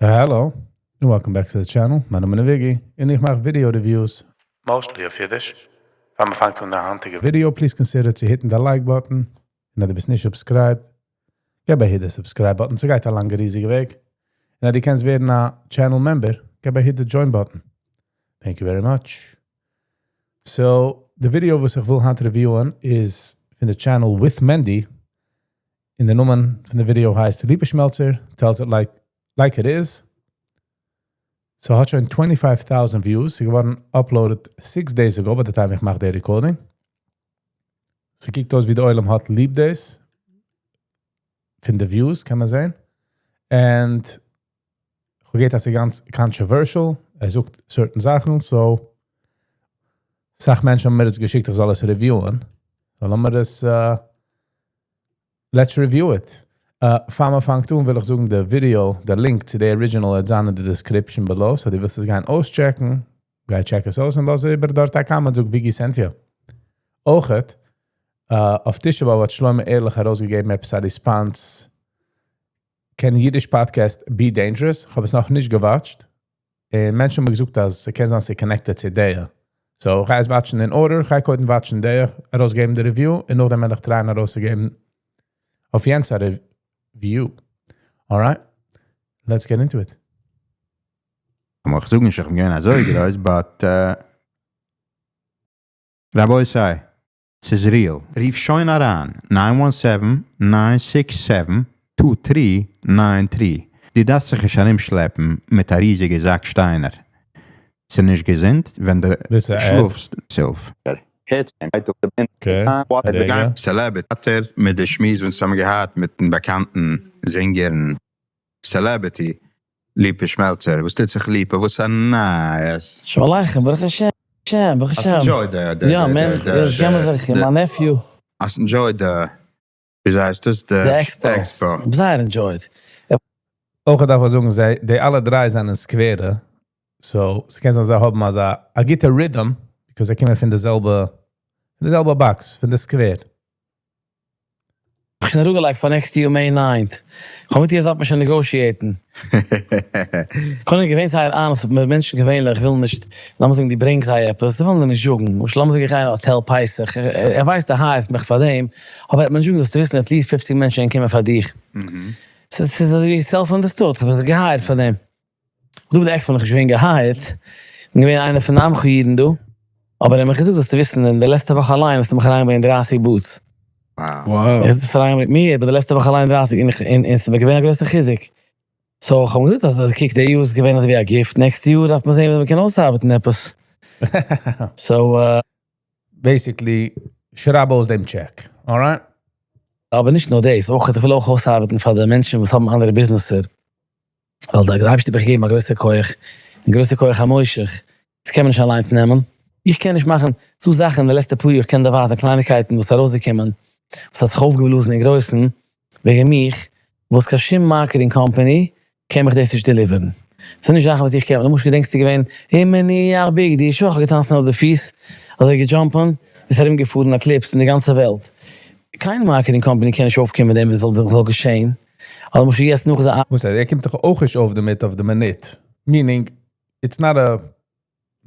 Hello, and welcome back to the channel. מיין נאמען איז Viggy, און איך מאך video reviews. Mostly אויף אידיש. פאר מיר פאנגט אן די היינטיגע video, please consider צו hit'ן the like button. און אז דו ביסט נישט subscribed, געב א hit the subscribe button. ס'גייט א לאנגע ריזיגע וועג. און אז דו קענסט ווערן א channel member, געב א hit the join button. Thank you very much. So, the video וואס איך וויל היינט review'ען איז פון the channel with Mendy. און דער נאמען פון די video הייסט "Lipa Schmeltzer tells it like it is". So האט שוין 25,000 views. ס'איז געווארן uploaded 6 days ago by the time איך מאך די recording. ס'קוקט אויס ווי דער עולם האט ליב דאס. פון די views קען מען זען. And גייט דאס גאנץ controversial. ער זאגט certain זאכן, so אסאך מענטשן האבן מיר עס געשיקט, איך זאל עס review'ען. So לאמיר דאס, let's review it. פאר מיר פאנגט אן, וויל איך זאגן, די video, the link to the original איז in the description below, so דו ווילסט עס גיין אויסטשעקן, גיי check עס אויס און לאז איבער דארט א comment, זאג Viggy sent you. אויכעט, אויף תשעה באב האט שלמה ערליך ארויסגעגעבן עפעס א response, "Can Yiddish Podcast Be Dangerous?" איך האב עס נאך נישט גע watch'ט. און מענטשן האבן געזאגט, אז ס'קען זיין ס'איז connected צו דער. So, איך גיי עס watch'ן in order, איך גיי קודם watch'ן דער, ארויסגעבן די review, און נאכדעם וועל איך try'ען ארויסצוגעבן אויף יענץ א review. Alright, let's get into it. איך זאג נישט, איך בין געווען אזוי גרויס, but רבותי, ס'איז real. רוף שוין אריין, 917-967-2393. דו דארפסט זיך נישט ארומשלעפן מיט א ריזיגע זאק שטיינער. ס'איז נישט געזונט, ווען דו This is a ad. שלאפסט, זעלבסט. Okay. There you go. Celebrity מיט די שמועס, וואס האבן געהאט מיט דעם באקאנטן זינגער, Celebrity, ליפא שמעלצער. וואס טוט זיך, ליפא? וואס א נייעס? שלום עליכם, ברוך השם, ברוך האסט השם. enjoyed the, יא, man, איך קען זיך, my nephew. האסט enjoyed the, ווי הייסט דאס? The expo. Expo. זייער enjoyed. אויך דארף איך זאגן, זיי, די אלע דריי זענען סקווערע. So, ס'קען זיין, זיי האבן אזא, א גוטע rhythm, because זיי קומען פון די זעלבע, פון די זעלבע box, פון די סקווער. איך בין אראפגעלייגט פאר next year May 9th. איך האב מיט איר דארף מען שוין negotiate'ן. קען איך געווען זיין honest מיט מענטשן געווענליך ווילן נישט, לאמיר זאגן, די ברענגט זיי עפעס, זיי ווילן נישט זאגן. וואס לאמיר זאגן, איך גיי אין האטעל פסח, ער ווייסט, ער הייסט מיך פאר דעם, אבער מען זאגט, דאס וויסן at least 50 מענטשן קומען פאר דיך. ס'איז אזוי ווי self-understood, איך בין גע hire'ט פאר דעם. דו ביסט extra נאך געווען גע hire'ט. בין געווען איינער פון די עמך אידן דא. אבער ער האט מיר געזאגט, דאס צו וויסן, אין די לעצטע וואך אליין, האסטו מיך אריינגעברענגט 30 booths. Wow. עס איז פאראיין מיט מיר, אבער די לעצטע וואך אליין 30 און עס איז געווען א גרויסע חיזוק. So, איך האב געזאגט, אז קוק, די יאר איז געווען אזוי ווי א gift. Next יאר דארף מען זען, ווי מ'קען אויסארבעטן עפעס. So, Basically, שרייב אויס דעם check. Alright? אבער נישט נאר דאס, אויך איך וויל אויך אויסארבעטן פאר די מענטשן, וואס האבן אנדערע business'ער. ווייל דער אייבערשטער האט מיר געגעבן א גרויסע כח, א גרויסע כח המושך. דאס קען מען נישט אליינס נעמען. איך קען נישט מאכן צו זאכן די לעצטע פאר יאר, איך קען דא וואס קלייניקייטן, וואס ארויסגעקומען, וואס האט זיך אויפגעבלאזן אין גרויסן, וועגן מיך, וואס קיין שום marketing company קען מיך דאס נישט deliver'ן. דאס איז נישט זאכן, וואס איך קען. למשל, געדענקסט דו געווען, הימני, ביג, די שוך געטאנצן אויף די פיס, אזוי גע jump'ן, איז ארומגעפארן א clips אין די גאנצע וועלט. קיין marketing company קען נישט אויפקומען מיט דעם, וואס זאל געשען. אבער למשל יעצט נאך די וואס ער קומט דאך אויך נישט אויף דערמיט אויף די מינוט. Meaning, it's not a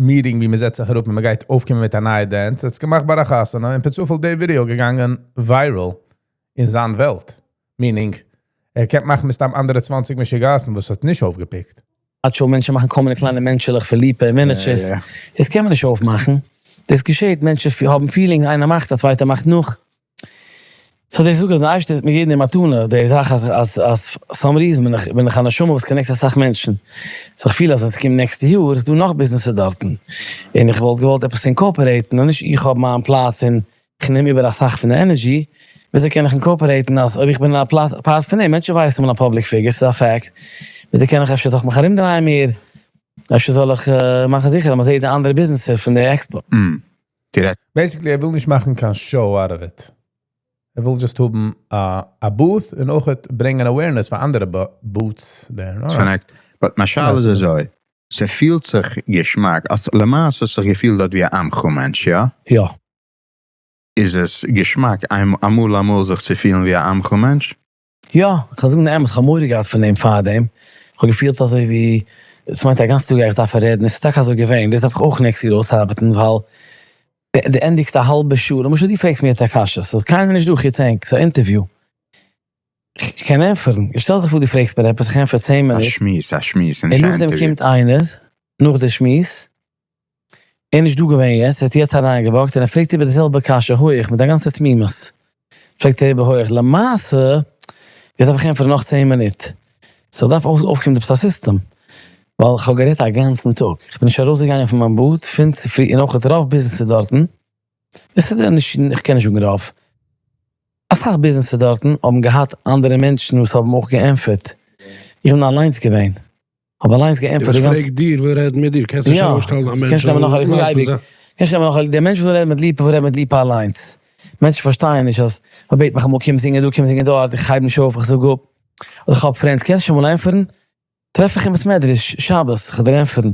meeting ווי מען זעצט זיך אראפ און מען גייט אויפקומען מיט א נייע dance. עס איז געמאכט ביי א חתונה און פער צופאל דער ווידעא געגאנגען viral אין זיין וועלט. Meaning, ער קען מאכן מסתם אנדערע 20 משוגעת'ן, וואס האט נישט אויפגע pick'ט. האט שוין מענטשן מאכן כל מיני קליינע מענטשעלעך פאר ליפא, miniatures. דאס קען מען נישט אויפמאכן. דאס געשעט, מענטשן האבן feeling, איינער מאכט, דער צווייטער מאכט נאך. So דאס זאגט דער אייבערשטער האט מיר געגעבן די מתנה, די זאך אז some reason בין איך א נשמה וואס connect א סאך מענטשן. So איך פיל אז ווען עס קומט next יאר, איז דא נאך business דארטן. און איך וואלט געוואלט עפעס incorporate'ן, און נישט איך האב מיין פלאץ און איך נעם איבער א סאך פון די energy, וויאזוי קען איך incorporate'ן, אז אויב איך בין א פלאץ, part פון דעם, מענטשן ווייסן איך בין א public figure, ס'איז א fact. וויאזוי קען איך אפשר זיך מיך ארומדרייען מער, אפשר זאל איך מאכן זיכער, אז מען זעט די אנדערע business פון די expo. דירעקט. Basically, ער וויל נישט מאכן קיין show out of it. ער וויל just האבן א booth און אויך ברענגען awareness פאר אנדערע booths there. Alright. Connect. But מיין שאלה איז אזוי. ס'פילט זיך געשמאק. אז למעשה האט זיך געפילט דארט ווי א עמך מענטש, יא? יא. איז עס געשמאק, אמאל זיך צו פילן ווי א עמך מענטש? יא, איך קען זאגן, אמת, איך האב מורא געהאט פון דעם פאר דעם. כ'האב געפילט אזוי ווי עס מיינט א גאנץ טאג גיי איך דארפן רעדן, און ס'איז טאקע אזוי געווען, דאס דארף איך אויך next יאר אויסארבעטן, ווייל די ענדיגסט א האלבע שעה, למשל דו פרעגסט מיר יעצט א קשיא, ס'איז קיינער נישט דא חוץ ענק, ס'איז א interview, כ'קען ענטפערן, שטעל זיך פאר דו פרעגסט מיר עפעס, איך ענטפער 10 א מינוט, שמועס, א שמועס, און נישט א נאכדעם interview. קומט איינער נאך די שמועס, ער איז נישט דא געווען יעצט, ער האט יעצט אריינגע walk ט און ער פרעגט איבער די זעלבע קשיא הויעך מיט א גאנצע תמימות, פרעגט ער איבער הויעך, למעשה יעצט דארף איך ענטפערן נאך 10 מינוט, so דארף אויפקומען עפעס א סיסטעם, ווייל איך האב גערעדט א גאנצן טאג, איך בין נישט ארויסגעגאנגען פון מיין booth פון צופרי, און אויך רוב ביזנעסער דארטן, עס איז נישט, איך קען נישט זאגן רוב, אסאך ביזנעסער דארטן האבן געהאט אנדערע מענטשן וואס האבן אויך געענטפערט, איך בין אליינס געווען. האב אליינס געענטפערט די וואס גאנצע. פרעגט דיר, וויל רעדן מיט דיר, קענסט נישט יא, ארויסשטעלן א מענטש קענסט נעמען נאך א, איך זאג אייביג, מסביר זיין. קענסט נעמען נאך א, דער מענטש וויל רעדן מיט ליפא וויל רעדן מיט ליפא אליינס. מענטשן פארשטייען נישט אז מען בעט מיך אמאל קום זינגען דא קום זינגען דארט, איך הייב נישט אויף, איך זאג אפ, אדער איך האב friends, קענסט שוין אמאל ענטפערן? טרעף איך אין בית מדרש, שבת, איך וועל דיר ענטפערן.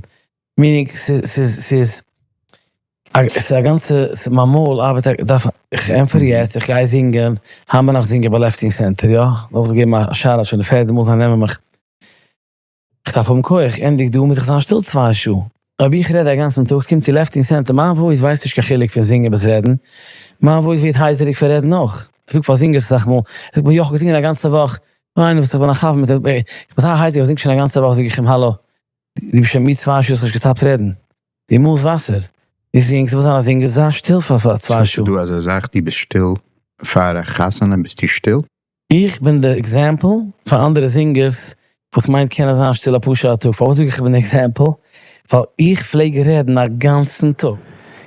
Meaning, ס'איז א גאנצע, מיין מויל ארבעט, דארף, איך ענטפער יעצט, איך גיי זינגען, היינט ביינאכט זינג איך ביי Lefty Center, יא? דארף זיך געבן א shout out שוין די פערדע מאל זיי נעמען מיך. איך דארף האבן כח, ענדיג דא, מוז איך זיין שטיל 2 שעה. אויב איך רעד א גאנצן טאג, עס קומט צו Lefty Center, מיין voice ווייסט נישט קיין חילוק פון זינגען ביז רעדן. מיין voice ווערט הייזעריג פון רעדן אויך. איך זאג פאר זינגערס אסאך מאל, איך זאג מיר, יא, איך האב געזינגען א גאנצע וואך. ניין, וואס איך בין א חבר מיט אים, איך בין אזוי הייזעריג, איך זינג שוין א גאנצע וואך, זאג איך אים, האלא, דו ביסט שוין מיט 2 שעה, האסט נישט געסטאפט רעדן. דו מאלסט וואסער. דו זינגסט, דו ווילסט זיין א זינגער, זיי שטיל פאר 2 שעה. דא אזא זאך, דו ביסט שטיל פאר א חתונה, ביסטו שטיל? איך בין דער example פאר אנדערע זינגערס, וואס מיינט קענען זיין שטיל א פאר שעה א טאג. פארוואס זאג איך איך בין דער example? ווייל איך פלעג רעדן א גאנצן טאג.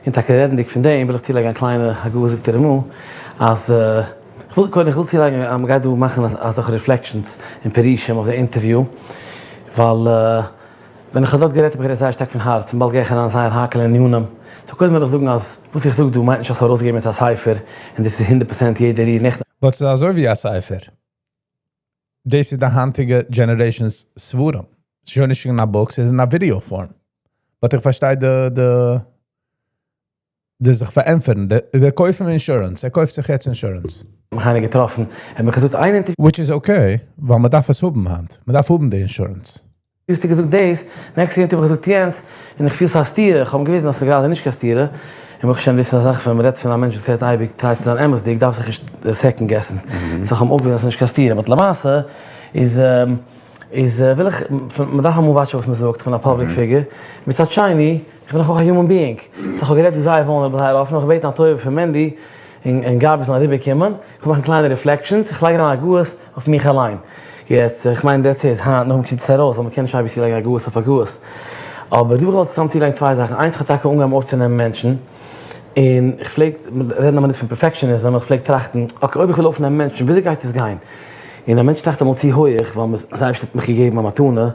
און טאקע רעדנדיג פון דעם, וויל איך צולייגן א קליינע הגהה, זאגט ער אמאל, אז איך וויל קודם, איך וויל צולייגן אז מ'גייט דא מאכן אזעלכע reflections און פירושים אויף די interview, ווייל ווען איך האב דארט גערעדט האב איך גערעדט זייער שטארק פון הארץ, און באלד גיי איך אריין זייער האקעלע ענינים. So קודם וויל איך זאגן אז וואס איך זאג דא מיינט נישט אז איך האב ארויסגעגעבן יעצט א ספר, און דאס איז 100% יעדער ריר נעכטן. But ס'איז אזוי ווי א ספר. דאס איז די היינטיגע generation's ספרים. ס'איז שוין נישט אין א book, ס'איז אין א video form. But איך פארשטיי די זיך פארענטפערן, די קויפן insurance, ער קויפט זיך יעצט insurance. מיך איינער געטראפן, ער האט מיך געזאגט איין interview. Which is okay, ווייל מען דארף עס האבן היינט. מען דארף האבן די insurance. האסטו געזאגט דאס, next interview האב איך געזאגט יענץ, און איך פיל ס'איז א סתירה, איך האב געוויזן אז ס'איז גראדע נישט קיין סתירה, און ברוך השם דאס איז א זאך ווען מ'רעדט פון א מענטש וואס רעדט אייביג try צו זיין אמת'דיג, דארף זיך נישט second guess ן. So איך האב אויפגעוויזן אז ס'איז נישט קיין סתירה, but למעשה איז וויל איך, מ'דארף אמאל watch ן וואס מ'זאגט, איך בין א public figure, מצד שני, איך בין דאך אויך א human being, so איך האב גערעדט זייער vulnerable זייער אפן, איך האב געבעטן א טובה פון מענדי און גבי זאלן אריבער קומען, איך וויל מאכן קליינע reflections, איך לייג אריין הגהות אויף מיך אליין. יעצט, איך מיין that's it, היינט נאכדעם קומט עס ארויס, ווייל מ'קען נישט אייביג צולייגן הגהות אויף הגהות. אבער דא וויל איך צוזאם צולייגן צוויי זאכן, איינס איך האב טאקע אנגעהויבן אויפצונעמען מענטשן, און איך פלעג רעדן אמאל נישט פון perfectionism, איך פלעג טראכטן, okay אויב איך וויל אויפנעמען מענטשן, וויאזוי גייט עס גיין? און א מענטש טראכט אמאל צו הויעך, ווייל דער אייבערשטער האט מיך געגעבן א מתנה,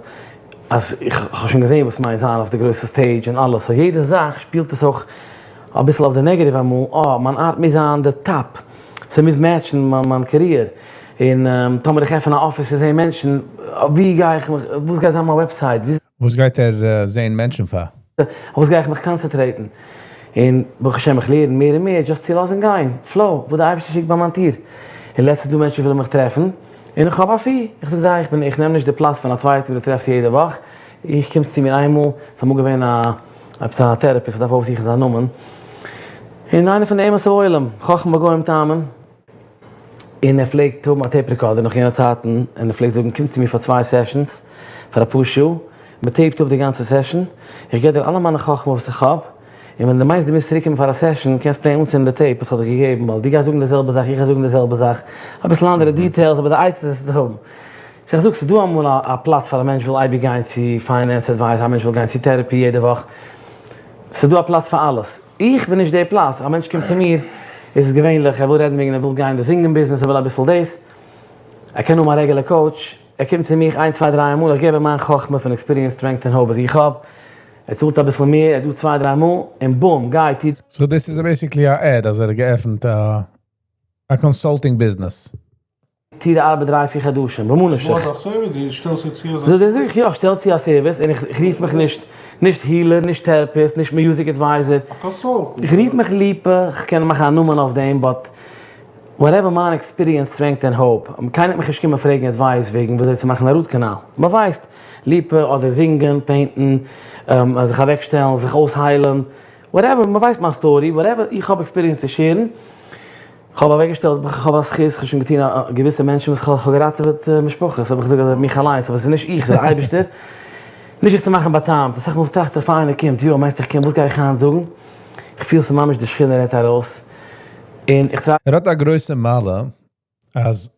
אז איך האב שוין געזען וואס מיינט זיין אויף די גרויסע stage און אלעס, so יעדע זאך שפילט עס אויך אביסל אויף די negative אמאל, אה, מיין ארט מוז זיין די top, ס'מוז match ן מיין career, און טאמער איך עפען א אפיס צו זען מענטשן, ווי גיי איך מיך, וואס גייט זיין מיין website? וואס גייט ער זען מענטשן פאר? וואס גיי איך מיך concentrate ן? און ברוך השם איך לערן מער און מער just צו לאזן גיין, flow, וואס די אייבערשטער שיקט ביי מיין טיר. און לעצטנס דא מענטשן ווילן מיך טרעפן, און איך האב א fee, איך זאג זיי איך בין איך נעם נישט די פלאץ פון א צווייטן וואס דו טרעפסט יעדע וואך, איך קומסט צו מיר איינמאל, ס'איז אמאל געווען א עפעס א therapist, איך דארף אויפזוכן זיין נאמען, און איינער פון די אומות העולם, חכם בגוים תאמין, און ער פלעגט האבן א tape recorder נאך יענע צייטן, און ער פלעגט זאגן קום צו מיר פאר צוויי sessions, פאר אפאר שעה, מען tape ט אפ די גאנצע session, איך געב דיר אלע מיינע חכמה וואס איך האב, און ווען דו מיינסט דו מוזט צוריק קומען פאר א session, קענסט plain אנצינדן די tape וואס כ'האב דיך געגעבן, ווייל דו גייסט זאגן די זעלבע זאך, איך גיי זאגן די זעלבע זאך, אביסל אנדערע details, אבער די עצות וועסטו האבן. So איך זאג, ס'איז דא אמאל א פלאץ פאר א מענטש וויל אייביג גיין צו finance advice, א מענטש וויל גיין צו therapy יעדע וואך, ס'איז דא א פלאץ פאר אלעס. איך בין נישט די פלאץ, א מענטש קומט צו מיר, איז עס געווענליך, ער וויל רעדן וועגן ער וויל גיין די זינגען ביזנעס, ער וויל אביסל דאס, ער קען האבן א regular coach, ער קומט צו מיך איינס צוויי דריי מאל, איך געב אים מיין חכמה פון experience, strength און hope וואס איך האב, ער צאלט אביסל מער, ער איז דא צוויי דריי מאל, און boom, גיי, טו. So דאס איז basically א ad אז ער האט געעפנט א consulting business. טו די ארבעט 3-4 חדשים, במה נפשך. וואס א service? דו שטעלסט צו אזא So דאס זאג איך יא, שטעל צו א service, און איך רוף מיך נישט, נישט healer, נישט therapist, נישט music advisor. א consultant. איך רוף מיך ליפא, איך קען מאכן א נאמען אויף דעם, but. Whatever מיין experience, strength און hope, קיינער האט מיך נישט געקומען פרעגן advice וועגן וויאזוי צו מאכן א root canal. מען ווייסט, ליפא אדער זינגען, paint ן, זיך אוועקשטעלן, זיך אויסהיילן, whatever, מען ווייסט מיין story, whatever איך האב experience צו share ן, כ'האב אוועקגעשטעלט, כ'האב א זכות, כ'האב שוין געטון א געוויסע מענטשן וואס כ'האב געראטעוועט משפחות, האב איך געזאגט אז מיך אליינס, אבער ס'איז נישט איך, ס'איז דער אייבערשטער, נישט זיך צו מאכן בא'טעמ'ט, אסאך מאל טראכט איך פאר איינער קומט, יא, מיינסט איך קום, וואס גיי איך היינט זאגן? איך פיל ס'איז ממש די שכינה רעדט ארויס, און איך טראכט. ער האט א גרויסע מעלה אז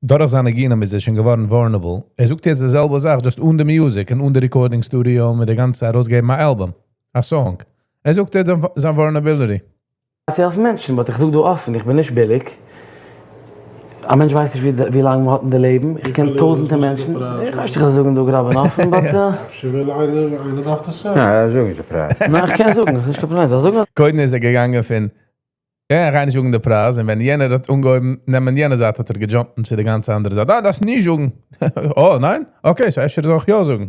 דורך זיינע ניגונים איז ער שוין געווארן vulnerable. ער זאגט יעצט די זעלבע זאך, just אן די music און אן די recording studio מיט די גאנצע ארויסגעבן א album, א song. ער זאגט ער זיין vulnerability. צו העלפן מענטשן, but איך זאג דא אפן, איך בין נישט ביליג. א מענטש ווייסט נישט ווי לאנג מען האט אין די לעבן, איך קען טויזענטער מענטשן, איך ווייס נישט איך זאל זאגן דא גראב און אפן, but. אפשר וויל איינער, איינער דארף דאס הערן. יא, זאג נישט די פרייז. ניין איך קען זאגן, ס'איז נישט קיין פראבלעם, זאל זאגן. קודם איז ער געגאנגען פון, יא איך גיי נישט זאגן די פרייז, און ווען יענער האט אנגעהויבן נעמען יענע זייט האט ער גע jump ט צו די גאנצע אנדערע זייט, אה דארפסט נישט זאגן, אה ניין? Okay, so אפשר זאל איך יא זאגן.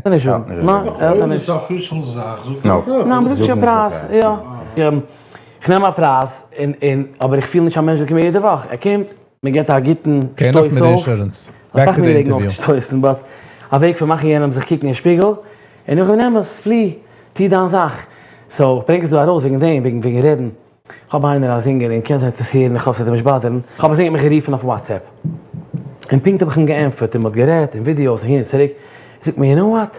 נישט זאגן. ניין, ער האט נישט. אויב איז official זאך, זאגט ער יא. ניין, מ'זאגט שוין פרייז, יא. איך נעם א פרייז, און און אבער איך פיל נישט א מענטש זאל קומען יעדע וואך. ער קומט, מען געבט א גוטן שטויס אויך. אסאך מאל וועגן אויפצושטויסן, but א וועג פון מאכן יענעם זיך קוקן אין שפיגל, און נאכדעם נעם עס, פלי, טו דיין זאך. So, איך ברענג עס דא ארויס וועגן דעם, וועגן וועגן רעדן. כ'האב איינער א זינגער און קען זיי עס הערן, איך האף ס'וועט אים נישט bother ן, כ'האב א זינגער האט מיך גערופן אויף WhatsApp, און פונקט האב איך אים געענטפערט און מ'האט גערעדט און ווידיאוס אהין און צוריק, ער זאגט מיר you know what,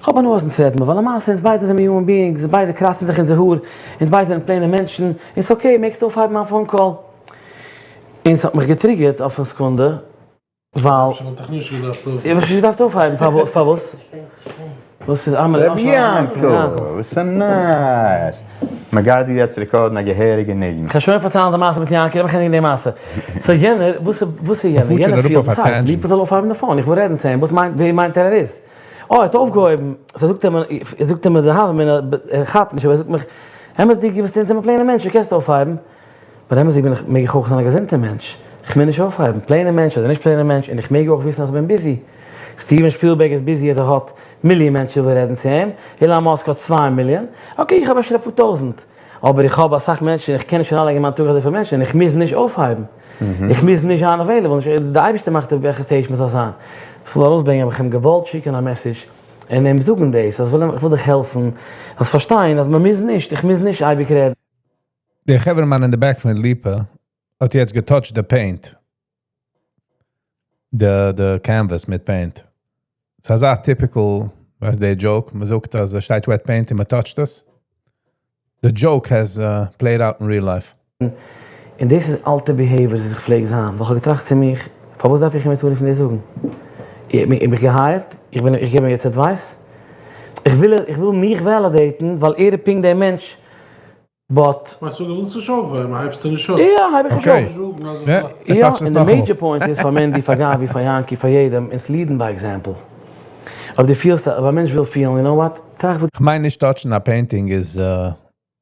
כ'האב הנאה אז אונז רעדן מיר, ווייל למעשה אונז ביידע זעמיר human beings, אונז ביידע קראצן זיך אונזער האר, אונז ביידע זענען plain ע מענטשן, און ס'איז okay, מעגסט אויפהייבן מיין phone call. און ס'האט מיך גע trigger ט אויפן סעקונדע, ווייל. אפשר וואלט איך נישט געדארפט אויפהייבן. איך וואלט נישט געדארפט אויפהייבן, פארוואס? פארוואס? וואס איז אמער? רבי יענקל, וואס א נייעס? מ'גייט דא יעצט record ן א געהעריגע ניגון. כ'גיי שוין פארציילן די מעשה מיט יענקי, לאמיך ענדיגן די מעשה. So יענער, וואס וואס איז יענער? יענער פילט צייט, ליפא זאל אויפהייבן די phone, איך וויל רעדן צו אים, וואס מיינט, ווער מיינט ער ער איז? אה, ער האט אויפגעהויבן, so זאגט ער מיר, זאגט ער מיר די הוה אמינא, ער כאפט נישט, אבער ער זאגט מיך, אמת'דיג, דו ביסט אונז זעמיר plain ע מענטשן, קענסט אויפהייבן. But אמת'דיג בין איך, מעג איך אויך זיין א געזונטער מענטש. איך מוז נישט אויפהייבן, plain ע מענטש אדער נישט plain ע מענטש, און איך מעג אויך וויסן אז איך בין busy. סטיווען שפילבערג איז busy אז ער האט מיליאן מענטשן ווילן רעדן צו אים, אילאן מאסק האט 2 מיליאן, okay איך האב אפשר אפאר טויזנט, אבער איך האב אסאך מענטשן, איך קען נישט אריינלייגן אין מיין טאג אזויפיל מענטשן, און איך מוז נישט אויפהייבן. איך מוז נישט זיין available, די אייבערשטער מאכט אפ וועלכע stage מען זאל זיין. וואס איך וויל ארויסברענגען האב איך אים געוואלט שיקן א message און אים זאגן דאס, אז איך וויל דיך העלפן זאלסט פארשטיין אז מען מוז נישט, איך מוז נישט אייביג רעדן. דער חברה'מאן אין די back פון ליפא האט יעצט גע touch ט די paint. די canvas מיט paint. ס'איז אזא typical, ווייסט די joke, מ'זאגט אז עס שטייט wet paint און מ' touch ט עס. The joke has played out in real life. און דאס איז אלטע behaviors וואס איך פלעג זיין, ווייל כ'האב געטראכט צו מיך, פארוואס דארף איך אים יעצט אנרופן דאס זאגן? ער האט מיך גע hire ט, איך בין איך גיב אים יעצט advice? איך וויל איך וויל מיך validate ן ווייל ער איז פונקט דער מענטש but. מיינסט דו ווילסט נישט אויפהייבן הייבסטו נישט אויף? יא הייב איך נישט אויף. Okay. יא, און די major point איז פאר מענדי, פאר גבי, פאר יענקי, פאר יעדעם, אונז lead ן by example. אויב דו פילסט אז א מענטש וויל פילן, you know what, טראכט וואס. כ'מיין נישט touch ן א painting איז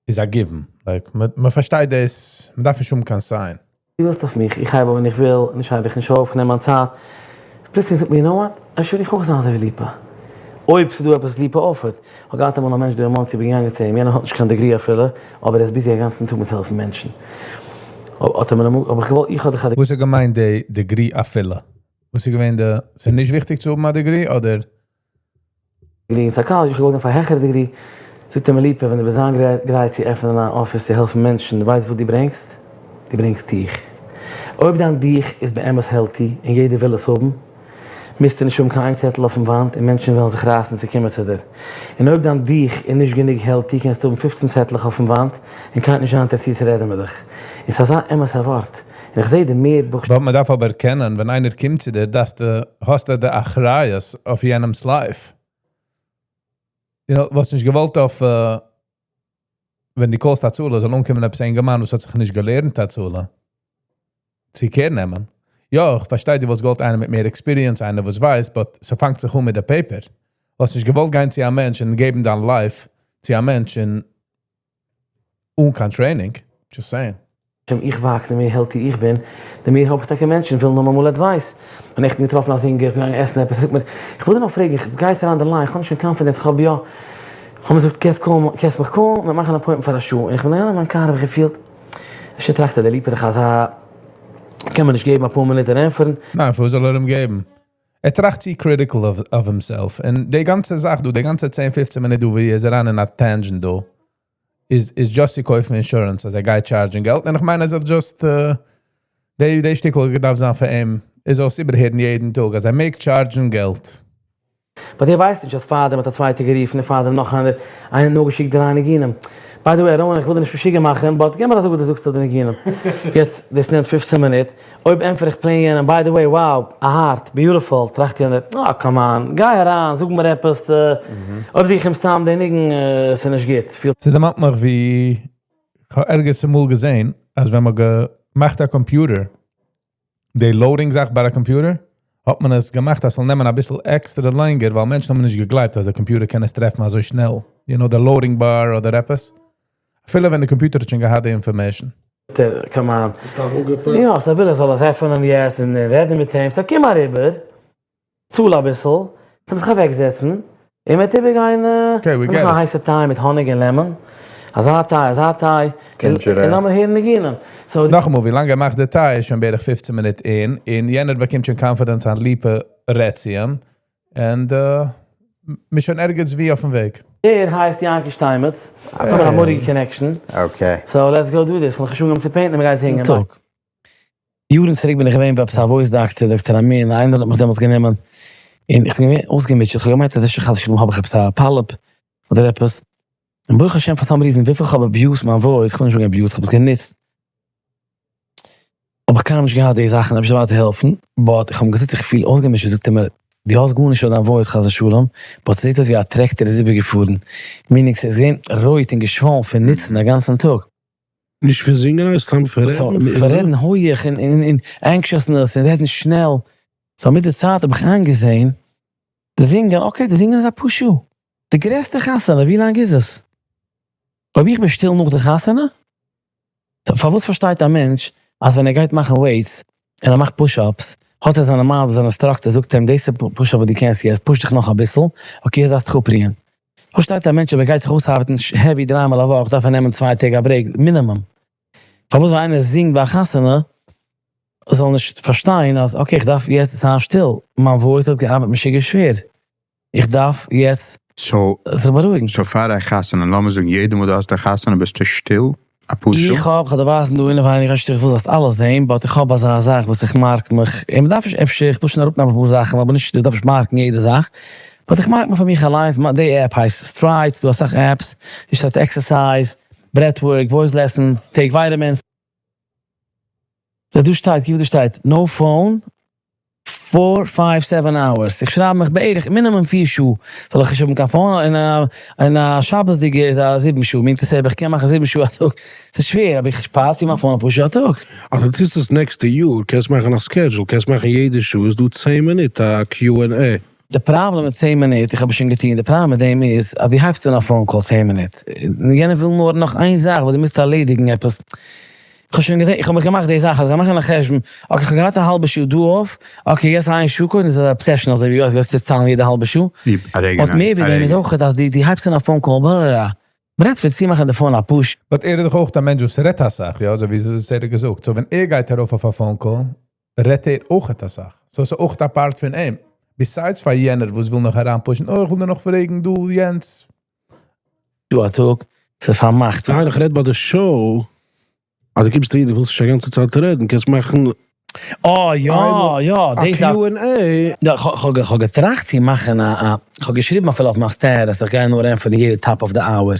איז א given. Like, מ'פארשטייט דאס, מ'דארף נישט האבן קיין sign. דו ווילסט אויף מיך, איך הייב אויף ווען איך וויל, נישט הייב איך נישט אויף, כ'נעם מיין צייט. פלוצלינג זאגט מיר, you know what, אפשר וויל איך אויך זיין אזוי ווי ליפא. אויב ס'איז דא עפעס וואס ליפא offer ט. כ'האב געהאט אמאל א מענטש דא אין מאנסי, כ'בין געגאנגען צו אים, יענער האט נישט קיין degree אפילו, אבער ער איז busy א גאנצן טאג מיט העלפן מענטשן. האט ער מיר אמאל, האב איך געוואלט, איך האב דיך א. וואס האט געמיינט די degree אפילו? וואס איז געווען די, ס'איז נישט וויכטיג צו האבן א degree אדער? Degree אין psychology, איך האב געוואלט גיין פאר א העכערע degree, זאגט ער מיר ליפא ווען דו וועסט זיין גרייט צו עפענען א אפיס צו העלפן מענטשן, דו ווייסט וואס דו ברענגסט? דו ברענגסט דיך. אויב דיין דיך איז באמת healthy און יעדער וויל עס האבן, מוזטו נישט האבן קיין איין צעטל אויפן וואנט און מענטשן וועלן זיך רייסן צו קומען צו דיר. און אויב דיין דיך איז נישט גענוג healthy קענסטו האבן 15 צעטלעך אויפן וואנט און קיינער וועט נישט זיין אינטערעסירט צו רעדן מיט דיך. און ס'איז אזא אמת'ע ווארט. און איך זעה די מער בוך. But מ'דארף אבער קענען, ווען איינער קומט צו דיר, דארפסטו, האסטו די אחריות אויף יענעמ'ס life. You know, וואלסט נישט געוואלט אויף, ווען דו call סט הצלה, זאל אנקומען עפעס א אינגערמאן וואס האט זיך נישט געלערנט הצלה, צו care נעמען. יא, איך פארשטיי, דו וואלסט געוואלט איינער מיט מער experience, איינער וואס ווייסט, but ס'פאנגט זיך אן מיט די paper. וואלסט נישט געוואלט גיין צו א מענטש און געבן דיין life צו א מענטש און אן קיין training, just saying. איך וואקס, די מער healthy איך בין, די מער האב איך טאקע מענטשן ווילן האבן אמאל advice. און נעכטן געטראפן א זינגער, איך בין געגאנגען עסן עפעס, ער זאגט מיר, איך וויל דיר נאר פרעגן, איך גיי יעצט אריין די line, איך האב נישט קיין confidence, איך האב יא. איך האב מיר געזאגט, קענסט call ן, קענסט מיך call ן, מיר מאכן אן appointment פאר א שעה. און איך בין אריין אין מיין קאר האב איך געפילט, אפשר טראכט ער, דער ליפא איז דאך אזא. קען מען נישט געבן אפאר מינוט און ענטפערן. ניין, פארוואס זאל ער אים געבן? ער טראכט צו critical of himself. און די גאנצע זאך דא, די גאנצע 10, 15 מינוט דא, ווי ער איז אריין אין א tangent דא, איז just צו קויפן insurance, אז ער גייט charge ן געלט. און איך מיין, ער זאל just, די שטיקל געדארפט זיין פאר אים, איז אויס איבערהערן יעדן טאג, אז ער מעג charge ן געלט. But ער ווייסט נישט אז פארדעם האט א צווייטער גערופן און פארדעם נאך איינער, איינער נאר געשיקט דריי ניגונים. By the way, אראן, איך וויל דיר נישט משוגע מאכן, but גיב מיר א זאג וואס דו זאגסט אויף די ניגונים. יעצט, דאס נעמט 15 מינוט. אויב ענטפער איך plain יענעם, by the way, wow, א heart, beautiful, טראכט יענער, אה, come on, גיי אריין, זאג מיר עפעס, אויב זאג איך אים סתם די ניגון, ס'איז נישט גוט. פילט. ס'דערמאנט מיך ווי איך האב ערגעץ אמאל געזען, אז ווען מען געמאכט א computer, די loading זאך ביי א computer, האט מען עס געמאכט, אז ס'זאל נעמען א ביסל עקסטרא לענגער, ווייל מענטשן האבן נישט געגלייבט, אז דער computer קען עס טרעפן אזוי שנעל. The loading bar אדער עפעס. אפילו ווען דער computer האט שוין געהאט די information. Come on. ס'איז דאך אפגעפרעגט. יא, ס'וויל ער זאל עס עפענען יעצט און רעדן מיט אים. So קום אריבער, צאל אביסל, זאל זיך אוועקזעצן, און מ'וועט איבערגיין Okay, we get א it. הייסע טיי מיט האניג און lemon. אזא טיי, אזא טיי. Ginger און לאמיר הערן ניגונים. So נאכאמאל, ווי לאנג ער מאכט די טיי, איז שוין בערך 15 מינוט אין, און יענער באקומט שוין confidence אן ליפא רעדט צו אים. און מ'איז שוין ערגעץ ווי אויפן וועג. ער הייסט יענקי שטיינמעץ. האבן מיר א מורא'דיגע connection. Okay. So let's go do this. כ'האב מיך שוין אנגעהויבן צו paint ן און מ'גייט זינגען. טאג. יארן צוריק בין איך געווען ביי עפעס א voice doctor, דאקטער אמין, איינער האט מיך דעמאלטס גענומען. און איך בין געווען אויסגעמוטשעט. איך האב געמיינט אז אפשר חס ושלום האב איך עפעס א polyp אדער עפעס. און ברוך השם for some reason, וויפיל איך האב abused מיין voice, איך וויל נישט זאגן abused, איך האב עס גענוצט. האב איך קיינמאל נישט געהאט די זאכן, אפשר ווייטער העלפן. But איך האב אים געזאגט, איך פיל אויסגעמוטשעט, זאגט ער מיר, דו האסט גארנישט אויף דיין voice, חס ושלום, but ס'זעט אויס ווי א tractor איז איבערגעפארן. Meaning ס'איז געווען רויט און געשוואלן פון נוצן א גאנצן טאג. נישט פון זינגען, סתם פון רעדן? פון רעדן הויעך און anxiousness און רעדן שנעל. So מיט די צייט האב איך איינגעזען, די זינגען, okay, די זינגען איז א פאר שעה. די גרעסטע חתונה, ווי לאנג איז עס? אויב איך בין שטיל נאך די חתונה? פארוואס פארשטייט א מענטש אז ווען ער גייט מאכן weights און ער מאכט push-ups, האט ער זיינע mind, זיין instructor זאגט אים, דאס איז push-up וואס דו קענסט יעצט, push דיך נאך אביסל, okay, יעצט דארפסטו דיך אפרוען. פארשטייט א מענטש אויב ער גייט זיך אויסארבעטן heavy דריי מאל א וואך, דארף ער נעמען 2 טעג א break, minimum. פארוואס ווען איינער זינגט ביי א חתונה, זאל נישט פארשטיין אז, okay, איך דארף יעצט זיין שטיל, מיין voice האט געארבעט משוגע שווער. איך דארף יעצט זיך בארואיגן. So פאר א חתונה, לאמיר זאגן, יעדע מאל דו האסט א חתונה, ביסטו שטיל א פאר שעה? איך האב ווייזן דא אינעווייניג, איך וויל זאלסט אלעס זען, but איך האב אזא זאך וואס איך mark מיך, און מ'דארף נישט, אפשר, איך וויל שוין אראפנעמען אפאר זאכן, אבער נישט, דו דארפסט נישט mark ן יעדע זאך. But איך mark מיך פאר מיך אליין, די app הייסט Stride, ס'דא אסאך apps, ווי שטייט exercise, breathwork, voice lessons, take vitamins. So דא שטייט, קוק וואס דא שטייט, no phone, 4, 5, 7 hours. איך שרייב מיך בערך minimum 4 שעה. זאל איך נישט האבן קיין phone? אין א שבת'דיגע איז א 7 שעה. מיינט עס, איך קען מאכן 7 שעה א טאג. ס'איז שווער, אבער איך שפאר צו מיין phone אפאר שעה א טאג. אז דאס איז דאס נעקסטע יאר, קענסט מאכן א schedule, קענסט מאכן יעדע שעה, איז דא 10 מינוט א Q&A. די פראבלעם מיט 10 מינוט, איך האב שוין געטון, די פראבלעם מיט דעם איז, אז דו הייבסט אן א phone call 10 מינוט. יענער וויל נאר נאך איין זאך, ווייל דו מוזט ערלעדיגן עפעס. איך האב שוין געזען, איך האב מיך געמאכט די זאך, אז איך מאך א חשבון, okay, איך האב געהאט א האלבע שעה דא אויף, okay, יעצט איין שעה, קודם איז א obsession, אזוי ווי, יעצט צו צאלן יעדע האלבע שעה. א רגע, און מער ווי דעם איז אויך, אז דו הייבסט אן א phone call, בלה, מ'רעדט פון צומאכן די phone א פוש. But ער איז דאך אויך דער מענטש, וואס רעדט א סאך, יא, אזוי ווי עס האט ער געזאגט. So ווען ער גייט ארויף אויף א phone call, רעדט ער אויך א סאך. So ס'איז אויך א part פון אים. Besides פאר יענער, וואס וויל נאך אריינפושן, oh, איך וויל נאר נאך פרעגן, דו, יענץ. דו א טאג, ס'איז פארמאכט. ניין, איך רעד ביי די show. אז דו קומסט אהין, דו ווילסט נישט א גאנצע צייט רעדן, קענסט מאכן Oh, יא, יא, א דאס דארף Q&A. יא, איך האב געטראכט צו מאכן איך האב געשריבן אפילו אויף מיין status, איך גיי נאר ענטפערן יעדע top of the hour.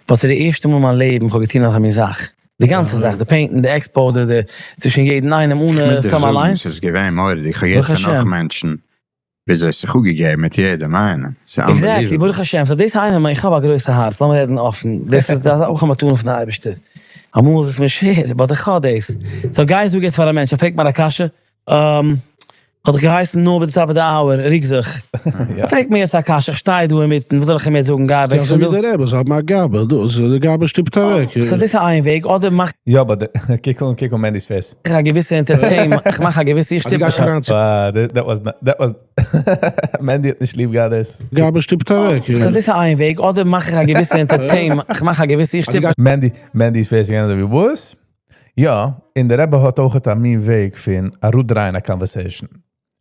But ס'איז די ערשטע מאל אין מיין לעבן, איך האב געטון אזא מין זאך. די גאנצע זאך, די paint ן, די expo, די צווישן יעדן איינעם אן איך מוז דיר סתם זאגן, אליין. ס'איז געווען מורא'דיג. איך האב געהערט ברוך פון נאך השם. מענטשן, וויאזוי עס זיך אפגעגעבן מיט יעדעם איינעם. ס'איז Exactly, unbelievable. ברוך השם. So דאס איז איינער, איך האב א גרויסע הארץ, לאמיר רעדן אפן. דאס איז אויך א מתנה פון דער אייבערשטער. אמאל איז עס מיר שווער, but איך האב דאס. So גיי זאג יעצט פאר א מענטש, ער פרעגט מיר א קשיא, האט דיך געהייסן נאר ביי די top of the hour, רוק זיך. יא. פרעגט מיר יעצט א קשיא, איך שטיי דא אינמיטן, וואס זאל איך אים יעצט זאגן? גיי אוועק. יא, אזוי ווי דער רבי, זיי האבן א גבאי, דאס, דער גבאי שטופט אוועק. So דאס איז איין וועג, אדער מאך יא, but קוק אן מענדי'ס face. איך א געוויסע entertainment, איך מאך א געוויסע, איך אז דו שטופ גייסט אריין צו Wow, that was not, that was מענדי האט נישט ליב געהאט דאס. גבאי שטופט אוועק. So דאס איז איין וועג, אדער מאך איך א געוויסע entertainment, איך מאך א געוויסע, איך אז דו שטופ מענדי'ס face געווען אזוי ווי, וואס? יא, און דער רבי האט אויך א מין וועג פון אראפדרייען א conversation.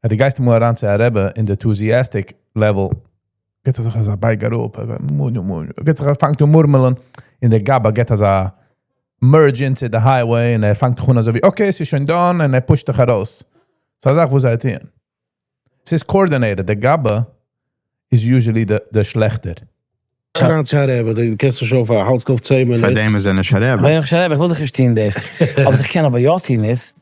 אז דו גייסט אמאל אריין צו א רבי אין די enthusiastic level, געט ער זיך אזא בייג אראפ, געט זיך, פאנגט אן מורמלען, און דער גבאי געט אזא merge into the highway, און ער פאנגט אן אזוי ווי, okay, עס איז שוין done, און ער push ט דיך ארויס. ס'איז א זאך וואס זיי טוען. ס'איז coordinated, דער גבאי איז usually דער שלעכטער. אריין צו א רבי, דו קענסט נישט אויף, האלטסט אויף 10 מינוט. פאר דעם איז ער נישט א רבי. בין איך נישט א רבי, איך וויל דאך נישט טון דאס. אבער וואס איך קען אבער יא טון איז,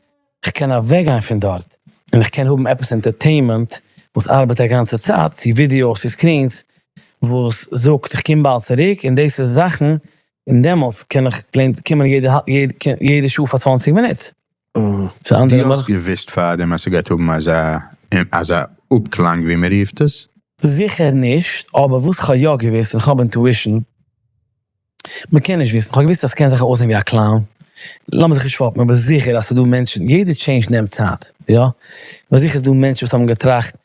איך קען אוועקגיין פון דארט, און איך קען האבן עפעס entertainment, וואס ארבעט א גאנצע צייט, צו videos, צו screens, וואס זאגט, איך קום באלד צוריק, און דאס איז זאכן, און דעמאלטס קען איך plain קומען יעדע שעה פאר 20 מינוט. ס'איז אנדערע דו האסט געוואוסט פאר דעם, אז ס'גייט האבן אזא אפקלאנג, ווי מען רופט עס? זיכער נישט, אבער וואס איך האב יא געוואוסט, און איך האב intuition, מען קען נישט וויסן. איך האב געוואוסט אז ס'קען זיך אויסזען ווי א clown. לאמיר זיך נישט פאפן, אבער זיכער אז ס'איז דא מענטשן, יעדע change נעמט צייט, יא? אבער זיכער איז דא מענטשן וואס האבן געטראכט,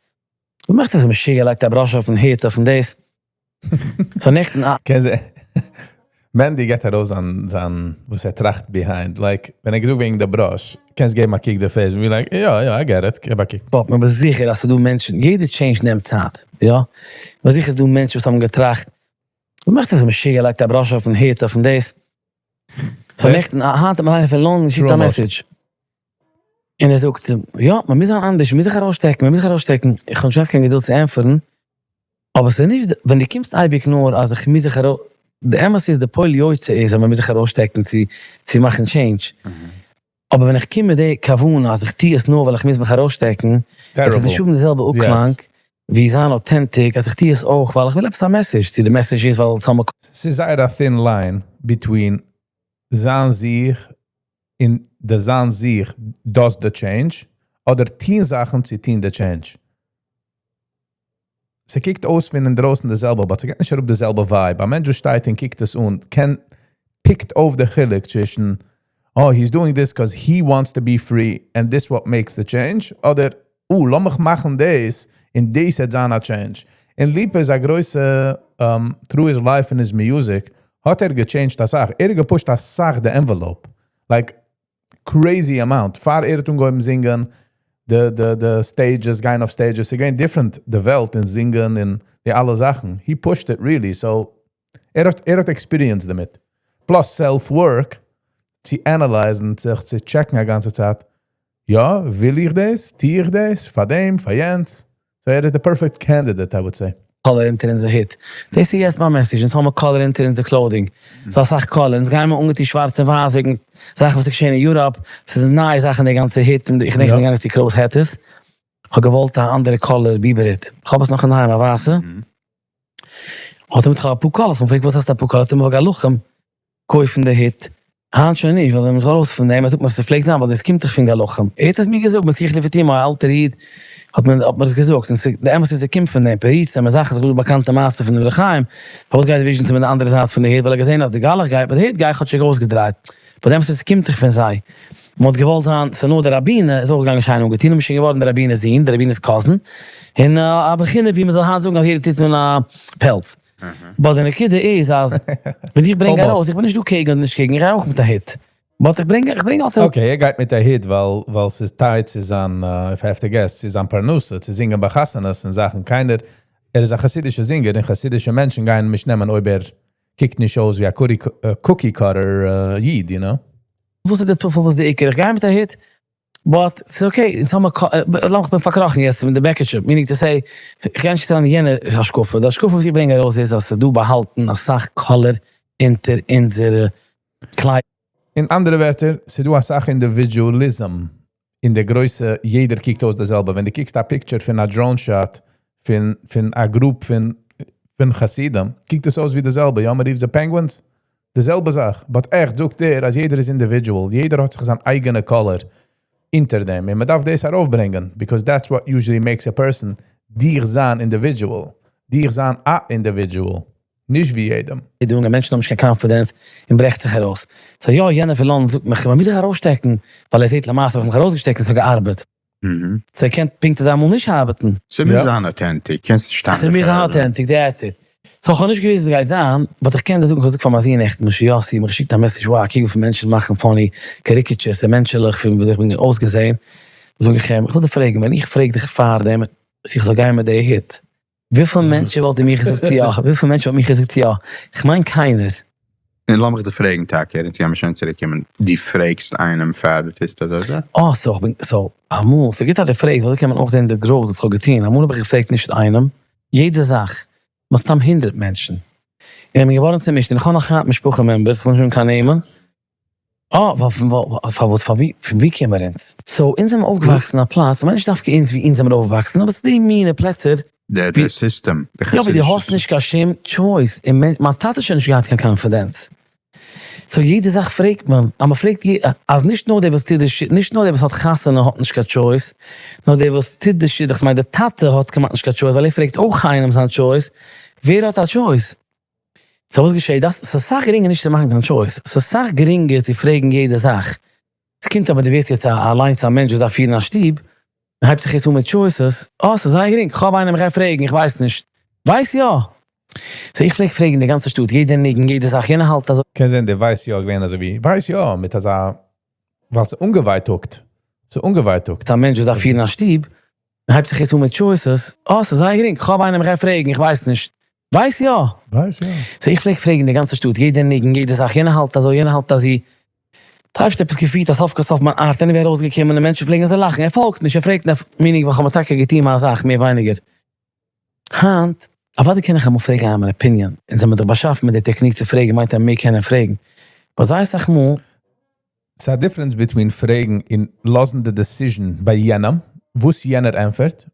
וואס מאכט ער משוגע, לייגט א brush אויפן הוט, אויפן דאס. So נעכטן, קען זיין, מענדי געט ארויס זיין, וואס ער טראכט behind. Like, ווען ער געזאגט וועגן די brush, קענסט געבן א קוק די face, און be like, יא, I get it, געב א קוק. פאפן, אבער זיכער אז ס'איז דא מענטשן, יעדע change נעמט צייט, יא? אבער זיכער איז דא מענטשן וואס האבן געטראכט, וואס מאכט ער משוגע, לייגט א brush אויפן הוט, אויפן דאס. So נעכטן, היינט האט מיר איינער פון לאנדאן געשיקט א message. און ער זאגט, יא, מען מוז זיין אנדערש, מען מוז זיך ארויסשטעקן, מען מוז זיך ארויסשטעקן. איך האב נישט געהאט קיין געדולד צו ענטפערן, אבער ס'איז נישט, ווען דו קומסט אייביג נאר אז איך מוז זיך ארויס, די אמת איז, די פועל יוצא איז אז מען מוז זיך ארויסשטעקן צו מאכן change. אבער ווען איך קום מיט די כוונה אז איך טו עס נאר ווייל איך מוז מיך ארויסשטעקן, עס איז נישט האבן די זעלבע אפקלאנג ווי זיין authentic, אז איך טו עס אויך ווייל איך וויל עפעס א message, צו די message איז ווייל ס'האט מיר ס'איז זייער א thin line between זיין זיך און די זיין זיך does the change, אדער טון זאכן צו טון די change. ס'קוקט אויס פון אינדרויסן די זעלבע, אבער ס'גייט נישט אראפ די זעלבע vibe. א מענטש וואס שטייט און קוקט עס אן, קען pick ט אויף די חילוק צווישן, oh, he's doing this because he wants to be free and this what makes the change, אדער, oh, לאמיך מאכן דאס, און דאס וועט זיין א change. און ליפא איז א גרויסע, through his life and his music, האט ער גע change ט א סאך. ער האט גע push ט א סאך די envelope. Like, crazy amount. פאר ער האט אנגעהויבן זינגען, די stages, גיין אויף stages, ס'איז געווען different, די וועלט אין זינגען און די אלע זאכן. He pushed it really, so ער האט experience דערמיט. Plus self-work, צו analyze ן, זיך צו check ן א גאנצע צייט. יא, וויל איך דאס? טו איך דאס? פאר דעם, פאר יענץ? So ער איז the perfect candidate, I would say. Color אונטער אונזער הוט. דאס איז יעצט מיין message. אונז האבן color אונטער אונזער clothing. ס'איז אסאך color. אונז גייען מיר אנגעטון שווארץ און ווייס וועגן זאכן וואס איז געשען אין Europe. ס'איז נייע זאכן די גאנצע הוט. און איך דענק איך בין געגאנגען צו קרויס העטערס. איך האב געוואלט א אנדערע color ביבער הוט. איך האב עס נאך אינדערהיים, א ווייסע. האט ער מיט א פאר colors. איך האב געפרעגט וואס הייסט א פאר colors? האט ער מיר גלחים קויפן די הוט. היינט שוין נישט, ווייל ווען מ'איז ארויס פון דעם, ער זאגט מיר אז ס'פלעגט זיין, ווייל דאס קומט דאך פון גלחים. ער האט עס מיר געזאגט, מסיח לפי תומו, א אלטער איד, האט מיר עס געזאגט. און די אמת איז, ס'קומט פון דעם. פריצים און זאכן, ס'איז דא באקאנטע מעשה פון דעם ר' חיים. פארוואס גייט די וויזשניצער מיט די אנדערע זייט פון די הוט? ווייל ער האט געזען אז די גלח גייט מיט די הוט, גיי איך כאטשיג אויסגעדרייט. אבער די אמת איז, ס'קומט דאך פון זיי. מ'האט געוואלט זיין, ס'איז נאר דער ראבינער איז אויך געגאנגען שיין אנגעטון, און מ'איז שוין געווארן דער ראבינער'ס זון, דער ראבינער'ס cousin. און א בחינה ווי מ'זאל היינט זאגן אז יעדער טוט אן א פעלץ. But די נקודה איז אז ווען איך ברענג ארויס, איך בין נישט דא קעגן אדער נישט קעגן, איך גיי אויך מיט א הוט. But איך ברענג אלס Okay, ער גייט מיט א הוט, ווייל ס'איז tied צו זיין, if I have to guess, צו זיין פרנסה, צו זינגען ביי חתונות און זאכן. קיינער, ער איז א חסידישער זינגער, און חסידישע מענטשן גייען נישט נעמען, אויב ער קוקט נישט אויס ווי א cookie cutter איד, you know? וואס איז די טפל, וואס איז די עיקר? איך גיי מיט א הוט, but ס'איז okay, אונז האבן לאמיך בין פארקראכן יעצט מיט די בעקיטשע, meaning to say, איך גיי נישט אריין אין יענע השקפה, די השקפה וואס איך ברענג ארויס איז אז ס'איז דא באהאלטן אסאך color אונטער אונזערע קליידער. אין אנדערע ווערטער, ס'איז דא אסאך individualism אין דער גרויסע, יעדער קוקט אויס דאס זעלבע. ווען דו קוקסט א picture פון א drone shot פון א group פון חסידים, קוקט עס אויס ווי דאס זעלבע. יא, מען רופט זיי penguins. די זעלבע זאך. But עכט זאגט ער, אז יעדער איז individual. יעדער האט זיך זיין אייגענע color אונטער דעם. און מען דארף דאס ארויפברענגען, because that's what usually makes a person דיך זיין individual. דיך זיין א individual. נישט ווי יעדעם. די יונגע מענטשן האבן נישט קיין confidence און ברעכט זיך ארויס. So יא, יענער פון לאנדאן זאגט מיך, מען מוז זיך ארויסשטעקן, ווייל ער זעט למעשה וואס איך האב מיך ארויסגעשטעקט און עס האט געארבעט. So ער קען פונקט אזא מאל נישט ארבעטן. ס'מוז זיין authentic, קענסט נישט שטיין ס'מוז זיין authentic, that's it. So כ'האב נישט געוואוסט וואס גייט זיין, but איך קען דיר זאגן, כ'האב געזאגט פאר מיין זון נעכטן, משה יוסי, מיר געשיקט א message, wow, קוק וויפיל מענטשן מאכן funny caricatures און מענטשעלעך פון וויאזוי איך בין אויסגעזען. זאג איך אים, איך וויל דיר פרעגן, ווען איך פרעג דיך פארדעם צו איך זאל גיין מיט די הוט, וויפיל מענטשן וואלטן מיך געזאגט יא? וויפיל מענטשן וואלטן מיך געזאגט יא? איך מיין קיינער. און לאמיך דיר פרעגן טאקע, און צו שוין צוריק קומען, דו פרעגסט איינעם פאר דו טוסט אזא זאך? אה, so איך בין, so אמאל, ס'גוט אז דו פרעגסט, ווייל אזוי קען מען אויך זען די growth וואס איך האב געטון. אמאל האב איך געפרעגט נישט איינעם, יעדע זאך, מסתם 100 מענטשן. און איך בין געווארן צומישט, און איך האב נאך היינט משפחה members, איך וויל נישט זאגן קיין נעמען. אה, פארוואס, פון ווי קומען אונז? So אונז זעמיר אויפגעוואקסן אין א פלאץ, כ'מיין נישט דווקא אונז ווי אונז זעמיר אויפגעוואקסן, אבער ס'איז די מינע פלעצער. די סיסטעם, די יא, ווי דו האסט נישט קיין שום choice, און מיין טאטע האט שוין נישט געהאט קיין confidence. So יעדע זאך פרעגט מען, אז מ'פרעגט אז נישט נאר דער וואס טוט די שידוך, נישט נאר דער וואס האט חתונה האט נישט קיין choice, נאר דער וואס טוט די שידוך, כ'מיין דער טאטע האט כמעט נישט קיין choice, ווייל ער פרעגט אויך איינעם זיין choice, ווער האט א choice? So וואס געשעט? דאס ס'איז אסאך גרינגער נישט צו מאכן קיין choice, ס'איז אסאך גרינגער צו פרעגן יעדע זאך. עס קומט אבער דו ווערסט יעצט אליינס א מענטש וואס דארף פירן א שטוב, מען הייבט זיך יעצט אן מיט choices, אה ס'איז זייער גרינג, כ'האב איינעם איך גיי פרעגן, איך ווייס נישט, ווייס יא! So איך פלעג פרעגן די גאנצע שטאט, יעדע ניגון, יעדע זאך, יענער האלט אזוי. קען זיין דער ווייס יא געווען אזוי ווי ווייס יא מיט אזא ווייל ס'איז אנגעווייטאגט, ס'איז אנגעווייטאגט. א מענטש וואס דארף פירן א שטוב, מען הייבט זיך יעצט אן מיט choices, אה ס'איז זייער גרינג, כ'האב איינעם איך גיי פרעגן, איך ווייס נישט, ווייס יא! ווייס יא. So איך פלעג פרעגן די גאנצע שטאט, יעדע ניגון, יעדע זאך, יענער האלט אזוי, יענער האלט אזי. טייפסט עפעס געפירט אז סוף כל סוף מיין art anyway ארויסגעקומען און מענטשן פלעגן אזוי לאכן, ער פאלגט נישט, ער פרעגט נאר, meaning ווייל כ'האב טאקע געטון מיין זאך מער ווייניגער. היינט, אוודאי קען איך אמאל פרעגן איינעם אן opinion, אונז האמיר דאך באשאפן מיט די technique צו פרעגן מיינט אז מיר קענען פרעגן, but זייער סאך מאל. ס'איז א difference between פרעגן און לאזן די decision ביי יענעם, וואס יענער ענטפערט.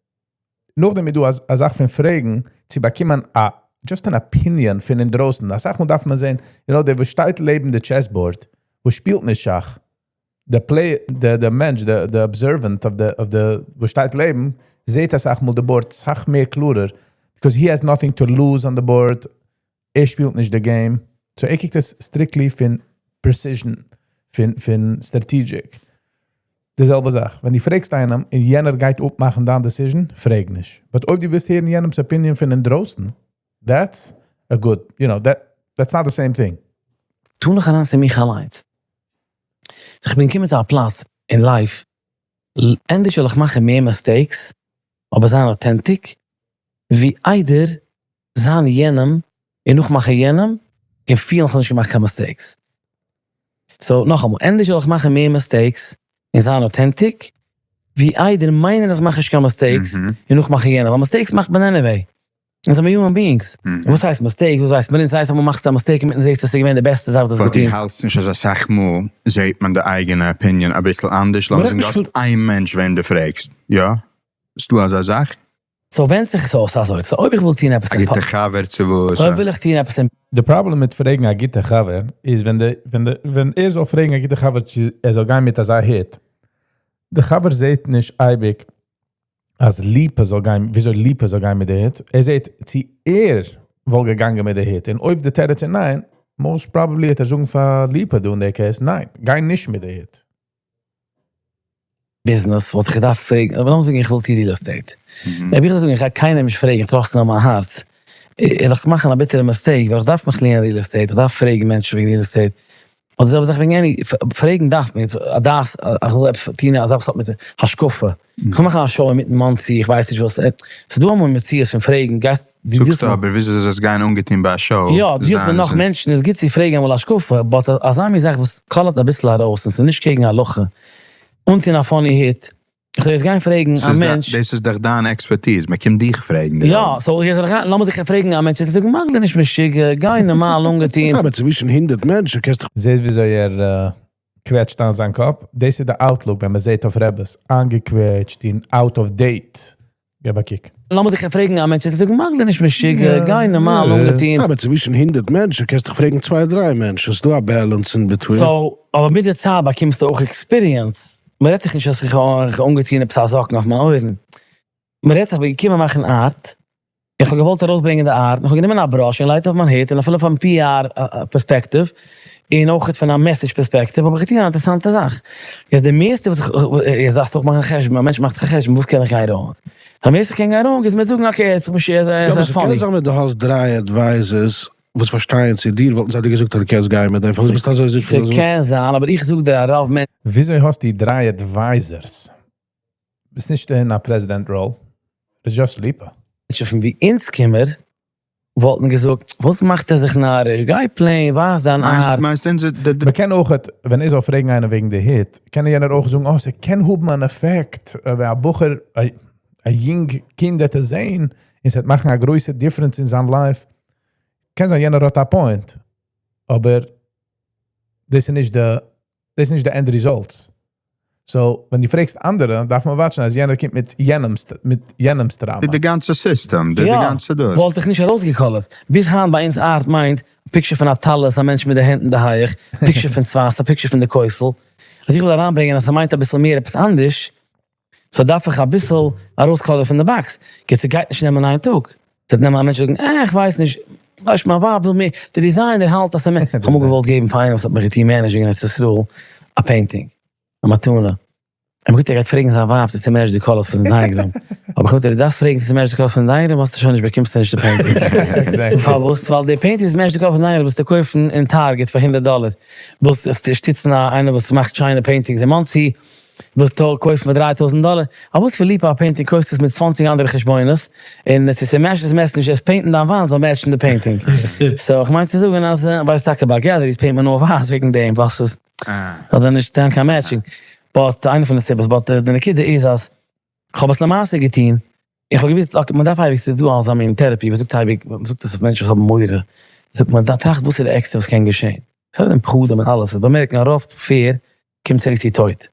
נאכדעם איז דא א זאך פון פרעגן צו באקומען א just an opinion פון אינדרויסן. אסאך מאל דארף מען זען, you know, דער וואס שטייט לעבן די chessboard, וואס שפילט נישט שאך, די play, די מענטש, די observant of the, of the, וואס שטייט לעבן, זעט אסאך מאל די board סאך מער קלארער, because he has nothing to lose on the board, ער שפילט נישט די game. So ער קוקט עס strictly פון precision, פון strategic. די זעלבע זאך, ווען דו פרעגסט איינעם און יענער גייט אפמאכן דיין decision, פרעג נישט. But אויב דו ווילסט הערן יענעמ'ס opinion פון אינדרויסן, that's a good, you know, that, that's not the same thing. טו נאך אריין צו מיך אליינס. איך בין געקומען צו א פלאץ אין life, ענדערש וועל איך מאכן מער mistakes, אבער זיין authentic, ווי איידער זיין יענעם און נאכמאכן יענעם און פילן איך האב נישט געמאכט קיין mistakes. So נאכאמאל, ענדערש זאל איך מאכן מער mistakes און זיין authentic, ווי איידער מיינען אז איך מאך נישט קיין mistakes און נאכמאכן יענעם, ווייל mistakes מאכט מען anyway. אונז זעמיר human beings. וואס הייסט mistakes? וואס ווייסט מען? אונז הייסט אמאל מאכסטו א mistake אינמיטן זעסטו עס איז געווען די בעסטע זאך וואס האסט געטון. But דו האלטסט נישט אז אסאך מאל זעט מען די אייגענע opinion אביסל אנדערש? לאמיר זאגן דו האסט איין מענטש וועם דו פרעגסט, יא? ס'דא אזא זאך? So ווענדט זיך עס אויס אזוי, so אויב איך וויל טון עפעס א גוטע חבר צו וואס? אויב וויל איך טון עפעס אין. די פראבלעם מיט פרעגן א גוטע חבר איז ווען די ווען די ווען ער זאל פרעגן א גוטע חבר צו ער זאל גיין מיט אזא הוט, די חבר זעט נישט אייביג אז ליפא זאל גיין, וויאזוי ליפא זאל גיין מיט די הוט, ער זעט צו ער וואלט געגאנגען מיט די הוט, און אויב די תירוץ איז ניין, most probably וועט ער זאגן פאר ליפא דא אין די case, ניין, גיי נישט מיט די הוט. ביזנעס וואלט איך געדארפט פרעגן, אבער לאמיר זאגן איך וויל טון real estate, אויב איך זאל זאגן איך גיי קיינעם נישט פרעגן, איך trust נאר מיין הארץ, וועל איך מאכן א ביטערע mistake, ווייל איך דארף מיך לערנען real estate, איך דארף פרעגן מענטשן וועגן real estate, אדער די זעלבע זאך וועגן any, פרעגן דארף מען, א דעת, איך וויל עפעס טון א זאך וואס האט מיט השקפה, איך וויל מאכן א show אינמיטן מאנסי, איך ווייס נישט וואס, ס'איז דא אמאל מציאות פון פרעגן, גייסט, דו ווילסט זאגסטו אבער וויאזוי זאל עס גיין אנגעטון ביי א show? יא, דו ווילסט מיט נאך מענטשן, איז גוט צו פרעגן אמאל השקפה, but אזא מין זאך וואס קאלערט אביסל ארויס און ס'איז נישט קעגן הלכה, אנטון א funny הוט, איך זאל יעצט גיין פרעגן א מענטש. דאס איז דאך דיין expertise, מען קומט דיך פרעגן. יא, so יעצט זאל איך גיין, לאמיר זיך פרעגן א מענטש, ער וועט זאגן מאך דיר נישט משוגע, גיי נארמאל אנגעטון. אבער צווישן 100 מענטשן קענסטו. זעט וויאזוי ער קוועטשט איין זיין קאפ, דאס איז די outlook ווען מען זעט אויף רעבעס, איינגעקוועטשט און out of date. געב א קוק. לאמיר זיך פרעגן א מענטש, ער וועט זאגן מאך דיר נישט משוגע, גיי נארמאל אנגעטון. אבער צווישן 100 מענטשן קענסטו דאך פרעגן צוויי דריי מענטשן, ס'איז דא א balance in between. So, אבער מיט די צייט באקומסטו אויך experience. מען רעדט זיך נישט אז איך האב אנגעטון עפעס א זאקן אויף מיין אויערן. מען רעדט זיך איך בין געקומען מאכן art, איך האב געוואלט ארויסברענגען די art, און איך האב גענומען א brush און לייגט אויף מיין הוט, און אפילו פון PR perspective, און אויך פון א message perspective, האב איך געטון א אינטערעסאנטע זאך. יעצט די מערסטע וואס איך, יעצט דארפסטו אויך מאכן א חשבון, א מענטש מאכט זיך א חשבון, וואס קען איך גיין wrong? פאר ווער ס'קען גיין wrong איז מיר זאגן okay, ער האט זיך משוגע, ער יא, אבער איז ס'קען funny. זיין ווען דו האסט דריי advisors וואס פארשטייען צו דיר, וואלטן זיי דיר געזאגט אז דו קענסט גיין מיט דעם, פארוואס ביסטו אזוי זיכער אז. ס'קען זיין, אבער איך זאג דיר א רוב מענטשן. וויאזוי האסטו דריי advisors? ביסט נישט אין א president role. איז just ליפא. פון ווי אונז קומער, וואלטן געזאגט, וואס מאכט ער זיך נאריש? גיי plain, ווייז דיין הארץ. מיינסט אונזער די מען קען אויך, ווען איך זאל פרעגן איינער וועגן די hit, קען יענער אויך זאגן, oh, ס'קען האבן אן effect, ווען א בחור, א יונג קינד וועט עס זען, עס וועט מאכן א גרויסע difference אין זיין life. קען זיין, יענער האט א point. אבער דאס איז נישט די, דאס איז נישט די end results. So, ווען דו פרעגסט אנדערע, דארף מען watch ן, אז יענער קומט מיט יענעמ'ס טראומא. די גאנצע system, די יא. גאנצע דאס. וואלט איך נישט ארויסגעקאלערט. ביז היינט ביי אונז art מיינט, picture פון א טלית, א מענטש מיט די הענט אין די הייך, picture פון צפת, א picture פון די כותל. אז איך וויל אריינברענגען, אז ס'מיינט אביסל מער עפעס אנדערש, so דארף איך אביסל ארויסקאלערן פון די box. יעצט, ס'גייט נישט נעמען איין טאג. ס'וועט נעמען א מענטש זאגן, איך ווייס נישט, ווייסט, מיין ווייב וויל מיר, דער designer האלט, אז ער מיר, איך האב אמאל געוואלט געבן פאר איינעם וואס האט מיך געטון managing אין ארץ ישראל, א painting, א מתנה. ער האט געזאגט, ער גייט פרעגן זיין ווייב צו ס' match ט די colors פון די dining room. אבער איך האב געזאגט, ער דארף פרעגן צו ס' match ט די colors פון די dining room, האסטו שוין נישט, באקומסטו נישט די painting. פארוואס? ווייל די painting וואס match ט די color פון די dining room וועסטו קויפן אין Target פאר 100 דאלער. ווילסט שטיצן איינער וואס מאכט שיינע paintings אין מאנסי, ווילסטו קויפן פאר 3000 דאלער. אבער וואס פאר ליפא א painting קויפסטו עס מיט 20 אנדערע חשבונות, און עס איז match ט, עס match ט נישט, עס paint ן דיין וואנט זאל match ן די painting. So, איך מיין צו זאגן, אז, ווייסט טאקע ביי galleries paint מען נאר ווייס וועגן דעם, וואס איז, זאל נישט זיין קיין matching. But איינע פון די סיבות, but די נקודה איז, אז איך האב עס למעשה געטון. איך האב געוואוסט, okay, מען דארף אייביג, ס'איז דא אלזא מין therapy, וואס זאגט אייביג, מען זאגט עס אויף מענטשן וואס האבן מורא. זאגט מען, טראכט וואס איז די ערגסטע וואס קען געשען. עס האט דעם פחדים און אלעס. באמערקן, א רוב fear קומט צוריק צו טויט.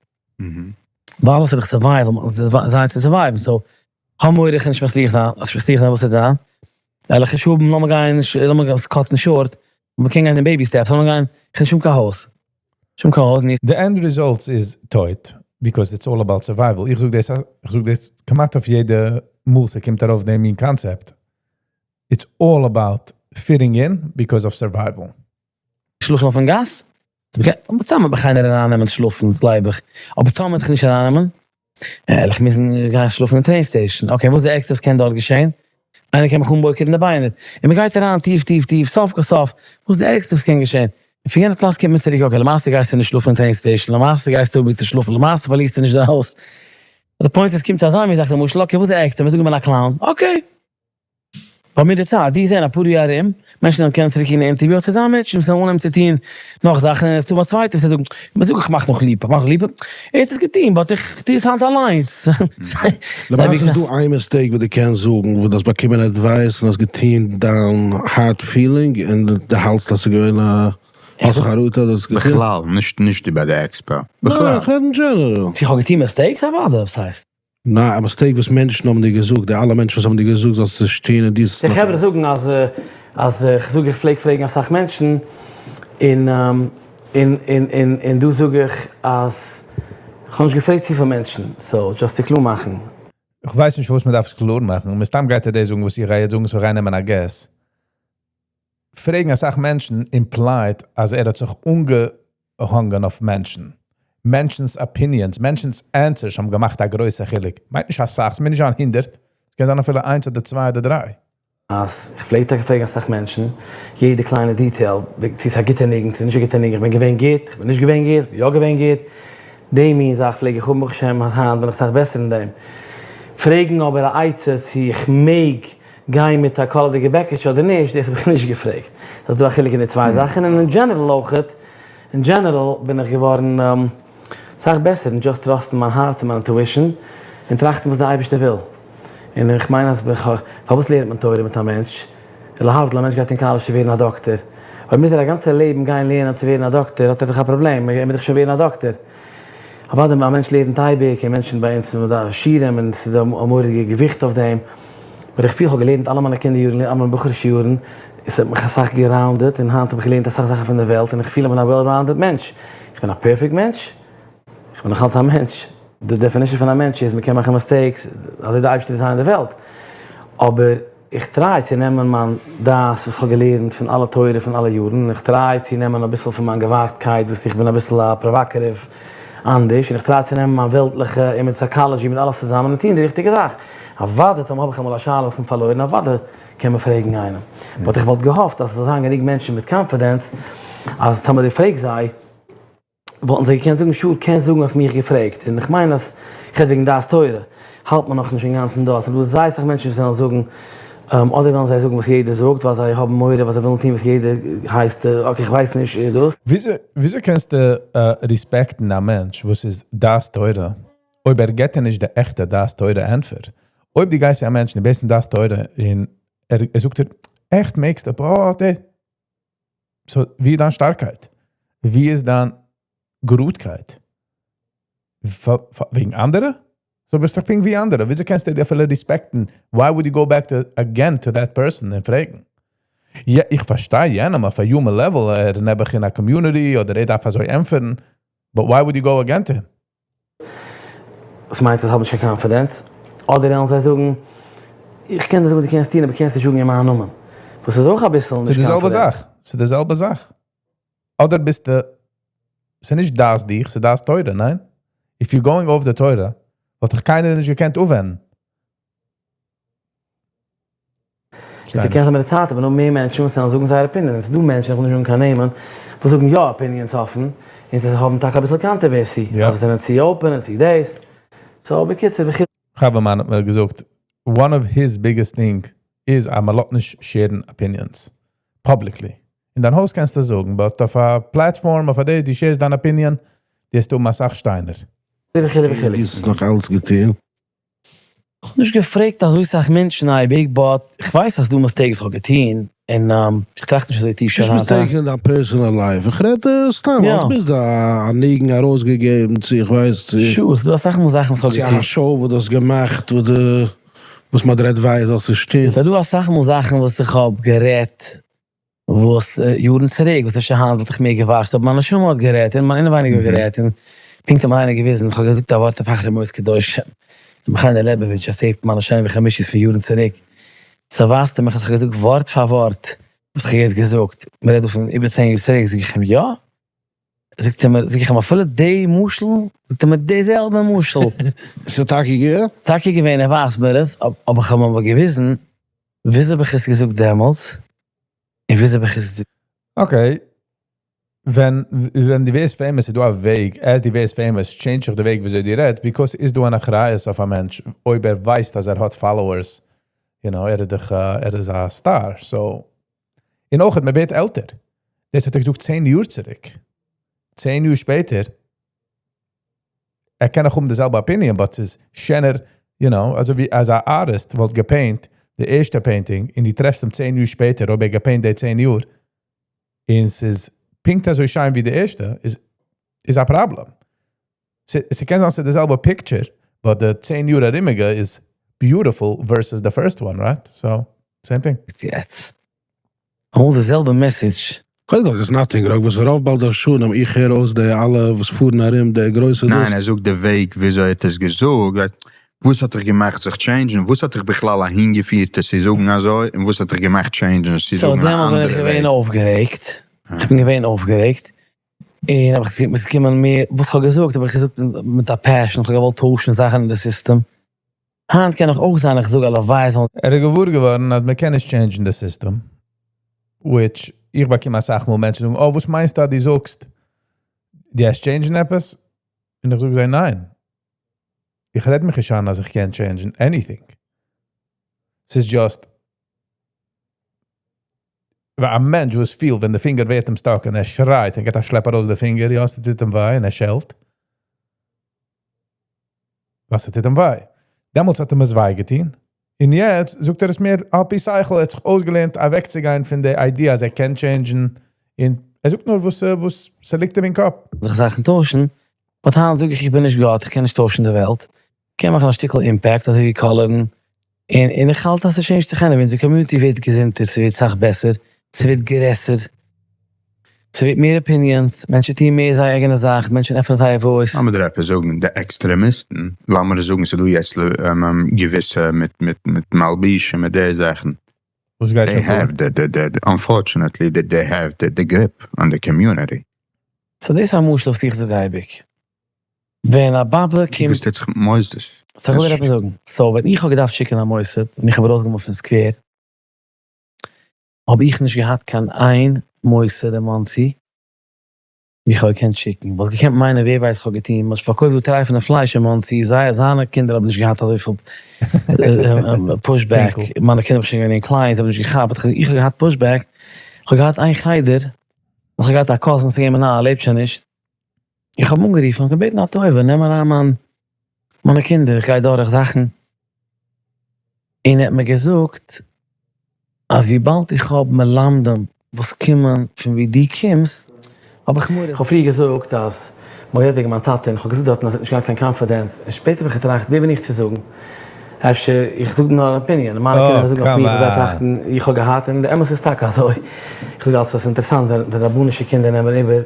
ווייל אלעס איז דאך survival, זיי צו survive ן. So, האב מורא, איך נישט מצליח זיין, אז איך מצליח זיין, וואס וועט זיין? וועל איך נישט האבן, לאמיר גיין, לאמיר גיין cut ן short, מען קען גיין אין baby steps, לאמיר גיין, איך נישט האבן קיין הויז. נישט האבן קיין הויז, נישט. The end results איז טויט, because it's all about survival. איך זאג דאס כמעט אויף יעדע מאל ס'קומט ארויף דעם מין concept. It's all about fitting in because of survival. שלאפן אויפן גאס? סתם האב איך איינער ארייננעמען שלאפן, גלייב איך. אבער טאמער וועט איך נישט ארייננעמען, איך מוז גיין שלאפן אין train station. Okay, וואס איז די ערגסטע וואס קען דארט געשען? איינער קען מיך אנבויקערן די ביינער. און מען גייט אריין טיף, טיף, טיף, סוף כל סוף. וואס איז די ערגסטע וואס קען געשען? און פון יענע פלאץ קומט מען צוריק, okay, למעשה גייסטו נישט שלאפן אין train station, למעשה גייסטו האבן וואו צו שלאפן, למעשה פארלירסטו נישט דיין הויז. The point איז, קומט אזא מין זאך, למשל, okay, וואס איז די ערגסטע? מיר זאגן, איך בין א clown. Okay. ביי מיר די צייט, די זען א פאר יאר ארום, מענטשן וועלן קענען צוריק אין interview, עס איז זיין מענטשן, וואס זאלן אנהייבן צו טון נאך זאכן, און עס איז דא א צווייטער וואס זאגן, מען זאגט, איך מאך נאך ליפא, איך מאך נאך ליפא. ער האט עס געטון, but איך טו עס היינט אליינס. למעשה איז דא איין mistake, וואס דו קענסט זאגן, וואס דו האסט באקומען advice און האסט געטון דיין heart feeling און דו האלטסט, אז ס'איז געווען א האסט חרטה, דאס געטון? בכלל, נישט איבער די expo. ניין, בכלל. איך רעד in general. איך האב געטון mistakes, אבער וואס הייסט? ניין, א mistake וואס מענטשן האבן דיר געזאגט, די אלע מענטשן וואס האבן דיר געזאגט, זאלסט עס טון און דיס. די חברה זאגן, אז איך זאג, איך פלעג פרעגן אסאך מענטשן, און דא זאג איך, אז איך האב נישט געפרעגט צו פיל מענטשן, so, just צו קלאר מאכן. איך ווייס נישט, וואס מען דארף עס קלאר מאכן. מסתם גייט ער דיר זאגן, וואס איך גיי יעצט זאגן, so ריינעמען א guess. פרעגן אסאך מענטשן implied, אז ער האט זיך אנגעהאנגען אויף מענטשן. מענטשנ'ס opinions, מענטשנ'ס answers האבן געמאכט א גרויסע חילוק. מיינט נישט אסאך, ס'מיינט נישט אן 100. קען זיין אפילו איינס אדער צוויי אדער דריי. אז איך פלעג טאקע פרעגן אסאך מענטשן, יעדע קליינע detail, צו ס'איז א גוטע ניגון, צו ס'איז נישט א גוטע ניגון, איך בין געווען גוט, איך בין נישט געווען גוט, איך בין יא געווען גוט. די מין זאך פלעג איך האבן, ברוך השם, אז היינט בין איך אסאך בעסער אין דעם. פרעגן אבער א עצה צו איך מעג גיין מיט א קאלערדיגע בעקיטש אדער נישט, דאס האב איך נישט געפרעגט. ס'איז דא א חילוק אין די צוויי זאכן, און אין general אויכעט, אין general בין איך געווארן אסאך בעסער אין just trust ן מיין הארץ און מיין intuition, און טראכטן וואס דער אייבערשטער וויל. און איך מיין אז פארוואס לערנט מען תורה מיט א מענטש? להבדיל, א מענטש גייט אין college צו ווערן א דאקטער. אויב מוז ער א גאנצע לעבן גיין לערנען צו ווערן א דאקטער, האט ער דאך א פראבלעם, ער מוז דאך שוין ווערן א דאקטער. אוודאי, א מענטש לערנט אייביג, און מענטשן ביי אונז מיט די שיעורים, און ס'איז דא א מורא'דיגע געוויכט אויף דעם. אבער איך פיל, איך האב געלערנט אלע מיינע קינדער יארן, אלע מיינע בחור'ישע יארן, עס האט מיך אסאך גע round עט, און היינט האב איך געלערנט אסאך זאכן פון דער וועלט, און איך פיל איך בין א well-rounded מענטש. איך בין א perfect מענטש? איך בין נאך אלץ א מענטש. די definition פון א מענטש איז, מען קען מאכן mistakes, אזוי די אייבערשטער design ט די וועלט. אבער איך try צו נעמען מיין דעת וואס איך האב געלערנט פון אלע תורה פון אלע יארן, און איך try צו נעמען אביסל פון מיין געוואגטקייט וואס איך בין אביסל א provocative. אנדערש, און איך try צו נעמען מיין וועלטליכע און מיט psychology מיט אלעס צוזאמען און טון די ריכטיגע זאך. אוודאי טאמער האב איך אמאל א שאלה וואס מ'האט פארלוירן אוודאי קען מען פרעגן איינעם. but איך וואלט געהאפט אז ס'זאל זיין גענוג מענטשן מיט confidence אז טאמער דו פרעגסט זיי וואלטן זיי געקענט זאגן sure קענסט זאגן האסט מיך געפרעגט און איך מיין אז איך רעד וועגן דעת תורה האלט מען נאכנישט אינגאנצן דארט ס'דא זייער סאך מענטשן וואס וועלן זאגן אדער וועלן זיי זאגן וואס יעדער זאגט ווייל זיי האבן מורא ווייל זיי ווילן טון וואס יעדער הייסט okay איך ווייס נישט איז דאס. וויאזוי קענסטו respect ן א מענטש וואס איז דעת תורה אויב ער געבט דיר נישט די עכטע דעת תורה ענטפער? אויב דו גייסט צו א מענטש און דו בעטסט אים דעת תורה און ער זאגט דיר עכט מעגסטו but so ווי איז דיין שטארקייט? ווי איז דיין גראדקייט? וועגן אנדערע? so ביסט דאך פונקט ווי אנדערע, וויאזוי קענסטו דיר אפילו respect ן? why would you go back to again to that person און פרעגן? יא איך פארשטיי יענעם אויף א human level, ער איז נעבעך אין א community אדער ער דארף אזוי ענטפערן, but why would you go again to him? וואס מיינט אז האב נישט קיין confidence? אדער וועלן זיי זאגן, איך קען דיר זאגן וואס דו קענסט טון אבער קענסט נישט זאגן אין מיין נאמען. וואס איז אויך אביסל נישט ס'איז די זעלבע confidence. זאך, ס'איז די זעלבע זאך. אדער ביסטו, ס'איז נישט דעת דיך, ס'איז דעת תורה, ניין? if you going אויף די תורה, וואלט דיך קיינער נישט געקענט אפווענדן. און ס'קען זיין מיט די צייט אבער נאר מער מענטשן וואס וועלן זאגן זייער opinion, און ס'איז דא מענטשן, איך וויל נישט זאגן קיין נעמען, וואס זאגן יא opinions אפן, און זיי האבן טאקע אביסל controversy, אז זיי זענען צו open און צו דאס, so בקיצור וכו'. חבר מיינער האט מיר געזאגט, one of his biggest thing איז אז מ'לאזט נישט share ן opinions publicly. אין דיין הויז קענסטו זאגן, but אויף א platform, אויף א דעיס, דו share סט דיין opinion, דו האסט האבן אסאך שטיינער. וכו' וכו'. דו האסט עס נאך אלץ געטון? כ'האב נישט געפרעגט אזוי סאך מענטשן אייביג, but כ'ווייס אז ס'דא mistakes כ'האב געטון, און כ'טראכט נישט אזוי טיף שוין נישט היינט. mistake אין דיין personal life, איך רעד סתם יא. אלס ביז א ניגון ארויסגעגעבן צו איך ווייס צו. sure, ס'דא אסאך מאל זאכן וואס כ'האב צו א געטון. show וואס דו האסט געמאכט וואס די וואס מ'האט דיר advised זאלסט נישט טון. ס'דא אסאך מאל זאכן וואס איך האב גערעדט וואס יארן צוריק, וואס אפשר היינט וואלט איך מער געוואשט, אבער מיין נשמה האט גערעדט, און מיין אינעווייניג האט גערעדט, און פונקט האט מיר איינער געוויזן, איך האב געזאגט א ווארט אויף אחרי מות קדושים, רבי חיים לעבאוויטש, א save מיינע שני וחמישי'ס פון יארן צוריק, so ווייזט ער מיך אז איך האב געזאגט ווארט פאר ווארט וואס איך האב יעצט געזאגט, מען רעדט דא פון איבער 10 יאר צוריק, זאג איך אים יא? זאגט ער מיר, זאג איך אים אפילו די משל? זאגט ער מיר די זעלבע משל. ס'איז טאקע געווען? טאקע געווען, ער ווייזט מיר עס, אבער איך האב אים אבער געוויזן וויאזוי האב איך עס געזאגט דעמאלטס, און וויאזוי האב איך עס. okay, ווען ווען דו ווערסט famous איז דא א וועג, as דו ווערסט famous change זיך די וועג וויאזוי דו רעדסט, because איז דא אן אחריות אויף א מענטש אויב ער ווייסט אז ער האט followers, you know, ער איז דאך ער איז א star, so, און אויך מען ווערט עלטער, דאס האט ער געזאגט 10 יאר צוריק, 10 יאר שפעטער, ער קען נאך האבן די זעלבע opinion, but ס'איז שענער, you know, אזוי ווי אז א ארטיסט וואלט גע paint די ערשטע painting און דו טרעפסט אים 10 יאר שפעטער, אויב ער גע paint די 10 יאר, און ס'איז פונקט אזוי שיין ווי די ערשטע, איז איז א פראבלעם. ס'קען זיין ס'איז די זעלבע picture, but די 10 יאר ארומיגע איז beautiful versus the first one, right? So, same thing. יעצט. אמאל די זעלבע message. קודם כל איז nothing wrong, וואס רוב בעל דרשנים, איך הער אויס די אלע וואס פארן ארום די גרויסע דאס. ניין, ער זאגט די וועג וויאזוי ער האט עס געזאגט, וואס האט דיך געמאכט זיך change ן, וואס האט דיך בכלל אהינגעפירט עס צו זאגן אזוי, און וואס האט דיך געמאכט change ן עס צו so זאגן א דעמאלט בין איך אנדערע געווען וועג. אויפגערעגט, איך בין געווען אויפגערעגט, און האב איך געזאגט, קומען מיר, וואס כ'האב געזאגט האב איך געזאגט מיט א passion, איך האב געוואלט טוישן זאכן אין די סיסטעם, היינט קען איך אויך זיין איך זאג הלוואי זאלן. ער איז געוואר געווארן אז מען קען נישט change ן די סיסטעם, which איך באקום אסאך מאל מענטשן זאגן, oh וואס מיינסטו אז דו זאגסט? דו האסט change ן עפעס? און איך זאג זיי ניין, איך רעד מיך נישט איין אז איך קען change ן anything, ס'איז just א מענטש וואס פילט ווען די פינגער ווערט אים stuck און ער שרייט און געבט א שלעפ ארויס די פינגער, יא ס'טוט אים וויי און ער שעלט, ווייל ס'טוט אים וויי. דעמאלטס האט אים עס וויי געטון, און יעצט זאגט ער עס מער על פי שכל, ער האט זיך אויסגעלערנט אוועקצוגיין פון די idea אז ער קען change ן, און ער זאגט נאר וואס וואס ס'ליגט אים אין קאפ. זיך זאכן טוישן, but היינט זאג איך איך בין נישט גאט, איך קען נישט טוישן די וועלט, איך קען מאכן א שטיקל impact אזוי ווי color ן, און און איך האלט אז ס' change ט זיך anyway, אונזער community ווערט געזונטער, ס'ווערט סאך בעסער, ס'ווערט גרעסער, ס'ווערט מער opinions, מענטשן טוען מער זייער אייגענע זאך, מענטשן עפענען זייער voice. לאמיר דיר עפעס זאגן, די עקסטרעמיסטן, לאמיר זאגן ס'דא יעצט געוויסע מיט מיט מיט מלבישים מיט די זאכן, וואס גייט they שוין פאר? have the the the unfortunately they have the grip on the community. so דאס איז א משל וואס איך זאג אייביג. ווען א באבע קומט. וואס טוט זיך מיט מוסדות? So איך וויל דיר עפעס זאגן. So ווען איך האב געדארפט שיקן א מוסד און איך האב ארויסגעמופט פון סקווער, האב איך נישט געהאט קיין איין מוסד אין מאנסי ווי איך האב געקענט שיקן. וואלסט געקענט מיינען ווער ווייסט כ'האב געטון, מ'האט פארקויפט דא טרייפענע פלייש אין מאנסי, זיי זיינע קינדער האבן נישט געהאט אזויפיל push back, מיינע קינדער האבן שוין געווען קליין, זיי האבן נישט געכאפט, איך האב געהאט push back, איך האב געהאט איין חדר, איך האב געהאט א cousin ס'איז געווען מנהל ער לעבט שוין נישט, איך האב אנגערופן און געבעטן א טובה, נעם אריין מיין מיינע קינדער, איך גיי דורך זאכן, און ער האט מיר געזאגט אז וויבאלד איך האב מלמדים וואס קומען פון ווי דו קומסט, האב איך מורא. איך האב פריער געזאגט אז מ'האט גערעדט וועגן מיין טאטע און איך האב געזאגט דארטן אז ער האט נישט געהאט קיין confidence, און שפעטער האב איך געטראכט ווער בין איך צו זאגן, אפשר איך זאג נאר אן opinion, מיינע קינדער זאגן אויף מיר וואס זיי טראכטן איך האב געהאט, און די אמת איז טאקע אזוי, איך זאג אלץ אז ס'איז אינטערעסאנט ווען רבנישע קינדער נעמען איבער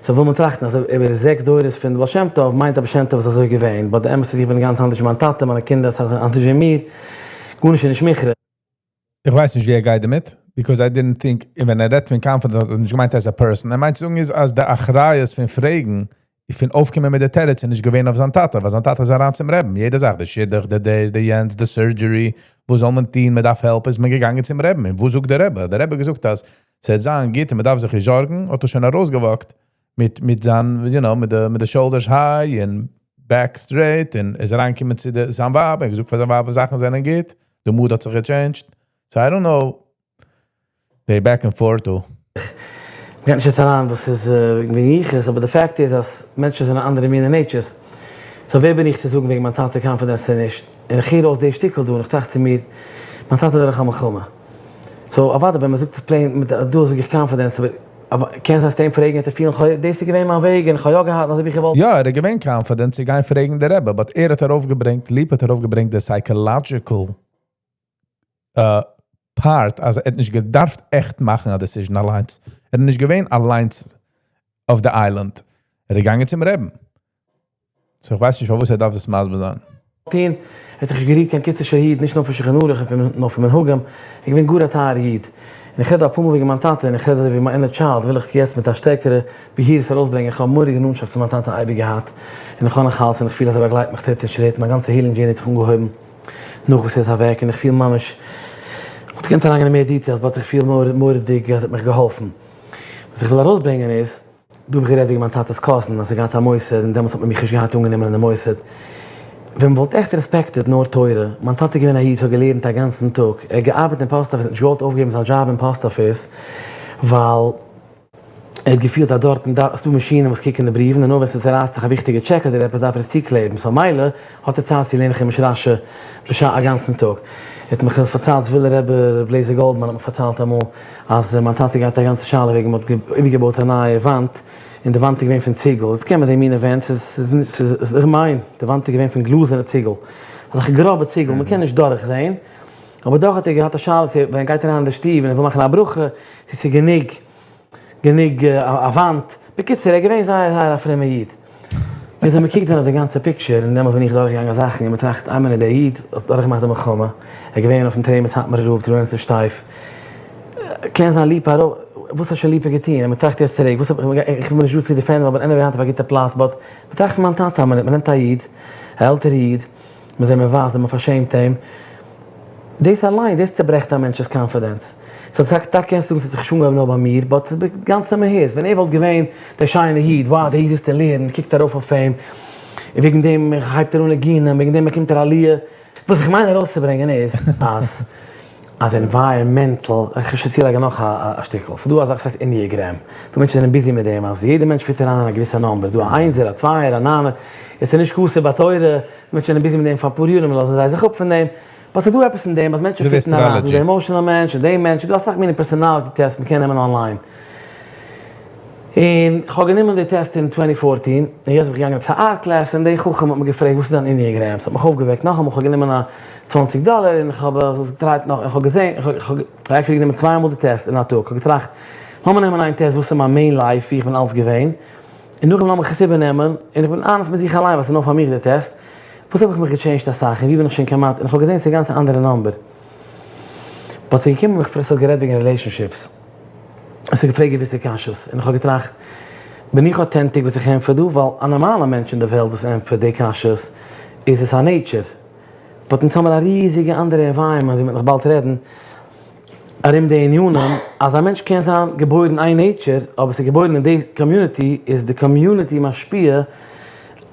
so וויל מען טראכטן אז איבער זעקס דורות פון די בעל שם טוב מיינט א בעל שם טוב איז אזוי געווען, but די אמת איז איך בין גאנץ אנדערש ווי מיין טאטע, מיינע קינדער אסאך זענען אנדערש ווי מיר, גארנישט איז נישט מוכרח. איך ווייס נישט ווי ער גייט דערמיט, because I didn't think, ווען ער רעדט פון confident האט ער נישט געמיינט as a person, ער מיינט צו זאגן איז אז די אחריות פון פרעגן, פון אויפקומען מיט די תירוץ איז נישט געווען אויף זיין טאטע, ווייל זיין טאטע איז אריין צום רעבן, יעדע זאך, די שידוך, די דאס, די יענץ, די surgery, וואס זאל מען טון, מען דארף help, איז מען געגאנגען צום רעבן, און וואס זאגט דער רבי? דער רבי האט געזאגט אז ס'וועט זיין גוט און מ'דארף זיך נישט זארגן, האט ער שוין ארויסגע walk ט מיט מיט זיין, you know, מיט די מיט די shoulders high און back straight, און איז אריינגעקומען צו די זיין ווייב און געזאגט פאר זיין ווייב אז זאכן זענען גוט, די mood האט זיך גע change ט, so I don't know די back and forth דא. מ'גייט נישט יעצט אריין וואס איז וועגן יחוס, אבער די פאקט איז אז מענטשן זענען אנדערע מינע natures, so ווער בין איך צו זאגן וועגן מיין טאטע confidence צו נישט, און איך הער אויס די שטיקל דא און איך טראכט צו מיר, מיין טאטע איז דורך א מלחמה. so אוודאי ווען מ'זאגט עס plain מיט דא זאג איך confidence אבער קען זיין סתם פרעגן וועט ער פילן כ'האב דאס איז געווען מיין וועג און כ'האב יא געהאט און אזוי האב איך געוואלט. יא ער איז געווען confident צו גיין פרעגן די רבי but ער האט ארויפגעברענגט ליפא האט ארויפגעברענגט די psychological part אז ער האט נישט געדארפט עכט מאכן א decision אליינס ער איז נישט געווען אליינס אויף די island ער איז געגאנגען צום רעבן. so איך ווייס נישט פארוואס ער דארף דאס מסביר זיין. טון, ער האט זיך נישט גערירט קיין קיצעשער איד, נישט נאר פון שולחן ערוך נאר פון מנהגים, ער איז געווען גאר א טייערע איד. און איך רעד אפאר מאל וועגן מיין טאטע און איך רעד אזוי ווי מיין inner child וויל איך יעצט מיט א שטערקערע בהירות ארויסברענגען, איך האב א מורא'דיגע נאנטשאפט צו מיין טאטע אייביג געהאט, און איך האב נאך אלץ, און איך פיל אז ער באגלייט מיך טריט און שריט, מיין גאנצע healing journey האט זיך אנגעהויבן נאך וואס ער איז אוועק, און איך פיל ממש, איך וואלט געקענט אריינגיין אין מער details but איך פיל מורא'דיג אז ער האט מיך געהאלפן. וואס איך וויל ארויסברענגען איז. דא האב איך גערעדט וועגן מיין טאטע'ס cousin אז ער האט געהאט א מוסד און דעמאלטס האט מען מיך נישט געהאט אנגענומען אין די מוסד. ווען מ'וואלט עכט respected נאר תורה, מיין טאטע איז געווען א איד וואס האט געלערנט א גאנצן טאג, ער האט געארבעט אין post office, ער האט נישט געוואלט אויפגעבן זיין דזשאב אין post office ווייל ער האט געפילט אז דארטן ס'דא מאשינען וואס קוקן די בריוון און נאר ווען ס'צערייסט זיך א וויכטיגע טשעק אדער עפעס דארף ער עס צוקלעבן, so מילא האט ער צייט צו לערנען חומש רשי בשעה א גאנצן טאג. ער האט מיך פארציילט, זווילער רבי ר' לעזער גאלדמאן האט מיך פארציילט אמאל, אז מיין טאטע האט געהאט א גאנצע שאלה וועגן מ'האט איבערגעבויט א נייע וואנט, און די וואנט איז געווען פון ציגל, יעצט קען מען די מינע ווענט, ס'איז ס'איז איך מיין די וואנט איז געווען פון גלאזערנע ציגל, אזעלכע גראבע ציגל, מ'קען נישט דורך זעהן, אבער דאך האט ער געהאט א שאלה צו ווען ער גייט אריין אין די שטוב און ער וויל מאכן א ברכה, צו ס'איז גענוג גענוג א וואנט, בקיצור ער איז געווען זייער זייער א פרומע איד. יעצט ווען מ'קוקט ווען אויף די גאנצע picture, און דעמאלס בין איך דורכגעגאנגען זאכן און מ'טראכט איין מינוט דער איד האט דורכגעמאכט די מלחמה, ער איז געווען אויפן train מיט סאטמארער רב, ר' יונתן שטייף, קען זיין ליפא ארויף, וואס האט שוין ליפא געטון? און מ'טראכט יעצט צוריק, וואס האב איך, איך בין נישט דא צו defend ן, אבער anyway היינט אויף א גוטע פלאץ, but מ'טראכט פון מיין טאטע א מינוט, מ'נעמט א איד, א עלטערע איד, מ'איז אים מבזה, מ'פארשעמט אים, דאס אליין, דאס צוברעכט א מענטש'ס confidence. so טאקע טאקע קענסטו זאגן ס'האט זיך נישט אנגעהויבן נאר ביי מיר, but ס'איז די גאנצע מהות, ווען ער וואלט געווען דער שיינער איד, wow דער איד זיצט און לערנט, מ'קוקט ארויף אויף אים, און וועגן דעם הייבט ער אן ניגונים, וועגן דעם באקומט ער עליה. וואס איך מיין ארויסצוברענגען איז אז אז environmental, איך וויל שוין צולייגן נאך א שטיקל, ס'איז דא א זאך וואס הייסט Enneagram, דא מענטשן זענען busy מיט דעם אז יעדער מענטש fit אריין אין א געוויסע number, ס'דא א איינזער, א צווייער, א ניינער, עס איז נישט כתוב בתורה, מענטשן זענען busy מיט דעם פאר אפאר יאר און לאזן זיי זיך אפ פון דעם, but ס'איז דא עפעס אין דעם אז מענטשן אזוי ווי fit ן אריין, ס'איז דא astrology. די emotional מענטש און דעם מענטש, ס'איז דא אסאך מיני personality test מ'קען נעמען online. און כ'האב גענומען די טעסט אין twenty fourteen, און יעצט בין איך געגאנגען עפעס א art class און די חכם האט מיר געפרעגט וואס איז דיין Enneagram, ס'האט מיך אויפגעוועקט נאכאמאל, כ'האב גענומען א צוואנציג דאלער און כ'האב גע try ט נאך, און כ'האב געזען, כ'האב actually גענומען צוויי מאל די טעסט אין א טאג, כ'האב געטראכט לאמיר נעמען איין טעסט וואס איז מיין main life ווי איך בין אלץ געווען, און נאכדעם לאמיך עס איבערנעמען, און איך בין honest מיט זיך אליין ווייל ס'איז נאר פאר מיך די טעסט, וואס האב איך מיך גע change ט אסאך און ווי בין איך שוין כמעט, און איך האב געזען ס'איז גאנץ א אנדערע number. but ס'איז געקומען מיך פרעגט ס'האט גערעדט וועגן relationships, און ס'האט געפרעגט געוויסע קשיות, און איך האב געטראכט. בין איך authentic וואס איך ענטפער דא? ווייל א נארמאלע מענטש אין די וועלט וואס ענטפערט די קשיות איז עס א nature. But אונז האמיר א ריזיגע אנדערע environment ווי מ'וועט נאך באלד רעדן ארום די ענינים, אז א מענטש קען זיין געבוירן איין nature אבער ס'איז געבוירן אין די community איז די community משפיע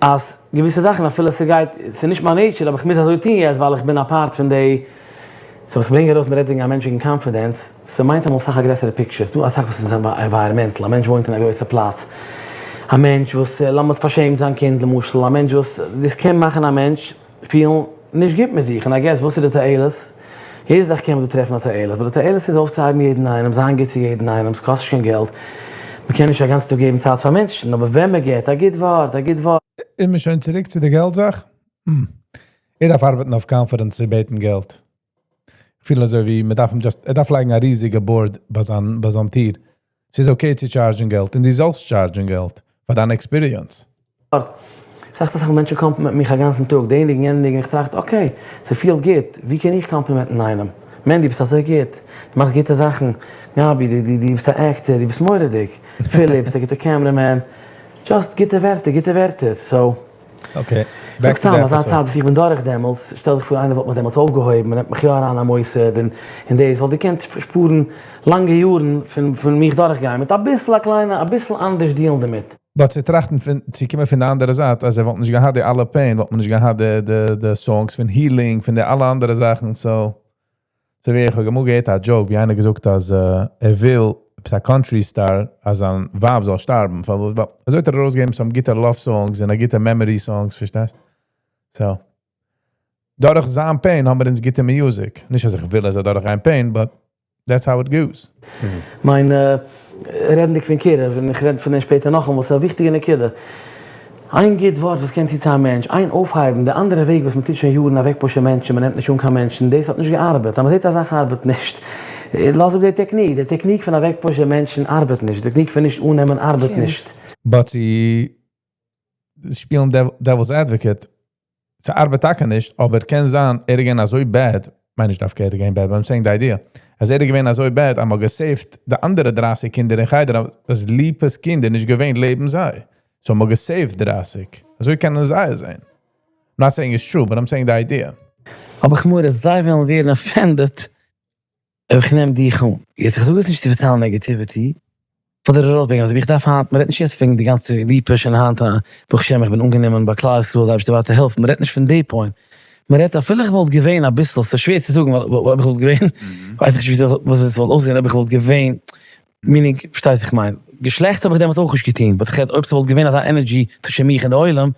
אז געוויסע זאכן אפילו ס'גייט ס'איז נישט מיין nature אבער כ'מוז אזוי טון יעצט ווייל איך בין א part פון די. So וואס כ'ברענג ארויס מ'רעדט וועגן א מענטש וועגן confidence, ס'מיינט אמאל אסאך א גרעסערע picture, ס'דא אסאך וואס איז environmental, א מענטש וואוינט אין א גרויסע פלאץ, א מענטש וואס לאמיר פארשעמט זיין קינד למשל, א מענטש וואס, דאס קען מאכן א מענטש פילן נישט גוט מיט זיך, און I guess וואס איז די תועלת? יעדע זאך קען מען דא טרעפן א תועלת, but די תועלת איז אויפצוהייבן יעדן איינעם, זיין גוט צו יעדן איינעם, ס'קאסט נישט קיין געלט, מ'קען נישט א גאנצן טאג געבן צייט פאר מענטשן, אבער ווען מ'געבט א גוט ווארט, א גוט ווארט. איז מען שוין צוריק צו די געלט זאך? ער דארף ארבעטן אויף confidence צו בעטן געלט. איך פיל אזוי ווי מען דארף אים just, ער דארף לייגן א ריזיגע board ביי זיין טיר. ס'איז okay צו charge ן געלט און דו זאלסט charge ן געלט פאר דיין experience. איך טראכט אסאך מענטשן compliment מיך א גאנצן טאג, די ניגון יענע ניגון, איך טראכט okay, ס'פילט גוט, ווי קען איך compliment ן איינעם? מענדי ביסט אזוי גוט, דו מאכסט גוטע זאכן, גבי דו ביסט א actor, דו ביסט מורא'דיג, פיליפ ביסט א גוטע cameraman, just גוטע ווערטער, גוטע ווערטער, so. Okay, back to זאג די סתם, אזא episode. צייט וואס איך בין דורך דעמאלטס, שטעל דיך פאר איינער וואלט מיך דעמאלטס אויפגעהויבן, מ'נעמט מיך יא אריין א מוסד און און דאס, וואלט געקענט שפארן לאנגע יארן פון פון מיך דורכגיין מיט אביסל א קליינע אביסל אנדערש deal ן דערמיט. But צו טראכטן פון, צו קומען פון די אנדערע זייט, אז ער וואלט נישט געהאט די אלע pain, וואלט מען נישט געהאט די די די songs פון healing, פון די אלע אנדערע זאכן, so. אזוי ווי איך האב אמאל געהערט א joke ווי איינער געזאגט אז ער וויל עפעס א country star אז זיין ווייב זאל שטארבן, פארוואס? ווייל אזוי האט ער ארויסגעגעבן some גוטע love songs און א גוטע memory songs, פארשטייסט? So, דורך זיין pain האבן מיר אונז גוטע music, נישט אז איך וויל ער זאל דורכגיין pain, but that's how it goes. מיין, רעדנדיג פון קירוב, און איך רעד פון דעם שפעטער נאכאמאל, ס'איז א וויכטיגע נקודה. איין גוט ווארט וואס קען צו צו א מענטש, איין אויפהייבן, די אנדערע וועג וואס מ'טוט שוין יארן אוועקפוש ן מענטשן, מ'נעמט נישט אן קיין מענטשן, דאס האט נישט געארבעט. אז מ'זעט א זאך ארבעט נישט, לאז אפ די technique. די technique פון אוועקפוש ן מענטשן ארבעט נישט, די technique פון נישט אננעמען ארבעט נישט. But צו שפילן devil's advocate, ס'ארבעט טאקע נישט, אבער קען זיין ער איז געווען אזוי bad, מיין נישט דווקא ער איז געווען bad, but I'm saying די idea, אז ער איז געווען אזוי bad אז מ'האט גע save ט די אנדערע 30 קינדער אין חדר, אז ליפא'ס קינדער נישט געווען לעבן זיי, so מ'האט גע save ט 30, אזוי קענען זיי עס זען. I'm not saying it's true, but I'm saying די idea. האב איך מורא זיי וועלן ווערן offended אויב איך נעם דיך אן. יעצט איך זאג עס נישט צו פארציילן negativity, כ'וויל דיר ארויסברענגען אז איך דארף היינט, מ'רעדט נישט יעצט וועגן די גאנצע ליפא שוין היינט ברוך השם איך בין אנגענומען ביי כלל ישראל די אייבערשטער ווייטער העלפן, מ'רעדט נישט פון די point, מ'רעדט אפילו איך וואלט געווען אביסל, ס'איז שווער צו זאגן ווייל אויב איך וואלט געווען, ווייס איך נישט ווי אזוי ס'וואלט אויסגעזען אויב איך וואלט געווען, meaning, פארשטייסט וואס איך מיין, געשלעכטס האב איך דעמאלטס אויך נישט געטון, but כ'רעד אויב ס'וואלט געווען אזא energy צווישן מיך און די עולם,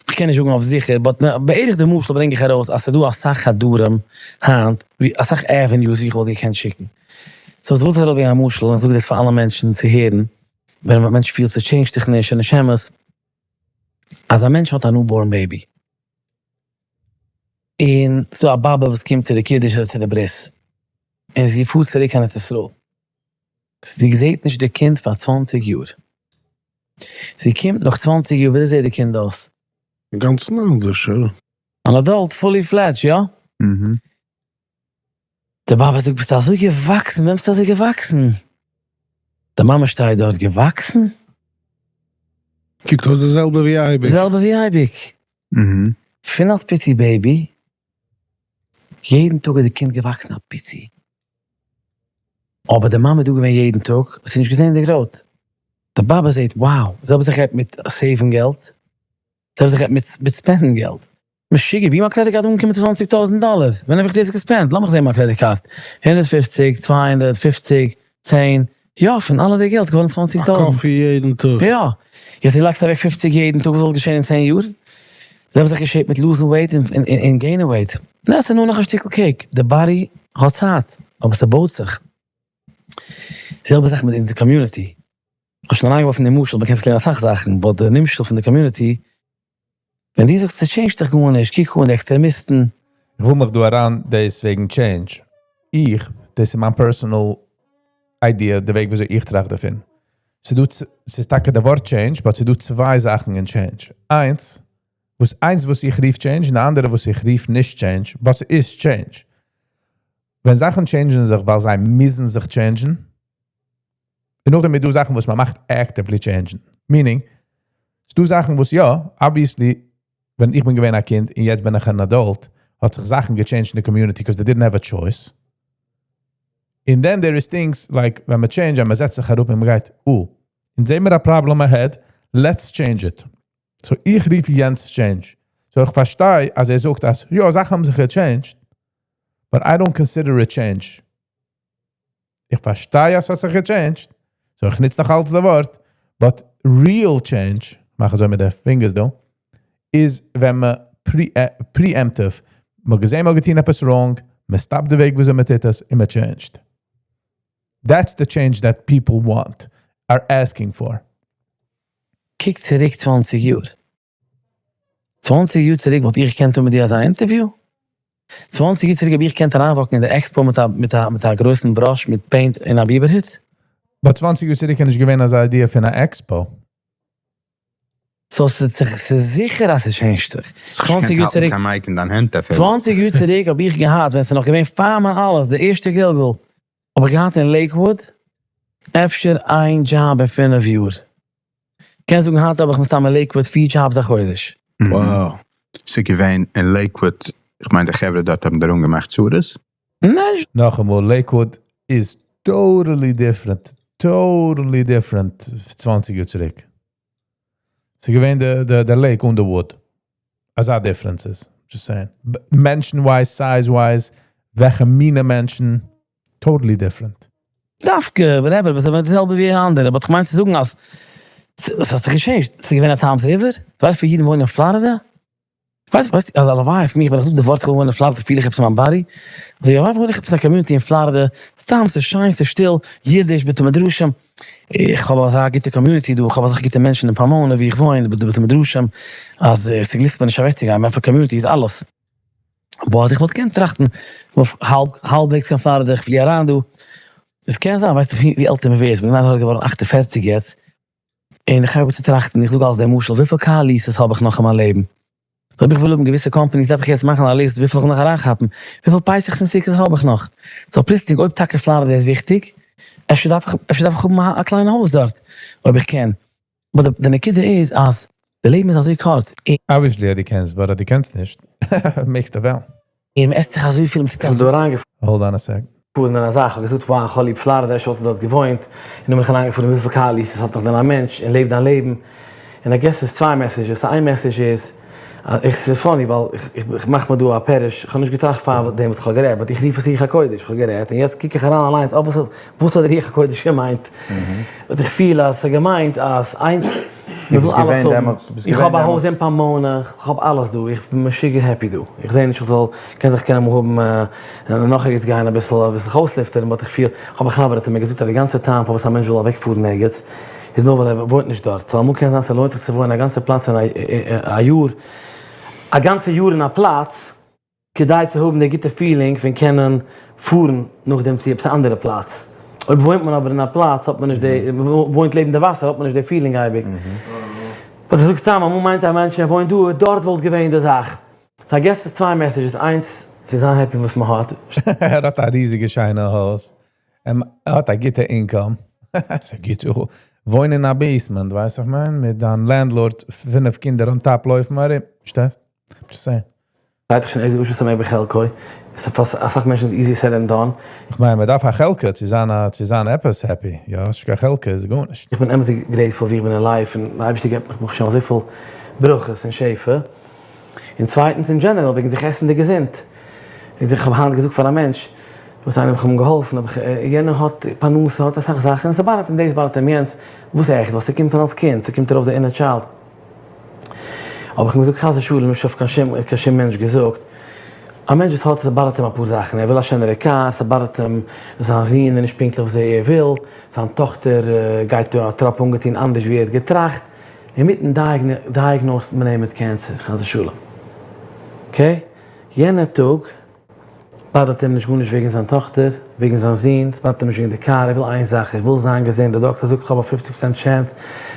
כ'קען נישט זאגן אויף זיכער, but בערך די משל ברענג איך ארויס אז ס'דא אסאך חדרים היינט, ווי אסאך avenues ווי איך וואלט געקענט שיקן. So וואס וויל איך אראפברענגען א משל, און איך זאג דאס פאר אלע מענטשן צו הערן, ווען א מענטש פילט ס' change ט זיך נישט, ס'איז נישט אמת, אז א מענטש האט א newborn baby, און ס'דא א באבע וואס קומט צו די קידוש אדער צו די ברית, און זי פארט צוריק קיין ארץ ישראל, זי זעט נישט די קינד פאר 20 יאר, זי קומט נאך 20 יאר, וויאזוי זעט די קינד אויס? אינגאנצן אנדערש, יא. אן adult, fully fledged, יא? די באבע זאגט, ביסט אזוי געוואקסן, ווען ביסטו אזוי געוואקסן? די מאמע שטייט דארט, געוואקסן? קוקט אויס די זעלבע ווי אייביג. די זעלבע ווי אייביג. פון אלס פיצי baby, יעדן טאג איז די קינד געוואקסן א פיצי. אבער די מאמע איז דא געווען יעדן טאג, האט זי נישט געזען די growth. די באבע זעט, wow, די זעלבע זאך גייט מיט save ן געלט, די זעלבע זאך גייט מיט spend ן געלט. משוגע, ווי מיין credit card אנגעקומען צו 20,000 דאלער? ווען האב איך דאס גע spend ט? לאמיך זען מיין credit card. 150, 250, 10, יא, פון אלע די געלט איז געווארן 20 א טויזנט. coffee יעדן טאג. יא. יעצט דו לייגסט אוועק 50 יעדן טאג, וואס וואלט געשען אין 10 יאר? זעלבע זאך געשעט מיט lose ן weight און gain ען weight. נע, ס'איז נאר נאך א שטיקל cake. די body האט צייט, אבער ס'בויט זיך. זעלבע זאך מיט אונזער community. כ'האב שוין אריינגעווארפן די משל, מ'קען זיך לערנען אסאך זאכן, but די נמשל פון די community, ווען דו זאגסט ס' change ט זיך גארנישט, קוק אן די עקסטרעמיסטן. איך וויל מיך דא אריין דאס וועגן change. איך, דאס איז מיין personal idea, די וועג וויאזוי איך טראכט דערפון. ס'איז דא, ס'איז טאקע די ווארט change, but ס'איז דא צוויי זאכן אין change. איינס, וואס איינס וואס איך רוף change, און די אנדערע וואס איך רוף נישט change, but ס'איז change. ווען זאכן change ן זיך ווייל זיי מוזן זיך change ן, און נאכדעם איז דא זאכן וואס מען מאכט actively change ן. Meaning, ס'דא זאכן וואס יא, obviously, ווען איך בין געווען א קינד און יעצט בין איך אן adult, האט זיך זאכן גע changed אין די community because they didn't have a choice. And then there is things like, ווען מען change, ווען מען זעצט זיך אראפ און מען גייט, oh, אונז זעען מיר א problem ahead, let's change it. So איך רוף יענץ change. So איך פארשטיי, אז ער זאגט, אז יא, זאכן האבן זיך גע changed, but I don't consider it change. איך פארשטיי, אז עס האט זיך גע changed, so איך ניץ נאך אלץ די ווארט, but real change, מאך אזוי מיט די fingers דא, איז ווען מען pre, preemptive, מען געזען, מען האט געטון עפעס wrong, מען stop ט די וועג, ווי מען טוט עס, און מען changed. That's the change that people want, are asking for. קוק צוריק 20 יאר. 20 יאר צוריק וואלט איך געקענט טון מיט דיר אזא interview. 20 יאר צוריק האב איך געקענט אריין walk ן אין די Expo מיט א גרויסן brush מיט paint און א Biber הוט. But 20 יאר צוריק איז נישט געווען אזא idea פון אן Expo. So, עס איז זיכער, אז עס change ט זיך. 20 יאר צוריק קיין mic אין דיין הענט דערפאר. 20 יאר צוריק האב איך געהאט, ווען עס איז נאך געווען פאר מיין אלעס, דער ערשטער גלגול, האב איך געהאט אין Lakewood, אפשר איין job אין 5 יאר. קענסט זאגן, היינט האב איך מסתמא אין Lakewood פיר jobs א חודש. Wow. ס'איז געווען אין Lakewood, איך מיין, די חברה דארט האבן דיר אנגעמאכט צרות. ניין. נאכאמאל, Lakewood is totally different. Totally different 20 יאר צוריק. ס'איז געווען די lake און די wood. אזא differences. Just saying. מענטשן-wise, size-wise, וועלכע מינע מענטשן, totally different. דווקא, whatever, וואס איז דאס זעלבע ווי אנדערע. אבער איך מיין צו זאגן, אז עס האט זיך גע changed. עס איז געווען א Toms River. ווייסט ווי אידן וואוינען אין Florida? ווייסט, אז הלוואי פאר מיך, ווען איך זאג די ווארט, איך וויל וואוינען אין Florida, פיל איך עפעס אין מיין body. אז איך וואוין איך עפעס אין א community אין Florida, סתם ס'איז שיין, ס'איז שטיל, אידיש, בתי מדרשים. איך האב אזא גוטע community דא, איך האב אזא גוטע מענטשן אין Pomona, ווי איך וואוין, בתי מדרשים, אז עס גליסט מיר נישט אוועקצוגיין, מיין community איז אלעס. But איך וואלט געקענט טראכטן, אויף האלבוועגס קיין Florida, איך פלי אריין דא. עס קען זיין, ווייסט דו, ווי עלטער מען ווערט, איך בין געווארן 48 יעצט, און איך הייב אן צו טראכטן, איך זאג אלץ דעם משל, וויפיל car leases האב איך נאך אין מיין לעבן? אויב איך וויל האבן געוויסע companies, דארף איך יעצט מאכן א list, וויפיל איך נאך אריינכאפן, וויפיל פסח און סוכות האב איך נאך. So פלוצלינג, אויב טאקע Florida איז וויכטיג, אפשר דארף איך האבן א קליינע הויז דארט, אויב איך קען. אבער די נקודה איז, אז די לעבן איז אזוי קורץ. Obviously, דו קענסט, but דו קענסט נישט. מעגסטו וועלן. און מען עסט זיך אזוי פיל, מען איז דא אריינגעפארן Hold on a sec. אין א זאך, איך האב געזאגט, wow, איך האב ליב Florida, איך וואלט דארט געוואוינט. און נאר מיך אריינגעפארן וויפיל car leases האט נאך דען א מענטש און לעבט דיין לעבן. און I guess עס איז צוויי messages. איין message איז, איך, ס'איז funny, ווייל איך מאך מיר דא א פירוש, איך האב נישט געטראכט פאר דעם וואס איך האב גערעדט, but איך רוף עס רוח הקודש, איך האב גערעדט, און יעצט קוק איך אריין אליינס, אויף וואס האט דער רוח הקודש געמיינט? But איך פיל אז עס האט געמיינט אז איינס, מען וויל אלעס האבן. איך האב א הויז אין Pomona, איך האב אלעס דא, איך בין משוגע happy דא. איך זע נישט איך זאל, קען זיך קענען האבן, נאך ערגעץ גיין אביסל אויסלופטערן, but איך פיל, איך האב א חבר האט ער מיר געזאגט אז די גאנצע טעם פארוואס א מענטש וויל אוועקפארן ערגעץ, איז נאר ווייל ער וואוינט נישט דארט. So אמאל קען זיין, ס'לוינט זיך צו וואוינען א גאנצע פלאץ אין א יאר, א גאנצע יאר אין א פלאץ, כדי צו האבן די גוטע feeling פון קענען פארן נאכדעם צו עפעס א אנדערע פלאץ. אויב וואוינט מען אבער אין א פלאץ, האט מען נישט די, וואוינט לעבן די וואסער, האט מען נישט די feeling אייביג. But איך זאג סתם, אמאל מיינט א מענטש, ער וואוינט דא, דארט וואלט געווען די זאך. So I guess ס'איז צוויי messages. איינס, צו זיין happy וואס מען האט. ער האט א ריזיגע שיינע הויז. ער האט א גוטע income. ס'איז גוט צו וואוינען אין א basement, ווייסט איך מיין, מיט דיין landlord, פינף קינדער on top לויפן ארום. פארשטייסט? Just saying. ווייס איך שוין, איזה עושר שמח בחלקו. עס איז פאר אסאך מענטשן easy said than done. איך מיין, מען דארף א חלקה צו זיין, צו זיין עפעס happy. יא, האסט נישט קיין חלקה, איז גארנישט. איך בין אמת'דיג grateful ווי איך בין אין life און דער אייבערשטער געבט מיך ברוך השם אזויפיל ברכות און שפע. און צווייטנס אין general, וועגן זיך עסן די געזונט. און איך האב היינט געזאגט פאר א מענטש, וואס איינער האט אים געהאלפן, אבער יענער האט פרנסה, האט אסאך זאכן, און ס' bother ט אים דאס, bother ט אים יענץ, וואס עכט, ווייל ס'קומט פון אלס קינד, ס'קומט ארויף די inner child. אבער איך האב געזאגט חס ושלום, נישט אויף קיין שום מענטש געזאגט, א מענטש וואס האט, ס' bother ט אים אפאר זאכן, ער וויל א שענערע קאר, ס' bother ט אים זיין זון איז נישט פונקטליך וואס ער וויל, זיין טאכטער גייט א טראפ אנגעטון אנדערש ווי ער האט געטראכט, אינמיטן diagnose ט מען אים מיט cancer, חס ושלום. Okay? יענער טאג bother ט אים נישט גארנישט וועגן זיין טאכטער, וועגן זיין זון, עס bother ט אים נישט וועגן די קאר, ער וויל איין זאך, איך וויל זיין געזונט, דער דאקטער זאגט איך האב א 50% chance,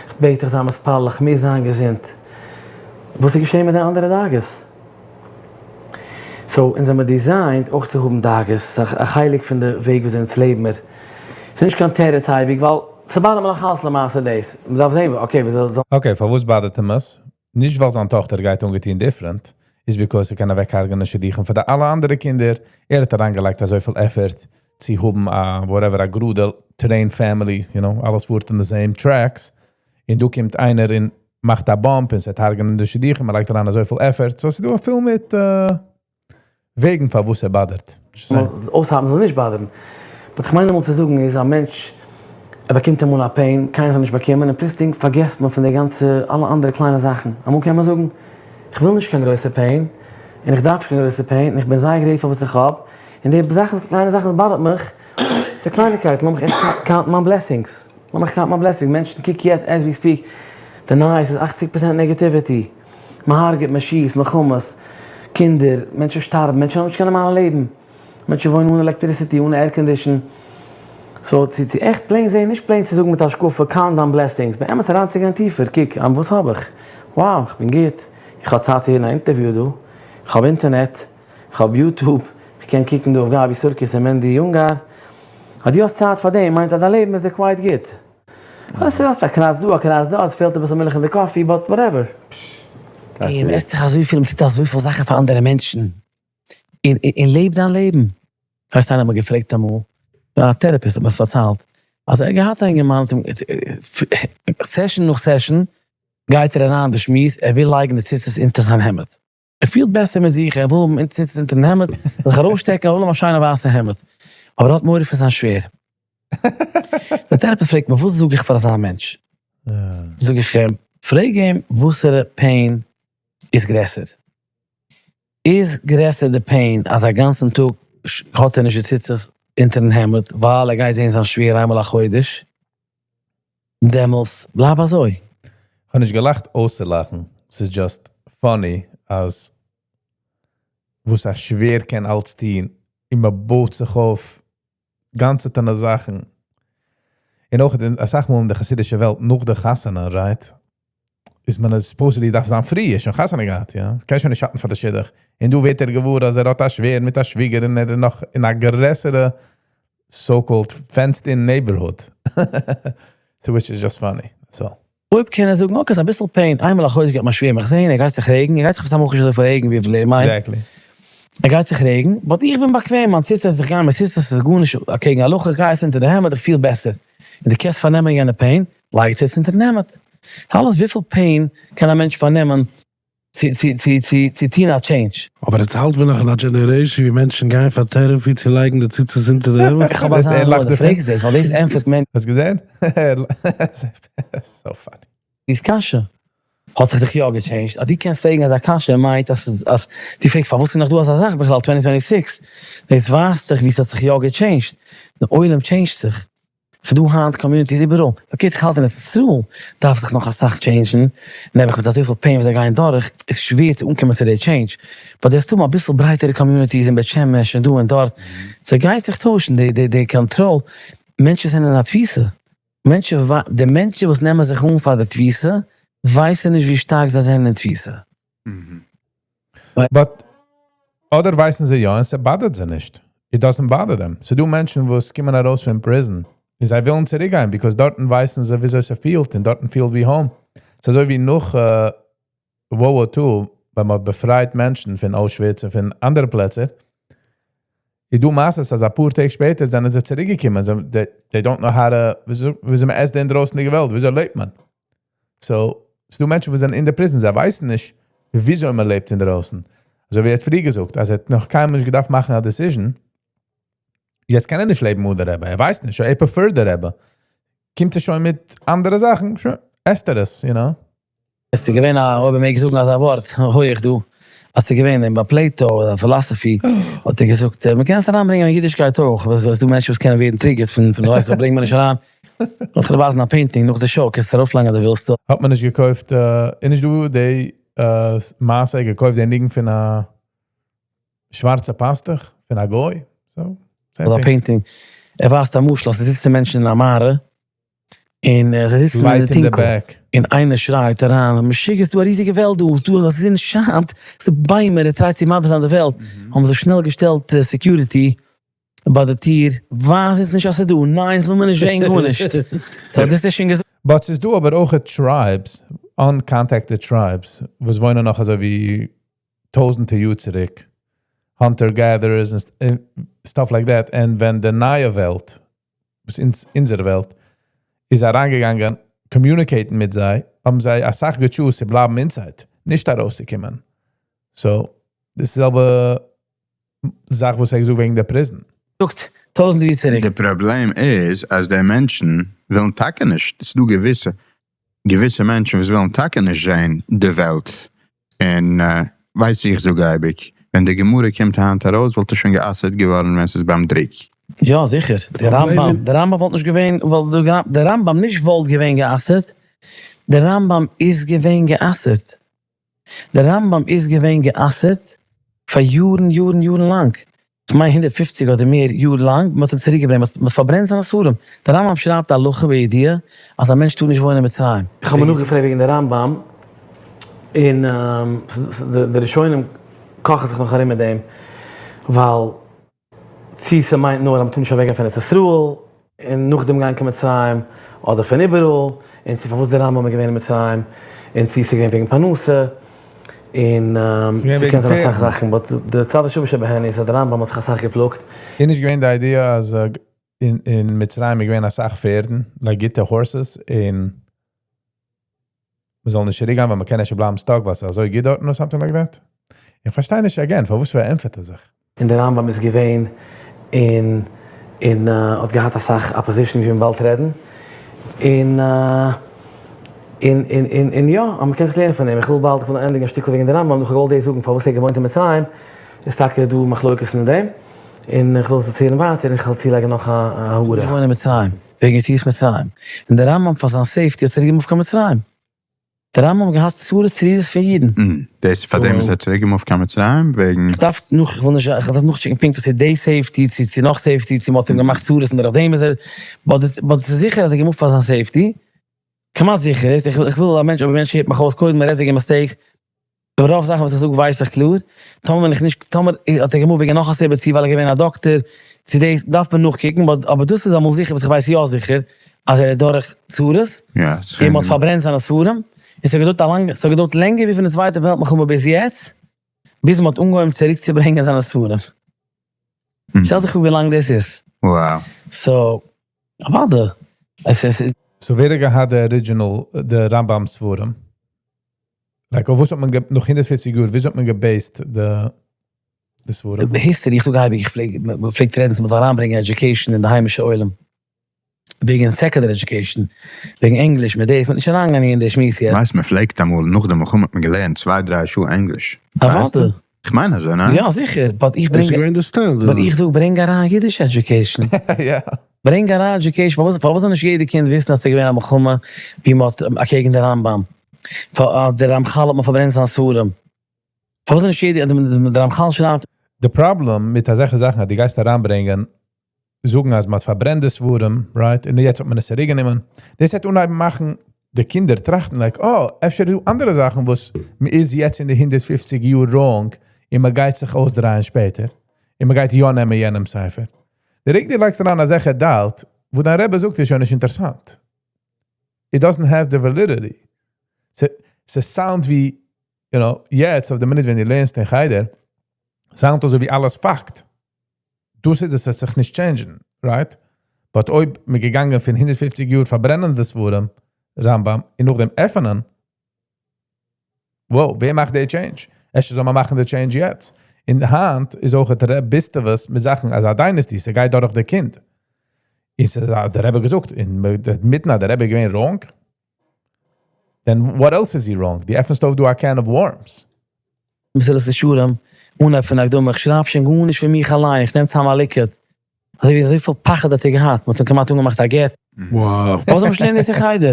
איך בעט דיך זיי מתפלל, איך מוז זיין געזונט. וואס איז געשען מיט די אנדערע דאגות? So, אונז זעמיר designed אויך צו האבן דאגות, ס'איז א חלק פון די וועג ווי אזוי אונז לעבן מיר. ס'איז נישט קיין תירוץ אייביג, ווייל. ס' bother ט מיר נאך אלץ למעשה דאס, מ'דארף זעהן okay ווי אזוי. Okay, פארוואס bother ט אים עס? נישט ווייל זיין טאכטער גייט אנגעטון different, איז because ער קען אוועקהרג'ענען שידוכים פאר די אלע אנדערע קינדער, ער האט אריינגעלייגט אזויפיל effort צו האבן א whatever א גראדע train family, you know, אלעס פארט אין די same tracks, און דא קומט איינער און מאכט א bump און ס'וועט הרג'ענען די שידוכים, מען לייגט אריין אזויפיל effort, so ס'איז דא א פיל מיט וועגן פארוואס ער bother ט. אויסהאלטן זאל נישט bother ן. But כ'מיין אמאל צו זאגן איז א מענטש ער באקומט אמאל א pain, קיינער זאל נישט באקומען, און פלוצלינג פארגעסט מען פון די גאנצע אלע אנדערע קליינע זאכן. אמאל קען מען זאגן, כ'וויל נישט קיין גרויסע pain, און איך דארף נישט קיין גרויסע pain, און איך בין זייער grateful וואס איך האב, און די זאכן, קליינע זאכן וואס bother ט מיך, ס'איז קלייניקייטן, לאמיך עכט count ן מיין blessings. לאמיך count ן מיין blessings. מענטשן, קוק יעצט as we speak, די נייעס איז 80% negativity. מ'הרג'עט, מ'שיסט, מלחמות, קינדער, מענטשן שטארבן, מענטשן האבן נישט קיין נארמאלע לעבן, מענטשן וואוינען אן electricity, אן air condition. So צו צו עכט plain זעהן, נישט plain צו זאגן מיט השקפה, count דיין blessings, באמת אריינצוגיין טיפער, קוק, וואס האב איך? Wow, איך בין גוט, איך האב צייט צו הערן א interview דא, איך האב אינטערנעט, איך האב YouTube, איך קען קוקן דא אויף גבי סורקיס און מענדי יונגאר. אז דו האסט צייט פאר דעם מיינט אז דיין לעבן איז דיר quite גוט. עס איז א קראץ דא א קראץ דא, עס פעלט אביסל מילך אין די coffee, but whatever. און מען עסט זיך אזויפיל, מען טוט אזויפיל זאכן פאר אנדערע מענטשן, און לעב דיין לעבן. ווייסט איינער האט מיר געפרעגט אמאל, א therapist האט מיר עס פארציילט, אז ער האט געהאט א אינגערמאן, session נאך session גייט ער אריין אין די שמועס, ער וויל לייגן די ציצית אונטער זיין העמד. ער פילט בעסער מיט זיך, ער וויל האבן ציצית אונטערן העמד, זיך ארויפשטעקן, ער וויל האבן א שיינע ווייסע העמד, אבער ער האט מורא פון זיין שווער. דער therapist פרעגט מיר, וואס זאג איך פאר אזא מענטש? זאג איך אים, פרעג אים וואסערע pain איז גרעסער. איז גרעסער די pain אז א גאנצן טאג האט ער נישט די ציצית אונטערן העמד ווייל ער גייט זען זיין שווער איינמאל א חודש, דעמאלס בלייב אזוי. כ'האב נישט געלאכט אויסצולאכן, ס'איז just funny אז וואס א שווער קען אלץ טון, און מ'בויט זיך אויף גאנצעטענע זאכן. און אויך אין אסאך מאל אין די חסידישע וועלט נאך די חתונה, right? איז מען אז supposedly דארף זיין free, ער איז שוין חתונה געהאט, יא? עס קען שוין נישט שאטן פאר די שידוך. און דא ווערט ער געוואר אז ער האט א שווער מיט א שוויגער און ער איז נאך אין א גרעסערע so called fenced in neighborhood. So which is just funny. That's all. אויב קען ער זאגן okay ס'איז אביסל pain, איינמאל א חודש גייט מיין שווער מיך זעהן, ער גייט זיך רעגן, ער גייט זיך מסתם אויך נישט אזויפיל רעגן וויפיל ער מיינט. Exactly. ער גייט זיך רעגן, but איך בין באקוועם, מיין ציצית איך גיי מיט ציצית ס'איז גארנישט אקעגן הלכה, איך גיי עס אונטער די העמד איך פיל בעסער. און דו קענסט פארנעמען יענע pain, לייג ציצית אונטערן העמד. אלעס וויפיל pain קען א מענטש פארנעמען צו צו צו צו צו טון א change. אבער יעצט האלט מיר נאך אין א generation ווי מענטשן גייען פאר therapy צו לייגן די ציצית אונטער די העמד. איך האב אזא הנאה דו פרעגסט דאס ווייל דאס ענטפערט מענ. האסט געזען? So funny. די'ס קשיא האט זיך זיך יא גע change ט, אז דו קענסט פרעגן אזא קשיא מיינט אז אז דו פרעגסט פארוואס איז נאך דא אזא זאך בכלל 2026, דאס ווייזט דיך ווי ס'האט זיך יא גע change ט, די עולם change ט זיך. ס'דא היינט communities איבעראל, פארקערט איך האלט אין ארץ ישראל דארף זיך נאך אסאך change ן, נעבעך מיט אזויפיל pain וואס זיי גייען דורך איז שווער צו אנקומען צו די change, but דו האסט האבן אביסל ברייטערע communities אין בית שמש און דא און דארט, ס'גייט זיך טוישן די די די קאנטראל, מענטשן זענען אין א תפיסה, מענטשן די מענטשן וואס נעמען זיך אן פאר די תפיסה ווייסן נישט ווי שטארק זיי זענען אין תפיסה. But אדער ווייסן זיי יא און ס' bother ט זיי נישט. It doesn't bother them. ס'דא מענטשן וואס קומען ארויס פון prison און זיי ווילן צוריק גיין because דארטן ווייסן זיי וויאזוי ס'פילט און דארטן פילט ווי home. ס'איז אזוי ווי נאך World War Two ווען מ'האט באפרייט מענטשן פון אוישוויץ און פון אנדערע פלעצער, איז דא מעשות אז אפאר טעג שפעטער זענען זיי צוריק געקומען, זיי they don't know how to וויאזוי מ'עסט די אינדרויסנדיגע וועלט, וויאזוי לעבט מען. So, ס'דא מענטשן וואס זענען אין די prison, זיי ווייסן נישט וויאזוי מען לעבט אינדרויסן. אזוי ווי ער האט פריער געזאגט, אז ער האט נאך קיינמאל נישט געדארפט מאכן א decision, יעצט קען ער נישט לעבן אן די רבי, ער ווייסט נישט, ער prefer ט די רבי. קומט ער שוין מיט אנדערע זאכן, שוין, עסט ער עס, you know. עס איז געווען א, אויב מען מעג זאגן אזא ווארט, הויעך דא, אז ס'איז געווען אין ביי Plato, א philosophy, האט ער געזאגט, מען קען עס אריינברענגען אין אידישקייט אויך, ווייל ס'איז דא מענטשן וואס קענען ווערן triggered פון פון ווייסט ברענג מיר נישט אריין, לאמיך דיר ווייזן א painting נאך די show, קענסט עס ארויפלייגן אז דו ווילסט. האט מען נישט געקויפט, איז נישט דא די מעשה געקויפט די ניגון פון א שווארצע פאסטוך פון א גוי? So, same אזא thing. painting, ער ווייזט א משל אז ס'זיצן מענטשן אין א מערה, און זיי זיצן אין Light די אין די טונקל, back. און איינער שרייט אריין, משוגע ס'דא א ריזיגע וועלט דא, ס'דא א זון שיינט, ס'דא ביימער, ער try ט צו מסביר זיין די וועלט, האבן זיי שנעל געשטעלט security. ביי די טיר, ווייז עס נישט אז ס'איז דא, ניין, ס'וויל מען נישט זען גארנישט. So דאס איז שוין געזאגט. But ס'איז דא אבער אויך tribes, uncontacted tribes, וואס וואוינען נאך אזוי ווי טויזנטער יאר צוריק, hunter gatherers and stuff like that, and ווען די נייע וועלט, וואס אונז, אונזער וועלט, איז אריינגעגאנגען, communicate ן מיט זיי, האבן זיי אסאך גע choose צו בלייבן inside, נישט ארויסצוקומען. So, דאס זעלבע זאך, וואס איך זאג וועגן די prison. טויזנטער יאר צוריק. דער פראבלעם איז, אז די מענטשן ווילן טאקע נישט, ס'איז דא געוויסע מענטשן, וואס ווילן טאקע נישט זען די וועלט. און ווייס איך, זאג אייביג, ווען די גמרא קומט היינט ארויס, וואלט עס שוין גע'אסר'ט געווארן, ווען ס'איז ביים דרוק. יא, זיכער. דער רמב"ם, דער רמב"ם וואלט נישט געווען, ווייל דער רמב"ם נישט וואלט געווען גע'אסר'ט, דער רמב"ם איז געווען גע'אסר'ט. דער רמב"ם איז געווען גע'אסר'ט פאר יארן, יארן, יארן לאנג. איך מיין 150 אדער מער יאר לאנג, מען האט אים צוריקגעברענגט, מען האט פארברענט זיינע ספרים. דער רמב"ם שרייבט א הלכה בידיעה אז א מענטש טאר נישט וואוינען אין מצרים. איך האב מיר נאכגעפרעגט וועגן דער רמב"ם, און די ראשונים קאכן זיך נאך ארום מיט דעם, ווייל צי ס'מיינט נאר אז מ'טאר נישט אוועקגיין פון ארץ ישראל און נאכדעם גיין קיין מצרים, אדער פון איבעראל, און צו פארוואס דער רמב"ם איז געווען אין מצרים, און צו ס'איז געווען וועגן פרנסה, און ס'קען זיין אסאך זאכן, but די צד השוה שבהן איז אז דער רמב"ם האט זיך אסאך געפלאגט. איז נישט געווען די idea אז אין מצרים איז געווען אסאך פערדן, like גוטע horses, און מ'זאל נישט צוריקגיין, ווייל מ'קען נישט בלייבן stuck, ווייל ס'איז אזוי גוט דארטן or something like that? איך פארשטיי נישט, again, פארוואס פארענטפערט ער זיך? און דער רמב"ם איז געווען און האט געהאט אסאך opposition ווי מען באלד רעדן, און יא, אז מען קען זיך לערנען פון אים. איך וויל באלד, איך וויל ענדיגן א שטיקל וועגן די רמב"ם, איך האב געוואלט דאס זאגן פארוואס ער האט געוואוינט אין מצרים, איז טאקע דא מחלוקת אין דעם, און איך וויל עס ערציילן ווייטער, און איך וועל צולייגן נאך א הערה. געוואוינט אין מצרים, וועגן יציאת מצרים, און דער רמב"ם פאר זיין safety האט צוריק גע move ט קיין מצרים. דער רמב"ם האט געהאט צרות צרורות פון אידן. דאס פאר דעם איז ער צוריק גע move ט קיין מצרים וועגן. איך דארף נאך, איך וויל נישט, איך דארף נאכטשעקן פונקט צו די safety, צו נאך safety, צו מ'האט אים געמאכט צרות און דורך דעם איז ער, but ס'איז זיכער אז ער האט גע move ט פאר זיין safety, כמעט זיכער, איך וויל א מענטש, אויב א מענטש הערט מיך אויס, קודם מ'רעדט וועגן mistakes, רוב זאכן וואס איך זאג ווייס איך קלאר, טאמער בין איך נישט, טאמער האט ער גע move ט וועגן נאך א סיבה, צו ווייל ער איז געווען א דאקטער, צו דאס דארף מען נאכקוקן, but אבער דאס איז אמאל זיכער וואס איך ווייס יא זיכער, אז ער איז דורך צרות, און מ'האט פארברענט זיינע ספרים, און ס'האט געדויערט א לאנגע, ס'האט געדויערט לענגער ווי פון די צווייטע וועלט מלחמה ביז יעצט, ביז מ'האט אנגעהויבן צוריקצוברענגען זיינע ספרים. שטעל זיך פאר ווי לאנג דאס איז. So, אוודאי. עס איז. So ווער האט געהאט די original, די רמב"ם ספרים? Like, אויף וואס האט מען, נאך 150 יאר, וויאזוי האט מען גע base ט די ספרים? די history, איך זאג אייביג, איך פלעג, מען פלעגט רעדן צו מען זאל אריינברענגען education אין די היימישע עולם. וועגן secular education, וועגן ענגליש מיט דאס, מען האט נישט אריינגעגאנגען אין די שמועס יעצט. ווייסט, מען פלעגט אמאל, נאך די מלחמה האט מען געלערנט צוויי דריי שעה ענגליש. אוודאי. איך מיין אזוי, ניין? יא, זיכער, but איך ברענג... דאס איז געווען די standard. But איך זאג, ברענג אריין אידיש education. ברענג אריין education, פארוואס זאל נישט יעדע קינד וויסן אז ס'איז געווען א מלחמה ווי מ'האט אקעגן די רמב"ם? דער רמח"ל האט מען פארברענט זיין ספרים. פארוואס זאל נישט יעדער, דער רמח"ל שרייבט... די פראבלעם מיט אזעלכע זאכן אז דו גייסט אריינברענגען, זאגן אז מ'האט פארברענט די ספרים, right? און יעצט האט מען עס צוריקגענומען. דאס וועט אנהייבן מאכן די קינדער טראכטן, like, oh, אפשר איז דא אנדערע זאכן וואס מ'איז יעצט אין די 150 יאר wrong און מ'גייט זיך אויסדרייען שפעטער. און מ'גייט יא נעמען יענעם ספר. די רגע דו לייגסט אריין אזעלכע doubt, וואו דיין רבי זאגט איז שוין נישט אינטערעסאנט. It doesn't have the validity. ס'sound ווי, יעצט אויף די מינוט ווען דו לערנסט אין חדר, sound אזוי ווי אלעס פאקט. דאס איז עס, עס זיך נישט change ן, right? But אויב מ'איז געגאנגען פון 150 יאר פארברענען די ספרים, רמב"ם, און נאכדעם עפענען, wow, ווער מאכט די change? אפשר זאל מען מאכן די change יעצט. אין היינט איז אויך דער רביסטעוועס מיט זאכן, אז א dynasty, ס'גייט דורך די קינד. איז דער רבי געזאגט, אין מיטן האט דער רבי געווען wrong? Then what else is he wrong? דו עפנסט אויף דא א can of worms. מסילת ישרים, אנהייב פון הקדמה, איך שרייב שוין גארנישט פון מיך אליין, איך נעם צאם א ליקוט. אזוי ווי אזויפיל פחד האט ער געהאט, מ'האט אים כמעט אנגעמאכט א גט. Wow. פארוואס זאל מען נישט לערנען דאס אין חדר?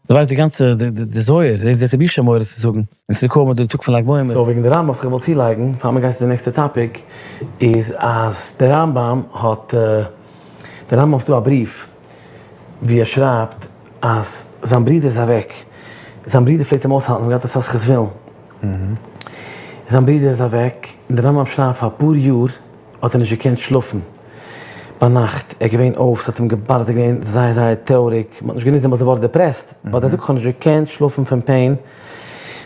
דו ווייסט די גאנצע, די זוהר, דאס האב איך שוין מורא צו זאגן, און ס'איז געקומען דער טאג פון ל"ג בעומר. So וועגן די רמב"ם וואס איך וואלט צולייגן, פאר מיר גייט צו די נעקסטע topic, איז אז דער רמב"ם האט, דער רמב"ם האט דא א בריוו ווי ער שרייבט אז זיין ברודער איז אוועק, זיין ברודער פלעגט אים אויסהאלטן, זיי האבן געהאט א יששכר זבולון, זיין ברודער איז אוועק, און דער רמב"ם שרייבט פאר אפאר יאר. האט ער נישט געקענט שלאפן ביינאכט, ער איז געווען אויף, ס'האט אים געבאדערט, ער איז געווען זייער זייער טרויעריג, מ'האט נישט גענוצט דעמאלטס די ווארט depressed, but ער זאגט כ'האב נישט געקענט שלאפן פון pain,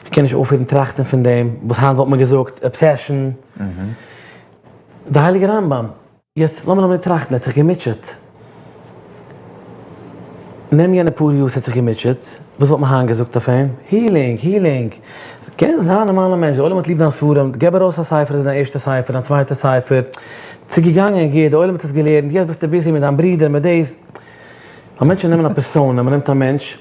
כ'קען נישט אויפהערן טראכטן פון דעם, וואס היינט וואלט מען געזאגט obsession. די הייליגע רמב"ם. יעצט לאמיר לאמיר טראכטן, ער האט זיך געמוטשעט. נעם יענע פאר יאר וואס ער האט זיך געמוטשעט, וואס וואלט מען היינט געזאגט אויף אים? healing! Healing! קען זיין א נארמאלע מענטש, די עולם האט ליב דיין ספרים, געב ארויס א ספר, דאס איז דיין ערשטע ספר, דיין צווייטע ספר, ס'איז געגאנגען גוט, די עולם האט עס געלערנט, יעצט ביסטו busy מיט דיין ברודער, מיט דאס. ווייל מענטשן נעמען א פערסאנע, מען נעמט א מענטש,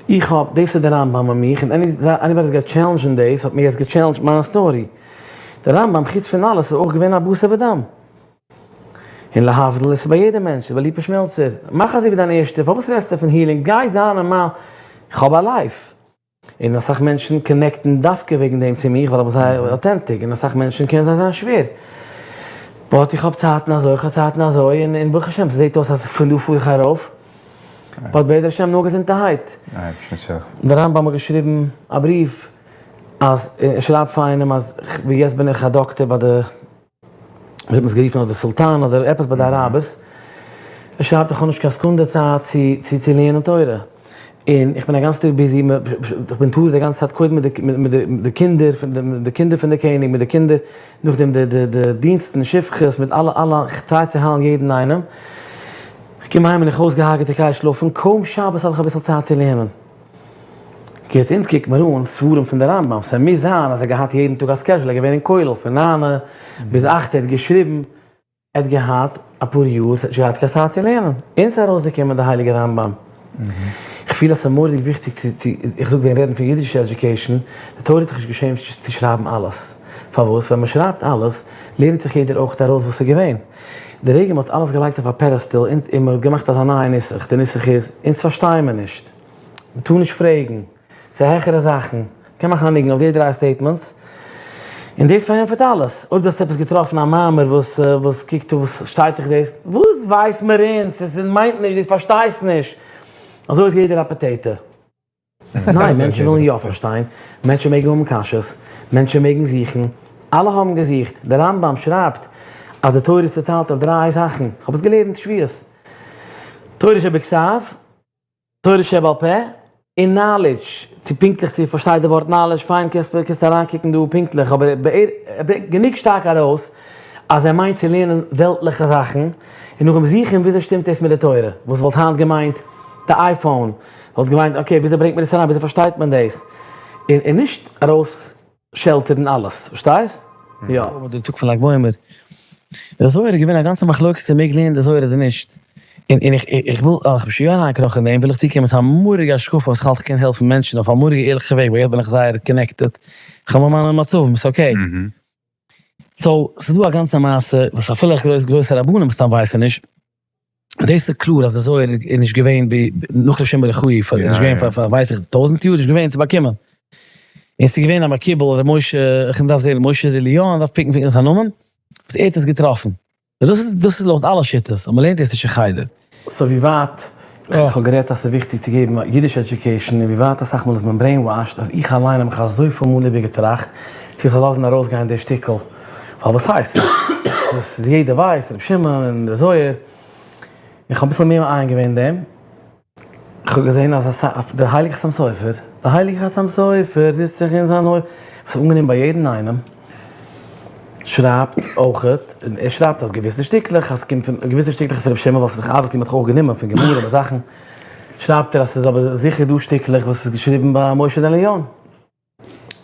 איך האב, דאס איז די רמב"ם אין מיך, און anybody וואס גייט challenge ן דאס, האט מיר יעצט גע challenge ט מיין story. דער רמב"ם חוץ פון אלעס איז אויך געווען א בשר ודם. און להבדיל עס איז ביי יעדע מענטש, ביי ליפא שמעלצער, מאך אזוי ווי דיין ערשטע, פארוואס רעדסטו פון healing, גיי זיין נארמאל, איך האב א life. און אסאך מענטשן connect ן דווקא וועגן דעם צו מיך ווייל איך בין זייער authentic, און אסאך מענטשן קען זיי זיין שווער. But איך האב צייטן אזוי, איך האב צייטן אזוי, און ברוך השם ס'זעט אויס אז פון דא פאר איך ארויף. But בעזר השם נאר געזונטערהייט. דער רמב"ם האט געשריבן א בריוו אז ער שרייבט פאר איינעם אז ווי יעצט בין איך א דאקטער ביי די, ווי האט מען עס גערופן אדער סולטאן אדער עפעס ביי די אראבערס, ער שרייבט איך האב נישט קיין סעקונדע צייט צו צו צו לערנען תורה, און איך בין א גאנץ טאג busy, איך בין טרוד די גאנצע צייט קודם מיט די מיט די קינדער פון די די קינדער פון די קעניג מיט די קינדער, נאכדעם די די די דינסטן שפחות מיט אלע אלע, איך try צו היילן יעדן איינעם, איך קום אהיים בין איך אויסגעהארגעט איך גיי שלאפן, קוים שבת האב איך אביסל צייט צו לערנען. יעצט אונז קוקט מיר אן ספרים פון די רמב"ם, ס'מוז זיין אז ער האט געהאט יעדן טאג א schedule, ער איז געווען אין כולל פון ניינע ביז אכט, ער האט געשריבן, ער האט געהאט אפאר יאר, ער האט נישט געהאט קיין צייט צו לערנען, און ס'איז ארויסגעקומען די הייליגע רמב"ם. איך פיל אז ס'איז מורא'דיג וויכטיג צו, צו, איך זאג וועגן רעדן פון אידישע education, די תורה האט זיך נישט געשעמט צו שרייבן אלעס. פארוואס? ווען מ'שרייבט אלעס, לערנט זיך יעדער אויך ארויס וואס איז געווען. די רגע מ'האט אלעס געלייגט אויף א pedestal און מ'האט געמאכט אזא נייע נוסח, די נוסח איז, אונז פארשטייען מיר נישט. מ'טאר נישט פרעגן, ס'איז העכערע זאכן, מ'קען מאכן א ניגון אויף די דריי statements, און דאס פארענטפערט אלעס. אויב דו האסט עפעס געטראפן א מאמר וואס וואס קוקט אן וואס שטייט דאך דאס, וואס ווייס מיר אונז, עס מיינט נישט, דו פארשטייסט נישט. אזוי איז יעדער א potato. ניין, מענטשן ווילן יא פארשטיין, מענטשן מעגן האבן קשיות, מענטשן מעגן זוכן, אלע האבן געזוכט, דער רמב"ם שרייבט אז די תורה איז צוטיילט אויף דריי זאכן, כ'האב עס געלערנט שבועות, תורה שבכתב, תורה שבעל פה, און knowledge, צו פונקטליך צו פארשטייט די ווארט knowledge, פיין קענסט קענסט אריינקוקן דא פונקטליך, אבער ער ברענגט גענוג שטארק ארויס אז ער מיינט צו לערנען וועלטליכע זאכן, און נאכדעם זוכן וויאזוי שטימט דאס מיט די תורה, וואס וואלט היינט געמיינט די iPhone, וואלט געמיינט okay וויאזוי ברענגט מען דאס אריין, וויאזוי פארשטייט מען דאס, און און נישט ארויס שעלטערן אלעס, פארשטייסט? יא. די טאג פון לג בעומר, די זוהר איז געווען א גאנצע מחלוקת צו מעג לערנען די זוהר אדער נישט, און און איך איך וויל אז איך בין שוין יא אריינגעקראכן אין דעם וויל איך צוקומען צו א מורא'דיגע השקפה וואס איך האלט איך קען העלפן מענטשן אויף א מורא'דיגע ערליכע וועג ווייל יעצט בין איך זייער connected, איך האב מיינע מצבים, ס'איז okay. So ס'איז דא א גאנצע מעשה וואס אפילו גרויסע רבנים סתם ווייסן נישט. דאס איז קלאר אז די זוהר איז נישט געווען בי נאך ר' שמעון בר יוחאי פאר איז נישט געווען פאר פאר ווייס איך טויזענט יאר נישט געווען צו באקומען און ס'איז געווען א מקובל ר' משה איך דארף זעהן ר' משה די ליאון דארף pick ן פונקטליך זיין נאמען וואס ער האט עס געטראפן דאס איז דאס איז לויט אלע שיטות אז מ'לערנט עס נישט אין חדר. So ווי ווייט איך האב גערעדט אז ס'איז וויכטיג צו געבן אידיש education און ווי ווייט אסאך מאל איז מען brainwashed אז איך אליין האב מיך אזויפיל מאל איבערגעטראכט צו איך זאל לאזן ארויסגיין די שטיקל ווייל וואס הייסט עס איז יעדער ווייסט רבי שמעון און די זוהר, איך האב אביסל מער מעיין געווען אין דעם, איך האב געזען אז אסאך, דער הייליגער חתם סופר, דער הייליגער חתם סופר זיצט זיך אין זיין הויף, וואס איז אנגענומען ביי יעדן איינעם, שרייבט אויכעט, און ער שרייבט אז געוויסע שטיקלעך, אז ס'קומט פון געוויסע שטיקלעך פון רבי שמעון, ווייל ס'איז דאך obviously מ'האט דאך אויך גענומען פון גמרא און זאכן, שרייבט ער אז ס'איז אבער זיכער דא שטיקלעך וואס איז געשריבן ביי משה די ליאון.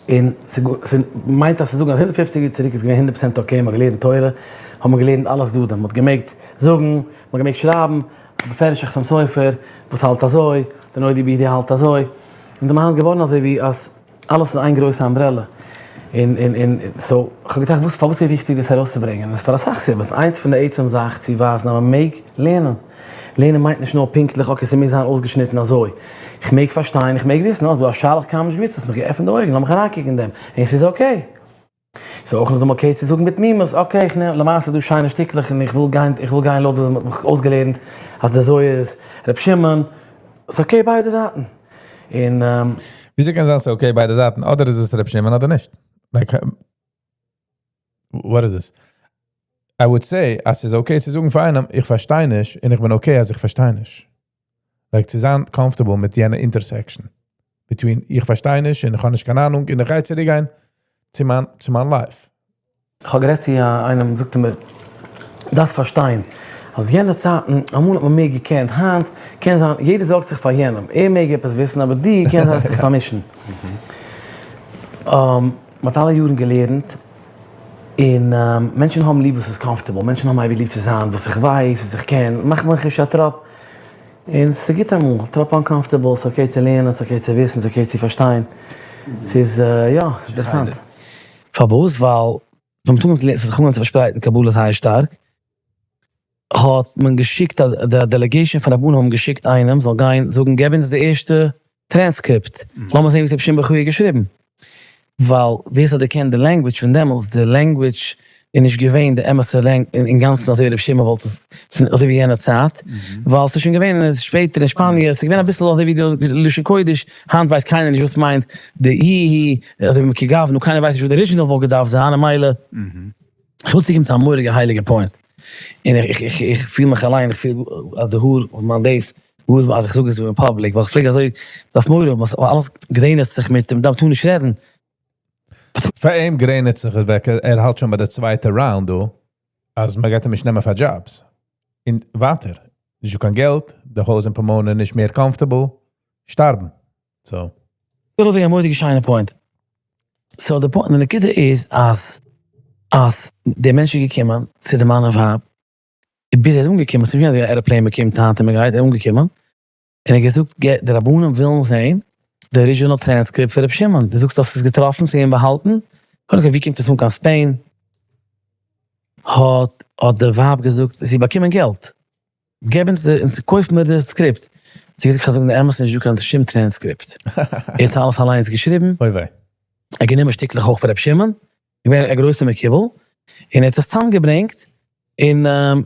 און ס'מיינט אז צו זאגן אז 150 יאר צוריק איז געווען 100% okay, מ'האט געלערנט תורה, האט מען געלערנט אלע צדדים, מ'האט געמעגט זאגן, מ'האט געמעגט שרייבן, בפירוש חתם סופר וואס האלט אזוי, די נודע ביהודה האלט אזוי, און זענען היינט געווארן אזוי ווי אז אלעס איז איין גרויסע umbrella, און און און so כ'האב געטראכט וואס פארוואס איז וויכטיג דאס ארויסצוברענגען, און פאר אסאך סיבות, איינס פון די עצם זאך צו ווייזן אז מ'מעג לערנען. לערנען מיינט נישט נאר פונקטליך okay ס'מוז זיין אויסגעשניטן אזוי. איך מעג פארשטיין, איך מעג וויסן, אה ס'דא א שאלה איך קיינמאל נישט געוואוסט, האסט מיך געעפנט די אויגן, לאמיך אריינקוקן אין דעם, און ס'איז okay. ס'איז אויך נאכדעם okay צו זאגן בתמימות, okay איך נעם, למעשה איז דא שיינע שטיקלעך און איך וויל גיין, איך וויל גיין לויט וואס מ'האט מיך אויסגעלערנט אז די זוהר איז ר' שמעון, ס'איז okay ביידע זייטן. און. וויאזוי קען זיין ס'איז okay ביידע זייטן? אדער איז עס ר' שמעון אדער נישט. Like what is this? I would say, אז ס'איז okay צו זאגן פאר איינעם, איך פארשטיי נישט, און איך בין okay אז איך פארשטיי נישט. Like צו זיין comfortable מיט יענע intersection. Between איך פארשטיי נישט און איך האב נישט קיין אהנונג און איך גיי צוריקגיין צו מיין צו מיין life. כ'האב גערעדט צו איינעם זאגט ער מיר דארפסט פארשטיין אז יענע צייטן אמאל האט מען מער געקענט היינט קען זיין יעדער זארגט זיך פאר יענעם ער מעג עפעס וויסן אבער דו קען זיין וועסט דיך פארמישן. מען האט אלע יארן געלערנט און מענטשן האבן ליב וואס איז comfortable מענטשן האבן אייביג ליב צו זיין וואס איך ווייס וואס איך קען מאך מיך נישט א טראפ און ס'גוט אמאל א טראפ uncomfortable ס'איז okay צו לערנען ס'איז okay צו וויסן ס'איז okay צו פארשטיין ס'איז יא ס'איז אינטערעסאנט. פארוואס? ווייל ווען מ'האט אנגעהויבן צו זיך אנגעהויבן צו פארשפרייטן קבלה זייער שטארק, האט מען געשיקט א די delegation פון רבנים האבן געשיקט איינעם זאל גיין זאגן געב אונז די ערשטע טרענסקריפט, לאמיר זען וואס רבי שמעון בר יוחאי האט געשריבן, ווייל ווער ס'האט געקענט די language פון דעמאלטס, די language איז נישט געווען די אמת'ע language אינגאנצן אזוי ווי רבי שמעון וואלט עס, אזוי ווי יענע צייט, ווייל ס'איז שוין געווען שפעטער אין שפאניע, ס'איז געווען אביסל אזוי ווי די לשון קודש, היינט ווייסט קיינער נישט וואס מיינט די אי אי, אזוי ווי כגוונא, קיינער ווייסט נישט וואס די original וואלט געדארפט זיין, ממילא. איך וויל צוקומען צו א מורא'דיגע הייליגע point, און איך איך איך פיל מיך אליין, איך פיל אז די האר אויף מיין דאס, האר אז איך זאג עס דא אין public, ווייל איך פלעג אזוי, דארף מורא האבן אז אלעס גרעניצט זיך מיט, מען טאר נישט רעדן. פאר אים גרעניצט זיך עס אוועק, ער האלט שוין ביי די צווייטע round דא, אז מען גייט אים נישט נעמען פאר דזשאבס. און ווייטער, נישטא קיין געלט, די הויז אין Pomona נישט מער comfortable, שטארבן. So. דאס איז א מורא'דיגע שיינע point. So די point, די נקודה איז אז אז דער מענטש איז געקומען צו די מאן און ווייב, און ביז ער איז אנגעקומען, ס'איז נישט געווען אזוי ווי א airplane מען קומט היינט און מען גייט, ער איז אנגעקומען, און ער האט געזאגט די רבנים ווילן זעהן די original טרענסקריפט פון רבי שמעון, דו זאגסט אז ס'איז געטראפן, ס'איז געווען באהאלטן, קודם כל ווי קומט עס אן קיין Spain? האט האט די ווייב געזאגט זי האט באקומען געלט, געב אונז די אונז קויף מיר די script, זי האט געזאגט כ'זאג די אמת נישט דא קיין שום טרענסקריפט, ער האט אלעס אליינס געשריבן, אוי וויי. ער האט גענומען שטיקלעך אויך פון רבי שמעון, געווען א גרויסע מקובל, און ער האט עס צוזאמגעברענגט, און און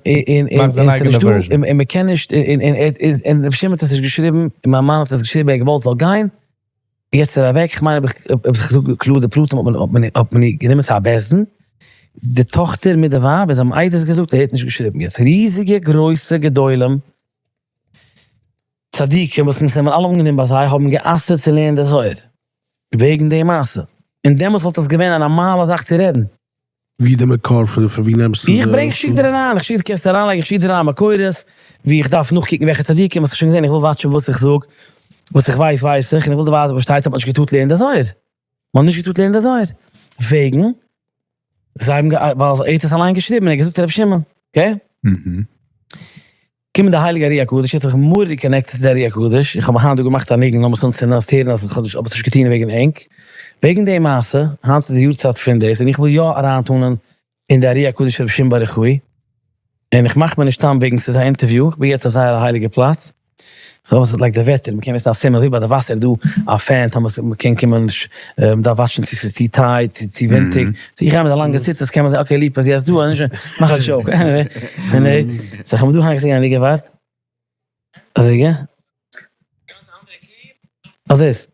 מאכט זיין אייגענע version. און מ'קען נישט, און רבי שמעון האט עס נישט געשריבן, און מיין מאן האט עס געשריבן, ער האט געוואלט ס'זאל גיין, יעצט איז ער אוועק, כ'מיין אויב איך זאג קלאר די פרטים האט מען האט מען איר גענומען צו א בית דין, די טאכטער מיט די ווייב, און זיי האבן עדות געזאגט ער האט נישט געשריבן, יעצט ריזיגע גרויסע גדולים צדיקים וואס אונז זעמיר אלע אנגענומען ביי זיי האבן גע'אסר'ט צו לערנען די זוהר וועגן די מעשה, און דעמאלטס וואלט עס געווען א נארמאלע זאך צו רעדן. ווי די מקור פון פון ווי נעמסטו די? איך ברענג איך שיק דיר אריין, איך שיק דיר קענסט אריינלייגן איך שיק דיר אריין מקורות ווי איך דארף נאכקוקן וועלכע צדיקים האסט שוין געזען איך וויל וואטשן וואס איך זאג וואס איך ווייס ווייס איך און איך וויל דיר ווייזן וואס שטייט האט מען נישט געטארט לערנען די זוהר מען האט נישט געטארט לערנען די זוהר וועגן זיי האבן ווייל ער האט עס אליין געשריבן און ער האט געזאגט רבי שמעון okay? קומען די הייליגע ארי הקדוש, יעצט האב איך מורא'דיג connected צו די ארי הקדוש, איך האב היינט דא געמאכט א ניגון, לאמיר עס אנצינדן אז הערן אז איך האב עס נישט געטון וועגן ענק, וועגן די מעשה, היינט איז די יארצייט פון דאס, און איך וויל יא אריינטאנען אין די ארי הקדוש רבי שמעון בר יוחאי, און איך מאך מיר נישט סתם וועגן ס'איז א אינטערוויו, איך בין יעצט אויף זייער א הייליגע פלאץ, כ'האב עס like די וועטער, מ'קען וויסן א סימן, אזוי ווי ביי די וואסער איז דא א fan טאמער מ'קען קומען, מ'דארף וואטשן צו ס'איז צו tight, צו צו ווינטיג, so איך גיי מיט א לאנגע ציצית קען מען זען okay ליפא איז יעצט דא, אנישט מאך א joke, anyway, so כ'האב דא היינט געזען א ניגון ווארט, אזוי גע? וואס איז?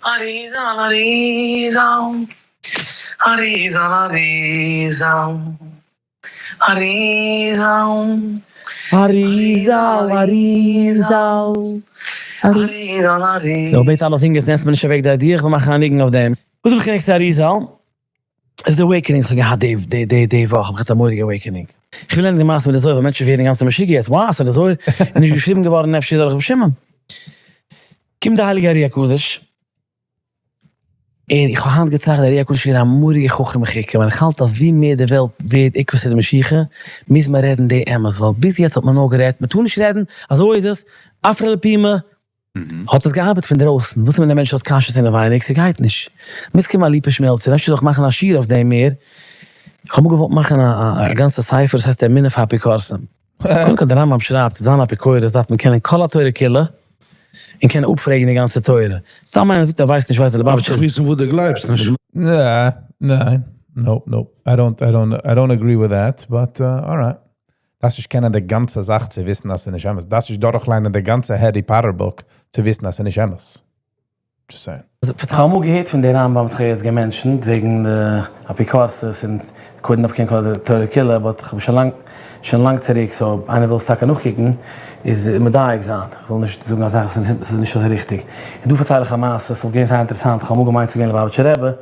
אריזאל אריזאל אריזאל אריזאל אריזאל אריזאל אריזאל אריזאל אריזאל. So בעט אלע זינגערס נעמטס מיר נישט אוועק די idea איך וויל מאכן א ניגון אויף דעם. וואס האב איך connected צו אריזאל? איז די awakening וואס איך האב געהאט די די וואך האב איך יעצט א מורא'דיגע awakening. איך וויל ענדיגן די מעשה מיט די זוהר ווייל מענטשן ווערן אינגאנצן משוגע יעצט, וואו ס'איז די זוהר איז נישט געשריבן געווארן אפשר דורך רבי שמעון. קומט די הייליגע ארי הקדוש, און איך האב היינט געטראכט די ארי הקדוש איז געווען א מורא'דיגע חכם מחוכם, און איך האלט אז ווי מער די וועלט ווערט עקבתא דמשיחא מוז מען רעדן די אמת, ווייל ביז יעצט האט מען נאר גערעדט מען טאר נישט רעדן, אזוי איז עס, עפרא לפומיה, האט עס געארבעט פון דרויסן, וואס איז ווען דער מענטש האט קשיות אינעווייניג, ס'גייט נישט, מוז קומען א ליפא שמעלצער, אפשר זאל איך מאכן א שיעור אויף דעם מער, איך האב אמאל געוואלט מאכן א גאנצע ספר וואס הייסט אמונה פאר אפיקורסים, קודם כל דער רמב ם שרייבט צו זיין אפיקורס דארף מען קענען כל התורה כולה, און קענען אפפרעגן די גאנצע תורה, סתם איינער זאגט ער ווייסט נישט ווייסט דער ליובאוויטשער. דארפסט דאך וויסן וואס דו גלייבסט נישט. נע, ניין, nope nope, I don't I don't I don't agree with that, but alright. דארפסט נישט קענען די גאנצע זאך צו וויסן אז ס'איז נישט אמת. דארפסט נישט דורכליינען די גאנצע Harry Potter book צו וויסן אז ס'איז נישט אמת. Just saying. כ'האב אמאל געהערט פון די רמב ם וואס כ'האב יעצט גע mention ט וועגן די אפיקורסות און קודם דארף קענען כל התורה כולה but כ'האב שוין לאנג שוין לאנג צוריק so אויב איינער וויל עס טאקע נאכקוקן איז מדייק זיין כ'וויל נישט זאגן א זאך וואס איז נישט אזוי ריכטיג און דא פארצייל איך א מעשה ס'וואלט געווען זייער אינטערעסאנט כ'האב אמאל געמיינט ס'איז געווען ליובאוויטשער רבי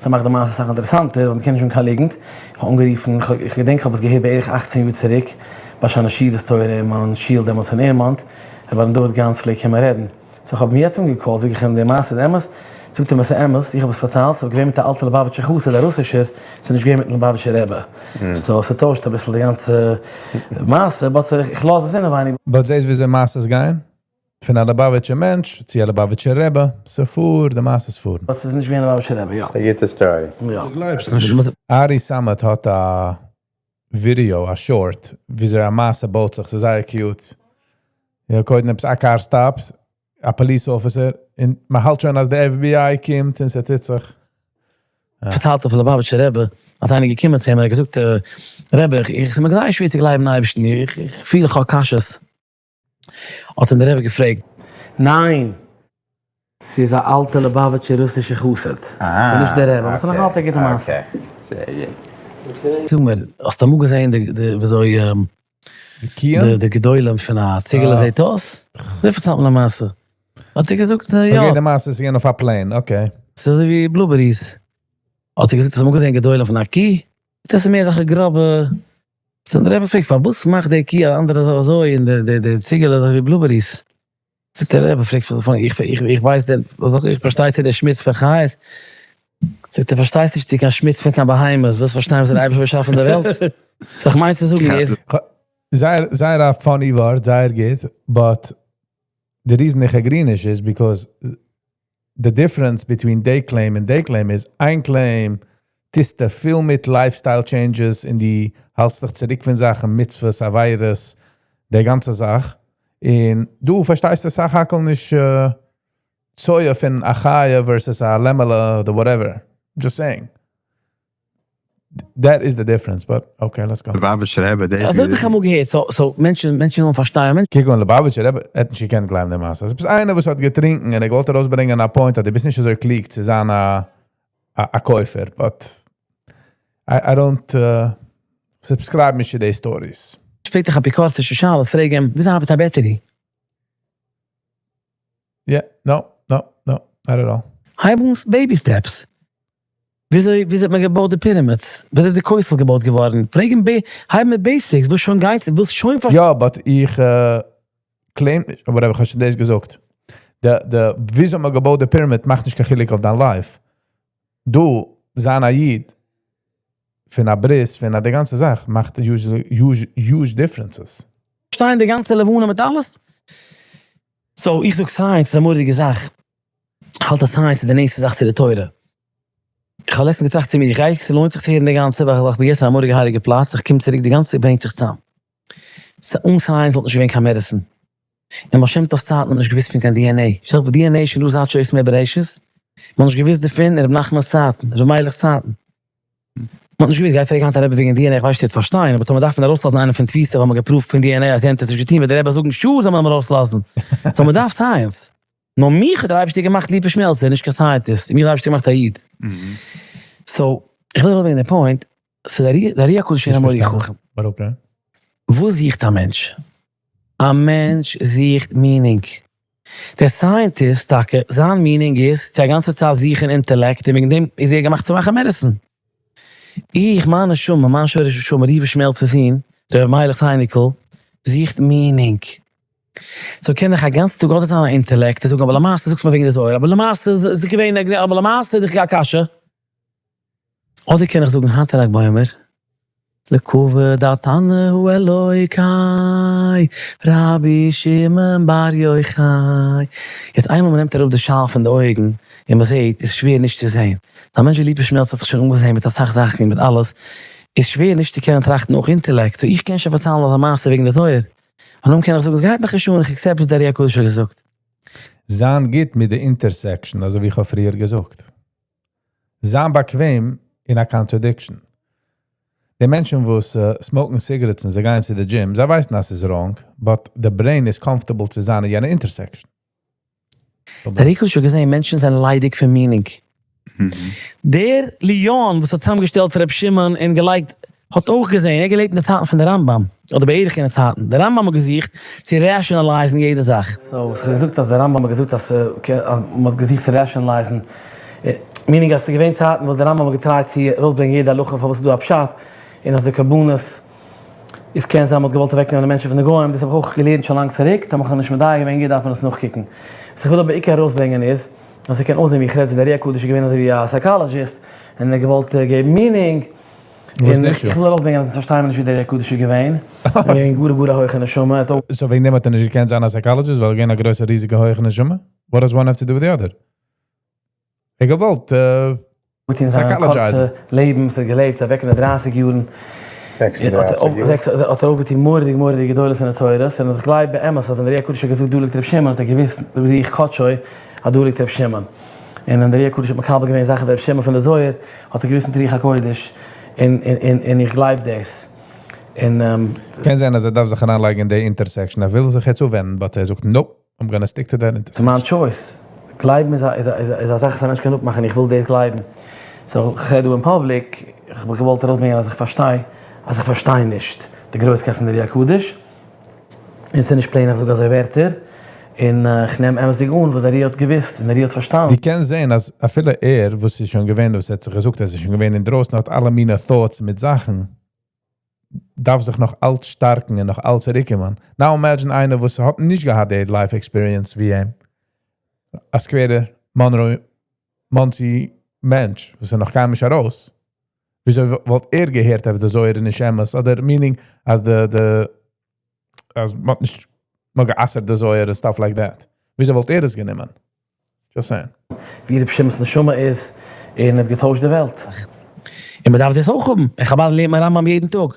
ס'מאכט די מעשה אסאך אינטערעסאנטער ווייל מ'קען נישט זאגן קיין ליגנט כ'האב אנגערופן כ'געדענק כ'האב עס געהערט בערך 18 יאר צוריק ביי שלש סעודות תורה אין מיין שול דעמאלטס אין עירמאנט רבי אהרן דוד גאנץ פלעגט קומען רעדן. so איך האב אים יעצט אנגע call ט, זאג איך אים די מעשה איז אמת? זאגט ער מיר ס'איז אמת, איך האב עס פארציילט, ס'איז געווען מיט א אלטע ליובאוויטשער חסיד א רוסישער, ס'איז נישט געווען מיטן ליובאוויטשער רבי, so ס'טוישט אביסל די גאנצע מעשה, but איך לאז עס אינעווייניג. But זעסט וויאזוי מעשות גייען? פון א ליובאוויטשער מענטש צו א ליובאוויטשער רבי, ס'פארט, די מעשות פארן. But ס'איז נישט געווען ליובאוויטשער רבי, יא. א גוטע story. יא. דו גלייבסט נישט. ארי סאמעט האט א ווידעא, א short, וויאזוי א מעשה בויט זיך, ס'איז זייער cute. יא, קודם עפעס א car stops, א police officer, און מען האלט שוין אז די FBI קומט און ס'טוט זיך. פארציילט אויף ליובאוויטשער רבי אז איינער איז געקומען צו אים און ער האט געזאגט, רבי, איך ס'איז מיר זייער שווער צו גלייבן אין אייבערשטן, איך פיל איך האב קשיות. האט אים דער רבי געפרעגט. ניין! ס'איז א אלטע ליובאוויטשער רוסישע חסיד. ס'איז נישט דער רבי, אבער ס'איז נאך אלץ א גוטע מעשה. זאג מיר, האסטו אמאל געזען די וויאזוי די גדולים פון א ציגעלע זעט אויס? אזוי פארציילט מען א מעשה. האט ער געזאגט יא. Okay, די מעשה איז געווען אויף א plane, okay. ס'איז אזוי ווי blueberries. האט ער געזאגט, האסט אמאל געזען גדולים פון א קי? דאס איז מער אזעלכע גראבע. So דער רבי פרעגט פארוואס מאכט די קי א אנדערע אזוי און די ציגעלע אזוי ווי blueberries? זאגט דער רבי, פרעגט פון איך איך ווייס דען וואס זאל איך פארשטיי צו דער שמוץ פון חיות? זאגט ער פארשטייסט נישט צו קיין שמוץ פון קיין בהמות, ווילסט פארשטיין וואס דער אייבערשטער האט באשאפן די וועלט? So איך מיין צו זאגן איז. זייער זייער א funny ווארט, זייער גוט, but די reason איך agree נישט איז because די difference between די claim און די claim איז, איין claim טוסטו פיל מיט lifestyle changes און די האלטסט דיך צוריק פון זאכן, מצוות, עבירות, די גאנצע זאך, און דו פארשטייסט סך הכל נישט צואה פון א חיה versus א לעמעלע אדער whatever, just saying. That is the difference, but okay, let's go. ליובאוויטשער רבי, דאס אזוי האב איך אמאל געהערט, so so מענטשן מענטשן ווילן פארשטיין, מענטשן. קוק אן, ליובאוויטשער רבי האט נישט געקענט גלייבן די מעשה. עס איז עפעס איינער וואס האט געטרינקן און ער געוואלט ארויסברענגען א point אז דו ביסט נישט אזוי קלוג צו זיין א א כופר, but I don't subscribe נישט צו די stories. פרעגט דיך אפיקורסישע שאלה, פרעג אים, וויאזוי ארבעט א battery? Yeah, no, no, no, not at all. הייב אן baby steps. וויאזוי וויאזוי האט מען געבויט די pyramids? וויאזוי איז די כותל געבויט געווארן? פרעג אים הייב מיט basics, וואס שוין גייט, ווילסט שוין פאר. יא, but איך claim נישט, whatever, איך האב שוין דאס געזאגט. די די וויאזוי האט מען געבויט די pyramid מאכט נישט קיין חילוק אויף דיין life. דא, זיין א איד, פון א ברית, פון א די גאנצע זאך, מאכט huge differences. שטיין די גאנצע לבנה מיט אלעס? So איך זאג science איז א מורא'דיגע זאך. איך האלט אז science איז די נענסטע זאך צו די תורה. איך האב לעצטנס געטראכט צו מיר, איך גיי, ס'לוינט זיך צו הערן די גאנצע, ווייל איך בין יעצט אין א מורא'דיגע הייליגע פלאץ, איך קום צוריק, די גאנצע ברענגט זיך צאם. אן science וואלט נישט געווען קיין medicine. און בעל שם טוב'ס צייטן האט מען נישט געוואוסט פון קיין DNA. שטעל דיך פאר, DNA איז שוין דא זייט ששת ימי בראשית. מען האט נישט געוואוסט דערפון אין רבי נחמנ'ס צייטן, רבי מיילעך'ס צייטן. מען האט נישט געוואוסט, גיי פרעג היינט א רבי וועגן DNA, איך ווייס נישט צו ער וועט פארשטיין, אבער טאמער דארף מען ארויסלאזן איינעם פון תפיסה ווייל מען האט גע prove ט פון DNA אז יענער האט עס נישט געטון, וועט דער רבי זאגן sure זאל מען אים ארויסלאזן. So מען דארף science. נאר מיך האט דער אייבערשטער געמאכט ליפא שמעלצער, נישט קיין scientist, מיך האט דער אייבערשטער געמאכט א איד. So, איך וויל ארויפברענגען די point, so דער ארי הקדוש איז א מורא'דיגע חכם. וואס זוכט א מענטש? א מענטש זוכט meaning. דער scientist טאקע, זיין meaning איז צו א גאנצע צייט זוכן אינטעלעקט, און וועגן דעם איז ער געמאכט צו מאכן medicine. איך, מיין נשמה, מיין שורש נשמה, ריווע שמעלצער'ס זון, ר' מיילעך'ס אייניקל, זוכט meaning. So קען איך א גאנצן טאג אדער זיין א אינטעלעקט און זאגן אבער למעשה זאגסט מיר וועגן די זוהר אבער למעשה איז געווען אבער למעשה איז דאך א קשיא. אדער קען איך זאגן היינט לג בעומר לכבוד התנא האלוקי רבי שמעון בר יוחאי. יעצט איינמאל מ'נעמט אראפ די שאל פון די אויגן און מ'זעהט איז שווער נישט צו זעהן. א מענטש ווי ליפא שמעלצער האט זיך שוין אנגעזעהן מיט אסאך זאכן און מיט אלעס איז שווער נישט צו קענען טראכטן אויך אינטעלעקט. So איך קען שוין פארציילן אזא מעשה וועגן די זוהר. און דאן קען איך זאגן, עס גייט מיך נישט אן, איך accept וואס דער ארי הקדוש האט געזאגט. זיין גוט מיט די intersection, אזוי ווי איך האב פריער געזאגט. זיין באקוועם אין א contradiction. די מענטשן וואס smoke ן cigarettes און זיי גייען צו די דזשים, זיי ווייסן אז ס'איז wrong, but די brain איז comfortable צו זיין אין יענע intersection. דער אר"י הקדוש האט געזען מענטשן זענען ליידיג פון meaning. דער ליאון וואס האט צוזאמגעשטעלט ר' שמעון און געלייגט האט אויך געזען, ער האט געלעבט אין די צייטן פון די רמב"ם, אדער בערך אין די צייטן, די רמב"ם האט געזוכט צו rationalize ן יעדע זאך. So וואס איך האב געזאגט אז די רמב"ם האט געזאגט אז מען האט געזוכט צו rationalize ן, meaning אז ס'איז געווען צייטן וואס די רמב"ם האט געטרייט צו ארויסברענגען יעדע הלכה פארוואס ס'איז דא א פשט, און אז די קרבנות איז קען זיין מ'האט געוואלט אוועקנעמען די מענטשן פון די גוים, דאס האב איך אויך געלערנט שוין לאנג צוריק, טאמער כ'האב נישט מדייק געווען גוט דארף מען עס נאכקוקן. וואס איך וויל אבער בעיקר ארויסברענגען איז, אז ס'קען אויסזען ווי איך רעד ווי דער ארי הקדוש איז געווען אזוי ווי א psychologist, און ער האט געוואלט געבן meaning, און איך וויל ארויסברענגען אז אונז פארשטייען מיר נישט ווי דער ארי הקדוש איז געווען, ער איז געווען גאר גאר א הויכע נשמה, ער האט אויך. So וועגן דעם האט ער נישט געקענט זיין א psychologist ווייל ער איז געווען א גרויסע ריזיגע הויכע נשמה? What does one have to do with the other? ער האט געוואלט געטון זיין קורצע לעבן וואס ער האט געלעבט אוועק אין די דרייסיג יארן, האט ער אויפגעטון מורא'דיג מורא'דיג גדולות און נצורות, און איך גלייב באמת אז ווען דער ארי הקדוש האט געזאגט דא ליגט ר' שמעון האט ער געוואוסט ברוח קדשו אז דא ליגט ר' שמעון, און ווען דער ארי הקדוש האט מקבל געווען זאכן פון ר' שמעון פון די זוהר האט ער געוואוסט מיט רוח הקודש, און איך גלייב דאס. און. קען זיין אז ער דארף זיך אריינלייגן אין די intersection, ער וויל זיך יעצט אפווענדן but ער זאגט nope. I'm gonna stick to that ס'איז מיין choice. גלייבן איז א איז א זאך וואס א מענטש קען אפמאכן איך וויל דאס גלייבן. So כ'רעד דא אין public, איך האב געוואלט ארויסברענגען אז איך פארשטיי אז איך פארשטיי נישט די גרויסקייט פון די ארי הקדוש. און ס'איז נישט plain איך זאג אזוי ווערטער. און כ'נעם אמת'דיג אן וואס די ארי האט געוואוסט און די ארי האט פארשטאנען. דו קענסט זען אז אפילו ער וואס איז שוין געווען וואס ער האט זיך געזאגט אז ער איז שוין געווען אינדרויסן האט אלע מינע thoughts מיט זאכן. דארף זיך נאך אלץ שטארקן און נאך אלץ צוריקקומען. Now imagine איינער וואס האט נישט געהאט די life experience ווי אים, א סקווערער מאנרא מאנסי מענטש וואס איז נאך קיינמאל נישט ארויס, וויאזוי וואלט ער געהערט אז די זוהר איז נישט אמת, אדער meaning אז די די אז מ'האט נישט מ'האט גע'אסר'ט די זוהר און stuff like that, וויאזוי וואלט ער עס גענומען? Just saying. ווי רבי שמעון'ס נשמה איז, און האט געטוישט די וועלט. און מען דארף דאס אויך האבן, אין חבד לערנט מען רמב"ם יעדן טאג,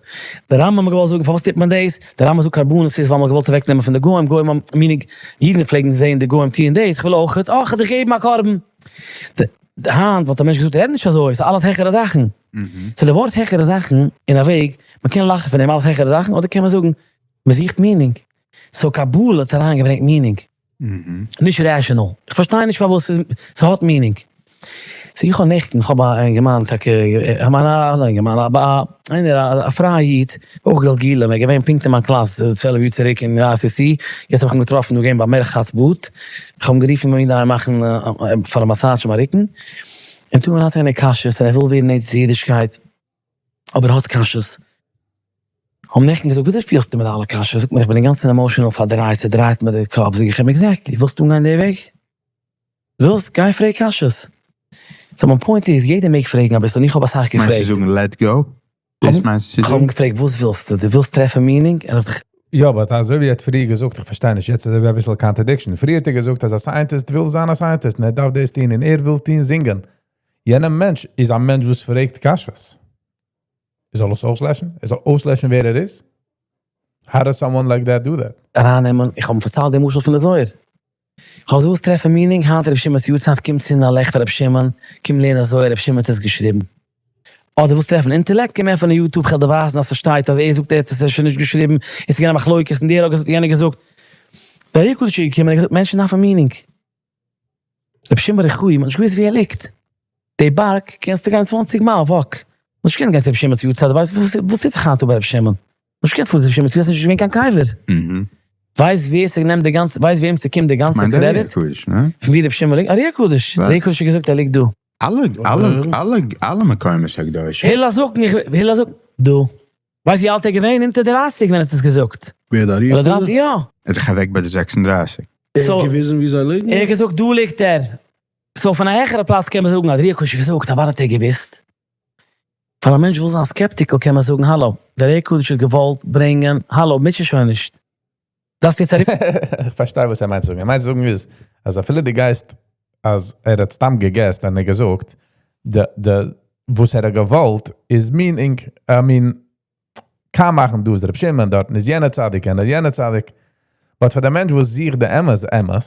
דער רמב"ם האט געוואלט זאגן פארוואס טוט מען דאס, דער רמב"ם זאגט קרבנות איז ווייל מען האט געוואלט אוועק נעמען פון די גוים, גוים האבן, meaning אידן פלעגן זען די גוים טוען דאס, איך וויל אויך, אה איך וועל דיך געבן א קרבן. היינט וואלט א מענטש געזאגט רעד נישט אזוי, ס'איז אלעס העכערע זאכן. So די ווארט העכערע זאכן, אין א וועג, מען קען לאכן פון דעם אלעס העכערע זאכן, אדער קען מען זאגן מען זוכט meaning. So קבלה האט אריינגעברענגט meaning. נישט rational. איך פארשטיי נישט פארוואס ס'האט meaning. So איך האב נעכטן, איך האב א אינגערמאן טאקע, איך מיין א אינגערמאן, א איינער א פרייע איד, אויך גלגולים, ער איז געווען פונקט אין מיין קלאס 12 יאר צוריק אין ICC, יעצט האב איך אים געטראפן דא געווען ביי מרחץ באד, איך האב אים גערופן מיר גייען מאכן פאר א massage אין מיין רוקן, און טאמער האט איינער קשיות און ער וויל ווערן נענטער צו אידישקייט, אבער ער האט קשיות. האבן נעכטן געזאגט וויאזוי פילסטו מיט אלע קשיות? זאגט מיר איך בין אינגאנצן emotional פארדרייט, ס'דרייט מיר די קאפ, זאג איך אים exactly, ווילסט אנגיין די וועג? ווילסט? גיי פרעג קשיות. So מיין point איז יעדער מעג פרעגן אביסל און איך האב אסאך געפרעגט. מיינסט צו זאגן let go? דאס מיינסטו צו זאגן? כ'האב אים געפרעגט וואס ווילסטו? דו ווילסט טרעפן meaning? ער האט זיך. יא but אזוי ווי ער האט פריער געזאגט, איך פארשטיי נישט, יעצט איז אזוי ווי אביסל contradiction, פריער האט ער געזאגט אז א scientist וויל זיין א scientist און ער דארף דאס טון און ער וויל טון זינגען, יענער מענטש איז א מענטש וואס פרעגט קשיות. ער זאל עס אויסלעשן? ער זאל אויסלעשן ווער ער איז? How does someone like that do that? ארייננעמען, איך האב אים פארציילט די משל פון די זוהר. איך האב געוואלט טרעפן meaning, היינט רבי שמעון'ס יארצייט, קום צינדן א לעכט פאר רבי שמעון, קום לערנען זוהר, רבי שמעון האט עס געשריבן. אדער ווילסט טרעפן intellect, קום עפענען YouTube, כ'וועל דיר ווייזן אז ס'שטייט אז ער זאגט ער האט עס שוין נישט געשריבן, און ס'איז געווען א מחלוקת, און דער האט געזאגט און יענער געזאגט. דער ארי הקדוש איז געקומען און געזאגט מענטשן דארפן meaning. רבי שמעון בר יוחאי, מ'האט נישט געוואוסט וואו ער ליגט. די בארג קענסטו גיין 20 מייל walk. מ'האט נישט געקענט גיין צו רבי שמעון'ס יארצייט, דו ווייסט וואס וואס טוט זיך היינט אפ ביי רבי שמעון? מ'האט נישט געקענט פארן צו רבי שמעון'ס יארצייט, ס'איז נישט געווען קיין קבר. ווייסט ווער ס'נעמט די גאנצע, ווייסט וועם ס'קומט די גאנצע קרעדיט? פון ווי רבי שמעון ליגט? ארי הקדוש. ארי הקדוש האט געזאגט ער ליגט דא. אלע אלע אלע אלע מקומות הקדושים. הילל זאגט, הילל זאגט, דא. ווייסט ווי אלט ער איז געווען? אונטער 30 ווען ער האט עס געזאגט. ווער די ארי הקדוש? יא. ער איז דאך אוועק ביי די 36. ער האט געוויזן ווי זיי ליגן? ער האט געזאגט דא ליגט ער. So פון א העכערע פלאץ קען מען זאגן אז ארי הקדוש האט געזאגט, אוודאי האט ער געוויסט. פאר א מענטש וויל זיין skeptical קען מען זאגן האלא, דער ארי הקדוש האט געוואלט ברענגען, האלא, מוטשע שוין נישט. דארפסט יעצט אריבער. איך פארשטיי וואס ער מיינט צו זאגן, ער מיינט צו זאגן איז אז אפילו דו גייסט אז ער האט סתם געגעסט און ער געזאגט די די וואס ער האט געוואלט איז meaning א מין קאם מאכן דא איז רבי שמעון דארטן איז יענער צדיק יענער יענער צדיק, but פאר די מענטש וואס זוכט די אמת אמת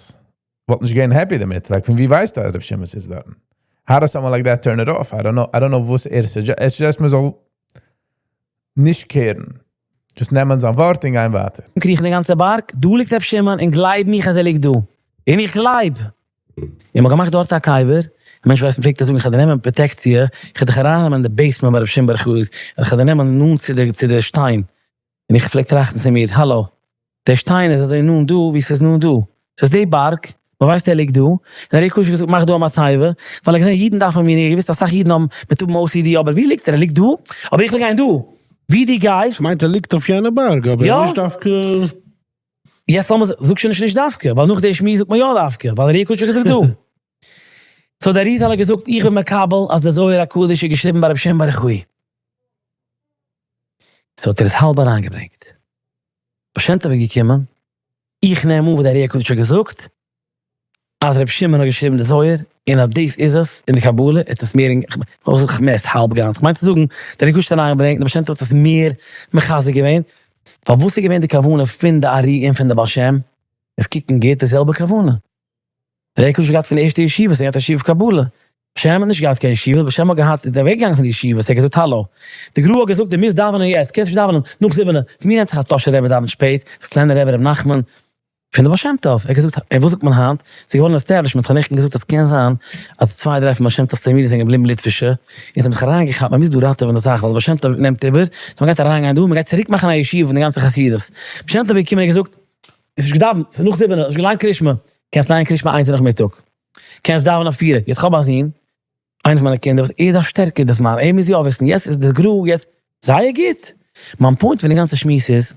וואלט נישט געווען happy דערמיט, like פון ווי ווייסטו אז רבי שמעון איז דארטן? How does someone like that turn it off? I don't know, I don't know וואס ער suggest, ער suggest מען זאל נישט care ן, just נעמען זיין ווארט און גיין ווייטער. קריכן די גאנצע בארג, דא ליגט רבי שמעון און גלייב מיך אז ער ליגט דא, און איך גלייב! און מ'האט געמאכט דארט א קבר, א מענטש ווייסט מ'פלעגט זאגן איך וועל דיר נעמען פראטעקציע, איך וועל דיך ארייננעמען אין די basement ביי רבי שמעון בר יוחאי, איך וועל דיר נעמען נאנט צו די צו די שטיין, און איך פלעג טראכטן צו מיר, האלא, דער שטיין איז אזוי נאנט דא ווי ס'איז נאנט דא, ס'איז די בארג, מ'ווייסט ער ליגט דא, און ארי הקדוש האט געזאגט מאך דא א מצבה, ווייל ער האט געזען אידן דארפן מיר, ער האט געוואוסט אסאך אידן האבן מיט האבן OCD, אבער ווי ליגט ער? ער ליגט דא? אבער איך וויל גיין דא, ווי דו גייסט. ס'מיינט ער ליגט אויף יענע בארג, אבער נישט דווקא. יעצט לאמיר זאג שוין נישט נישט דווקא, ווייל נאך די שמועס זאגט מען יא דווקא, ווייל ארי הקדוש האט געזאגט דא. so דער אריזל האט געזאגט איך בין מקבל אז דער זוהר הקדוש איז געשריבן ביי רבי שמעון בר יוחאי. so האט ער עס האלב אריינגעברענגט. בעל שם טוב איז געקומען, איך נעם אן וואס דער ארי הקדוש האט געזאגט, אז רבי שמעון האט געשריבן די זוהר, און אז דאס איז עס, אין די קבלה האט עס מער, כ'מיין האלב גאנץ, כ'מיין צו זאגן, דער ארי הקדוש האט אריינגעברענגט, דער בעל שם טוב האט עס מער מחזק געווען, פארוואס איז געווען די כוונה פון די ארי און פון די בעל שם? עס קוקן גוט די זעלבע כוונה. דער ארי הקדוש האט געהאט פון די ערשטע ישיבות, ער האט געהאט א ישיבה אויף קבלה. בעל שם האט נישט געהאט קיין ישיבה, בעל שם האט געהאט, איז אוועק געגאנגען פון די ישיבות, ער האט געזאגט האלא. די גר"א האט געזאגט דו מוזט דאווענען יעצט, קענסט נישט דאווענען נאך זיבענע, פון ווי נעמט זיך אז טאהשער רבי דאווענט שפעט, סקולענער רבי רבי נחמן, פון די בעל שם טוב, ער האט געזאגט, און וואס זאגט מען היינט? ס'איז געווארן establishment, כ'האב נעכטן געזאגט אז ס'קען זיין אז צוויי דריי פון בעל שם טוב'ס תלמידים זענען געבליבן ליטווישע, און זיי האבן זיך אריינגעכאפט, מ'מוז דא ראטעווען די זאך ווייל די בעל שם טוב נעמט איבער, so מ'גייט אריינגיין דא, מ'גייט צוריק מאכן א ישיבה פון די גאנצע חסידות. בעל שם טוב איז געקומען און געזאגט, האסט נישט געדאווענט, ס'איז נאך זיבענע, האסט נישט געליינט קרישמע, קענסט ליינען קרישמע איינס נאכמיטאג, קענסט דאווענען אויף פירע, יעצט כ'האב א זון, איינע פון מיינע קינדער וואס ער דארף שטערקער דאס זמן, ער מוז יא וויסן, יעצט איז די גר"א, יעצט, זייער גוט! מיין point פון די גאנצע שמועס איז,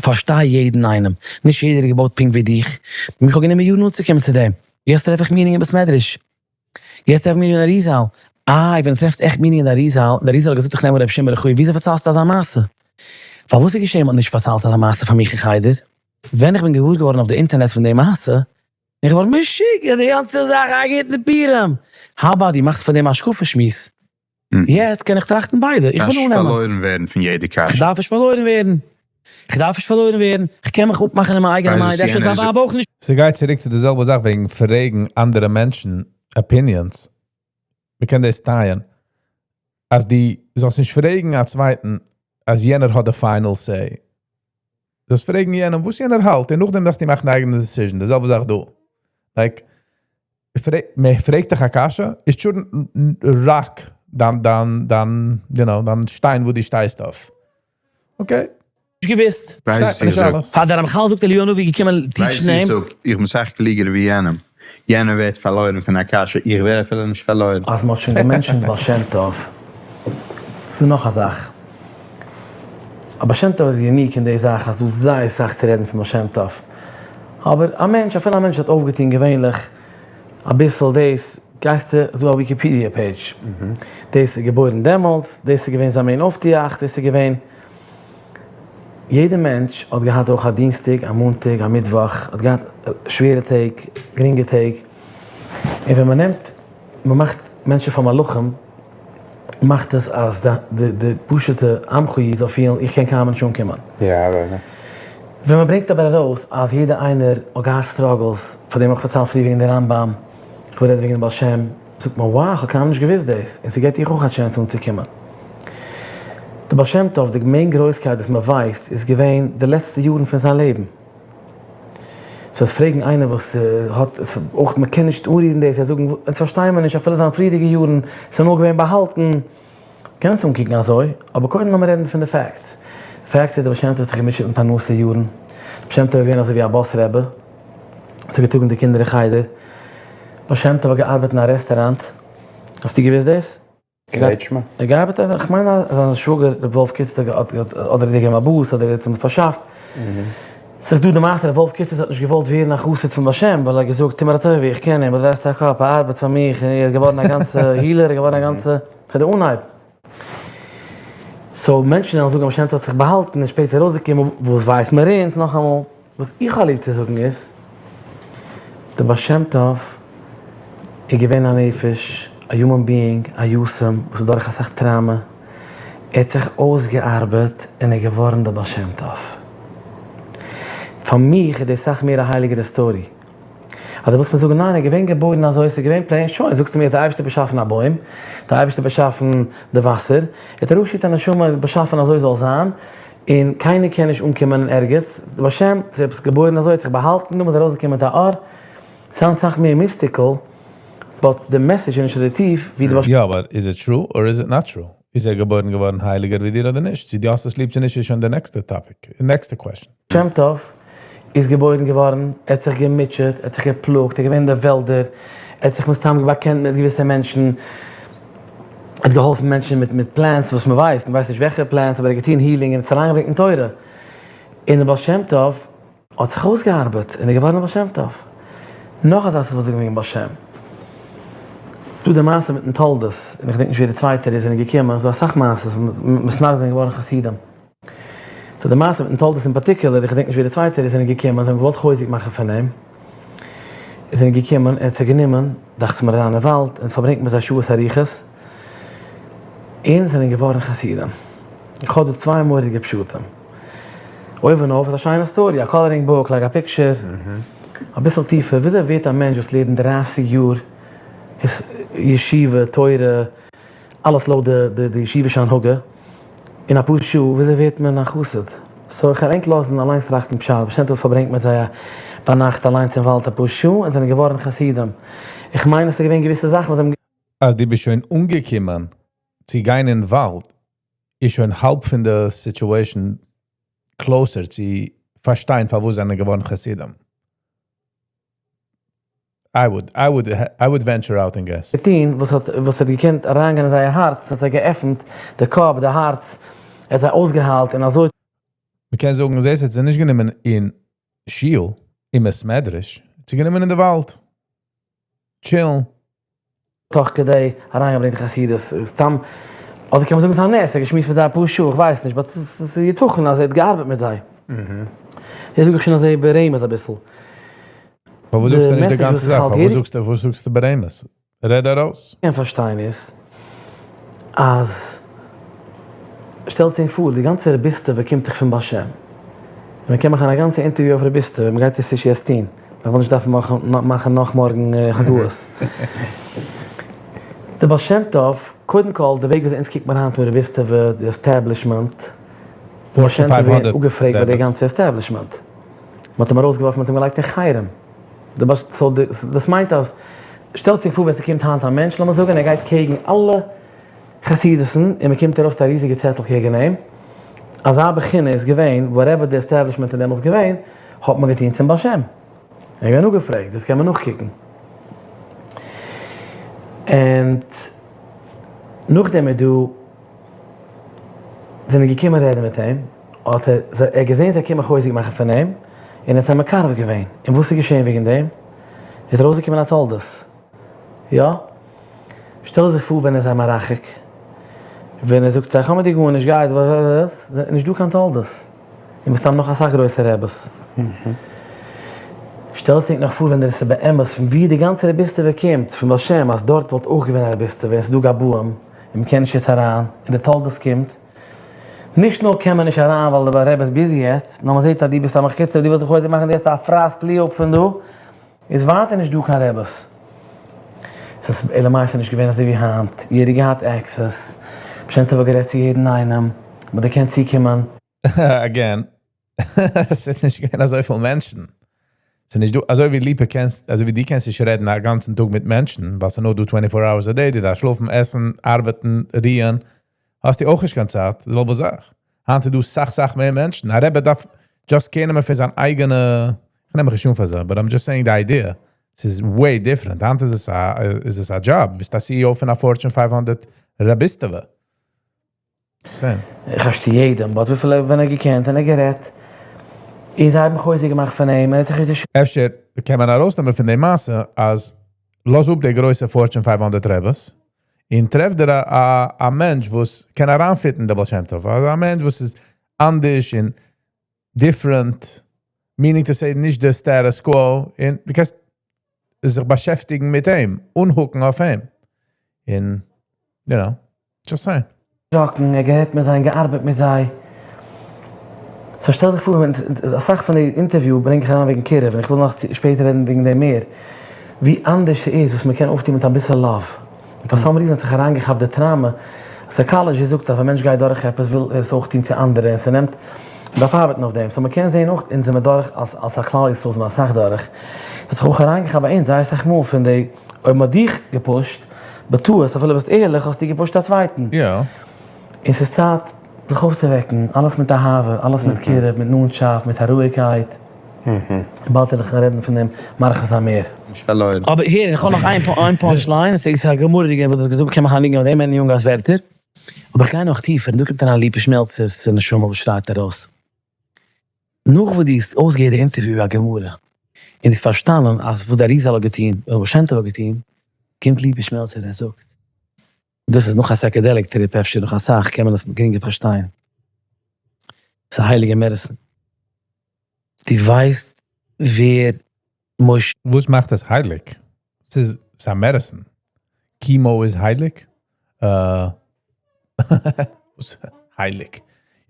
פארשטיי יעדן איינעם, נישט יעדער איז געבויט פונקט ווי דיך, מיך האט גענומען יארן אנצוקומען צו דעם, יעצט טרעף איך meaning אין בית מדרש, יעצט טרעף איך meaning אין אריזל, איי ווען דו טרעפסט עכט meaning אין די אריזל, און די אריזל האט געזאגט איך נעם רבי שמעון בר יוחאי, וויאזוי פארציילסטו אזא מעשה? פארוואס איז געשען מ'האט נישט פארציילט אזא מעשה פאר מיך אין חדר? ווען איך בין געוואר געווארן אויף די אינטערנעט פון די מעשה, בין איך געווארן משוגע, די גאנצע זאך א גוטן פורים! how about דו מאכסט פון דעם א השקפה שמועס? יעצט קען איך טראכטן ביידע, איך וויל אננעמען. דארפסט פארלוירן ווערן פון יעדע קשיא. איך דארף נישט פארלוירן ווערן. איך דארף נישט פארלוירן ווערן. איך קען מיך אפמאכן אין מיין אייגענע mind, אפשר איז זיין ווייב אויך נישט. ס'גייט צוריק צו די זעלבע זאך וועגן פרעגן אנדערע מענטשן opinions. מ'קען דאס טייען אז דו זאלסט נישט פרעגן א צווייטן אז יענער האט די final say. זאלסט פרעגן יענעם וואס יענער האלט און נאכדעם דארפסטו מאכן די אייגענע decision. די זעלבע זאך דא. like, מען פרעגט דיך א קשיא, איז שוין rock דיין דיין דיין you know דיין שטיין וואס דו שטייסט אויף. okay. נישט געוואוסט. ווייסט איך זאג. פאר דער רמחל זאגט אליהו הנביא געקומען teach ן אים. ווייסט איך זאג, איך בין סאך קלוגער ווי יענעם. יענער ווערט פארלוירן פון א קשיא, איך ווער אפילו נישט פארלוירן. אז מ'האט שוין גע mention ט בעל שם טוב, ס'דא נאך א זאך. א בעל שם טוב איז unique אין די זאך אז דא זייער סאך צו רעדן פון בעל שם טוב. אבער א מענטש, אפילו א מענטש האט אויפגעטון געווענליך אביסל דאס, גייסטו, ס'איז דא א Wikipedia page, דאס איז געבוירן דעמאלטס, דאס איז געווען זיין main אויפטועכץ, דאס איז געווען, יעדע מענטש האט געהאט אויך א דינסטאג, א מאנטאג, א מיטוואך, האט געהאט שווערע טעג, גרינגע טעג, און ווען מ'נעמט, מ'מאכט מענטשן פאר מלאכים, מאכט עס אז די די פשוטע עמך איד זאל פילן איך קען קיינמאל נישט אנקומען. ווען מען ברענגט אבער ארויס אז יעדער איינער האט געהאט struggles, פאר דעם האב איך פארציילט פריער וועגן די רמב"ם, איך וויל רעדן וועגן די בעל שם, זאגט מען wow איך האב קיינמאל נישט געוואוסט דאס, און ס'געט דיך אויך א chance אנצוקומען. די בעל שם טוב, די main גרויסקייט וואס מען ווייסט איז געווען די לעצטע יארן פון זיין לעבן. so עס פרעגן איינער וואס האט אויך מען קען נישט אנרירן דאס, זיי זאגן אונז פארשטייען מיר נישט אפילו זיין פריערדיגע יארן ס'איז נאר געווען באהאלטן, קען עס אנקוקן אזוי, אבער קודם לאמיר רעדן פון די facts. facts איז דער בעל שם טוב האט זיך געמוטשעט מיט פרנסה יארן, דער בעל שם טוב איז געווען אזוי ווי א באס רבי, עס האט געטראגן די קינדער אין חדר, בעל שם טוב האט געארבעט אין א רעסטעראנט, האסטו געוואוסט דאס? קרעטשמע? ער געארבעט אז איך מיין אז זיין שוואגער ר' וואלף קיצעס האט אדער געגעבן א באס אדער ער האט אים פארשאפט. ס'איז דא די מעשה ר' וואלף קיצעס האט נישט געוואלט ווערן א חסיד פון בעל שם ווייל ער האט געזאגט טו מיר א טובה איך קען אים וואס דרייסטו א קאפ ער ארבעט פאר מיך און ער איז געווארן א גאנצע healer ער איז געווארן א גאנצע פון די אנהייב. so מענטשן וועלן זאגן אז בעל שם טוב האט זיך באהאלטן און שפעטער ארויסגעקומען וואס ווייסט מיר אונז נאכאמאל. וואס איך האב ליב צו זאגן איז, דער בעל שם טוב איז געווען א נפש, א human being, א יתום וואס איז דורך אסאך trauma, ער האט זיך אויסגעארבעט און איז געווארן דער בעל שם טוב. פאר מיך איז דאס סאך מער א הייליגערע story. אז דו ווילסט מיר זאגן ניין ער איז געווען געבוירן אזוי, ס'איז געווען plain, שוין, זאגסטו מיר אז דער אייבערשטער האט באשאפן א בוים, דער אייבערשטער האט באשאפן די וואסער, ער האט אראפגעשיקט א נשמה און באשאפן אזוי זאל זיין, און קיינער קען נישט אנקומען אין ערגעץ, די בעל שם איז עפעס געבוירן אזוי, האט זיך באהאלטן, נאכדעם איז ארויסגעקומען מיט א אור, Sound סאך מער mystical, but די message איז נישט אזוי טיף ווי די בעל יא, but is it true or is it not true? איז ער געבוירן געווארן הייליגער ווי דיר אדער נישט? צו דו האסט עס ליב צו נישט איז שוין די נעקסטע topic, די נעקסטע question. שם טוב איז געבוירן געווארן, ער האט זיך געמוטשעט, ער האט זיך געפלאגט, ער איז געווען אין די וועלדער, ער האט זיך מסתם באקענט מיט געוויסע מענטשן, ער האט געהאלפן מענטשן מיט מיט plants וואס מען ווייסט, מען ווייסט נישט וועלכע plants, אבער ער האט געטון healing און עס אריינגעברענגט אין תורה. און דער בעל שם טוב האט זיך אויסגעארבעט און איז געווארן א בעל שם טוב. נאך א זאך וואס איך וויל זאגן וועגן בעל שם. ס'דא די מעשה מיטן תולדות, און איך געדענק נישט ווער די צווייטער איז, זענען געקומען, ס'דא אסאך מעשות, מתנגדים זענען געווארן חסידים. so די מעשה מיטן תולדות אין particular, איך געדענק נישט ווער די צווייטער איז, זענען געקומען, זיי האבן געוואלט חוזק מאכן פון אים, זענען געקומען, ער האט זיי גענומען, דאכט זיך מיר אריין אין וואלד, און פארברענגט מיט זיי שעות ארוכות, און זענען געווארן חסידים. איך האב דא צוויי מורא'דיגע פשטים. אויבן אויף איז א שיינע story, א coloring book, לייג א picture. אביסל טיפער, וויאזוי ווערט א מענטש וואס לערנט 30 יאר ישיבה, תורה, אלעס לויט די ישיבישע הנהגה, אין אפאר שעה, וויאזוי ווערט מען א חסיד? so איך וועל ענק לאזן אליינס טראכטן פשט, בעל שם טוב פארברענגט מיט זיי ביינאכט אליינס אין וואלד אפאר שעה און זענען געווארן חסידים. איך מיין עס איז געווען געוויסע זאכן וואס זיי האבן. אז דו ביסט שוין אנגעקומען צו גיין אין וואלד, איז שוין האלב פון די situation closer צו פארשטיין פארוואס זענען געווארן חסידים. I would, I would, I would venture out and guess. געטון וואס האט וואס האט געקענט אריינגיין אין זייער הארץ, האט זיי געעפנט די קאפ, די הארץ, ער האט זיי אויסגעהיילט און אזוי. מ'קען זאגן, זעהסט, ער האט זיי נישט גענומען אין שול, אין בית מדרש, ער האט זיי גענומען אין די וואלד, chillן. תוך כדי אריינגעברענגט די חסידות, סתם, אדער קען מען זאגן ס'איז א נס, ער האט געשמועסט מיט זיי אפאר שעה, איך ווייס נישט, but ס'איז יתכן אז ער האט געארבעט מיט זיי. דאס זאג איך שוין אזוי ברמז אביסל. פארוואס זאגסטו נישט די גאנצע זאך? פארוואס זאגסטו פארוואס זאגסטו ברמז? רעד ארויס. קען פארשטיין איז אז שטעלטס ענק פאר די גאנצע רביסטעווע קומט דאך פון בעל שם. און מען קען מאכן א גאנצע אינטערוויו אויף רביסטעווע, מען גייט עס נישט יעצט טון, איך וויל נישט דארפן מאכן נאך מארגן הגהות. די בעל שם טוב, קודם כל די וועג וויאזוי אונז קוקט מען היינט אן רביסטעווע, די establishment, בעל שם טוב ווערט אפגעפרעגט ביי די גאנצע establishment. מען האט אים ארויסגעווארפן, מען האט אים געלייגט אין חרם. דאס מיינט אז, שטעלט זיך פאר ווען ס'קומט היינט א מענטש, לאמיר זאגן ער גייט קעגן אלע חסידות'ן, און מ'קומט ארויף מיט א ריזיגע צעטל קעגן אים, אזא בחינה איז געווען, whatever די establishment איז דעמאלטס געווען, האט מען געטון צום בעל שם. ער איז געווען אפגעפרעגט, דאס קען מען נאכקוקן. און נאכדעם איז דא. זענען געקומען רעדן מיט אים, האט ער זיי, ער האט געזען זיי קומען חוזק מאכן פון אים, און ער האט זיי מקרב געווען, און וואס איז געשען וועגן דעם? איז ארויסגעקומען א תולדות. יא? שטעל זיך פאר ווען ער איז זיי מרחק, ווען ער זאגט זיי, כ'האב מיט דיר גארנישט, גיי, איז נישט דא קיין תולדות. און מסתם נאך אסאך גרויסע רעבעס. שטעלטס ענק נאך פאר ווען דער איז באמת פון ווי די גאנצע רביסטעווע קומט, פון בעל שם, אז דארט וואלט אויך געווען א רביסטעווע און ס'איז דא גבאים, און מ'קען נישט יעצט אריין, און די תולדות קומט, נישט נאר קען מען נישט אריין ווייל די רבי איז busy יעצט, נאר מ'זעט אז דו ביסט א מחוצף, דו ווילסט דיך חוזק מאכן, דו האסט א פראסק פלי אפ פון דא, איז ווייטער נישט דא קיין רעבעס. ס'איז אלא מאי ס'איז נישט געווען אזוי ווי היינט, יעדער געהאט access, בעל שם טוב האט גערעדט צו יעדן איינעם, מ'האט געקענט צוקומען. Again, ס'איז נישט געווען אזויפיל מענטשן. ס'איז נישט דא, אזוי ווי ליפא קענסט, אזוי ווי דו קענסט נישט רעדן א גאנצן טאג מיט מענטשן, ווייל ס'איז נאר דא twenty four hours a day, דו דארפסט שלאפן, עסן, ארבעטן, רוען, האסטו אויך נישט קיין צייט, די זעלבע זאך. היינט איז דא סאך סאך מער מענטשן, א רבי דארף just care נעמען פון זיין אייגענע, איך נעם מיך נישט אן פאר זיי, but I'm just saying די idea, ס'איז way different, היינט איז עס א, איז עס א דזשאב, ביסט א CEO פון א Fortune 500 רביסטעווע. Same. איך האב נישט צו יעדעם, but וויפיל ווען ער געקענט און ער גערעדט, און זיי האבן חוזק געמאכט פון אים, און ער האט זיך נישט. אפשר קען מען ארויסנעמען פון די מעשה אז לאז אפ די גרויסע Fortune 500 רעבעס, און טרעף דיר א א מענטש וואס קען אריינפיטן די בעל שם טוב, א מענטש וואס איז אנדערש און different, meaning to say נישט די status quo, און דו קענסט זיך באשעפטיגן מיט אים, אנהוקן אויף אים, און you know, just saying. זאקן, ער גערעדט מיט זיי און געארבעט מיט זיי. So שטעל זיך פאר ווען אסאך פון די אינטערוויו ברענג איך אריין וועגן קירוב, און איך וויל נאך שפעטער רעדן וועגן דעם מער, ווי אנדערש ס'איז וואס מ'קען אויפטון מיט אביסל love. און for some reason האט זיך אריינגעכאפט די טראומע. Psychology זאגט אז ווען א מענטש גייט דורך עפעס וויל ער עס אויך טון צו אנדערע, און ס'נעמט. מ'דארף ארבעטן אויף דעם, so מ'קען זעהן אויך, אונז זעמיר דורך אלס אלס א כלל ישראל זעמיר אסאך דורך, ס'האט זיך אויך אריינגעכאפט ביי אונז זייער אסאך מאל פון די, אויב מ'האט דיך געפושט, בטעות אפילו ביסט ערליך האסטו געפושט א צווייטן. יא. און ס'איז צייט זיך אויפצווועקן, אלעס מיט אהבה, אלעס מיט קירוב, מיט נאנטשאפט, מיט א רואיגקייט. באלד וועל איך רעדן פון דעם מרחיב זיין מער. נישט פארלוירן. אבער הער, איך האב נאך איין punch line, עס איז א גמרא'דיגע וואס דו האסט געזאגט, קען מאכן א ניגון אויף דעם, מענדי יונגאר'ס ווערטער. אבער איך גיי נאך טיפער, און דא קומט אריין ליפא שמעלצער'ס נשמה וואס שרייט ארויס. נאך וואס דו האסט אויסגעהערט די אינטערוויו א גמרא, און דו האסט פארשטאנען אז וואס די אריזל האט געטון, און בעל שם טוב האט געטון, קומט ליפא שמעלצער און זאגט, דאס איז נאך א psychedelic trip, אפשר נאך אסאך קען מען עס גרינגער פארשטיין. ס'איז א הייליגע medicine. דו ווייסט ווער משה. וואס מאכט עס הייליג? ס'איז א medicine. Chemo איז הייליג? וואס הייליג?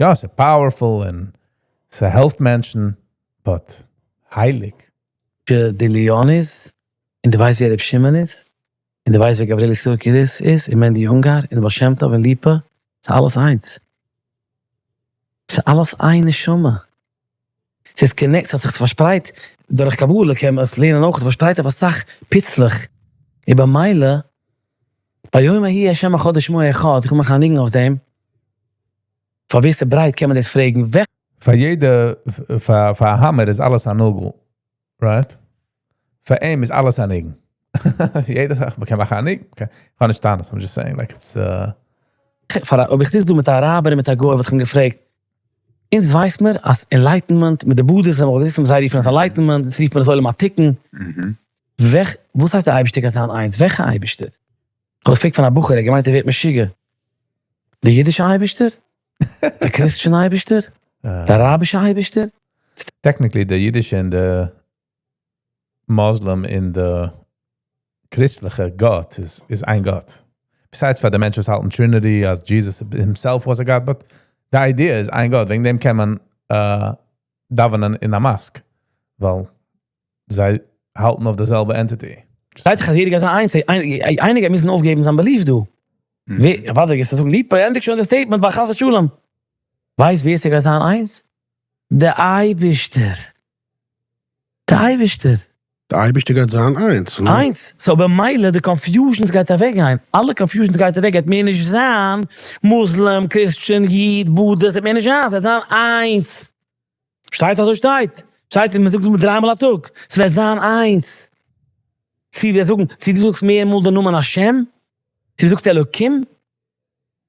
יא, ס'איז powerful און ס'העלפט מענטשן, but הייליג? די ליאון איז, און דו ווייסט ווער ר' שמעון איז, און דו ווייסט ווער גבריאל סורקיס איז, און מענדי אונגאר, און בעל שם טוב, און ליפא, ס'איז אלעס איינס. ס'איז אלעס איין נשמה. ס'איז connect, ס'האט זיך פארשפרייט דורך קבלה קען מען עס לערנען אויך, ס'פארשפרייט אויף אסאך פיצלעך, און במילא ביום ההוא השם אחד ושמו אחד, איך וויל מאכן א ניגון אויף דעם, פאר ווער ס'ברייט קען מען דאס פרעגן, וועלכע. פאר יעדע, פאר א האמער איז אלעס א נאגל, right? פאר אים איז אלעס א ניגון. יעדע זאך, מ'קען מאכן א ניגון, איך האב נישט טענות, I'm just saying like it's. פאר א, אויב איך זיץ דא מיט א אראבער און מיט א גוי וואלט איך אים געפרעגט, אונז ווייס מיר אז enlightenment מיט די Buddhism אדער ווי זיי רופן עס enlightenment, אונז רופט מען עס עולם התיקון, וועך, וואס הייסט די אייבערשטער גייט זיין איינס? וועלכע אייבערשטער? כ'האב געפרעגט פון א בחור, ער האט געמיינט ער ווערט משוגע. די אידישע אייבערשטער? די Christian אייבערשטער? די אראבישע אייבערשטער? Technically די אידישע און די Muslim און די קריסטליכע גאט איז איין גאט. Besides פאר די מענטשן וואס האלטן Trinity אז Jesus himself was a god, but די idea איז איין גאט, וועגן דעם קען מען דאווענען אין א mosque, ווייל זיי האלטן אויף די זעלבע entity. שטייט דאך אז יעדער גייט זיין איינס, איינער גייט מוזן אויפגעבן זיין belief דא. ווער, אוודאי גייסטו זאגן ליפא, ענדיג שוין די statement ביי חס ושלום. ווייסט ווער ס'גייט זיין איינס? די אייבישטער! די אייבישטער! די אייבישטער גייט זיין איינס, נו. איינס! So במילא די confusions גייט אוועק גיין, אלע confusions גייט אוועק, גייט מער נישט זיין Muslim, Christian, איד, Buddhist, ס'וועט מער נישט זיין, ס'וועט זיין איינס! שטייט אזוי שטייט! שטייט און מ'זאגט עס דריי מאל א טאג, ס'וועט זיין איינס! צו ווער זאגן, צו דו זאגסט מער מאל די נאמען השם, צו דו זאגסט אלוקים,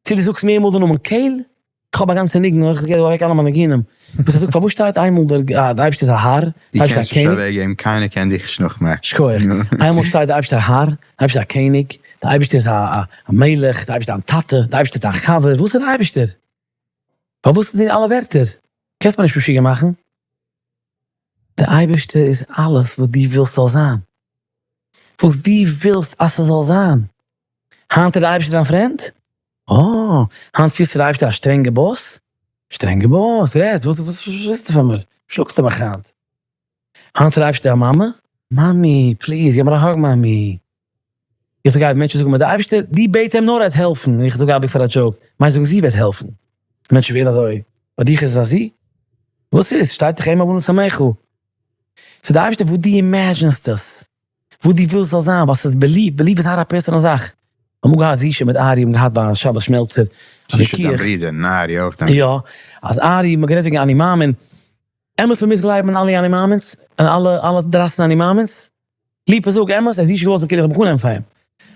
צו דו זאגסט מער מאל די נאמען קל, איך האב א גאנצע ניגון, איך גיב אוועק אלע מיינע ניגונים, וואס איך זאג פארוואס שטייט איינמאל דער אייבערשטער איז א האר, דו דער אייבערשטער קענסט א נישט קעניג. אוועקגעבן, קיינער קען דיך נישט נאכמאכן. שכוח. איינמאל שטייט דער אייבערשטער א האר, דער אייבערשטער א קעניג, דער אייבערשטער איז א מלך, דער אייבערשטער איז א טאטע, דער אייבערשטער איז א חבר, וואס איז דער אייבערשטער? פארוואס די אלע ווערטער? קענסט מיר נישט משוגע מאכן. דער אייבערשטער איז אלעס וואס דו ווילסט זאל זיין. וואס דו ווילסט אז ס'זאל זיין. היינט איז דער אייבערשטער דיין friend? אה, היינט פירסטו דער אייבערשטער א שטרענגע boss? שטרענגע boss? רעדט, וואס ווילסטו פון מיר? שלאגסטו מיך היינט? היינט איז דער אייבערשטער א מאמע? מאמי, please, געב מיר א hug מאמי. איך זאג אייביג, מענטשן זאגן מיר, דער אייבערשטער, דו בעט אים נאר ער וועט העלפן. און איך זאג אייביג פאר א joke, מיינסט זאגן זי וועט העלפן? מענטשן ווערן אזוי, ביי דיך איז עס א זי? וואס איז? שטייט דאך אם הבנים שמחה. ס'איז דער אייבערשטער וואס דו imagine סט עס. וואס דו ווילסט זאל זיין, ווייל ס'איז belief, belief איז זייער א personal זאך. אמאל געהאט זישע מיט ארי האבן געהאט ביי שבת שמעלצער א זישע דיין וויכוח. ברודער, און ארי אויך דיין. יא, אז ארי, מ'האט גערעדט וועגן אני מאמין, אמת מ'מוז גלייבן אין אלע אני מאמין'ס, אין אלע אלע דרייצן אני מאמין'ס? ליפא זאג אמת, אז זישע געוואלט זיך כאילו איך בין אננעמען פאר אים.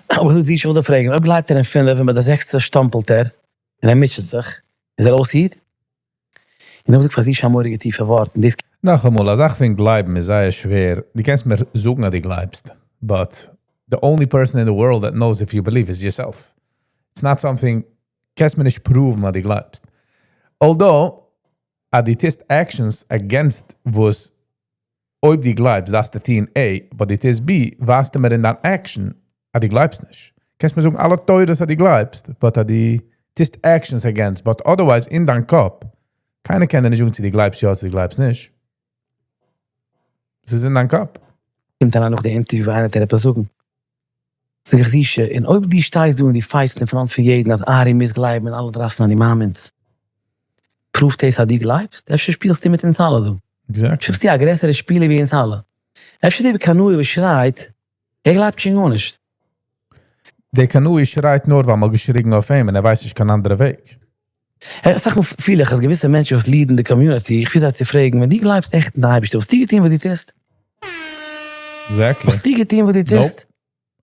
האב איך געזאגט זישע איך וויל דיר פרעגן, אויב גלייבט ער אין פינף און ביי די זעקסטע שטאמפלט ער, און ער מוטשעט זיך, איז ער אויס איד? און איך זאג פאר זישע א מורא'דיגע טיפע ווארט, און דאס. נאכאמאל, א זאך פון גלייבן איז זייער שווער, דו קענסט מיר זאגן אז דו גלייבסט, but the only person in the world that knows if you believe is yourself. It's not something, קענסט מיר נישט prove ן אז דו גלייבסט. Although, אז דו טוסט actions against וואס אויב דו גלייבסט דארפסטו טון A, but דו טוסט B, ווייזטו מיר אין דיין action אז דו גלייבסט נישט. קענסט מיר זאגן אלע תורות אז דו גלייבסט, but אז דו טוסט actions against, but otherwise אין דיין קאפ, קיינער קען דיר נישט זאגן צו דו גלייבסט יא צו דו גלייבסט נישט. ס'איז אין דיין קאפ. קומט אריין נאך די אינטערוויו איינער וועט דיר עפעס זאגן. זאג איך זישע, און אויב דו שטייסט דא און דו fight סט אין front פון יעדן אז ארי מוז גלייבן אין אלע דרייצן אני מאמין'ס. prove ט דאס אז דו גלייבסט? אפשר שפילסטו מיט אונז אלע דא? Exactly. ביסטו א גרעסערע שפילער ווי אונז אלע? אפשר דער קנאי וואס שרייט, ער גלייבט שוין גארנישט. דער קנאי שרייט נאר ווייל מ'האט געשריגן אויף אים און ער ווייסט נישט קיין אנדערע וועג. אסאך מאל פיל איך אז געוויסע מענטשן וואס lead ן די community, איך פיל זיי צו פרעגן, ווען דו גלייבסט עכט אין די אייבערשטער, וואלסטו געטון וואס דו טוסט? Exactly. וואלסטו געטון וואס דו טוסט?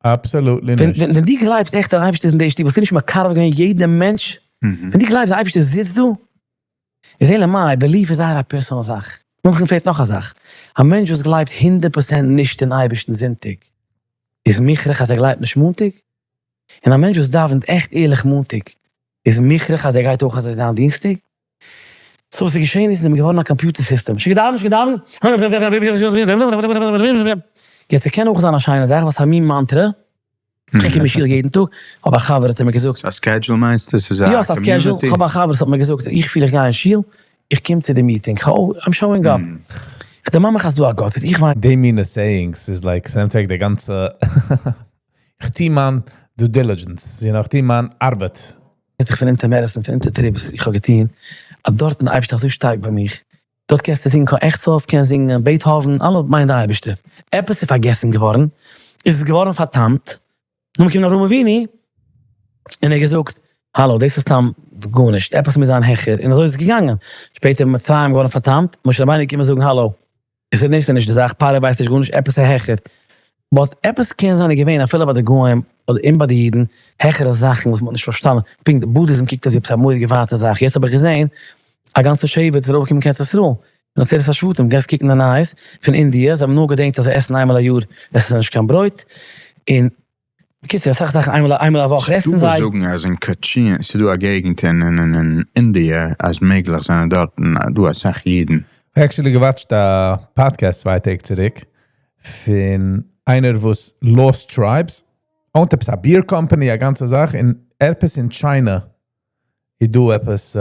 Absolutely נישט. ווען דו גלייבסט עכט אז די אייבערשטער איז אין די שטוב, וואלסטו נישט מקרב געווען יעדע מענטש? ווען דו גלייבסט די אייבערשטער זיצט דא, איז אלא מאי, belief איז זייער א personal זאך. נאכדעם פעלט נאך א זאך, א מענטש וואס גלייבט 100% נישט אין אייבערשטן זונטאג, איז מוכרח אז ער גלייבט נישט מאנטאג? און א מענטש וואס דאווענט עכט ערליך מאנטאג, איז מוכרח אז ער גייט אויך אזוי זיין דינסטאג? So וואס איז געשען איז, איז געווארן א computer system, שוין געדאווענט, שוין געדאווענט, יעצט ס'קען אויך זיין א שיינע זאך, וואס א מין mantra, איך קום אין שול יעדן טאג, האב א חבר האט ער מיר געזאגט. ס'איז א schedule מיינסטו? ס'איז א יא, ס'איז א schedule, community? כ'האב א חבר וואס האט מיר געזאגט, איך פיל איך גיי אין שול, איך קום צו די meeting, I'm showing up. איך דערמאן מיך אז ס'דא א גאט, איך וויין. די מינע sayings איז like, ס'נעמט אוועק די גאנצע, איך טוה מיין due diligence, you know, איך טוה מיין ארבעט. איך פון אונטער medicine, פון אונטער trips, איך האב געטון, אז דארטן אייבערשטער אזוי שטארק ביי מיך, דארט קענסטו זינגען קה אכסוף, קענסט זינגען בעטהאווען, אלע מיינט די אייבערשטער. עפעס איז פארגעסן געווארן, איז עס געווארן פאר'טעמ'ט, נאכדעם קומט אברהם אבינו און ער האט געזאגט, האלא, דאס איז סתם גארנישט, עפעס מוז זיין העכער, און אזוי איז עס געגאנגען. שפעטער איז מצרים געווארן פאר'טעמ'ט, משה רבינו איז געקומען זאגן, האלא, עס איז נישט נישט די זאך, פרעה ווייסט נישט גארנישט, עפעס איז העכער. But עפעס קען זיין איז געווען אפילו ביי די גוים אדער און ביי די אידן, העכערע זאכן וואס מען האט נישט פארשטאנען. פונקט Buddhism קוקט אויס ווי עפעס א מורא'דיגע ווייטע זאך, יעצט האב איך געזען א גאנצע שבט איז ארויפגעקומען קיין ארץ ישראל, אין עשרת השבטים, גייסט קוקן די נייעס פון אינדיע, זיי האבן נאר געדענקט אז זיי עסן איינמאל א יאר עסן זיי נישט קיין ברויט, און בקיצור אסאך זאכן איינמאל איינמאל א וואך עסן ס'דא זיי. וואס זאגן אז אין קאטשין, ס'דא א געגנט אין אין אינדיע אז מעגליך זענען דארטן דא אסאך אידן. כ'האב actually גע watch ט א פאדקעסט 2 טעג צוריק פון איינער וואס Lost Tribes, own ט עפעס א beer company, א גאנצע זאך, און עפעס אין China איז דא עפעס,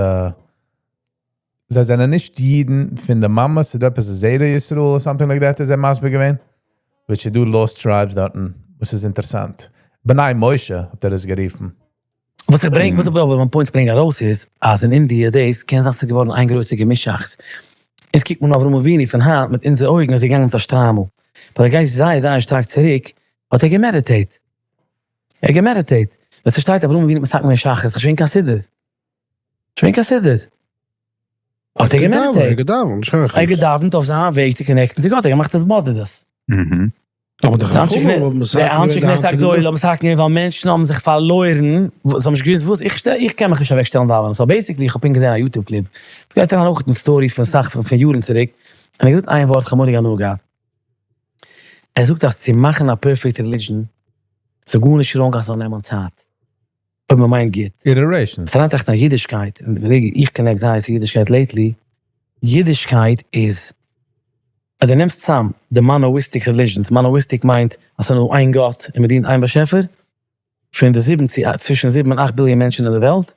זיי זענען נישט אידן פון די מאמע, ס'איז דא עפעס זרע ישראל or something like that, איז ער מסביר געווען. Which איז דא Lost Tribes דארטן, וואס איז אינטערעסאנט. בני משה האט ער עס גערופן. וואס איך ברענג, וואס איך ברענג, מיין point ברענג ארויס איז, אז אין אינדיע דאס קען זיין ס'איז געווארן איין גרויסע געמישאכטס. אונז קוקט מען אויף אברהם אבינו פון היינט מיט אונזערע אויגן אז ער איז געגאנגען מיט א שטריימל. But ער גייט זייער זייער שטארק צוריק, האט ער גע meditate ט. ער האט גע meditate ט. ווען ס'שטייט אברהם אבינו האט מתקן געווען שחרית, איז שוין קיין סידור. שוין קיין סידור. האט ער גע meditate ט. ער האט געדאווענט שחרית. ער האט געדאווענט אויף זיין וועג צו connect ן צו גאט, ער האט געמאכט התבודדות. אבער די חכמים האבן מתקן די געווען אנשי די כנסת היינטיגע הגדולה דור. האבן מתקן געווען ווייל מענטשן האבן זיך פארלוירן, זיי האבן נישט געוואוסט וואס, איך שטעל, איך קען מיך נישט אוועקשטעלן דאווענען, so basically איך האב פונקט געזען א YouTube clip, עס גייט אריין אויך מיט stories פון סאך פון יארן צוריק, און ער האט געזאגט איין ווארט, איך האב מורא'דיג הנאה געהאט, ער זאגט אז צו מאכן א perfect religion, ס'איז גארנישט wrong אז ס'זאל נעמען צייט, אויב מען מיינט גוט. Iterations. ס'אריינטראכטן אז אידישקייט, און איך connect זייער צו אידישקייט lately, אידישקייט איז אז דו נעמסט צאם די monoistic religions, monoistic מיינט אז ס'איז נאר איין גאט און מ'דינט איין באשעפער, פון די זיבן צו צווישן 7 און 8 ביליאן מענטשן אין די וועלט,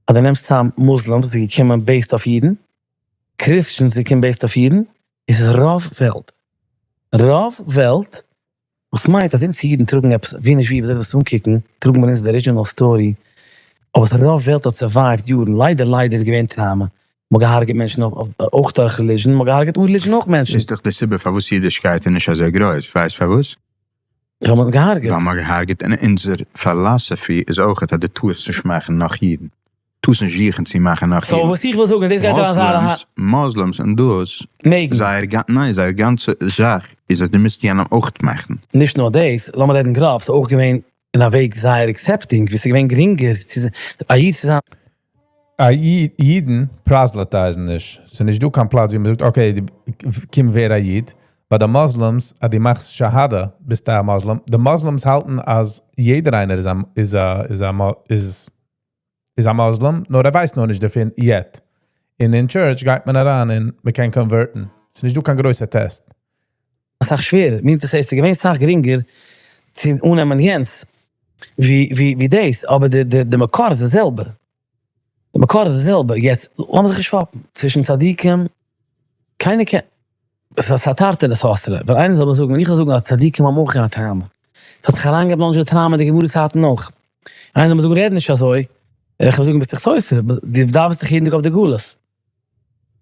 אז דו נעמסט צאם Muslims וואס איז געקומען based אויף אידן, Christians איז געקומען based אויף אידן, איז עס רוב וועלט. רוב וועלט, וואס מיינט אז אונז אידן טראגן עפעס, ווי נישט ווי, וויאזוי דו ווילסט אנקוקן, טראגן מיר אונז די original story, אבער רוב וועלט האט survive ט יארן, ליידער ליידער איז געווען trauma, מ'האט געהארגעט מענטשן אויך דורך religion, מ'האט געהארגעט אן religion אויך מענטשן. איז דאך די סיבה פארוואס אידישקייט איז נישט אזוי גרויס, ווייסט פארוואס? ווייל מ'האט געהארגעט. ווייל מ'האט געהארגעט, און אונזער philosophy איז אויך אז דו טארסט נישט מאכן נאך אידן. טארסט נישט זוכן צו מאכן נאך So אידן. וואס איך וויל זאגן, דאס גייט אריין זייער א. Muslims און דאס, מעגן. זייער ניין, זייער גאנצע זאך איז אז דו מוזט יענעם אויך מאכן. נישט נאר דאס, לאמיר רעדן גראב, ס'איז אויך געווען אין א וועג זייער accepting, ווי ס'איז געווען גרינגער צו א איד צו זיין. א אידן proselytize ן נישט. ס'איז נישט דא קיין פלאץ ווי מ'זאגט, okay, קום ווער א איד. ביי די Muslims, אז דו מאכסט שאהאדא, ביסטו א Muslim. די Muslims האלטן אז יעדער איינער איז א, איז א, איז א, איז, איז א Muslim, נאר ער ווייסט נאך נישט דערפון yet. און אין church גייט מען אריין און מ'קען convert ן. ס'איז נישט דא קיין גרויסע test. אסאך שווערער. מיינט דאס הייסט, ס'איז געווען אסאך גרינגער צו אננעמען יענץ ווי, ווי, ווי דאס, אבער די, די, די מקור איז די זעלבע. די מקור איז די זעלבע. יעצט, לאמיר זיך נישט פאפן. צווישן צדיקים, קיינער קען, עס איז א תרתי דסתרי. ווען איינער זאל מיר זאגן, ווען איך זאל זאגן אז צדיקים האבן אויך געהאט trauma. ס'האט זיך אריינגעבלאנדזשעט trauma אין די גמרא צייטן אויך. איינער זאל מיר זאגן, רעד נישט אזוי. איך וועל זאגן ביסט דיך סותר, דו דאווענסט דאך יעדן טאג אויף די גלות.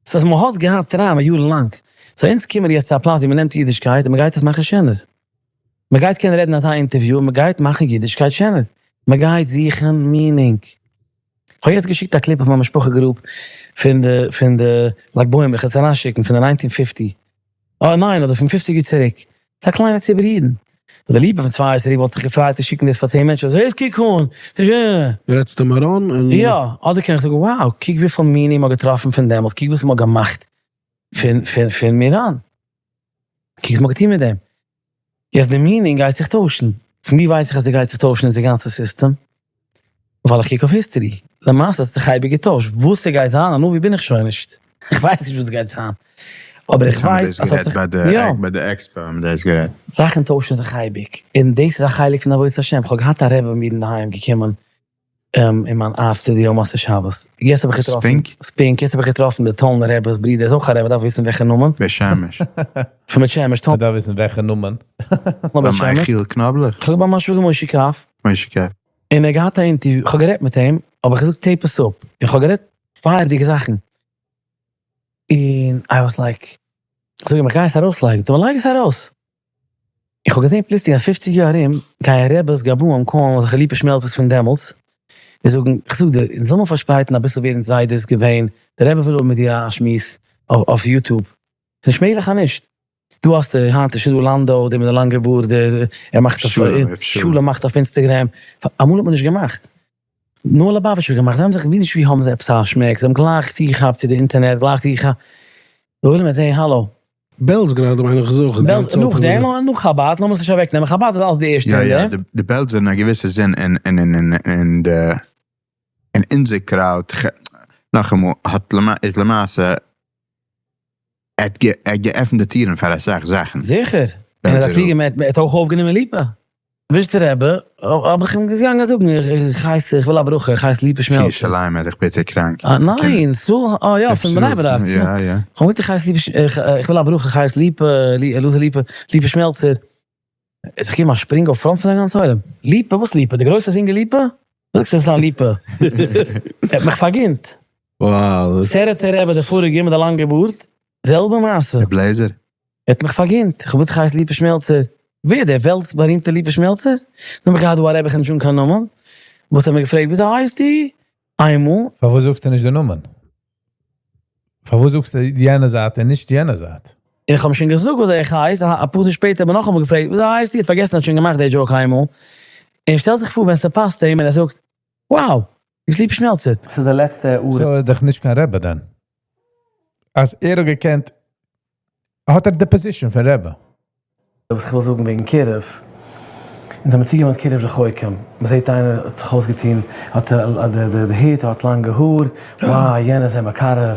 סאו אז מ'האט געהאט trauma יארן לאנג. So אונז קומען יעצט צו א פלאץ ווי מ'נעמט אידישקייט און מ'גייט עס מאכן שענער. מ'גייט קענען רעדן אזא interview און מ'גייט מאכן אידישקייט שענער. מ'גייט זוכן meaning. כ'האב יעצט געשיקט א clip אויף מיין משפחה group פון די פון די לג בעומר, כ'וועל עס אריינשיקן, פון די nineteen fifty. אה ניין, אדער פון פופציג יאר צוריק. ס'איז א קליינע ציבור אידן. די ליפא פון 2 יאר צוריק וואלט זיך געפרייט צו שיקן דאס פאר 10 מענטשן, אזוי קוק אן! דו רעדסט דעם ארון און. יא, אדער קען איך זאגן wow, קוק וויפיל מינים מ'האט געטראפן פון דעמאלטס, קוק וואס מ'האט געמאכט פון פון פון מירון. קוק וואס מ'האט געטון מיט דעם. יעצט די meaning גייט זיך טוישן. פון ווי ווייס איך אז ס'גייט זיך טוישן אונזער גאנצע סיסטעם? ווייל איך קוק אויף history. למעשה האט זיך אייביג געטוישט. וואס ס'גייט זיין, א נביא בין איך שוין נישט. איך ווייס נישט וואס גייט זיין. אבער איך ווייס אז ס'האט זיך. יא. ביי די expo האבן דאס גערעדט. זאכן טוישן זיך אייביג. און דאס איז א חלק פון עבודת השם. כ'האב געהאט א רבי ביי מיר אינדערהיים געקומען אין מיין art studio מוצאי שבת. יעצט האב איך געטראפן. ספינק? ספינק. יעצט האב איך געטראפן די טאלנער רבי'ס ברודער איז אויך א רבי, מ'דארף וויסן וועלכע נאמען. בית שמש. פון בית שמש. מ'דארף וויסן וועלכע נאמען. בית שמש. ביי מיכאל קנאבלעך? כ'האב ביי מיין שוואגער משה קאף. משה קאף. און ער האט געהאט א interview, כ'האב גערעדט מיט אים, האב איך געזאגט tape עס אפ, און כ'האב גערעדט פייערדיגע זאכן, און I was like, כ'זאג אים איך גיי עס ארויסלייגן, זאגט ער מיר לייג עס ארויס, איך האב געזען פלוצלינג אז פופציג יאר ארום גייען רעבעס גבאים call ן אזעלכע ליפא שמעלצערס פון דעמאלטס, און זאגן, כ'זאג דיר, אונז זאל מען פארשפרייטן אביסל ווער אונז זיידע איז געווען, דער רבי וויל האבן מיט דיר א שמועס אויף YouTube, ס'נישט מעגליך אז נישט. דא האסטו היינט איז שוין דא לאנדא דער מיט די לאנגע בארד דער ער מאכט אויף שלום מאכט אויף Instagram אמאל האט מען נישט געמאכט נאר ליובאוויטש האט געמאכט זיי האבן זיך ווי נישט ווי האבן זיי עפעס א שמעק זיי האבן גלייך צוגעכאפט צו די אינטערנעט גלייך צוגעכאפט די עולם וועט זעהן האלא. בעלז גראדע מיין איך איז אויך בעלז נאכדעם נאך חבד לאמיר עס נישט אוועק נעמען חבד איז אלס די ערשטע יא יא די בעלז אין א געוויסע זין אין אין אין אין די אין אונזער crowd נאכאמאל האט איז למעשה ער האט געעפנט די טירן פאר אסאך זאכן. זיכער! און ער איז א קלוגער מענטש, ער האט אויך אויפגענומען ליפא. וויזשניצער רבי, האב איך אים געגאנגען זאגן, איך הייס, איך וויל א ברכה, איך הייס ליפא שמעלצער. ירושלים איז דאך ביטער קראנק. אה, ניין, ס'איז, אה יא, פון בני ברק. יא יא. איך האב געזאגט איך הייס ליפא, איך וויל א ברכה, איך הייס ליפא, אלעזר ליפא, ליפא שמעלצער. איז איך געגעבן א שפרינג אויף front פון זיין גאנצע עולם. ליפא? וואס ליפא? די גרויסע זינגער ליפא? וואס זאגסטו ס'איז א ליפא? ער האט מיך פארגינט. סערעטער רבי די פאריגע מיט די לאנגע בארד, זעלבע מעשה. דער בלעזער? ער האט מיך פארגינט. איך האב געזאגט איך הייס ליפא שמעלצער. ווער? דער וועלטס בארימטער ליפא שמעלצער? נאר מיך געהאט דא א רבי איך האב נישט אן קיין נאמען. וואס האט מיר געפרעגט וויאזוי הייסטו? איינמאל. פארוואס זאגסטו נישט די נאמען? פארוואס זאגסטו יענע זייט און נישט יענע זייט? און איך האב אים שוין געזאגט וויאזוי איך הייס, אפאר טאג שפעטער האט מען נאכאמאל געפרעגט וויאזוי הייסטו, ער האט פארגעסן ער האט שוין געמאכט די joke איינמאל, און שטעל זיך פאר ווען ס'פאסט אים און ער זאגט, wow, ביסט ליפא שמעלצער. ס'איז די לעצטע הערה. So איז דאך נישט קיין רבי דען. אז ער האט געקענט האט ער די position פון רבי. וואס איך וויל זאגן וועגן קירוב, אונז האבן צוגעוואוינט קירוב רחוקים, מען זעט איינער האט זיך אויסגעטון, האט די הוט, האט לאנגע האר, wow יענער איז אים מקרב, ער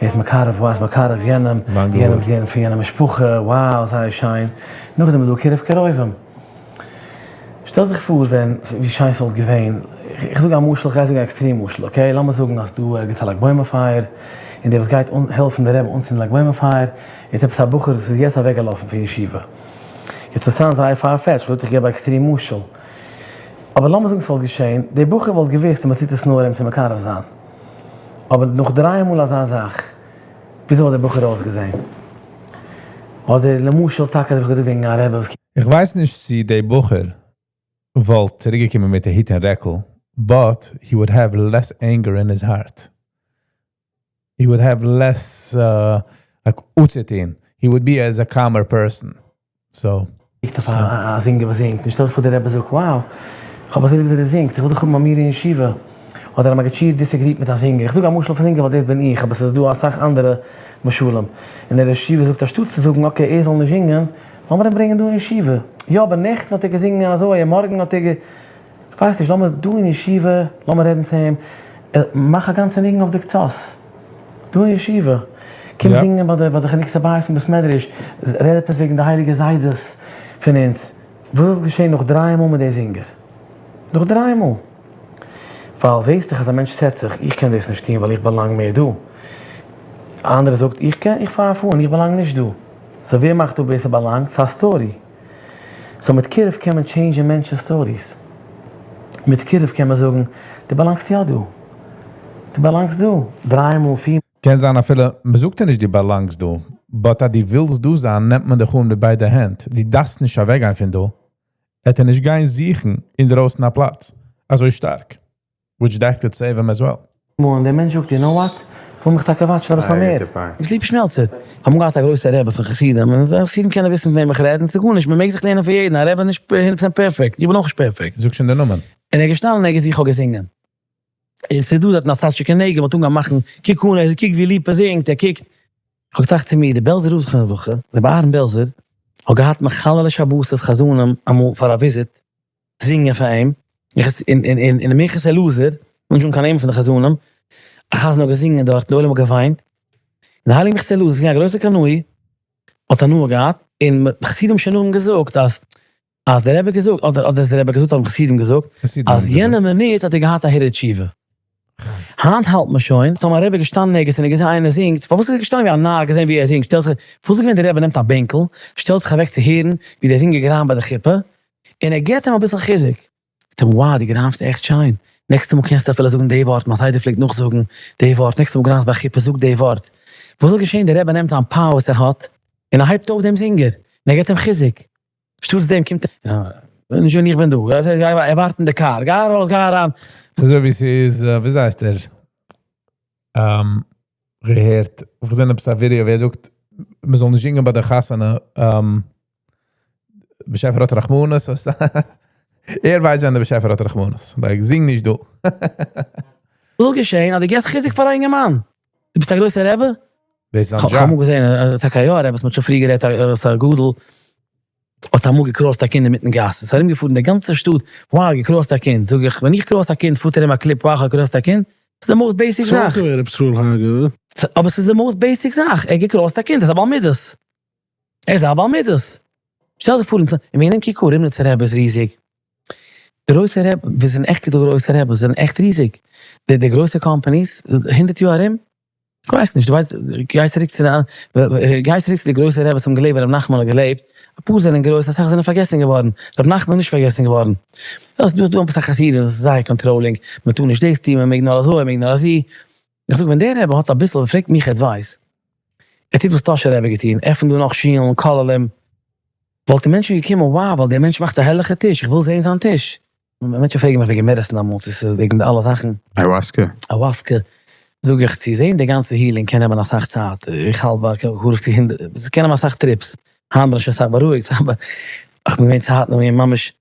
איז מקרב, wow איז מקרב יענעם, יענעם איז געווען פון יענע משפחה, wow זייער שיין, נאכדעם איז דא קירוב קרובים. שטעל זיך פאר ווען, ווי שיין ס'וואלט געווען, איך זאג א משל, איך גיי זאגן א extreme משל, okay, לאמיר זאגן אז דא ערגעץ א לג בעומר פייער, און דער וואס גייט העלפן די רבי אנצינדן לג בעומר פייער, איז עפעס א בחור וואס איז יעצט אוועקגעלאפן פון ישיבה. יעצט עס sound זייער far-fetched, כ'זאג איך געב א extreme משל. אבער לאמיר זאגן ס'וואלט געשען, דער בחור וואלט געוואוסט אז מ'טוט עס נאר אים צו מקרב זיין. אבער נאך דריי מאל אזא זאך, וויאזוי וואלט דער בחור אויסגעזען? אדער למשל טאקע האב איך געזאגט וועגן א רבי וואס. איך ווייס נישט צו דער בחור וואלט צוריקגעקומען מיט א הוט און רעקל, but he would have less anger in his heart. He would have less like אנצוטון. He would be as a calmer person. So. קוקט אויף א זינגער וואס זינגט, און שטעל דיך פאר דער רבי זאגט, wow, איך האב אזוי ליב וויאזוי דו זינגסט, איך וויל דיך האבן ביי מיר אין ישיבה. אדער א מגיד שיעור disagree ט מיט א זינגער, איך זאג א משל פון זינגער ווייל דאס בין איך, אבער ס'איז דא אסאך אנדערע משלים. און דער ראש ישיבה זאגט אנשטאט צו זאגן okay ער זאל נישט זינגען, לאמיר אים ברענגען דא אין ישיבה. יא אבער נעכטן האט ער געזינגען אזוי און מארגן האט ער גע. כ'ווייס נישט, לאמיר דא אין ישיבה, לאמיר רעדן צו אים, מאך א גאנצע ניגון אויף די קצות. דא אין ישיבה. קום זינגען ביי די ביי די חנוכת הבית אין בית מדרש, רעד עפעס וועגן די הייליגע זיידעס פון אונז. וואס וואלט געשען נאך דריי מאל מיט די זינגער? נאך דריי מאל. ווייל זעסט דאך אז א מענטש סעט זיך, איך קען דאס נישט טון ווייל איך באלאנג מער דא. א אנדערער זאגט, איך קען, איך פאר אן, איך באלאנג נישט דא. So ווער מאכט אפ ווער ס'באלאנגט? ס'איז א story. So מיט קירוב קען מען change ן מענטשן stories. מיט קירוב קען מען זאגן, דו באלאנגסט יא דא. דו באלאנגסט דא, דריי מאל, פיר. קען זיין אפילו מ'זאגט דיר נישט דו באלאנגסט דא, but אז דו ווילסט דא זיין נעמט מען דיך אן מיט ביידע הענט, דו דארפסט נישט אוועקגיין פון דא, וועט ער נישט גיין זוכן אינדרויסן א פלאץ אזוי שטארק, which that could save him as well. מאל און דער מענטש זאגט you know what, כ'וויל מיך טאקע וואטשן אביסל מער. איז ליפא שמעלצער. כ'האב אמאל געהאט א גרויסע רבי פון חסידים, און חסידים קענען וויסן פון וועם איך רעד, און ס'איז גארנישט, מ'מעג זיך לערנען פון יעדן, א רבי איז נישט הונדערט פראצענט פערפעקט, איך בין אויך נישט פערפעקט. זאג שוין די נאמען. און ער איז געשטאנען ערגעץ ווי איך האב געזינגען. און ס'איז דא דארטן א צד שכנגד, מ'האט אנגעהויבן מאכן, קוק אן, ער קוקט ווי ליפא זינגט, ער קוקט. כ'האב געטראכט צו מיר, דער בעלזער רב זכרונו לברכה, רבי אהרן בעלזער, האט געהאט מחללי שבתות חזנים אמאל פאר א וויזיט, זינגען פאר אים, און אין מנחת אלעזר, נישט אן קיין נעמען פון די חזנים, א חזן האט געזינגען דארט און די עולם האט געוויינט, און די הייליגע מנחת אלעזר איז געווען א גרויסער קנאי, האט הנאה געהאט, און חסידים האבן שוין נאכדעם געזאגט אז אז דער רבי האט געזאגט, אדער אדער דער רבי האט געזאגט האבן חסידים געזאגט, אז יענע מינוט האט ער געהאט א הרהור תשובה. היינט האלט מען שוין, טאמער א רבי איז געשטאנען ערגעץ און ער האט געזען איינער זינגט, פארוואס איז ער געשטאנען ווי א נאר געזען ווי ער זינגט, שטעלט זיך, וואס איז געווען דער רבי נעמט א בענקל, שטעלט זיך אוועק צו הערן ווי דער זינגער גראמט ביי די חופה, און ער געבט אים אביסל חיזוק. זאגט אים, wow דו גראמסט עכט שיין, נעקסטע מאל קענסטו אפילו זאגן די ווארט, מיין זיידע פלעגט נאכזאגן די ווארט, נעקסטע מאל גראמסט ביי חופה זאג די ווארט. וואס זאל געשען, דער רבי נעמט זיין power וואס ער האט, און ער הייבט אויף דעם זינגער, און ער געבט אים חיזוק. שטאטס דעם קומט ער, נישט ווען איך בין דא, ער ווארט אין די קאר, גיי ארויס גיי אריין. ס'איז אזוי ווי ס'איז, וויאזוי הייסט ער? געהערט, איך געזען עפעס א ווידעא ווי ער זאגט מ'זאל נישט זינגען ביי די חתונה, באשעפער האט רחמנות, ער ווייסט ווען די באשעפער האט רחמנות, like זינג נישט דא. וואס זאל געשען אז דו געסט חיזוק פאר א אינגערמאן? דו ביסט א גרויסער רבי? דאס איז זיין כ'האב אמאל דזשאב. געזען אז טאקע יא א רבי וואס מ'האט שוין פריער גערעדט אז א גדול האט אמאל געקראסט א קינד אינמיטן גאס, ס'איז ארום געפארן די גאנצע שטאט, wow געקראסט א קינד, זאג איך ווען איך cross א קינד פארט ארום א clip wow כ'האב געקראסט א קינד, ס'איז די most basic זאך. ס'איז אויך געווען ר' ישראל האגער. אבער ס'איז די most basic זאך, ער האט געקראסט א קינד, ער איז א בעל מידות. ער איז א בעל מידות. שטעל זיך פאר און וועגן דעם קוק אן, רימניצער רבי איז ריזיג. גרויסע רבי, וואס זענען עכט די גרויסע רבי'ס, זענען עכט ריזיג. די די גרויסע companies, הונדערט יאר ארום, כ'ווייס נישט, דו ווייסט, גיי צוריק צו די, גיי צוריק צו די גרויסע רבי'ס האבן געלעבט ווען רבי נחמן האט געלעבט, אפאר זענען גרויס, אסאך זענען פארגעסן געווארן, רבי נחמן איז נישט פארגעסן געווארן. דא איז דא עפעס א חסידות וואס איז זייער controlling, מען טאר נישט דאס טון, מען מעג נאר אזוי, מען מעג נאר אזי. איך זאג ווען דער רבי האט אביסל און פרעגט מיך advice, ער טוט וואס טאהשער רבי האט געטון, עפענט דא נאך שולן, כוללים, וואלטן מענטשן געקומען, wow ווייל דער מענטש מאכט א הערליכע טיש, איך וויל זען זיין טיש. מענטשן פרעגן מיך וועגן medicine אמאל, צו ס'איז וועגן די אלע זאכן. Ayahuasca. Ayahuasca, זאג איך, צו זען די גאנצע healing קען נעמען אסאך צייט, איך האלט ביי קרוב צו הונדערט, ס'קען נעמען אסאך trips, היינט בין איך שוין אסאך בארואיגט, אבער איך בין געווען צייטן ווען ממש,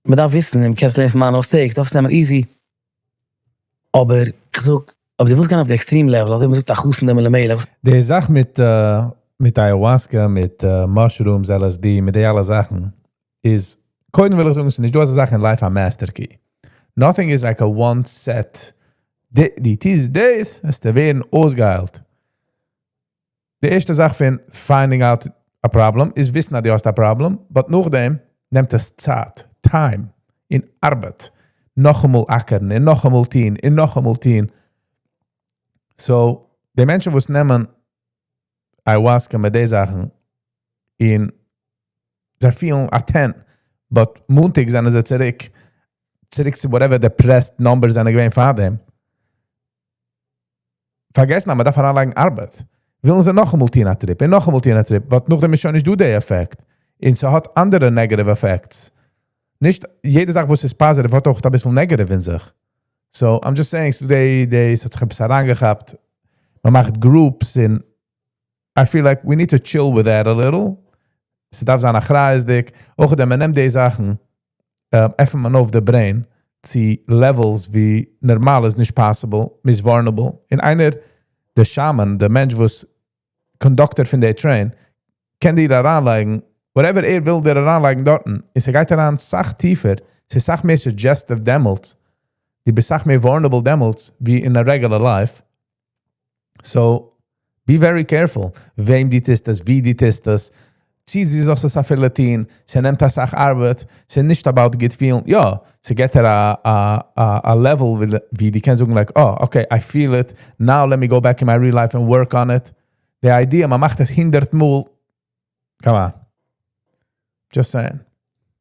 מ'דארף וויסן, און מ'קען עס לערנען פון מיינע mistakes, דארף עס נעמען easy. אבער איך זאג, אויב דו ווילסט גיין אויף די extreme level, אזוי ווי מ'זאגט א חתן דומה למלך. די זאך מיט מיט ayahuasca, מיט mushrooms, LSD, מיט די אלע זאכן, איז, קודם וויל איך זאגן ס'איז נישט דא אזא זאך אין life א master key. Nothing איז like a one set, די טוסט דאס, וועסטו ווערן אויסגעהיילט. די ערשטע זאך פון finding out א פראבלעם איז וויסן אז דו האסט א פראבלעם, but נאכדעם נעמט עס צייט, time, און ארבעט, נאכאמאל אקערן און נאכאמאל טון און נאכאמאל טון. So, די מענטשן וואס נעמען ayahuasca מיט די זאכן און זיי פילן א 10, but מאנטאג זענען זיי צוריק, צוריק צו whatever depressed numbers זענען געווען פארדעם. פארגעסן אז מען דארף אריינלייגן ארבעט, ווילן זיי נאכאמאל טון א trip און נאכאמאל טון א trip, but נאכדעם איז שוין נישט דא די עפעקט, און ס'האט אנדערע negative effects. נישט יעדע זאך וואס איז positive האט אויך אביסל negative אין זיך. So, I'm just saying, ס'דא די, די, ס'האט זיך עפעס אריינגעכאפט, מ'מאכט groups און I feel like we need to chill with that a little. ס'דארף זיין אחריות'דיג, אויך ווען מ'נעמט די זאכן, עפנט מען אויף די brain צו levels ווי נארמאל איז נישט possible, מ'איז vulnerable, און איינער, די shaman, די מענטש וואס conductor פון די train, קען דיר אריינלייגן whatever ער וויל דיר אריינלייגן דארטן, און ס'גייט אריין סאך טיפער, ס'איז סאך מער suggestive דעמאלטס, דו ביסט סאך מער vulnerable דעמאלטס ווי אין א regular life. So, be very careful וועם דו טוסט עס, ווי דו טוסט עס, צי דו זאלסט עס אפילו טון, ס'נעמט אסאך ארבעט, ס'איז נישט about גוט פילן, יא, ס'געט דיר א level ווי דו קענסט זאגן like, אה, okay, I feel it, now let me go back in my real life and work on it. די idea, מ'מאכט עס הונדערט מאל, come on. Just saying.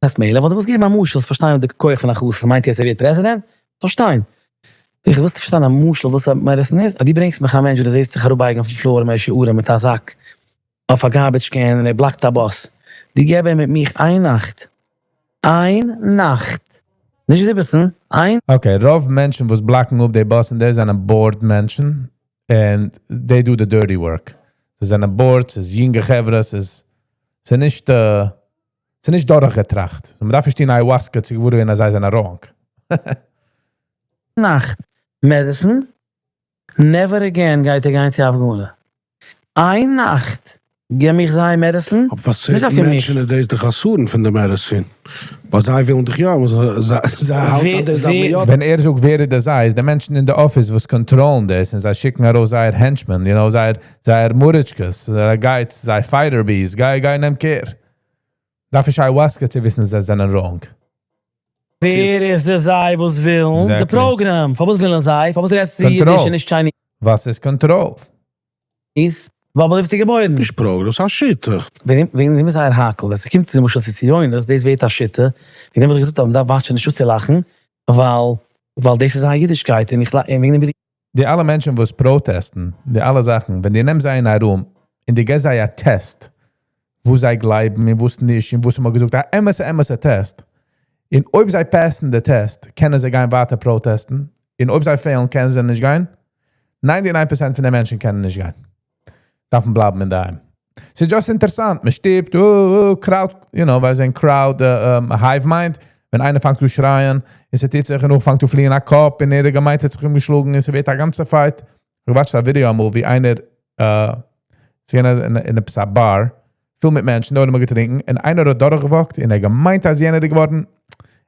הייסט מילא, ווייל דו ווילסט געבן א משל, זאלסט פארשטיין די כח פון א חתן, מיינט יעצט ער ווערט פרעזידענט? פארשטיין. איך ווילסטו פארשטיין א משל וואס א medicine איז? אז דו ברענגסט מיך א מענטש וואס דו זעסט זיך אראפבייגן אויפן floor אין מאה שערים מיט א זאק אויף א garbage can און ער בלאקט א באס, דו געב אים מיט מיך איין נאכט, איין נאכט, נישט 17, איין. Okay, רוב מענטשן וואס בלאקן אפ די באס און די זענען bored מענטשן, and they do the dirty work. זיי זענען bored, ס'איז יונגע חברה, ס'איז נישט, ס'איז נישט דורכגעטראכט. מען דארף נישט טון ayahuasca צו געוואר ווערן אז זיי זענען wrong. נאכט medicine, never again גייט ער גיין צו הפגנה. איין נאכט גיב מיך זיי medicine, אבער פאר certain מענטשן איז דאס די חסרון פון די medicine, ווייל זיי ווילן דאך יא, זיי האלטן אז דאס דארף מען יא. ווען ער זאגט ווער איז די זיי, איז די מענטשן אין די אפיס וואס קאנטראלן דאס און זיי שיקן ארויס זייער henchmen, you know, זייער זייער מוריטשקעס, זייער guides, זייער fighter bees, גיי גיי נעם care. דארף נישט ayahuasca צו וויסן זיי זענען wrong. ווער איז די זיי וואס ווילן די program? פארוואס ווילן זיי? פארוואס רעדסטו אידיש און נישט Chinese? וואס איז קאנטראל? ווייל ביי דעם ביסטו געבוירן. נישט program, ס'איז א שיטה. וועגן דעם איז זייער האקל, ווען ס'קומט צו למשל צו ציונות, דאס ווערט א שיטה, וועגן דעם האב איך געזאגט אז מ'דארף וואטשען נישט אפצולאכן, ווייל ווייל דאס איז זייער אידישקייט, און איך וועגן דעם בין איך. די אלע מענטשן וואס פראטעסטן, די אלע זאכן, ווען די נעמסט זיי אין א room, און די געסט זיי א test, וואס זיי גלייבן און וואס נישט, און וואס מ'האט געזאגט, א אמת'ע אמת'ע test, און אויב זיי פעסן די test, קענען זיי גיין ווייטער פראטעסטן, און אויב זיי פעלן, קענען זיי נישט גיין. 99% פון די מענטשן קענען נישט גיין. דארפן בלייבן אין דערהיים. ס'איז just אינטערעסאנט, מען שטופט, oh, oh, crowd, you know, ווייל זיי crowd, hive mind, ווען איינער פאנגט אן שרייען, און ס'טוט זיך, און נאך פאנגט אן פליען א קאפ, און ער האט געמיינט, האט זיך אומגעשלאגן, און ס'ווערט א גאנצע fight. איך watch א ווידעא אמאל, ווי איינער, ס'איז געווען אין עפעס א bar, פיל מיט מענטשן, דארט האבן מיר געטרינקען, און איינער האט דורכגעוואקט, און ער האט געמיינט, אז יענער איז געווארן, ער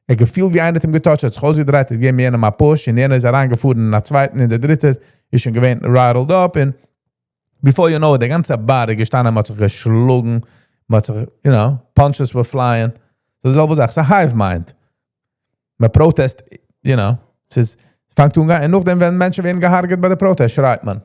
האט געפילט ווי איינער האט אים געטאטשט, האט זיך אויסגעדרייט, האט געגעבן יענעם א push, און יענער איז אריינגעפארן אין א צווייטן, און דער דריטער איז שוין געווען rattled up, און before you know it, די גאנצע bar איז געשטאנען, מ'האט זיך געשלאגן, מ'האט זיך, you know, punches were flying. ס'איז די זעלבע זאך, ס'איז א hive mind. מען פראטעסט, you know, ס'איז, פאנגט אן גיין, און נאכדעם ווען מענטשן ווערן געהארגעט ביי די פראטעסט, שרייט מען.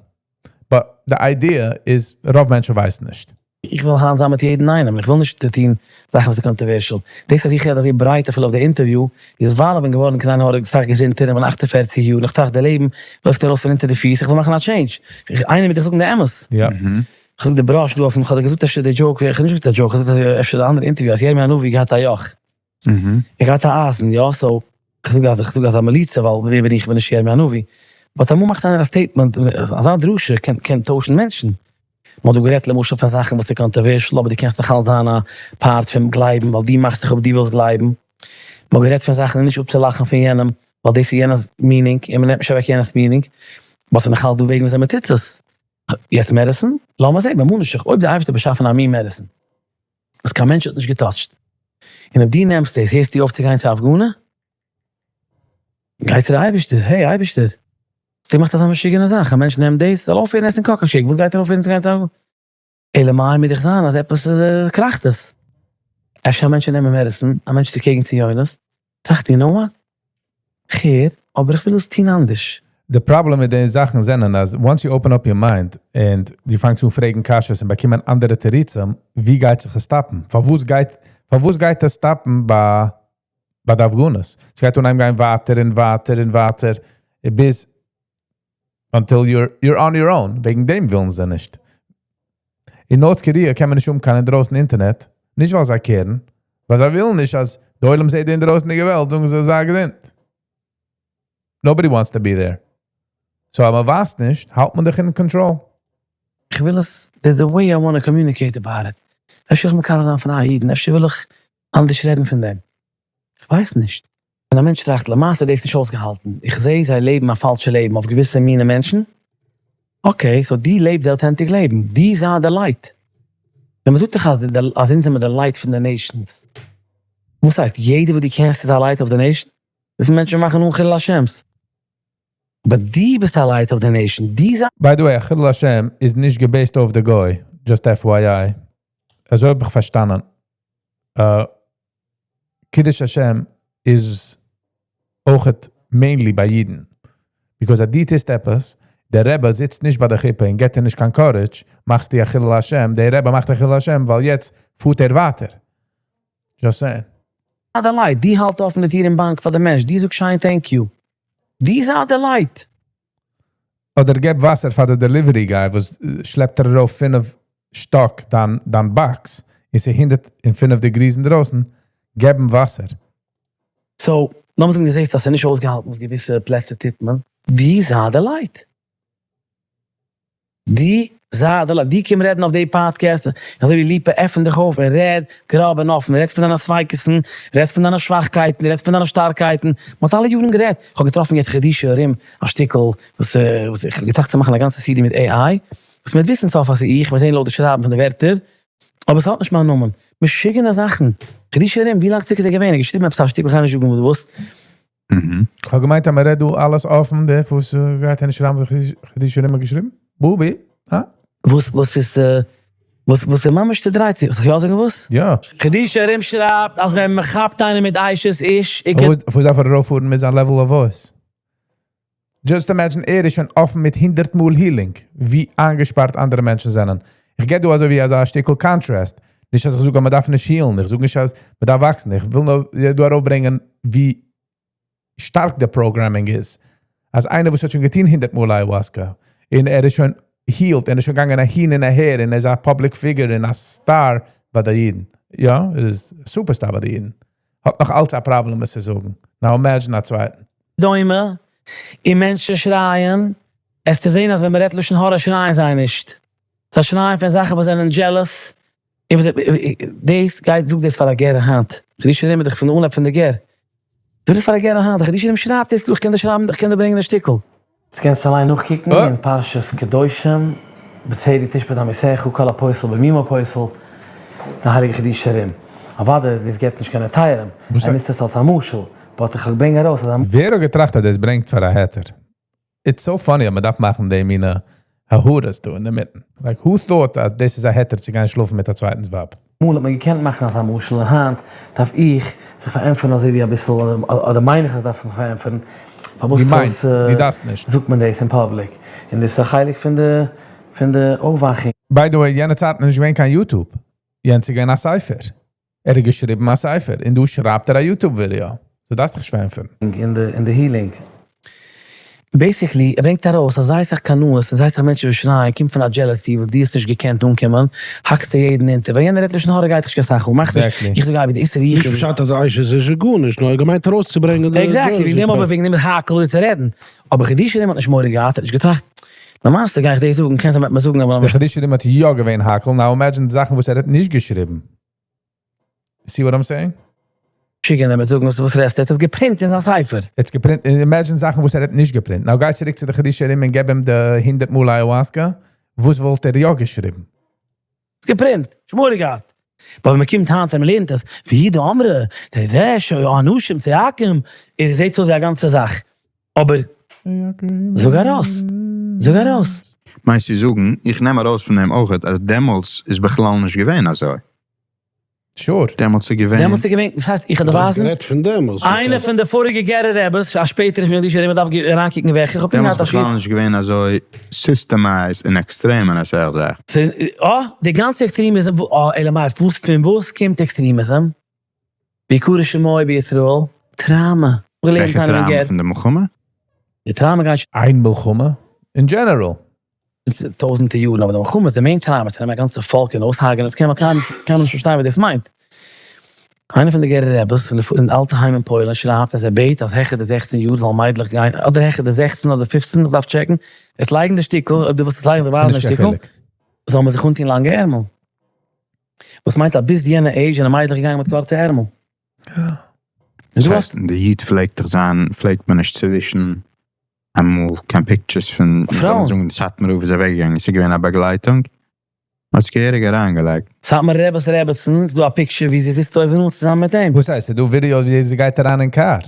But the idea is, רוב מענטשן ווייסן נישט. איך וויל היינט זיין מיט יעדן איינעם, איך וויל נישט טון זאכן וואס איז controversial. דאס אז איך רעד אזוי ברייט אפילו אויף די interview, איז ווייל איך בין געווארן קיין עין הרע אסאך געזונטער, איך בין 48 יאר, און איך טראכט די לעבן לויפט ארויס פון אונטער די פיס, איך וויל מאכן א change. איינער מיט דיך זאגן די אמת. איך זאג די בראש דא אויפן, איך האב דיר געזאגט אפשר די joke, איך האב נישט געזאגט א joke, איך האב געזאגט אפשר די אנדערע interview, אז ירמי' הנביא געהאט א יאך. ער געהאט א אייזן, יא, so, איך זאג אז איך זאג אזא מליצה, ווייל ווער בין איך, איך בין נישט ירמי' הנביא. But אמאל מאכט איינער א statement, אזא דרשה קען טוישן מענטשן. מ'האט דא גערעדט למשל פון זאכן וואס איז controversial, אבער דו קענסט נאך אלץ זיין א part פון גלייבן, ווייל דו מאכסט זיך אפ דו ווילסט גלייבן. מ'האט גערעדט פון זאכן נישט אפצולאכן פון יענעם, ווייל דאס איז יענעמ'ס meaning, און מ'נעמט נישט אוועק יענעמ'ס meaning. But ס'איז נאך אלץ דא וועגן וויאזוי מ'טוט עס. יעצט medicine? לאמיר זען, ממה נפשך, אויב דער אייבערשטער האט באשאפן א מין medicine, וואס קיין מענטש האט נישט געטאטשט, און אויב דו נעמסט דאס, הערסטו אויף צו גיין צו הפגנה? גיי צו די אייבערשטער, hey אייבערשטער, האסטו געמאכט אזא משוגענע זאך, א מענטש נעמט דאס, זאל אויפהערן עסן coconut shake, וואס גייט ער אויפהערן צו גיין צו הפגנה? אלא מאי מוז דאך זיין אז עפעס קראכט עס. אפשר א מענטש נעמען medicine, א מענטש איז קעגן ציונות, טראכט you know what? כ'הער, אבער איך וויל עס טון אנדערש. די פראבלעם מיט די זאכן זענען אז once you open up your mind and דו פאנגסט אן פרעגן קשיות און באקומען אנדערע תירוצים, ווי גייט זיך עס סטאפן? פארוואס גייט עס סטאפן ביי די הפגנות? עס גייט אנהייבן גיין ווייטער און ווייטער און ווייטער ביז until you're on your own. וועגן דעם ווילן זיי נישט. אין North Korea קען מען נישט האבן קיין אינדרויסן אינטערנעט, נישט ווייל זיי קערן, ווייל זיי ווילן נישט אז די עולם זעט די אינדרויסנדיגע וועלט, זאגן זיי זיי געזונט. Nobody wants to be there. So אז מען ווייסט נישט, האלט מען דיך אין control. איך וויל עס, there's a way I want to communicate about it. אפשר וויל איך מקרב זיין פון א אידן, אפשר וויל איך אנדערש רעדן פון דעם. איך ווייס נישט. ווען א מענטש טראכט, למעשה איז דאס נישט אויסגעהאלטן, איך זע זיי לעבן א פאלשע לעבן אויף געוויסע מיני מענטשן, okay, so דו לעב די authentic לעבן, דו זיי די light. ווען מ'זאגט דיך אז אונז זעמיר די light פון די nations, וואס הייסט, יעדער וואס דו קענסט איז א light אויף די nation? וויפיל מענטשן מאכן אן חילול השם'ס? אבער דו ביסט א light אויף די nation, דו זיי. By the way, א חילול השם איז נישט געבעיסט אויף די גוי, just FYI. אזוי האב איך פארשטאנען. קידוש השם איז אויך mainly ביי אידן. Because אז דו טוסט עפעס, דער רבי זיצט נישט ביי די חופה און געט דיר נישט קיין courage, מאכסטו א חילול השם, דער רבי מאכט א חילול השם, ווייל יעצט פארט ער ווייטער. Just saying. די light, דו האלט אפן די טיר אין באנק פאר די מענטש, דו זאגסט שיין thank you. די זייט די לייט. אדער געב וואסער פאר די delivery guy וואס שלעפט ער ארויף פינף שטאק דיין דיין box, און ס'איז 105 degrees אינדרויסן, געב אים וואסער. So, לאמיר זאגן דו זעסט אז ס'איז נישט אויסגעהאלטן וואס געוויסע פלעצער טוט מען, די זייט די לייט. די זייט די לייט. די קום רעדן אויף די פאדקעסט, אזוי ווי ליפא עפן דיך אויף און רעד גראב און אפן, רעד פון דיינע ספיקות'ן, רעד פון דיינע שוואכקייטן, רעד פון דיינע שטארקייטן, מ'האט אלע יארן גערעדט, כ'האב געטראפן יעצט חידושי הרי"ם א שטיקל וואס וואס איך האב געטראכט צו מאכן א גאנצע סידי מיט AI, וואס מ'וועט וויסן סוף אז ס'איז איך, מ'וועט זען לויט די שרייבן פון די ווערטער, אבער ס'האט נישט מיין נאמען. משוגענע זאכן. חידושי הרי"ם, ווי לאנג צוריק איז ער געווען? ער האט געשריבן עפעס א שטיקל, כ'גיי נישט זאגן וואס. כ'האב געמיינט אז מ'רעדט דא אלעס אפן, דער וואס גייט ער נישט שרייבן וואס חידושי הרי"ם האט געשריבן? בובי, הא? וואס וואס איז וואס וואס איז ממש צודרייט זיך, זאל איך יא זאגן וואס? יא. חידושי הרי"ם שרייבט אז ווען מ'כאפט איינעם מיט אשת איש, איז וואס דארף ער ארויפפארן מיט זיין level of voice? Just imagine ער איז שוין אפן מיט 100 מאל healing, ווי איינגעשפארט אנדערע מענטשן זענען. איך גיב דא אזוי ווי אזא שטיקל contrast. נישט אז איך זאג אז מען דארף נישט heal ן, איך זאג נישט אז מען דארף וואקסן, איך וויל נאר דא ארויפברענגען ווי שטארק די programming איז. אז איינער וואס האט שוין געטון 100 מאל ayahuasca, און ער איז שוין healed, און ער איז שוין געגאנגען אהין און אהער, און ער איז א public figure און א star ביי די אידן. יא, ער איז א superstar ביי די אידן. האט נאך אלץ א פראבלעם עס צו זאגן. Now imagine א צווייטן. דומה, און מענטשן שרייען, עסטו זען אז ווען מען רעדט לשון הרע שרייען זיי נישט. זיי שרייען פון זאכן וואס זענען jealous. און וואס דאס גייט זאג דאס פאר א גערער היינט. חידושי הרי"ם איז דאך פון די אנהייב פון די גער. זאג דאס פאר א גערער היינט, די חידושי הרי"ם שרייבט דאס דא, איך קען דיר שרייבן, איך קען דיר ברענגען די שטיקל. דאס קענסטו אליין נאכקוקן אין פרשת קדושים, בצדק תשפט עמיתך, כל הפוסל במומו פוסל, די הייליגע חידושי הרי"ם. אוודאי דאס געבט נישט קיין היתרים, ער נוצט עס אלס א משל, but איך ברענג ארויס אז א. ווער האט געטראכט אז דאס ברענגט פאר א היתר? It's so funny אז מען דארף מאכן די מינע הערות דא אינדערמיטן. Like who thought אז דאס איז א היתר צו גיין שלאפן מיט א צווייטנס ווייב? אמאל האט מען געקענט מאכן אזא משל און היינט דארף איך זיך פארענטפערן אזוי ווי אביסל אדער מיין איך אז דארף מיך פארענטפערן פארוואס דו מיינסט, דו דארפסט נישט. זאגט מען דאס אין public און דאס איז א חלק פון די פון די אויפוואכונג. By the way, יענע צייטן איז נישט געווען קיין YouTube. יענץ איז געווען א ספר. ער האט געשריבן א ספר, און דא שרייבט ער א YouTube video. So דארפסט דיך נישט פארענטפערן. אין די healing. Basically, ער ברענגט ארויס אז זייער סאך קנאות און זייער סאך מענטשן וואס שרייען קומט פון א jealousy וואס דו האסט נישט געקענט אנקומען, האקסטו יעדן אונטער, ווען יענער רעדט לשון הרע גייט דיך נישט קיין סאך אן, מאכסט נישט, איך זאג אייביג די איסור נישט פשט אז אשת איש איז גארנישט, נאר ער האט געמיינט ארויסצוברענגען די Exactly, וועגן דעם אבער וועגן דעם איז הייקל דא צו רעדן, אבער חידושי הרי"ם האט נישט מורא געהאט, ער האט נישט געטראכט, למעשה גיי איך דאס זאגן, קען זיין וועט מען זאגן אבער. די חידושי הרי"ם האט יא געווען הייקל, now imagine די זאכן וואס ער האט נישט געשריבן. See what I'm saying? משוגענער וועט זאגן וואס רעדסטו, ער האט עס געפרינט אין זיין ספר. ער האט עס געפרינט, און imagine זאכן וואס ער האט נישט געפרינט. Now גיי צוריק צו די חידושי הרי"ם און געב אים די 100 מאל ayahuasca, וואס וואלט ער יא געשריבן? עס געפרינט, נישט מורא געהאט. אבער ווען מען קומט היינט און מען לערנט עס, והוא דאמרי, זה זה שהאנשים צועקים, עס זעט אויס ווי א גאנצע זאך. אבער זאג ארויס, זאג ארויס. מיינסט צו זאגן, איך נעם ארויס פון דעם אויכעט אז דעמאלטס איז בכלל נישט געווען אזוי. Sure. דעמאלטס איז געווען. דעמאלטס איז געווען, דאס הייסט איך האב דיר ווייזן. גערעדט פון דעמאלטס. איינע פון די פאריגע גערער רעבעס, א שפעטערע פון חידושי הרי"ם, מ'דארף אריינקוקן וועלכע, איך האב פונקט דעמאלטס איז בכלל נישט געווען אזוי systemized און עקסטרעם אין אסאך זאכן. אה, די גאנצע extremism, אה, אלא מאי, וואס פון וואס קומט extremism? ויקרא שמו בישראל, טראומע. וועלכע טראומע? פון די מלחמה? די טראומע גייט שוין. איין מלחמה? In general. טויזענטער יארן, אבער די מלחמה איז די main טראומע, צו נעמען א גאנצע פאלק און אויסהרג'ענען, דאס קען מען קיינמאל נישט פארשטיין וואס דאס מיינט. איינער פון די גערער רעבעס פון די אלטע היים אין פוילן שרייבט אז ער בעט אז העכער די 16 יאר זאלן מיידלעך גיין, אדער העכער די 16 אדער 15, איך דארף טשעקן, עס לייגן די שטיקל, אויב דו ווילסט עס לייגן, ווייזן די שטיקל, זאל מען זיך אנטון לאנגע ערמל. וואס מיינט אז ביז יענע עידזש זענען מיידלעך געגאנגען מיט קורצע ערמל. דאס הייסט אין די איד פלעגט דאך זיין פלעגט מען נישט צווישן אמאל קיין pictures פון פרויען. זאל מען זאגן סאטמאר רב איז אוועק געגאנגען עס איז געווען א באגלייטונג מען האט עס געהעריג אריינגעלייגט. סאטמאר רב'ס רעבעצן, ס'דא א picture ווי זי זיצט אויבן אן צוזאמען מיט אים. וואס הייסט? ס'דא ווידיאוס ווי זי גייט אריין אין קאר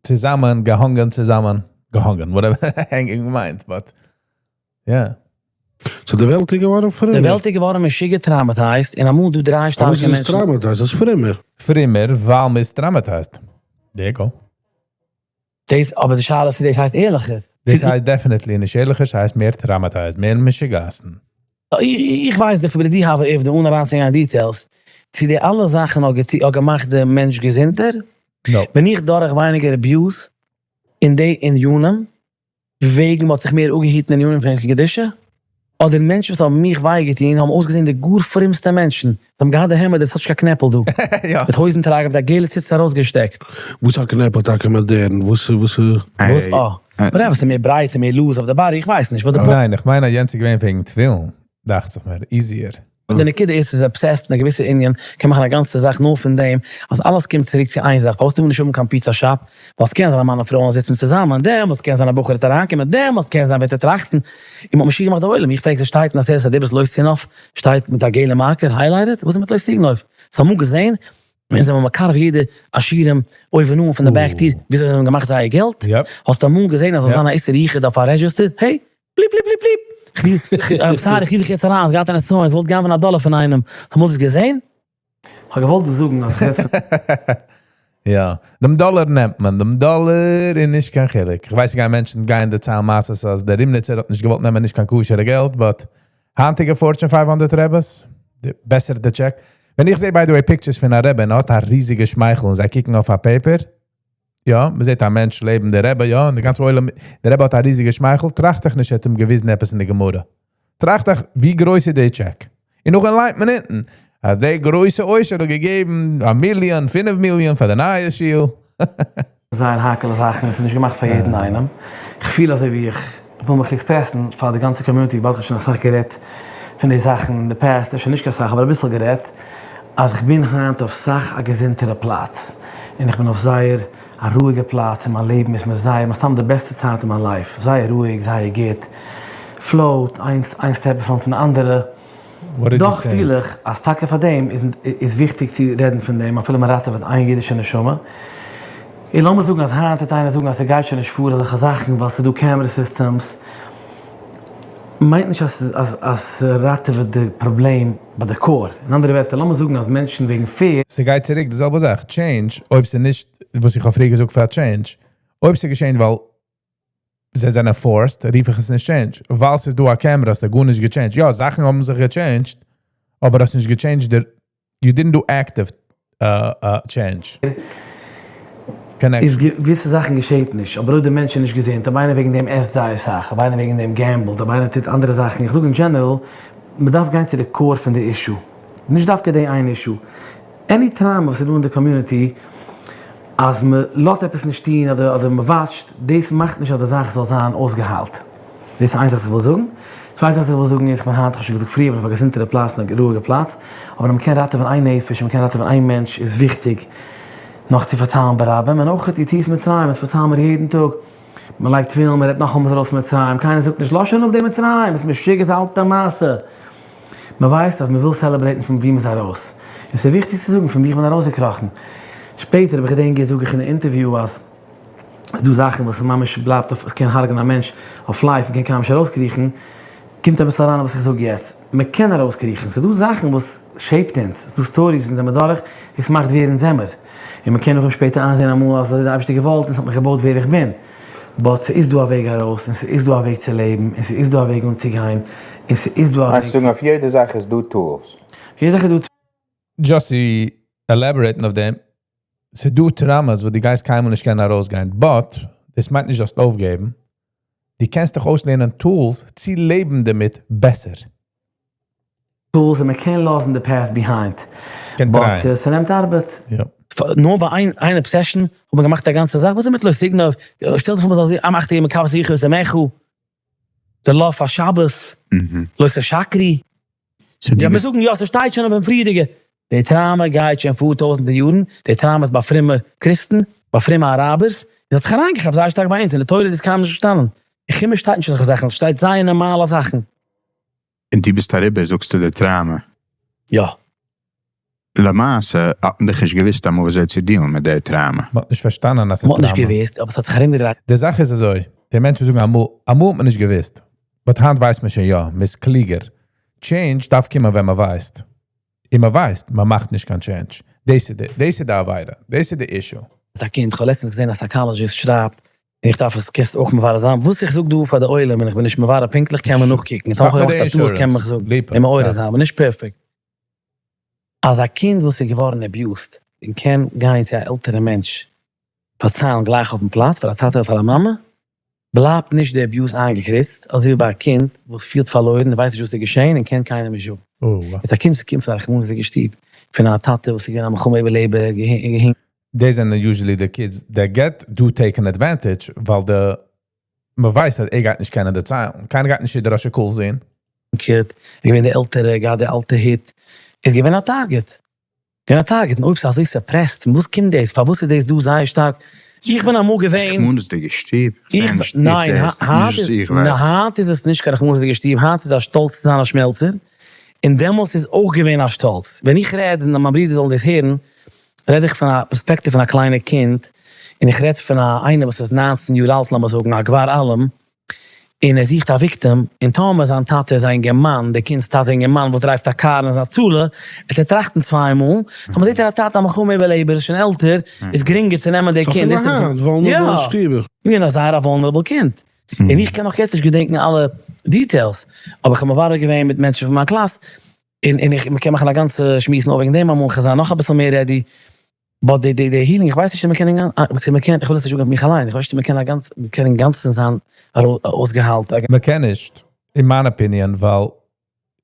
צוזאמען געהאנגען צוזאמען געהאנגען whatever hanging מיינט but yeah. So די וועלט איז געווארן פרומער? די וועלט איז געווארן משוגע traumatized, און אמאל דא דריי שטארקע מענטשן. פארוואס איז עס traumatized? עס איז פרומער. פרומער ווייל מ'איז traumatized. There you go. דאס אבער די שאלה איז צו דאס הייסט ערליכער. דאס הייסט definitely נישט ערליכער, ס'הייסט מער traumatized, מער משוגעת'ן. איך ווייס דיך פון די הוה עובדא אן אריינצוגיין אין details, צו די אלע זאכן האט געמאכט די מענטש געזונטער? No. בין איך דורך ווייניגער abuse? אין די ענינים וועגן מ'האט זיך מער אפגעהיטן אין ענינים פון קדושה? אדער מענטשן וואס האבן מיך וויי געטון האבן אויסגעזען די גאר פרומסטע מענטשן, זיי האבן געהאט די העמעדער ס'האט נישט קיין קנעפל דא, מיט הויזן טראגער מיט א געלע ציץ ארויסגעשטעקט. וואס א קנעפל טאקע מאדערן? וואס וואס איז? וואס? אה. whatever, ס'איז מער ברייט, ס'איז מער loose אויף די body, איך ווייס נישט, but די point. ניין, איך מיין אז יענץ איז געווען וועגן תפילין, דאכט זיך מיר, easier. די נקודה איז ס'איז obsessed אין א געוויסע ענין, קען מאכן א גאנצע זאך נאר פון דעם אז אלעס קומט צוריק צו איין זאך, פארוואס טאר מען נישט האבן קיין pizza shop? ווייל ס'קען זיין א מאן און פרוי וועלן זיצן צוזאמען, דעמאלטס קען זיין א בחור וועט אריינקומען, דעמאלטס קען זיין וועט ער טראכטן, און מ'האט משוגע געמאכט די עולם, איך פרעג ס'שטייט אין עשרת הדיברות לא תנאף, שטייט מיט א געלע marker highlighted, וואס איז מיט לא תגנוב? האסט אמאל געזען? אונז זעמער מקרב יעדע עשירים אויבן אן פון די back טיר וויאזוי זיי האבן געמאכט זייער געלט, האסט אמאל געזען אז זאל זיין א איסור יחוד אויף א register? העי! בליפ בליפ בליפ בליפ! I'm sorry, איך רוף דיך יעצט אריין, האסט געהאט א נסיון, האסט געוואלט גנב'ען א דאלער פון איינעם, אמאל דאס געזען? כ'האב געוואלט דא זאגן אז כ'רעד פון. יא, דעם דאלער נעמט מען, דעם דאלער איז נישט קיין חילוק, איך ווייס גייען מענטשן גייען דערציילן מעשות אז דער רימניצער האט נישט געוואלט נעמען נישט קיין כשר'ע געלט, but היינטיגע Fortune 500 רעבעס, בעסער די טשעק, ווען איך זע by the way pictures פון א רבי און ער האט א ריזיגע שמייכל און זיי קוקן אויף א paper, יא, מען זעט א מענטש לעבן די רבי, יא, און די גאנצע עולם, די רבי האט א ריזיגע שמייכל, טראכט איך נישט ער האט אים געוויזן עפעס אין די גמרא. טראכט איך, ווי גרויס איז די טשעק? און נאכדעם ליינט מען אונטן, אז די גרויסע עושר האט געגעבן א מיליאן, פינף מיליאן פאר די נייע שול. זייער האקעלע זאכן, עס איז נישט געמאכט פאר יעדן איינעם. איך פיל אזוי ווי איך וויל מיך express ן פאר די גאנצע community, וויבאלד איך האב שוין אסאך גערעדט פון די זאכן אין די past, אפשר נישט קיין סאך אבער אביסל גערעדט, אז איך בין היינט אויף סאך א געזונטערע פלאץ, און איך בין אויף זייער א רואיגע פלאץ אין מיין לעבן, איז מיר זייער, מסתם די בעסטע צייט אין מיין life, זייער רואיג, זייער גוט, float, איינס איין step אין front פון די אנדערע, דאך פיל איך אז טאקע פאר דעם איז וויכטיג צו רעדן פון דעם אפילו מען ראטעוועט איין אידישע נשמה, און לאמיר זאגן אז היינט וועט איינער זאגן אז ס'גייט שוין נישט פאר אזעלכע זאכן ווייל ס'איז דא camera systems, מיינט נישט אז אז ס'ראטעוועט די פראבלעם ביי די core, אין אנדערע ווערטער לאמיר זאגן אז מענטשן וועגן fear. ס'גייט צוריק די זעלבע זאך, change, אויב ס'איז נישט וואס איך האב פריער געזאגט פאר change, אויב ס'איז געשען ווייל זיי זענען forced, רוף איך עס נישט change, ווייל ס'איז דא א קעמרע האסטו גארנישט געטשעינדזשט, יא זאכן האבן זיך געטשעינדזשט, אבער האסט נישט געטשעינדזשט די, you didn't do active change. איז געוויסע זאכן געשעט נישט, אבער אויב די מענטש איז נישט געזונט, אויב איינער וועגן דעם עסט זייער סאך, אויב איינער וועגן דעם gamble ט, אויב איינער טוט אנדערע זאכן, איך זאג אין general, מ'דארף גיין צו די core פון די issue, נישט דווקא די איין issue, any trauma וואס איז דא אין די community, אז מען לאזט עפעס נישט טון אדער אדער מען watch ט, דאס מאכט נישט אז די זאך זאל זיין אויסגעהיילט. דאס איז איין זאך וואס איך וויל זאגן. צווייטע זאך וואס איך וויל זאגן איז, איך בין היינט, איך האב שוין געזאגט פריער, איך בין אויף א געזונטערע פלאץ און א רואיגע פלאץ, אבער אז מען קען ראטעווען איין נפש און מען קען ראטעווען איין מענטש איז וויכטיג נאך צו פארציילן ברבים, און אויך יציאת מצרים, עס פארציילן מיר יעדן טאג, מען לייגט תפילין, מען רעדט נאכאמאל ארויס מצרים, קיינער זאגט נישט לאז שוין אפ די מצרים, ביסט משוגע, ס'איז א אלטע מעשה. מען ווייסט אז מען וויל celebrate ן פון וואו מען איז ארויס, און ס'איז וויכטיג צו זאגן פון וואו איך בין ארויסגעקראכן. שפעטער אויב איך געדענק גוט זאג איך אין די אינטערוויו אז ס'איז דא זאכן וואס ממש בלייבט אויף, קען הרג'נען א מענטש אויף life, מען קען קיינמאל נישט ארויסקריכן, קומט אביסל אריין אין וואס איך זאג יעצט, מען קען ארויסקריכן, ס'איז דא זאכן וואס shape ט אונז, ס'איז דא stories וואס אונז זעמער דורך, דאס מאכט ווער אונז זעמער, און מען קען נאכדעם שפעטער איינזען אמאל אז אזוי האט דער אייבערשטער געוואלט און ס'האט מיך געבויט ווער איך בין. but ס'איז דא א וועג ארויס, און ס'איז דא א וועג צו לעבן, און ס'איז דא א וועג אנצוגיין, און ס'איז דא א וועג. מיינסט זאגן אויף יעדע זאך איז דא tools? אויף יעדע זאך איז דא. just צו elaborate ן אויף דעם, ס'איז דא traumas וואס דו גייסט קיינמאל נישט קענען ארויסגיין, but דאס מיינט נישט זאלסט אויפגעבן, דו קענסט דיך אויסלערנען tools צו לעבן דערמיט בעסער. tools און מ'קען לאזן די past behind, קען but try ען. ס'נעמט ארבעט. יא. נאר ביי איין איין obsession האט מען געמאכט א גאנצע זאך, וואס איז מיט לא תגנוב, שטעל זיך פאר מ'זאל זיך אמאכט געבן מקבל שיחה ואת עמך, די לאו פאר שבת, לא תשקרי, יא מיר זאגן יא ס'שטייט שוין אבער אין פריערדיגע, די trauma גייט שוין פאר טויזענטער יארן, די trauma איז ביי פרומע קריסטן, ביי פרומע אראבערס, און ס'האט זיך אריינגעכאפט זייער שטארק ביי אונז, אין די תורה איז דאס קיינמאל נישט געשטאנען, אין חומש שטייט נישט אזעלכע זאכן, ס'שטייט זייער נארמאלע זאכן. און דו ביסט אריבער זאגסטו די trauma? יא. למעשה האט מען דאך נישט געוויסט אמאל וויאזוי צו deal ן מיט די trauma. מען האט נישט פארשטאנען אז ס'איז מען האט נישט trauma. געוויסט אבער ס'האט זיך ארומגעדרייט. די זאך איז אזוי, די מענטשן זאגן אמאל, אמאל האט מען נישט געוויסט, but היינט ווייסט מען שוין יא, מען איז קלוגער. change דארף קומען ווען מען ווייסט. און מען ווייסט, מען מאכט נישט קיין change. דאס איז די, דאס איז די עבירה, דאס איז די issue. א קינד, כ'האב לעצטענס געזען א psychologist שרייבט און איך דארף עס קענסט אויך מברר זיין וואס איך זאג דא פאר די עולם און איך בין נישט מברר פונקטליך קען מען נאכקוקן און טאמער איך האב געמאכט א טעות קען מען מיך זאגן און מעורר זיין אבער נישט פערפעקט אז א קינד וואס איז געווארן abused און קען גיין צו א עלטערע מענטש. פארציילן גלייך אויפן פלאץ פאר א טאטע אדער פאר א מאמע, בלייבט נישט די abuse איינגעקריצט, אזוי ווי ביי א קינד וואס פילט פארלוירן און ווייסט נישט וואס איז געשען און קען קיינעם נישט זאגן. יעצט א קינד וואס קומט פון א רחמנות'דיגע שטוב, פון א טאטע וואס איז געווען א מלחמה איבערלעבער, געהינקט. דאס זענען usually די kids that get דא taken advantage, ווייל די מ'ווייסט אז ער גייט נישט קענען דערציילן, קיינער גייט נישט די ראש הקהל זעהן. ער איז געווען די עלטערע, געהאט די אלטע היט, איז געווען א target. געווען א target, און אויב ס'איז אזוי suppressed, פון וואס קומט דאס? פארוואס איז דאס דא זייער שטארק? איך בין אמאל געווען. רחמנות'דיגע שטוב? איך בין, ניין, היינט איז עס נישט קיין רחמנות'דיגע שטוב, היינט איז א שטאלץ צו זיין א שמעלצער, און דעמאלטס איז אויך געווען א שטאלץ. ווען איך רעד, און מיין ברידער זאלן דאס הערן, רעד איך פון א פערספעקטיוו פון א קליינע קינד, און איך רעד פון א איינער וואס איז 19 יאר אלט, לאמיר זאגן, א גבר אלם, און ער זוכט א victim, און טאמער זיין טאטע איז א אינגערמאן, די קינד'ס טאטע איז א אינגערמאן וואס drive ט א קאר און איז הצלה, וועט ער טראכטן צוויי מאל, טאמער זעט ער א טאטע א מלחמה איבערלעבער איז שוין עלטער, איז גרינגער צו נעמען די קינד. אפילו היינט, vulnerable שטובער. יא, זייער א vulnerable קינד. און איך קען נאך יעצט נישט געדענקן אלע details, אבער איך האב מברר געווען מיט מענטשן פון מיין קלאס, און איך, מ'קען מאכן א גאנצע שמועס נאר וועגן דעם אמאל, כ'זיי נאך אביסל מער ready, but די די healing, איך ווייס נישט צו מ'קען צו מ'קען, איך וויל עס נישט זאגן אויף מיך אליין, איך ווייס נישט צו מ'קען א גאנץ, מ'קען אינגאנצן זיין אויסגעהיילט. מ'קען נישט, אין מיין opinion, ווייל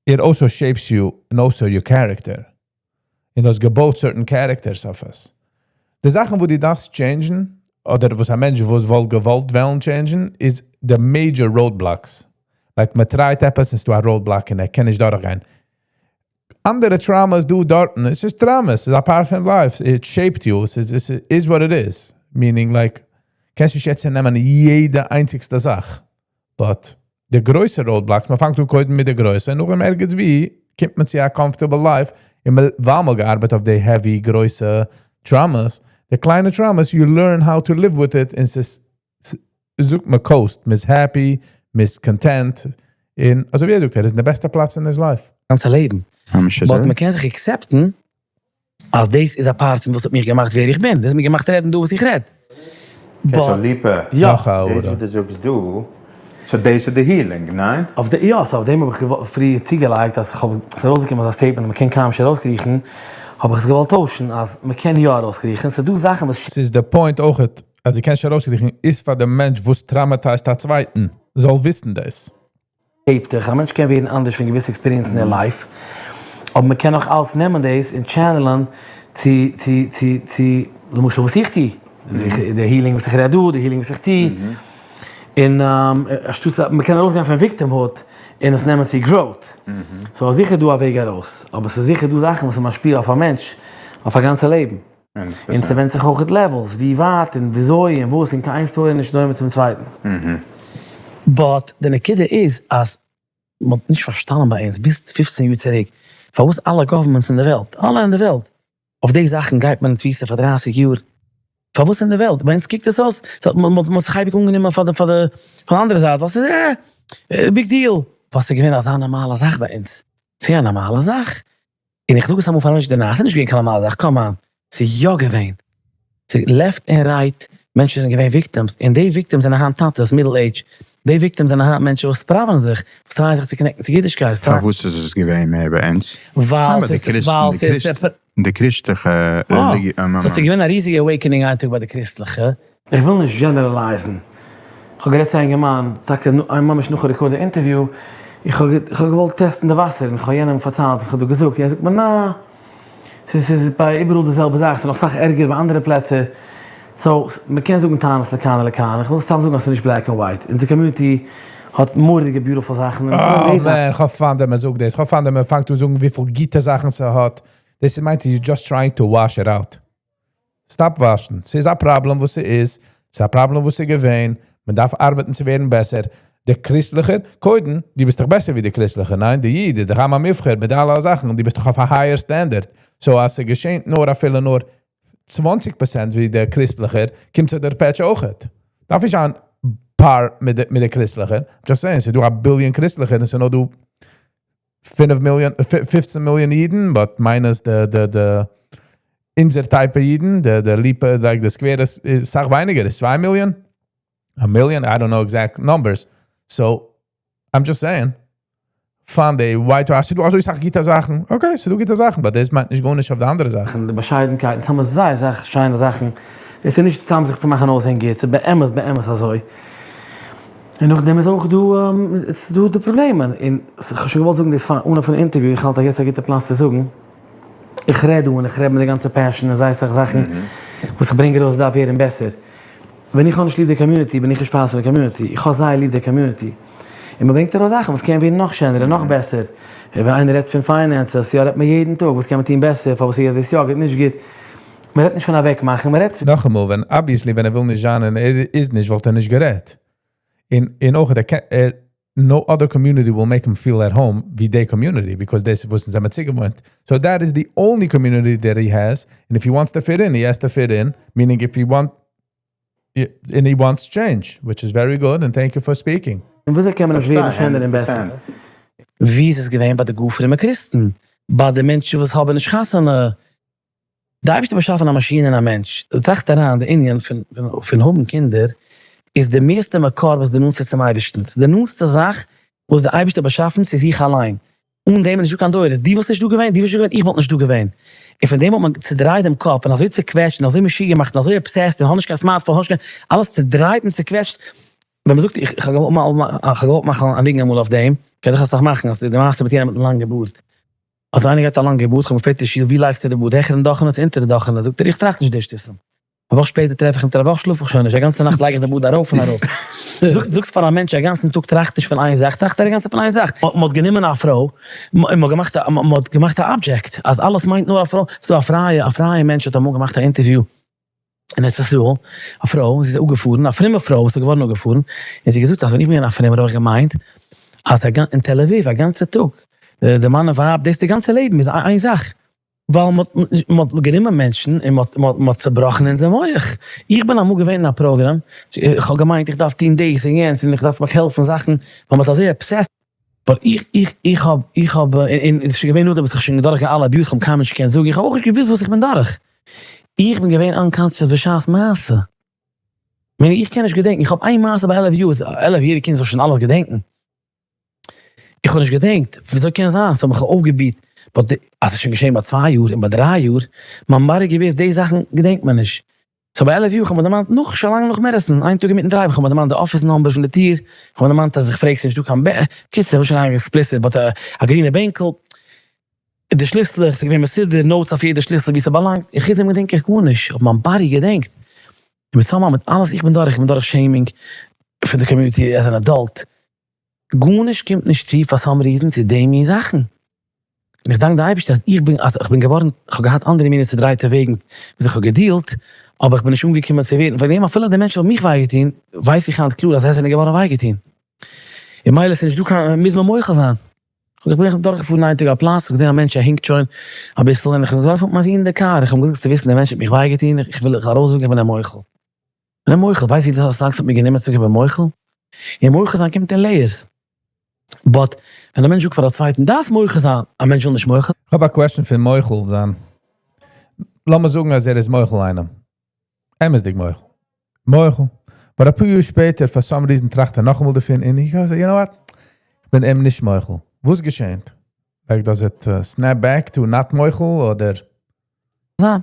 it also shapes you and also your character. און דו האסט געבויט certain characters אויף עס. די זאכן וואס דו דארפסט change ן, אדער וואס א מענטש וואס וואלט געוואלט וועלן change ן, איז די major roadblocks. Like מען try ט עפעס און ס'דא א roadblock און ער קען נישט דורכגיין. אנדערע traumas דא דארטן, עס איז traumas, עס איז א part פון life, it shaped you, עס איז עס איז what it is. Meaning like, קענסט נישט יעצט נעמען יעדע איינציגסטע זאך. But די גרויסע roadblocks, מען פאנגט אן קודם מיט די גרויסע, און נאכדעם ערגעץ ווי קומט מען צו א comfortable life, און מען, ווייל מען האט געארבעט אויף די heavy גרויסע traumas, די קליינע traumas, you learn how to live with it, און ס'איז, זאגט מען coast, מ'איז happy, מ'איז content, און אזוי ווי ער זאגט, ער איז אין די בעסטע פלאץ אין his life. גאנצע לעבן. ממש אזוי? But מ'קען זיך accept ן אז דאס איז א part פון וואס האט מיך געמאכט ווער איך בין, דאס האט מיר געמאכט רעדן דא וואס איך רעד. Okay, so ליפא, יא. נאך א הערה. דאס וואס דו זאגסט דא, so דאס איז די healing, ניין? אויף די, יא, so אויף דעם האב איך פריער צוגעלייגט אז כ'האב, ס'איז ארויסגעקומען אזא statement אז מ'קען קיינמאל נישט ארויסקריכן, האב איך עס געוואלט טוישן אז מ'קען יא ארויסקריכן, ס'איז דא זאכן וואס. ס'איז די point אויכעט אז דו קענסט נישט ארויסקריכן איז פאר די מענטש וואס traumatized א צווייטן זאל וויסן דאס. Shape ט דיך, א מענטש קען ווערן אנדערש פון געוויסע experience ן אין life, אבער מען קען נאך אלץ נעמען דאס און channel ען צו צו צו צו למשל וואס איך טו, די healing וואס איך רעד דא, די healing וואס איך טו, און אנשטאט מען קען ארויסגיין פון victimhood און עס נעמען צו growth, so זיכער דא א וועג ארויס, אבער ס'איז זיכער דא זאכן וואס איז משפיע אויף א מענטש אויף א גאנצע לעבן. און ס'ווענדט זיך אויך levels, ווי ווייט און וויאזוי און וואס, און קיין איין story איז נישט דומה צום צווייטן. But די נקודה איז אז מ'האט נישט פארשטאנען ביי אונז ביז 15 יאר צוריק פארוואס אלע governments אין די וועלט, אלע אין די וועלט, אויף די זאכן גייט מען אין תפיסה פאר 30 יאר. פארוואס אין די וועלט? ביי אונז קוקט עס אויס, מ'האט זיך אייביג אנגענומען פאר די פאר די אנדערע זייט, ווייל ס'איז אה, big deal. ווייל ס'איז געווען אזא נארמאלע זאך ביי אונז. ס'איז געווען א נארמאלע זאך. און איך זאג עס אמאל פאר א מענטש דערנאך, ס'איז נישט געווען קיין נארמאלע זאך, come on, ס'איז יא געווען. ס'איז left און right, מענטשן זענען געווען victims, און די victims זענען היינט טאטעס, middle age, די victims זענען היינט מענטשן וואס ספראווען זיך, וואס try ען זיך צו connect ן צו אידישקייט. פארוואס איז עס געווען מער ביי אונז? ווייל ס'איז, ווייל ס'איז. די קריסטליכע רעליגיע. So ס'איז געווען א ריזיגע awakening איין טאג ביי די קריסטליכע. איך וויל נישט generalize ן. איך האב גערעדט צו א אינגערמאן, טאקע ממש נאכן record די interview, איך האב געוואלט test ן די וואסער, און איך האב יענעם פארציילט וואס איך האב דא געזאגט, יענער זאגט מיר נא, ס'איז ביי איבעראל די זעלבע זאך, ס'איז נאך סאך ערגער ביי אנדערע פלעצער, so מ'קען זאגן טענות לכאן ולכאן, איך וויל סתם זאגן אז ס'איז נישט black and white, אונזער community האט מורא'דיגע beautiful זאכן. אה man, כ'האב פיינט ווען מ'זאגט דאס, כ'האב פיינט ווען מ'פאנגט אן זאגן וויפיל גוטע זאכן ס'האט, דאס מיינט you just trying to wash it out. Stop wash ן, ס'איז א פראבלעם וואס ס'איז, ס'איז א פראבלעם וואס ס'איז געווען, מען דארף ארבעטן צו ווערן בעסער, די קריסטליכער, קודם, דו ביסט דאך בעסער ווי די קריסטליכער, ניין? די איד איז דאך עם המובחר מיט אלע זאכן, דו ביסט דאך אויף א higher standard, so אז ס'געשענט נאר אפילו נאר 20% ווי דער קריסטליכער, קומט זיך דער פעטש אויכעט. דארף נישט זיין par מיט די קריסטליכער, just saying, ס'איז דא א ביליאן קריסטליכער און ס'איז נאר דא 5 מיליאן, 15 מיליאן אידן, but minus די, די, די, אונזער type אידן, די, די ליפא, like די סקווער איז סאך ווייניגער, איז 2 מיליאן? א מיליאן? I don't know exact numbers. So, I'm just saying, פון די white wash, ס'דא אזוי סאך גוטע זאכן, okay, ס'דא גוטע זאכן, but דאס מיינט נישט גארנישט אויף די אנדערע זאכן. די באשיידנקייט, אונז האבן זייער סאך שיינע זאכן. דאס איז נישט סתם זיך צו מאכן אויסזען גוט, ס'איז באמת באמת אזוי. און נאכדעם איז אויך דא, ס'איז דא די פראבלעמען, און כ'האב שוין געוואלט זאגן דאס פאר אנהויב פון די interview, איך האלט אז יעצט איז א גוטע פלאץ צו זאגן, איך רעד דא און איך רעד מיט די גאנצע passion און זייער אסאך זאכן וואס איך ברענג ארויס דארף ווערן בעסער. ווען איך האב נישט ליב די community בין איך נישט part פון די community, איך האב זייער ליב די community. און מען ברענגט ארויס זאכן וואס קען ווערן נאך שענער און נאך בעסער. ווען איינער רעדט פון finances, יא רעדט מען יעדן טאג וואס קען מען טון בעסער, פארוואס איז דאס יא גוט נישט גוט. מען רעדט נישט פון אוועק מאכן, מען רעדט פון. נאכאמאל, ווען obviously ווען ער וויל נישט זיין און ער איז נישט וואלט ער נישט גערעדט. און און אויך ער קען ער no other community will make him feel at home ווי די community because דאס איז וואס אונז זעמער צוגעוואוינט. So that is the only community that he has, and if he wants to fit in he has to fit in, meaning if he want and he wants change, which is very good and thank you for speaking. און וויאזוי קען מען עס ווערן שענער און בעסער? ווי איז עס געווען ביי די גאר פרומע קריסטן? ביי די מענטשן וואס האבן נישט חתונה? די אייבערשטער האט באשאפן א מאשין און א מענטש. טראכט אריין, די ענין פון האבן קינדער איז די מערסטע מקור וואס די נאנטסטע צום אייבערשטן. ס'איז די נאנטסטע זאך וואס די אייבערשטער האט באשאפן צו זיך אליין. אן דעם איז נישטא קיין דורות. דו וואלסט נישט דא געווען, דו וואלסט נישט דא געווען, איך וואלט נישט דא געווען. און פון דעם האט מען צודרייט דעם קאפ און אזוי צוקוועטשט און אזוי משוגע געמאכט און אזוי obsessed און האב נישט קיין smartphone, האב נישט קיין, אלעס צודרייט און צוקוועטשט. ווען מ'זאגט, איך האב געוואלט מאכן א ניגון אמאל אויף דעם, קען זיך אסאך מאכן אז די מעשה מיט יענעם מיטן לאנגע בארד. אז איינער גייט א לאנגע בארד, כ'האב געפרעגט אין שול ווי לייגסטו די בארד, העכערן דאכענע צו אונטערן דאכענע, זאגט ער איך טראכט נישט די שטותים. א וואך שפעטער טרעף איך אים, א וואך שלאף איך שוין נישט, א גאנצע נאכט לייג איך די בארד ארויף און אראפ. זאגסט פאר א מענטש א גאנצן טאג טראכט נישט פון איין זאך, טראכט ער א גאנצע צייט פון איין זאך. מען האט גענומען א פרוי, און מען האט געמאכט א, מען האט געמאכט א object, אז אלעס מיינט נאר א פרוי. ס'איז דא א פרייע, א פרייע מענטש האט אמאל געמאכט א interview אין ארץ ישראל, א פרוי, זי איז אפגעפארן, א פרומע פרוי וואס איז געווארן אפגעפארן, און זי האט געזאגט אז ווען איך בין געווען א פרומער האב איך געמיינט אז אין תל אביב א גאנצע טאג, די מאן און ווייב, דאס די גאנצע לעבן איז איין זאך. ווייל מען האט גענומען מענטשן און מען האט צעבראכן אונזער מח. איך בין אמאל געווען אין א פראגראם, איך האב געמיינט איך דארף טון דאס און יענץ און איך דארף מיך העלפן זאכן, ווייל מען האט אזוי obsessed. But איך, איך, איך האב, איך האב, און עס איז שוין געווען נאכדעם וואס איך האב שוין דורך אלע abuse, איך האב קיינמאל נישט געקענט זאגן, איך האב אויך נישט געוואוסט וואס איך בין דורך. איך בין געווען unconscious בשעת מעשה. מיין איך קען נישט געדענקן, איך האב איין מעשה ביי 11 יאר, 11 יעריג קינד זאל שוין אלעס געדענקן. איך האב נישט געדענקט, וויאזוי קען זיין ס'האט מיך אויפגעביט, but אז ס'איז שוין געשען ביי צוויי יאר און ביי דריי יאר, מיין body געוואוסט די זאכן געדענקט מען נישט. So ביי 11 יאר כ'האב מיר דערמאנט נאך שוין לאנג נאך medicine, איין טאג אינמיטן drive ן כ'האב מיר דערמאנט די office number פון די טיר, כ'האב מיר דערמאנט אז איך פרעג ס'נישט דא קיין בע, קיצור כ'בין שוין אריין explicit but א גרינע בענקל, די שליסלעך, ס'איז געווען מסודר, notes אויף יעדע שליסל ווי ס'באלאנגט, און חוץ דעם געדענק איך גארנישט, אבער מיין body געדענקט. און מיט סאמהאו מיט אלעס איך בין דורך, איך בין דורך shaming פון די community as an adult, גארנישט קומט נישט צו פאר some reason צו די מין זאכן. און איך דאנק די אייבערשטער אז איך בין אז איך בין געווארן, איך האב געהאט אנדערע מיני צודרייטע וועגן וויאזוי איך האב געדילט, אבער איך בין נישט אנגעקומען צו ווערן, פאר דעם אפילו די מענטשן וואס האבן מיך וויי געטון, ווייס איך היינט קלאר אז זיי זענען געווארן וויי געטון. און מילא ס'איז נישט דא קיין, מוז מען מוחל זיין. איך בין דורכגעפארן איין טאג א פלאץ, איך געזען א מענטש ער הינקט שוין אביסל, און איך האב געזאגט מיין זון אין די קאר, איך האב אים געזאגט צו וויסן דער מענטש האט מיך וויי געטון, איך וויל דיך ארויסזאגן איך בין אים מוחל. בין אים מוחל, ווייסט ווי לאנג ס'האט מיר גענומען צו זאגן איך בין מוחל? און מוחל זיין קומט אין layers. But ווען א מענטש זאגט פאר א צווייטן דארפסט מוחל זיין, א מענטש וויל נישט מוחל. כ'האב א question פון מוחל זיין. לאמיר זאגן אז ער איז מוחל איינעם. אמת'דיג מוחל. מוחל. But אפאר יאר שפעטער for some reason טראכט ער נאכאמאל דערפון און he goes, you know what? כ'בין אים נישט מוחל. וואס געשענט? Like does it snap back to not מוחל אדער? זיין.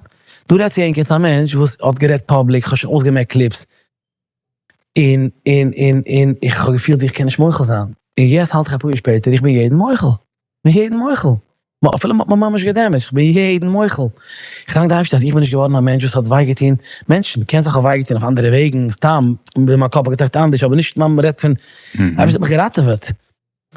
דא רעדט צו ענק יעצט א מענטש וואס האט גערעדט public, כ'האב שוין אויסגעמעקט clips, און און און און איך האב געפילט ווי איך קען נישט מוחל זיין, און יעצט האלט איך אפאר יאר שפעטער, איך בין יעדן מוחל, כ'בין יעדן מוחל, אפילו מ'האט מיר ממש געדעמעדזשט, כ'בין יעדן מוחל, איך דאנק די אייבערשטער אז איך בין נישט געווארן א מענטש וואס האט וויי געטון מענטשן, קען זיין כ'האב וויי געטון אויף אנדערע וועגן, סתם, מיין קאפ האט געטראכט אנדערש, אבער נישט מ'רעדט פון, אייבערשטער האט מיך געראטעוועט.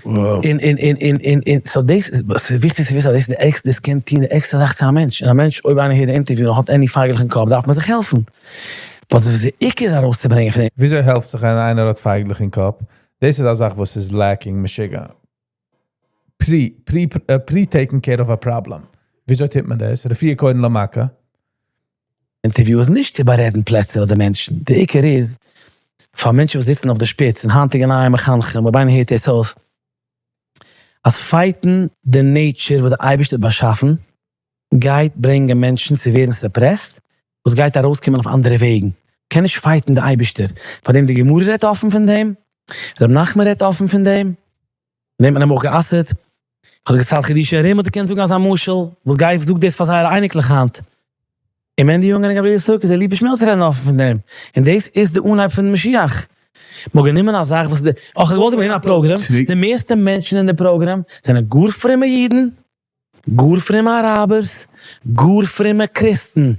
און און און און און און so דאס איז ס'איז וויכטיג צו וויסן אז דאס איז די ערגסטע דאס קען טון די ערגסטע זאך צו א מענטש, און א מענטש אויב איינער הערט די interview און האט any פייגעלעך אין קאפ דארף מען זיך העלפן, but וואס איז עיקר ארויסצוברענגען פון דעם. וויאזוי העלפט זיך ווען איינער האט פייגלעך אין קאפ? דאס איז א זאך וואס איז lacking משוגע. Pre pre pre taking care of a problem. וויאזוי טוט מען דאס? רפואה קודם למכה. Interview איז נישט צו בארעדן פלעצער אדער מענטשן, די עיקר איז פאר מענטשן וואס זיצן אויף די שפיץ און היינטיגע נייע מחנכים, אויב איינער הערט דאס אויס, אז fight ן די nature וואס די אייבערשטער האט באשאפן גייט ברענגען מענטשן צו ווערן suppressed, וואס גייט ארויסקומען אויף אנדערע וועגן, קען נישט fight ן די אייבערשטער, פארדעם די גמרא רעדט אפן פון דעם, ר' נחמן רעדט אפן פון דעם. נעמט מען אים אויך גע'אסר'ט. איך האב געציילט חידושי הרי"ם האט געקענט זאגן אזא משל, וואס גיי זאג דאס פאר זייערע אייניקלעך היינט. און מענדי יונגער און גבריאל סורקיס און ליפא שמעלצער רעדן אפן פון דעם, און דאס איז די אנהייב פון משיח. מ'האט גענומען א זאך וואס איז די, איך האב געוואלט זאגן א program, די מערסטע מענטשן אין די program זענען גאר פרומע אידן, גאר פרומע אראבערס, גאר פרומע קריסטן.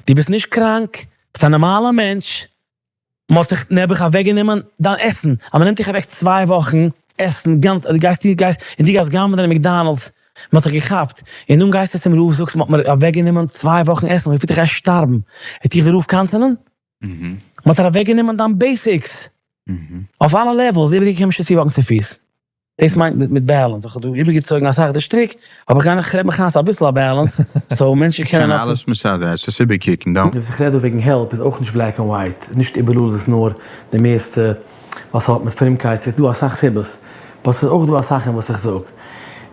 דו ביסט נישט קראנק, ביסט א נארמאלע מענטש, מען האט דיך נעבעך אוועקגענומען דיין עסן, אז מען נעמט דיך אוועק 2 וואכן עסן גאנץ, דו גייסט דו גייסט און דו גייסט גנב'נען אין McDonald's, מען האט דיך געכאפט, און נאכדעם גייסטו צום רב זאגסט מען האט מיר אוועקגענומען 2 וואכן עסן, איך פיל איך גיי שטארבן, וועט דיך דער רב קנס'ענען? מען האט דיר אוועקגענומען דיין basics, אויף אלע levels, די איבעריגע קען מען שוין צו walk ן צו פיס. דאס מיינט מיט balance, איך האב דא איבערגעצויגן אסאך די שטריק, אבער איך גיי נאך רעדן מיך אביסל א balance, so מענטשן קענען נאך. אלעס מסדר, עס איז איבערקוקן, דאן. וואס איך רעד דא וועגן help איז אויך נישט black and white, נישט איבעראל איז עס נאר די מערסטע וואס האט מיט פרומקייט, ס'איז דא אסאך סיבות, but ס'איז אויך דא אסאך אין וואס איך זאג,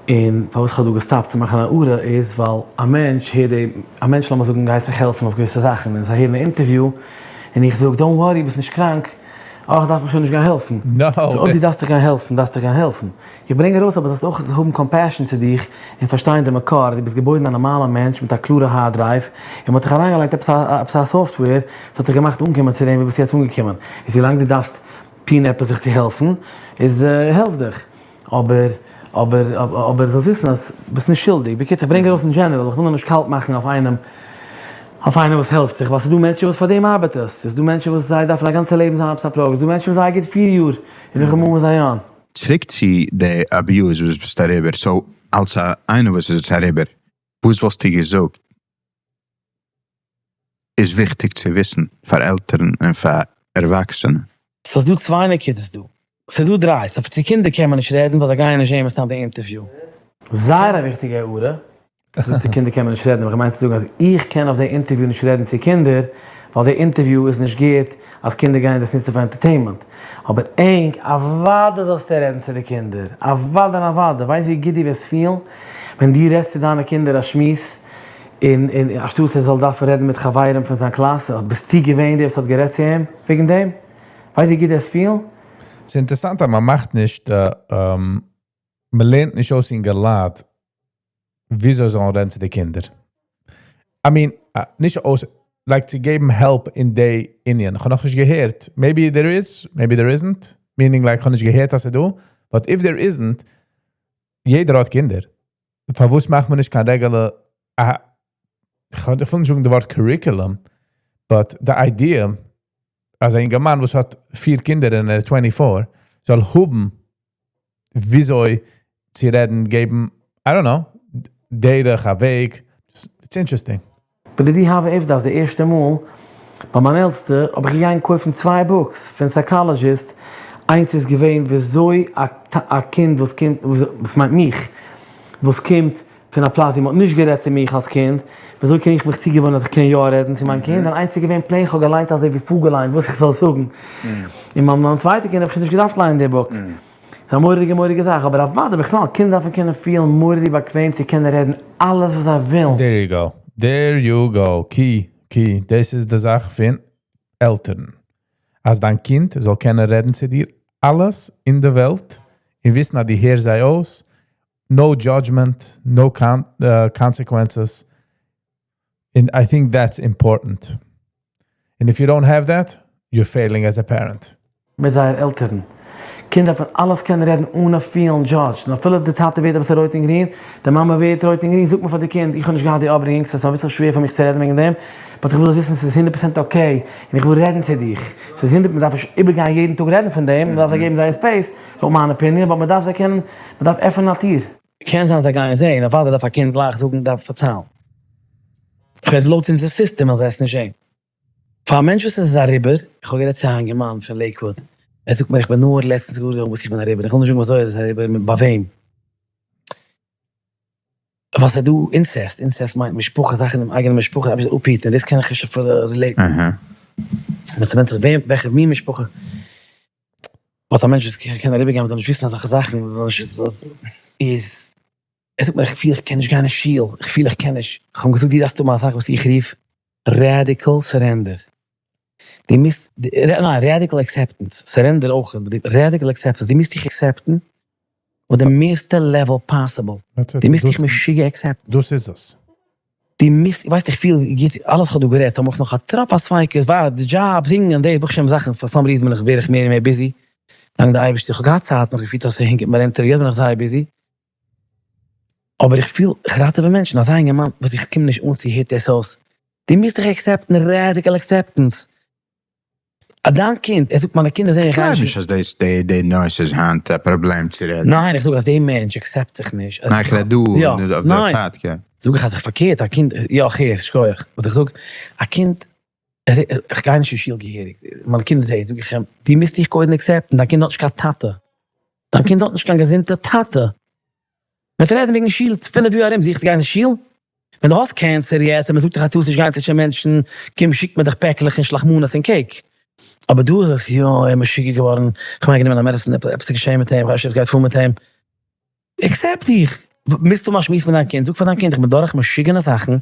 און פארוואס איך האב דא גע stop ט צו מאכן א הערה איז ווייל א מענטש הערט די, א מענטש לאמיר זאגן גייט זיך העלפן אויף געוויסע זאכן און זיי הערן א interview און איך זאג don't worry ביסט נישט קראנק, אה, איך דארף מיך שוין נישט גיין העלפן. So אויב דו דארפסט דיך גיין העלפן, דארפסטו דיך גיין העלפן. איך ברענג ארויס אבער זאלסט אויך האבן compassion צו דיך און פארשטיין די מקור, דו ביסט געבוירן א נארמאלער מענטש מיט א קלארע hard drive, און מ'האט דיך אריינגעלייגט עפעס א עפעס א software וואס האט דיך געמאכט אנקומען צו דעם וואו ביסט יעצט אנגעקומען. איז ווילאנג דו דארפסט טון עפעס זיך צו העלפן, איז העלף דיך. אבער אבער אבער זאלסט וויסן אז ביסט נישט שולדיג. בקיצור, איך ברענג ארויס אין general, איך וויל נאר נישט קאלט מאכן אויף איינעם אויף איינעם וואס העלפט זיך, ווייל ס'איז דא מענטשן וואס פאר דעם ארבעט עס, ס'איז דא מענטשן וואס זיי דארפן א גאנצע לעבן זיין עפעס א progress, ס'איז דא מענטשן וואס זייער גוט 4 יאר און נאכדעם move ן זיי אן. צוריק צו די abuse וואס ביסט אריבער, so אלס א איינער וואס איז אריבער, וואס וואלסטו געזאגט איז וויכטיג צו וויסן פאר עלטערן און פאר ערוואקסענע? ס'איז דא צוויי נקודות דא. ס'איז דא דריי. So צו קינדער קען מען נישט רעדן ווייל זיי גייען נישט זעהן מסתם די interview. זייער א וויכטיגע הערה. זאגט צו קינדער קען מען נישט רעדן, האב איך געמיינט צו זאגן אז איך קען אויף די interview נישט רעדן צו קינדער, ווייל די interview איז נישט גוט אז קינדער גייען דאס נוצן פאר entertainment. אבער ענק, אוודאי זאלסטו רעדן צו די קינדער, אוודאי און אוודאי, ווייסט ווי גוט דו וועסט פילן ווען דו רעדסט צו דיינע קינדער א שמועס, און און אנשטאט ער זאל דארפן רעדן מיט חברים פון זיין קלאס, ביסטו געווען דער וואס האט גערעדט צו אים וועגן דעם? ווייסט ווי גוט דו וועסט פילן? ס'איז אינטערעסאנט אז מען מאכט נישט, מען לערנט נישט אויס אינגעלייט וויאזוי זאלן רעדן צו די קינדער. I mean, נישט אויס, like צו געבן help אין די ענין. איך האב נאכנישט געהערט. Maybe there is, maybe there isn't. Meaning like, איך האב נישט געהערט אז ס'איז דא. But if there isn't, יעדער האט קינדער. פארוואס מאכט מען נישט קיין regular, איך וויל נישט זאגן די ווארט curriculum, but the idea, אז א אינגערמאן וואס האט פיר קינדער און ער איז 24, זאל האבן וויאזוי צו רעדן, געבן, I don't know, דרך, א וועג. It's interesting. בדידי הוה עובדא אז די ערשטע מאל ביי מיין עלטסטע האב איך געגאנגען קויפן צוויי books פון psychologist, איינס איז געווען וויאזוי א קינד וואס קומט, וואס מיינט מיך, וואס קומט פון א פלאץ ווי מען האט נישט גערעדט צו מיך אלס קינד, וויאזוי קען איך מיך צוגעוואוינען אז איך קען יא רעדן צו מיין קינד, און איינס איז געווען plain איך האב געליינט אזוי ווי פארגעליינט וואס איך זאל זאגן, און ביי מיין צווייטע קינד האב איך נישט געדארפט ליינען די book. ס'איז א מורא'דיגע מורא'דיגע זאך, אבער אוודאי בכלל, קינדער דארפן קענען פילן מורא'דיג באקוועם צו קענען רעדן אלעס וואס זיי ווילן. There you go. There you go. Key, key. דאס איז די זאך פון עלטערן. אז דיין קינד זאל קענען רעדן צו דיר אלעס אין די וועלט און וויסן אז דו הערסט זיי אויס, no judgment, no consequences. And I think that's important. And if you don't have that, you're failing as a parent. מיט זייער עלטערן. קינדער דארפן אלעס קענען רעדן אן פילן judged. און אפילו די טאטע ווערט אביסל רויט און גרין, די מאמע ווערט רויט און גרין, זאגט מען פאר די קינד, איך האב נישט געהאט די upbringing, ס'איז אביסל שווער פאר מיך צו רעדן וועגן דעם, but איך וויל זאלסט וויסן ס'איז 100% okay, און איך וויל רעדן צו דיך. ס'איז הונדערט, מ'דארף נישט איבערגיין יעדן טאג רעדן פון דעם, מ'דארף זיי געבן זייער space, לויט מיין opinion, but מ'דארף זיי קענען, מ'דארף עפענען א טיר. קען זיין זיי גייען זעהן, אוודאי דארף א קינד גלייך זאגן, דארף פארציילן. כ'רעד לויט אונזער סיסטעם אז זיי עס נישט זעהן. פאר א מענטש וואס עס איז אריבער, איך האב גערעדט צו א אינגערמאן פון לעיקוואוד, ער זאגט מיר איך בין נאר לעצטנס געוואר געווארן וואס איך בין אריבער, איך וויל נישט זאגן וואס אזוי ער איז אריבער מיט ביי וועם. ווייל ס'איז דא incest, incest מיינט משפחה, זאכן אין אייגענע משפחה דארף מען אפהיטן, דאס קען איך נישט אפילו relate ן. און ס'ווענדט זיך וועם, וועלכע מין משפחה. וואס א מענטש וואס קען אריבערגיין זאל נישט וויסן אזעלכע זאכן, זאל נישט, איז, ער זאגט מיר איך פיל איך קען נישט גיין אין שול, איך פיל איך קען נישט, איך האב אים געזאגט דו דארפסט האבן א זאך וואס איך רוף radical surrender, דו מוזט, ניין radical acceptance, surrender אויך, radical acceptance, דו מוזט דיך accept ן אויף די מערסטע level possible, דו מוזט דיך משוגע accept ן. דאס איז עס. דו מוזט, ווייסט איך פיל גוט, אלעס כ'האב דא גערעדט, האב איך נאך א טראפ א ספיקות, ווייל די דזשאב, זינגען, דאס, ברוך השם זאכן, for some reason בין איך ווער איך מער און מער busy, דאנק די אייבערשטער, איך האב געהאט צייט נאך געפילט אז ס'הינקעט מיר אונטער, יעצט בין איך זייער busy, אבער איך פיל איך ראטעווע מענטשן, אזא אינגערמאן וואס איך קום נישט אן צו הערט דאס אויס, דו מוזט דיך accept ן, radical acceptance. א דיין קינד, ער זאגט מיינע קינדער זעען איך גיי נישט. כ'גלייב נישט אז דאס די די נושא איז היינט א פראבלעם צו רעדן. ניין איך זאג אז די מענטש accept זיך נישט. ניין איך רעד דא אויף די פאדקעסט. זאג איך אז איך פארקערט א קינד, יא איך הער, שכוח, וואס איך זאג, א קינד, איך גיי נישט אין שול געהעריג, מיינע קינדער זעען, זאג איך אים, דו מוזט דיך קודם accept ן, דיין קינד האט נישט קיין טאטע, דיין קינד האט נישט קיין געזונטע טאטע. מ'וועט רעדן וועגן שול 5 יאר ארום, זוכסטו גיין אין שול? ווען דו האסט cancer יעצט און מ'זאגט דיך אז טארסט נישט גיין צווישן מענטשן, קום שיק מיר דיך פעקלעך און שלח מנות און cake. אבער דא איז עס יא, ער איז משוגע געווארן, כ'מיין גענומען א medicine, עפעס איז געשען מיט אים, כ'ווייס נישט וואס גייט פאר מיט אים. accept דיך! מוזט האבן א שמועס מיט דיין קינד, זאג פאר דיין קינד איך בין דורך משוגענע זאכן, און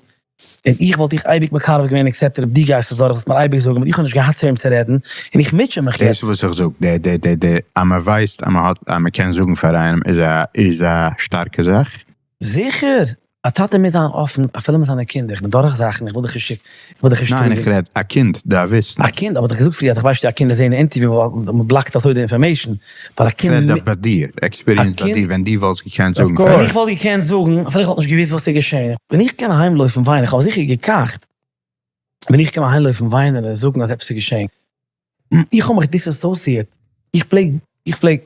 איך וואלט דיך אייביג מקרב געווען accept אויב דו גייסט עס דורך זאלסט מיר אייביג זאגן, באט איך האב נישט געהאט צו וועם צו רעדן, און איך מוטשע מיך דאס איז יעצט. וואס איך זאג, די די די די אז מען ווייסט אז מען האט אז מען קען זאגן פאר איינעם איז א איז א שטארקע זאך. זיכער! א טאטע מוז זיין אפן אפילו מיט זיינע קינדער, איך בין דורך זאכן, איך וויל דיך נישט איך וויל דיך נישט ניין איך רעד א קינד דארף וויסן. א קינד, אבער האט דאך געזאגט פריער אז איך ווייס נישט צו א קינד איז זעהן די אינטערוויו ווייל מען block ט אזוי די information, ווייל א קינד. איך רעד דאך ביי דיר, experience ביי דיר, ווען דו וואלסט געקענט זאגן. ווען איך וואלט געקענט זאגן, אפילו איך וואלט נישט געוואוסט וואס איז געשעהן, ווען איך קען אהיים לויפן וויינען, איך האב זיכער געקאכט, ווען איך קען אהיים לויפן וויינען און זאגן אז עפעס איז געשעהן, איך האב מיך disassociate, איך פלעג, איך פלעג,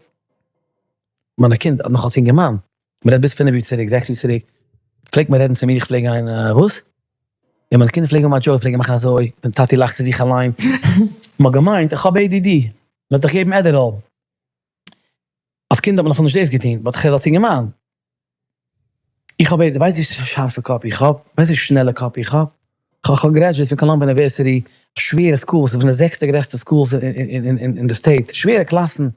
מיינע קינד נאך אלס אינגערמאן, מען רעדט ביז 5 יאר צוריק, 6 יאר צוריק, פלעגט מען רעדן צו מיר, איך פלעג גיין, וואס? און מיינע קינדער פלעגן האבן א joke, פלעגן מאכן אזוי, ווען טאטי לאכט צו זיך אליין, מען האט געמיינט איך האב ADD, מען האט זיך געגעבן Adderall. אלס קינד האט מען אפילו נישט דאס געטון, but איך רעד אלס אינגערמאן. איך האב ADD, ווייסט ווי שארפע קאפ איך האב? ווייסט ווי שנעלע קאפ איך האב? איך האב graduate פון Columbia University, א שווערע school, ס'איז פון די זעקסטע גרעסטע schools אין די state, שווערע קלאסן.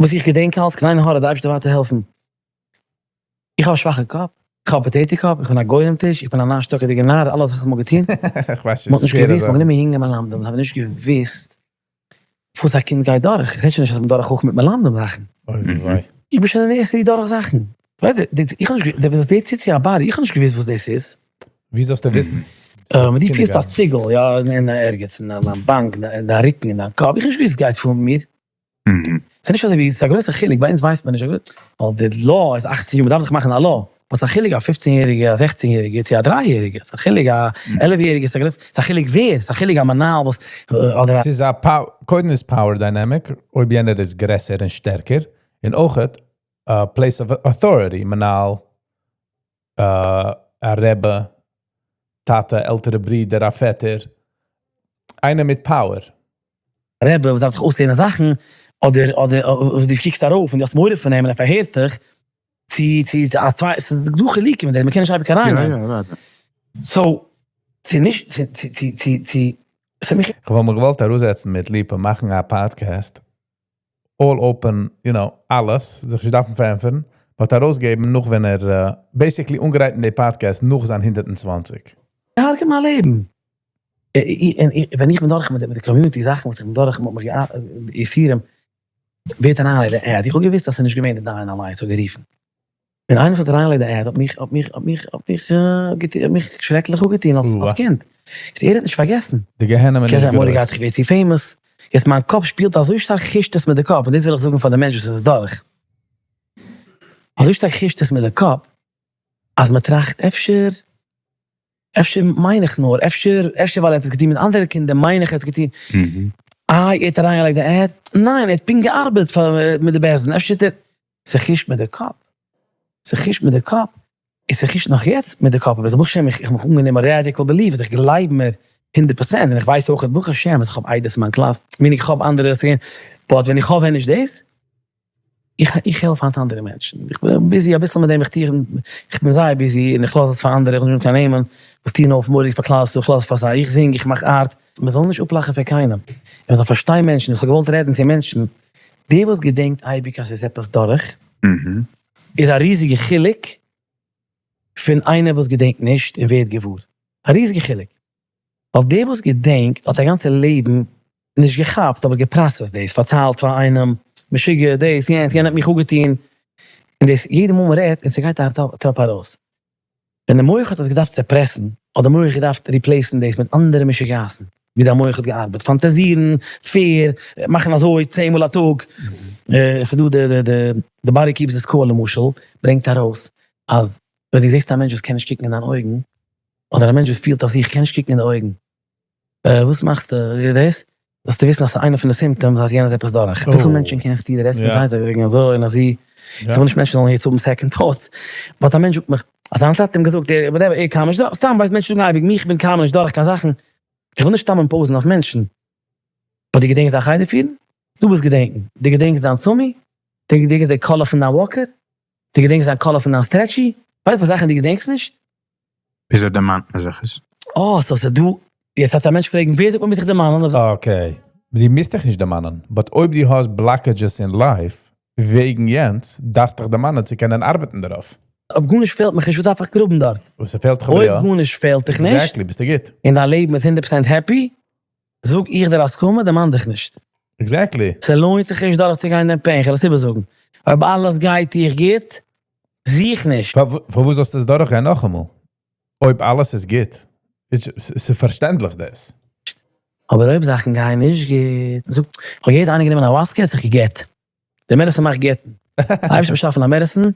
וואס איך געדענק אלס קליינע הארע, די אייבערשטער ווייטער העלפן. איך האב א שוואכע קאפ, איך האב א potato קאפ, איך בין א גולם טיש, איך בין א נאשטאקעדיגע נאר, אלע זאכן וואס מ'האט געטון. איך ווייס מ'האט נישט נישט געוואוסט, מ'האט גענומען יונגע מלמדים, זיי האבן נישט געוואוסט וואס א קינד גייט דורך, איך רעד שוין נישט אז מ'איז דורך אויך מיט מלמדים זאכן. אוי וויי. איך בין שוין אין nursery דורך זאכן. איך האב נישט געוואוסט, וואס דער טוט צו א body, איך האב נישט געוואוסט וואס דאס איז. ווי זאלסטו וויסן? ווען דו פירסט א ציגל, יא, אין ערגעץ, אין דיין באנק, אין דיין רוקן, אין דיין קאפ, איך האב נישט געוואוסט וואס גייט פאר מיט מיר. ס'איז נישט אזוי ווי, ס'איז א גרויסע חילוק, ביי אונז ווייסט מען נישט, ווייל די law איז 18 יאר, מ'דארף זיך מאכן א law, וואס א חילוק א 15 יעריגע, א 16 יעריגע, צו א 3 יעריגע, ס'איז א חילוק א 11 יעריגע, ס'איז א חילוק ווער, ס'איז א חילוק א מנהל וואס, אדער א. ס'איז א power, קודם איז power dynamic, אויב יענער איז גרעסער און שטערקער, און אויך א place of authority, מנהל, א רבי, טאטע, עלטערע ברודער, א פעטער, איינער מיט power. רבי וואס דארף זיך אויסלערנען זאכן, אדער אדער וואס דו קוקסט ארויף און דו האסט מורא פון אים און ער פארהערט דיך, צו צו א צוויי, ס'איז דא חילוקים אין דעם, מ'קען נישט אייביג אריינגיין. יא יא אוודאי. so, צו נישט, צו צו צו צו צו, ס'האט מיך. כ'וואלט מיך געוואלט אראפזעצן מיט ליפא מאכן א podcast, all open, you know, אלעס, זיך נישט דארפן פארענטפערן, but ארויסגעבן נאך ווען ער, basically אנגרייטן די פאדקעסט נאך זיין 120. געהארגעט מיין לעבן. ווען איך בין דורך מיט די community זאכן וואס איך בין דורך, מ'האט מיך יסורים, ווער האט אריינגעלייגט די ad? איך האב געוואוסט אז ס'איז נישט געווען די דיין אליינס האט גערופן. ווען איינער האט אריינגעלייגט די ad האט מיך האט מיך האט מיך האט מיך האט מיך שרעקליך אפגעטון אלס קינד. ער האט נישט פארגעסן. די גיהנום איז נישט גרויס. געהאט איך ווער צו famous. יעצט מיין קאפ שפילט אזוי שטארק חישט עס מיט די קאפ, און דאס וויל איך זאגן פאר די מענטש וואס איז דורך. אזוי שטארק חישט עס מיט די קאפ, אז מען טראכט אפשר, אפשר מיין איך נאר, אפשר, אפשר ווייל ער האט עס געטון מיט אנדערע קינדער מיין איך ער האט עס געטון. איי, ער האט אריינגעלייגט די ad? ניין, ער האט פונקט געארבעט פאר מיט די בית דין, אפשר האט ער. ס'חישט מיט די קאפ, ס'חישט מיט די קאפ, און ס'חישט נאך יעצט מיט די קאפ, אבער ברוך השם איך האב מיך אנגענומען radical belief אז איך גלייב מיר 100%, און איך ווייס אויך ברוך השם אז איך האב עדות אין מיין קלאס, meaning איך האב אנדערע ס'געווען, but ווען איך האב ווען נישט דאס, איך איך העלף היינט אנדערע מענטשן, איך בין busy אביסל מיט דעם, איך טוה, איך בין זייער busy און איך לאז עס פאר אנדערע, איך וויל נישט זאגן קיין נעמען, וואס טוען אויף מורא'דיג פאר כלל ישראל, איך לאז עס פאר זיי, איך זינג, איך מאך art, מען זאל נישט אפלאכן פון קיינעם, און מען זאל פארשטיין מענטשן, איך האב געוואלט רעדן צו מענטשן, דער וואס געדענקט אייביג אז ס'איז עפעס דורך, איז א ריזיגע חילוק פון איינער וואס געדענקט נישט און ווערט געוואר. א ריזיגע חילוק. ווייל דער וואס געדענקט האט א גאנצע לעבן נישט געכאפט אבער גע process ט דאס, פארציילט פאר איינעם, משוגע, דאס, יענץ, יענער האט מיך אפגעטון, און דאס יעדע מאל מ'רעדט און ס'גייט א טראפ ארויס. ווען די מח האט עס געדארפט suppress ן, האט די מח געדארפט replace ן דאס מיט אנדערע משוגעת'ן, ווי דיין מח האט געארבעט, פאנטאזירן, fear, מאכן אזוי 10 מאל א טאג. עס איז דא די די די Body Keeps the Score למשל, ברענגט ארויס אז ווען דו זעסט א מענטש וואס קען נישט קוקן אין דיין אויגן, אדער א מענטש וואס פילט אויף זיך קען נישט קוקן אין די אויגן, וואס מאכסטו דאס? זאלסטו וויסן אז ס'איז איינע פון די symptoms אז יענער איז עפעס דורך. וויפיל מענטשן קענסטו די רעדסט מיט זיי, זיי זאגן אזוי און אזוי, איך וויל נישט מענטשן זאלן יעצט האבן second thoughts, but א מענטש זאגט מיך אז זיין טאטע האט אים געזאגט ער ער קאם נישט דורך, סתם ווייסט מענטשן זאגן אייביג מיך בין קיינמאל נישט דורך קיין זאכן, איך וויל נישט סתם impose ן אויף מענטשן, but דו געדענקסט דיין חדר פירן? דו וואס געדענקן? דו געדענקסט דיין צומי? דו געדענקסט די color פון דיין walker? דו געדענקסט דיין color פון דיין stretchy? ווייסט פון זאכן דו געדענקסט נישט? וויאזוי דערמאנט מען זיך עס? אה, so ס'איז דא, יעצט אז א מענטש פרעגן ווער זאגט מען מוז זיך דערמאנען? Okay, דו מוזט דיך נישט דערמאנען, but אויב דו האסט blockages אין life וועגן יענץ, דארפסט דיך דערמאנען צו קענען ארבעטן דערויף. אויב גארנישט פעלט מיך נישט, וואס דארף איך גראבן דארט? אויב ס'פעלט דיך אבער יא. אויב גארנישט פעלט דיך נישט. Exactly, ביסטו גוט. און דיין לעבן איז 100% happy, זאג איך דיר הסכמה, דערמאן דיך נישט. Exactly. ס'לוינט זיך נישט דורכצוגיין דעם pain, כ'וועל עס איבערזאגן. אויב אלעס גייט דיך גוט, זוך נישט. פארוואס זאלסטו עס דורכגיין נאכאמאל? אויב אלעס איז גוט. ס'איז פארשטענדליך דאס. אבער אויב זאכן גייען נישט גוט, מ'זאגט, כ'האב געהערט איינער גענומען ayahuasca האט זיך גע'גט. די medicine מאכט גט'ן. אייבערשטער באשאפן א medicine,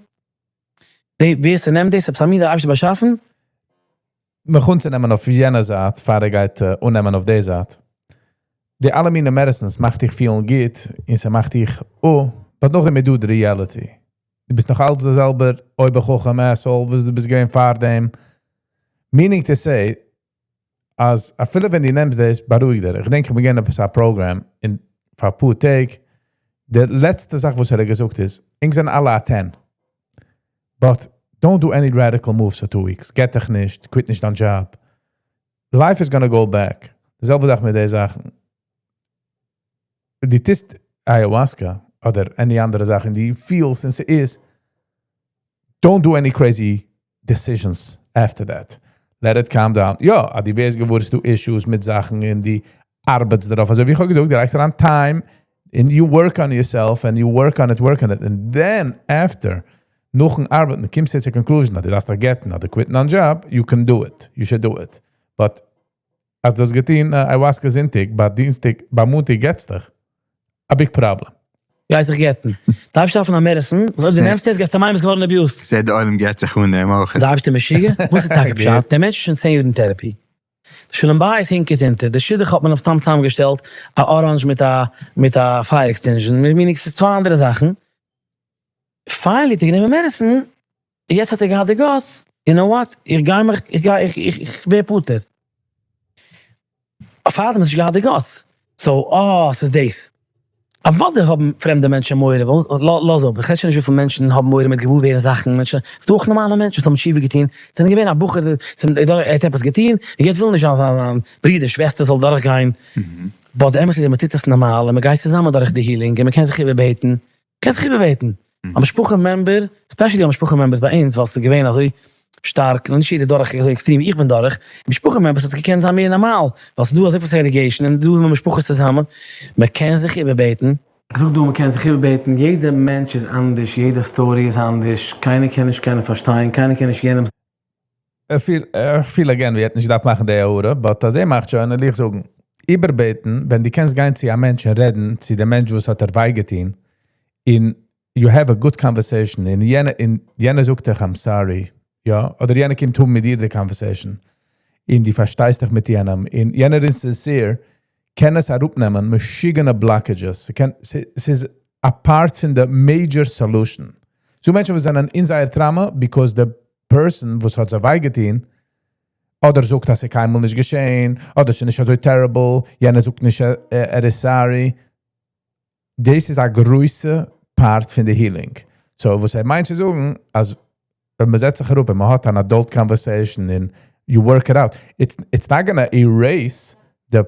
די ווער ס'נעמט דאס, עפעס א מין דער אייבערשטער באשאפן. מיך אנצונעמען אויף יענע זייט פאר ער גייט אננעמען אויף די זייט. די אלע מיני medicines מאכט דיך פילן גוט און ס'מאכט דיך oh, but נאכדעם איז דא די reality. דו ביסט נאך אלץ דער זעלבער אויבערחכם asshole וואס דו ביסט געווען פארדעם. Meaning to say, אז אפילו ווען דו נעמסט דאס, בארואיג דיר. איך געדענק איך בין געווען עפעס א program אין פאר אפאר טעג, די לעצטע זאך וואס ער האט געזאגט איז, ענק זענען אלע א 10. But don't do any radical moves for 2 weeks. גט דיך נישט, quit נישט דיין דזשאב. Life is gonna go back. די זעלבע זאך מיט די זאכן. דו טוסט ayahuasca אדער any אנדערע זאכן, דו פילסט און ס'איז, don't do any crazy decisions after that. Let it calm down. יא, אז דו ווערסט געוואר ס'דא issues מיט זאכן און דו ארבעטסט דערויף. אזוי ווי איך האב געזאגט, דו לייגסט אריין time and you work on yourself and you work on it, work on it. And then after, נאכן ארבעטן, קומסטו צו conclusion, אז דו דארפסט דיך גט'ן, אדער quit ן דיין דזשאב, you can do it. You should do it. But אז דו האסט געטון ayahuasca זונטאג, ביי דינסטאג, ביי מאנטאג גט'סט דיך. א big problem. גייסט זיך גט'ן. דארפסט שאפן א medicine, וואס אויב דו נעמסט עס גייסטו מיינען ביסט געווארן abused. זעט די עולם גט זיך אן דעם אויך. די אייבערשטער משוגע? וואס איז טאקע פשט? דער מענטש איז שוין 10 יאר אין therapy. די שלום בית הינקעט אונטער. די שידוך האט מען אויף סתם צוזאמגעשטעלט א orange מיט א מיט א fire extinguisher. Meaning ס'איז צוויי אנדערע זאכן. Finally האט ער גענומען medicine, יעצט האט ער געהאט די guts, you know what, איך גיי מיך, איך גיי, איך איך איך ווער פטור. פארדעם האסט נישט געהאט די guts, so אה, ס'איז דאס. אוודאי האבן פרעמדע מענטשן מורא, לאז אפ, איך רעד שוין נישט וויפיל מענטשן האבן מורא מיט געוואר ווערן זאכן, מענטשן, ס'איז דא אויך נארמאלע מענטשן וואס האבן תשובה געטון, זענען געווען א בחור, ער האט עפעס געטון, און יעצט וויל נישט זיין זיין ברודער שוועסטער זאל דורכגיין, but די אמת איז אז מ'טוט עס נארמאל און מ'גייט צוזאמען דורך די healing און מ'קען זיך איבערבעטן, מ'קען זיך איבערבעטן. א משפחה member, especially א משפחה members ביי אונז, ווייל ס'איז געווען אזוי שטארק, נישט יעדער דורך אזוי עקסטרים ווי איך בין דורך, משפחה members האט עס געקענט זיין מער נארמאל, ווייל ס'איז דא אזויפיל segregation און דא איז מען משפחות צוזאמען, מ'קען זיך איבערבעטן. איך זאג דא מ'קען זיך איבערבעטן, יעדע מענטש איז אנדערש, יעדע story איז אנדערש, קיינער קען נישט קיינעם פארשטיין, קיינער קען נישט יענעמ'ס. איך פיל again ווי ער האט נישט געדארפט מאכן די הערה, but אז ער מאכט שוין, וועל איך זאגן, איבערבעטן, ווען דו קענסט גיין צו א מענטש און רעדן צו דעם מענטש וואס האט דיר וויי געטון, און you have a good conversation, און יענער, און יענער זאגט דיך I'm sorry, יא, אדער יענער קומט האבן מיט דיר די conversation, און דו פארשטייסט דיך מיט יענעם, און יענער איז sincere, קען עס אראפנעמען משוגענע blockages, ס'קען, ס'איז א part פון די major solution. ס'דא מענטשן וואס זענען אין זייער trauma, because די person וואס האט זיי וויי געטון, אדער זאגט אז ס'איז קיינמאל נישט געשען, אדער ס'איז נישט אזוי terrible, יענער זאגט נישט ער איז sorry. דאס איז א גרויסע part פון די healing. So וואס ער מיינט צו זאגן, אז ווען מען זעצט זיך אראפ און מען האט אן adult conversation און you work it out, it's it's not gonna erase די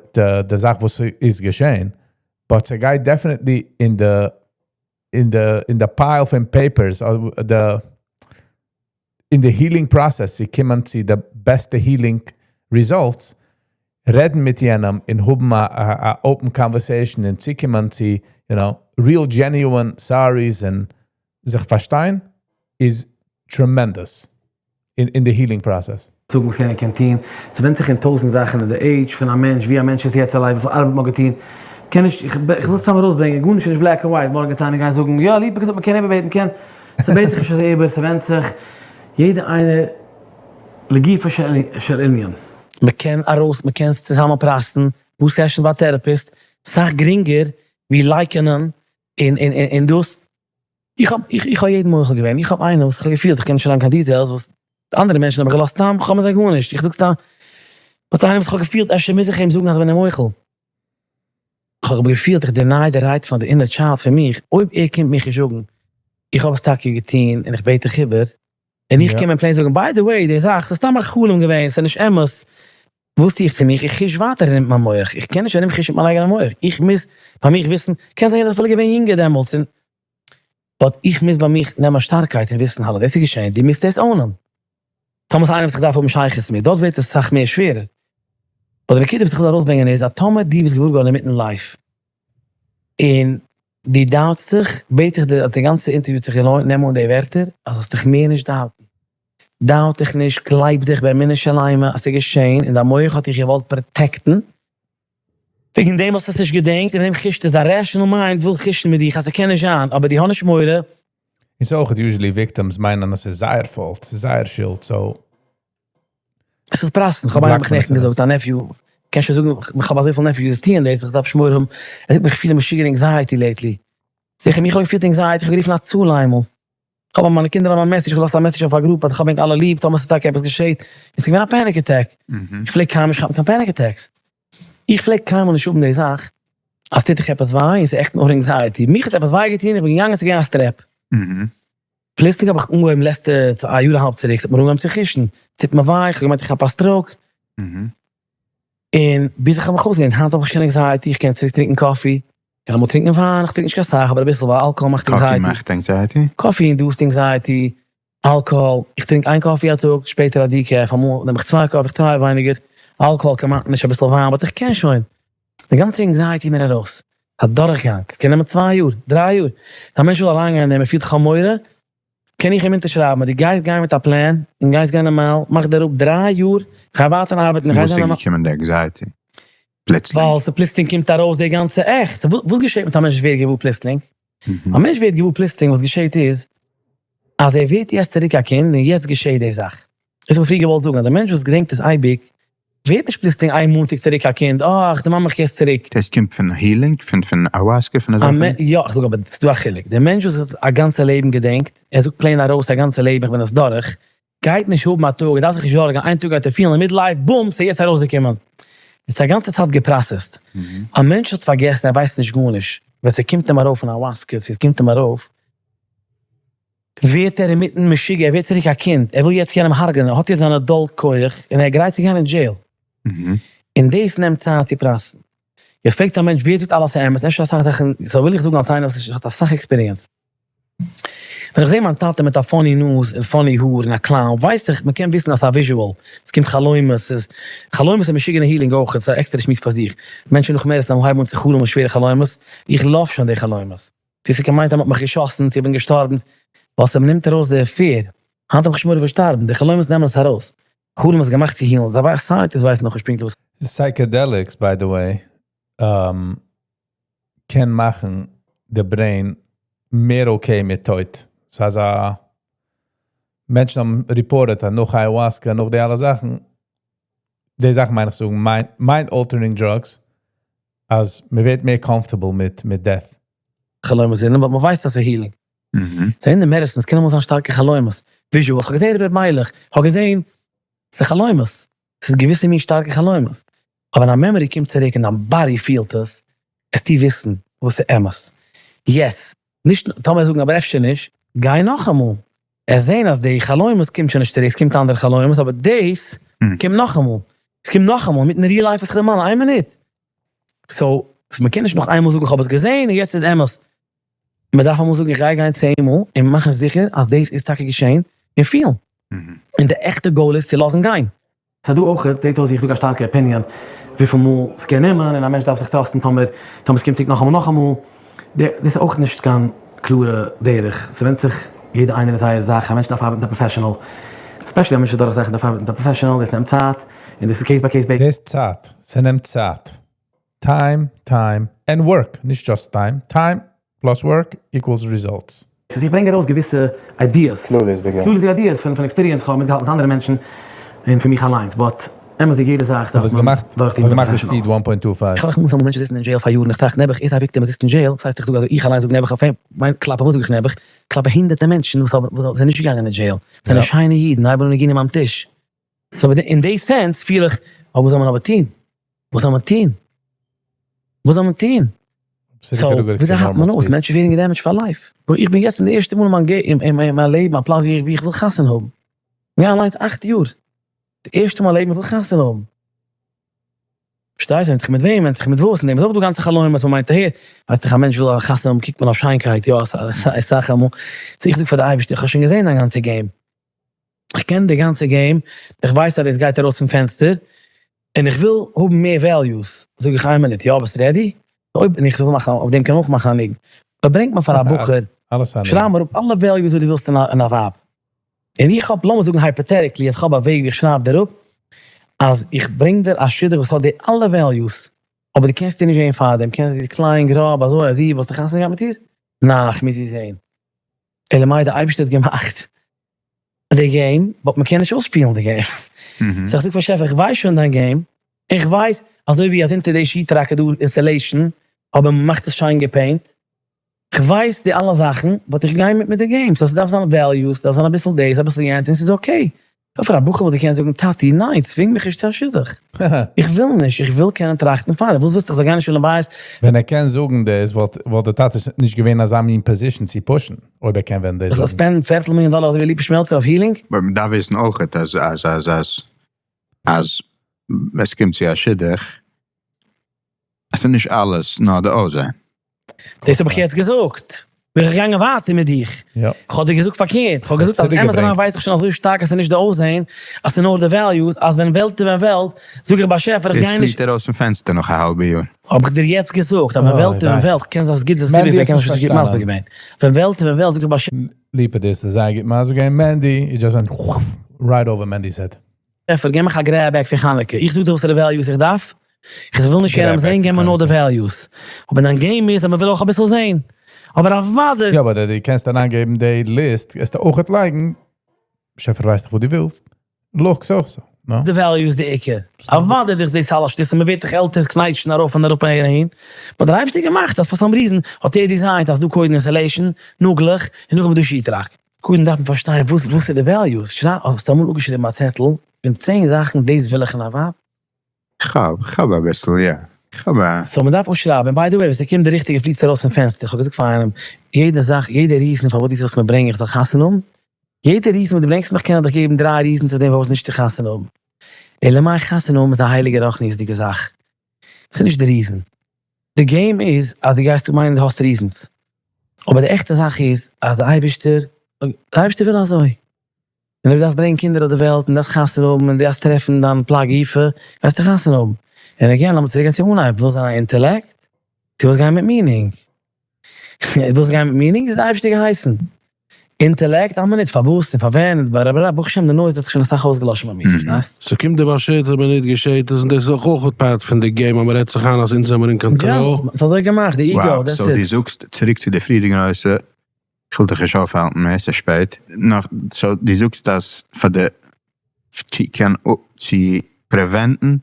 די זאך וואס איז געשען, but ס'גייט definitely אין די אין די אין די pile פון papers, די אין די healing process צו קומען צו די בעסטע healing results, רעדן מיט יענעם און האבן א א open conversation און צוקומען צו you know real genuine sorries און זיך פארשטיין איז tremendous. אין אין די healing process. זאגן וואס יענער קען טון, ס'ווענדט זיך אין טויזנט זאכן, אין די עידזש פון א מענטש, ווי א מענטש איז יעצט אליין, וויפיל ארבעט מ'האט געטון, קען נישט, איך וויל סתם ארויסברענגען, גארנישט איז נישט black and white, מארגן גייט איינער גיין זאגן, יא ליפא געזאגט מ'קען איבערבעטן, מ'קען, ס'בעט זיך נישט אזוי איבער, ס'ווענדט זיך, יעדער איינער לגופו של ענין. מ'קען ארויס, מ'קען עס צוזאמען פרעסן, פאר sessions ביי א therapist, סאך גרינגער ווי לייקענען און און און דאס. איך האב איך האב יעדן מוחל געווען, איך האב איינער וואס איך האב געפילט, איך קען נישט אריין קיין details, וואס אנדערע מענטשן האב איך געלאזט סתם, כ'האב מיט זיי גארנישט, איך זאג סתם, but איינער וואס איך האב געפילט אפשר מוז איך אים זאגן אז איך בין אים מוחל. איך האב געפילט איך deny די right פאר די inner child פון מיך, אויב ער קומט מיך נישט זאגן איך האב עס טאקע געטון און איך בעט דיך איבער, און איך קום אים plain זאגן by the way די זאך ס'איז סתם א חלום געווען ס'איז נישט אמת, וואס טו איך צו מיך? איך חוש ווייטער ארום מיט מיין מח, איך קען נישט ארום חוש'ן מיט מיין אייגענע מח, איך מוז ביי מיך וויסן, קען זיין יענער איז אפילו געווען יונגער דעמאלטס און but איך מוז ביי מיך נעמען שטארקייט און וויסן האלא דאס איז געשען, דו מוזט דאס own ען. טאמער ס'איז איינער וואס איך דארף האבן שייכות מיט, דארט ווערט עס אסאך מער שווערער. but די נקודה וואס איך וויל ארויסברענגען איז אז טאמער דו ביסט געוואר געווארן אינמיטן life און דו doubt סט דיך, בעט איך דיר אז די גאנצע אינטערוויו האט זיך געלוינט, נעם אן די ווערטער אז זאלסט דיך מער נישט doubt ן. doubt דיך נישט, גלייב דיך באמונה שלימה אז ס'איז געשען און דיין מח האט דיך געוואלט protect ן, וועגן דעם האסטו עס נישט געדענקט און וועגן דעם חושט עס, דיין rational mind וויל חוש'ן מיט דיך אז ס'קען נישט זיין, אבער דו האב נישט מורא. און ס'איז אויך usually victims מיינען אז ס'איז זייער fault, ס'איז זייער שולד, so. עס איז פראסן, כ'האב איינעם מיך נעכטן געזאגט, א nephew, קענסט שוין זאגן, איך האב אזויפיל nephews וואס טוען דאס, איך דארף נישט מורא האבן, ער זאגט מיר איך פיל משוגענע anxiety lately, זאג איך אים איך האב געפילט anxiety, איך האב גערופן הצלה איינמאל, כ'האב מיינע קינדער האבן א message, כ'האב געלאזט א message אויף א group אז איך האב ענק אלע ליב, טאמער ס'איז טאקע עפעס געשעט, און ס'איז געווען א panic attack, איך פלעג קיינמאל נישט כאפן קיין panic attacks, איך פלעג קיינמאל נישט האבן די זאך אז טוט דיך עפעס וויי און ס'איז עכט נאר anxiety, מיך האט עפעס וויי געטון, איך בין געגאנגען ס'איז געווען א strep. פלוצלינג האב איך אנגעהויבן לעצטע א יאר א האלב צוריק, ס'האט מיר אנגעהויבן צו חוש'ן, ס'טוט מיר וויי, כ'האב געמיינט איך כאפ א stroke, און ביז איך האב מיך אויסגעלערנט, היינט האב איך נישט קיין anxiety, איך קען צוריק טרינקען coffee, קען אמאל טרינקען וויין, איך טרינק נישט קיין סאך אבער אביסל ווייל אלקאהאל מאכט coffee anxiety. מאכט anxiety? coffee induced anxiety, אלקאהאל, איך טרינק איין coffee א טאג, שפעטער א decaf, אמאל נעם איך צוויי coffee, איך try ווייניגער, אלקאהאל כמעט נישט, אביסל וויין, but איך קען שוין. די גאנצע anxiety איז מיר ארויס. א דורכגאנג, ס'קען נעמען צוויי יאר, דריי יאר. א מענטש וויל אריינגיין אין דעם, ער פילט איך האב מורא, קען איך אים אונטערשרייבן אז דו גייסט גיין מיט א פלאן, און גייסט גיין נארמאל, מאך דיר אפ דריי יאר, איך גיי ווייטער ארבעטן, איך גיי וואס זיין איז נארמאל. געקומען די anxiety פלוצלינג? ווייל ס'פלוצלינג קומט ארויס די גאנצע עכט. וואס געשעט מיט א מענטש וואס ווערט געוואר פלוצלינג? א מענטש ווערט געוואר פלוצלינג, וואס געשעט איז, אז ער ווערט יעצט צוריק א קינד, און יעצט געשעט די זאך. דאס האב איך פריער געוואלט זאגן, אז דער מענטש וואס געדענקט עס אייביג, ווערט נישט פלוצלינג איין מאנטאג צוריק א קינד, אך, דערמאן מיך יעצט צוריק. דאס קומט פון healing? פון פון ayahuasca? פון אזעלכע? יא, איך זאג אבער ס'איז דא א חילוק, דער מענטש וואס האט א גאנצע לעבן געדענקט, ער זאגט plain ארויס א גאנצע לעבן איך בין עס דורך, גייט נישט האבן א טאג, ער דארף זיך נישט זארגן, איין טאג גייט ער פילן אין middle life, בום, ס'איז יעצט ארויסגעקומען. ער האט א גאנצע צייט געפראסעסט. א מענטש האט פארגעסן, ער ווייסט נישט גארנישט, ווען ס'קומט אים ארויף אין ayahuasca, צו עס קומט אים ארויף, ווערט ער אינמיטן משוגע, ער ווערט צוריק א קינד, ער וויל יעצט יענעם הרג'נען, ער האט יעצט זיין adult כח, און ער איז גרייט צו גיין אין jail. און דאס נעמט צייט צו פראסעסן. יעצט פרעגט א מענטש ווער זאגט אלעס אמת, אפשר אסאך זאכן, so וויל איך זאגן אלס איינער וואס האט אסאך experience. ווען איך זעה מיין טאטע מיט א funny נאז און funny האר און א clown, ווייס איך, מען קען וויסן אז ס'איז א visual, ס'קומט חלומות, ס'איז, חלומות איז משוגענע healing אויך, ס'איז א עקסטערע שמועס פאר זיך. מענטשן נאך מער הייבן אן צו חלומ'ן שווערע חלומות, איך love שוין די חלומות. צו ס'איז געמיינט אז מ'האט מיך געשאסן, צו איך בין געשטארבן, ווייל ס'נעמט ארויס די fear. היינט האב איך נישט מורא פון שטארבן, די חלומות נעמען עס ארויס. חלום איז געמאכט צו heal ן, זיי ווייסן, scientists ווייסן נאכנישט פונקטליך וואס. Psychedelics by the way קען מאכן די brain מער okay מיט טויט. ס'איז א מענטשן האבן reported אז נאך ayahuasca נאך די אלע זאכן, די זאכן מיין איך צו זאגן mind altering drugs, אז מען ווערט מער comfortable מיט מיט death. חלומות זענען, but מען ווייסט אז ס'איז healing. סאו אין די medicines קען אמאל זיין שטארקע חלומות, visual, כ'האב געזען ר' מיילעך, כ'האב געזען, ס'איז חלומות, ס'איז געוויסע מין שטארקע חלומות, אבער ווען א memory קומט צוריק און דיין body פילט עס, עסטו וויסן וואס איז אמת. יעצט, נישט טאמער זאגן אבער אפשר נישט, גיי נאכאמאל, עסט זען אז די חלומות קומט שוין נישט צוריק, ס'קומט אנדערע חלומות, אבער דאס קומט נאכאמאל, ס'קומט נאכאמאל, מיטן real life וואס איך דערמאן, איין מינוט. So, מ'קען נישט נאך איינמאל זאגן איך האב עס געזען און יעצט איז אמת. מ'דארף אמאל זאגן איך גיי גיין צען מאל און מאכן זיכער אז דאס איז טאקע געשען און פילן. און די עכטע goal איז צו לאזן גיין. ס'איז דא אויך, זעט אויס ווי איך זאג א שטארקע opinion וויפיל מאל ס'קען נעמען און א מענטש דארף זיך trust ן טאמער טאמער ס'קומט צוריק נאכאמאל נאכאמאל, דאס איז אויך נישט קיין קלארע דרך, ס'ווענדט זיך יעדע איינער אין זייער זאך, א מענטש דארף ארבעטן מיט א professional. Especially א מענטש איז דורך זאכן דארף ארבעטן מיט א professional, דאס נעמט צייט, און דאס איז case by case basis. דאס צייט, ס'נעמט צייט. Time, time, and work, נישט just time, time plus work equals results. ס'איז איך ברענג ארויס געוויסע ideas, כללית'דיגע ideas פון experience כ'האב מיטגעהאלטן מיט אנדערע מענטשן און פון מיך אליינס, but אמת'דיג יעדע זאך דארף מען דורכטון מיט א professional. איך האב אמאל מענטשן זיצן אין jail פאר יארן, איך טראכט נעבעך איז א victim וואס זיצט אין jail, ס'הייסט איך זאג אזוי איך אליין זאג נעבעך אויף אים, מיין כלפי וואס זאג איך נעבעך? כלפי הונדערטער מענטשן וואס האבן וואס זענען נישט געגאנגען אין jail, זענען שיינע אידן, הייבן אן ניגונים ביים טיש, so אין די sense פיל איך, אבער וואס זאל מען אבער טון? וואס זאל מען טון? וואס זאל מען טון? So וויאזוי האלט מען אויס? מענטשן ווערן געדעמעדזשט פאר life. איך בין יעצט אין די ערשטע מאל אין מיין לעבן א פלאץ ווי איך וויל חתונה האבן. כ'בין אליינס 8 יאר. די ערשטע מאל אין לעבן איך וויל חתונה האבן. פארשטייסט? ווענדט זיך מיט וועם, ווענדט זיך מיט וואס, און דעם איז אויך דא גאנצע חלומות, מען מיינט אהער, ווייסט איך א מענטש וויל חתונה האבן קוקט מען אויף שיינקייט, יא אסאך אמאל. So איך זאג פאר די אייבערשטער איך האב שוין געזען דיין גאנצע game. איך קען די גאנצע game, איך ווייס אז דאס גייט ארויס פון פענסטער, און איך וויל האבן מער values, זאג איך איין מינוט, יא ביסט ready? אויב, און איך וויל מאכן, אויף דעם קען מען אויך מאכן א ניגון, אויב ברענגט מען פאר א בחור, שרייב מיר אפ אלע values וואס דו ווילסט אין א ווייב, און איך האב, לאמיר זאגן hypothetically, אז איך האב א וועג ווי איך שרייב דיר אפ, אז איך ברענג דיר א שידוך וואס האט די אלע values, אבער דו קענסט איר נישט זען פארדעם, קענסט זי קליין, גראב, אזוי, אזי, וואלסטו חתונה געהאט מיט איר? ניין, איך מוז איר זען. אלא מאי די אייבערשטער האט געמאכט די game, but מען קען נישט אויסשפילן די game. So איך זאג פאר שעפער, איך ווייס שוין דיין game, איך ווייס אזוי ווי אז אונטער די sheetrock איז דא insulation, אבער מען מאכט עס שיין געפעינט, איך ווייס די אלע זאכן, but איך גיי מיט מיט די game, so ס'דארף זיין values, ס'דארף זיין אביסל דאס, אביסל יענץ, און ס'איז okay. פאר א בחור וואלט געקענט זאגן, טאטי, ניין, צווינג מיך נישט צו א שידוך. איך וויל נישט, איך וויל קענען טראכטן פאר. וואס ווילסטו, איך זאל גיין אין שלום בית? ווען ער קען זאגן דאס, וואלט דער טאטע נישט געווען אין אזא מין position צו push ן, אויב ער קען ווען דאס זאגן. איך זאל spend ן פערטל מיליאן דאלער אזוי ווי ליפא שמעלצער אויף healing? But מען דארף וויסן אויכעט אז אז אז אז אז עס קומט צו א שידוך, עס איז נישט אלעס נאר די אויסזען. דאס האב איך יעצט געזאגט. בין איך געגאנגען ווייטער מיט דיך. איך האב דיר געזאגט פארקערט. איך האב געזאגט אז אמת אריין ווייס איך שוין אזוי שטארק אז ס'איז נישט די אויסזען, אז ס'איז נאר די values, אז ווען וועלט איז ווען וועלט, זאג איך באשעפער איך גיי נישט. דאס פליט ארויס פון פענסטער נאך א האלבע יאר. האב איך דיר יעצט געזאגט אז ווען וועלט איז ווען וועלט, קען זיין ס'איז גוט דאס ליפא קען נישט גוט מסביר געווען. ווען וועלט איז ווען וועלט זאג איך באשעפער. ליפא דאס איז זייער גוט מסביר געווען. מענדי, you just went right over Mendy's head. באשעפער, געב מיך א grab bag פון חנוכה, איך זאג דיר וואסערע values איך דארף, איך וויל נישט יענעם זען, געב מיר נאר די values. אבער דיין game איז אז מען וויל אויך אביסל זען. אבער אוודאי. יא, אבער דו קענסט אריינגעבן די list, וועסטו אויכעט לייגן, באשעפער ווייסט דאך וואס דו ווילסט, looks also, no? די values די עיקר. אוודאי דאס דאס אלעס שטותים, מען ווערט דאך עלטער, עס קנייטשן ארויף און אראפ אהער אהין. But דער אייבערשטער האט געמאכט אז for some reason האט ער designed אז דא קודם insulation, נאגלעך, און נאכדעם איז דא sheetrock. קודם דארף מען פארשטיין וואס וואס איז די values, שרייב, האסט אמאל אפגעשריבן א צעטל פון 10 זאכן דאס וויל איך אין א ווייב? כ'האב אביסל, יא. כ'האב א. So מ'דארף אויסשרייבן, און by the way ווען ס'קומט די ריכטיגע פליט ארויס פון פענסטער, כ'האב געזאגט פאר איינעם, יעדע זאך, יעדע reason פארוואס דו זאלסט מיר ברענגען איך זאל חתונה האבן, יעדע reason וואס דו ברענגסט מיך קען איך דיך געבן דריי reasons אויף דעם פארוואס נישט צו חתונה האבן. אלא מאי חתונה האבן איז א הייליגע רוחניות'דיגע זאך. ס'איז נישט די reason. די game איז אז דו גייסט מיינען דו האסט reasons. אבער די עכטע זאך איז אז די אייבערשטער, די אייבערשטער וויל אזוי. און אויב דו דארפסט ברענגען קינדער אויף די וועלט און דארפסט חתונה האבן און דו דארפסט טרעפן דיין פלג גופא, גייסטו חתונה האבן. און again, לאמיר צוריק גיין צום אנהייב, ווילסט זיין א אינטעלעקט? דו ווילסט גיין מיט meaning? ווילסט גיין מיט meaning? איז די אייבערשטער געהייסן. אינטעלעקט? א מינוט, פארוואס און פארווען און בלה בלה, ברוך השם די noise האט זיך שוין אסאך אויסגעלאשן ביי מיר, פארשטייסט? ס'קומט די באשערטע מינוט געשעט עס, און דאס איז אויך אויך part פון די game אז מ'רעדט זיך איין אז אונז זעמיר אין קאנטראל. יא, ס'איז אזוי געמאכט, די ego, that's it. So דו דו זאגסט, צוריק צו די פריערדיגע נושא, איך וויל דיך נישט אויפהאלטן מער, ס'איז שפעט. נאך, so דו זאגסט אז פאר די צו קען צו prevent ן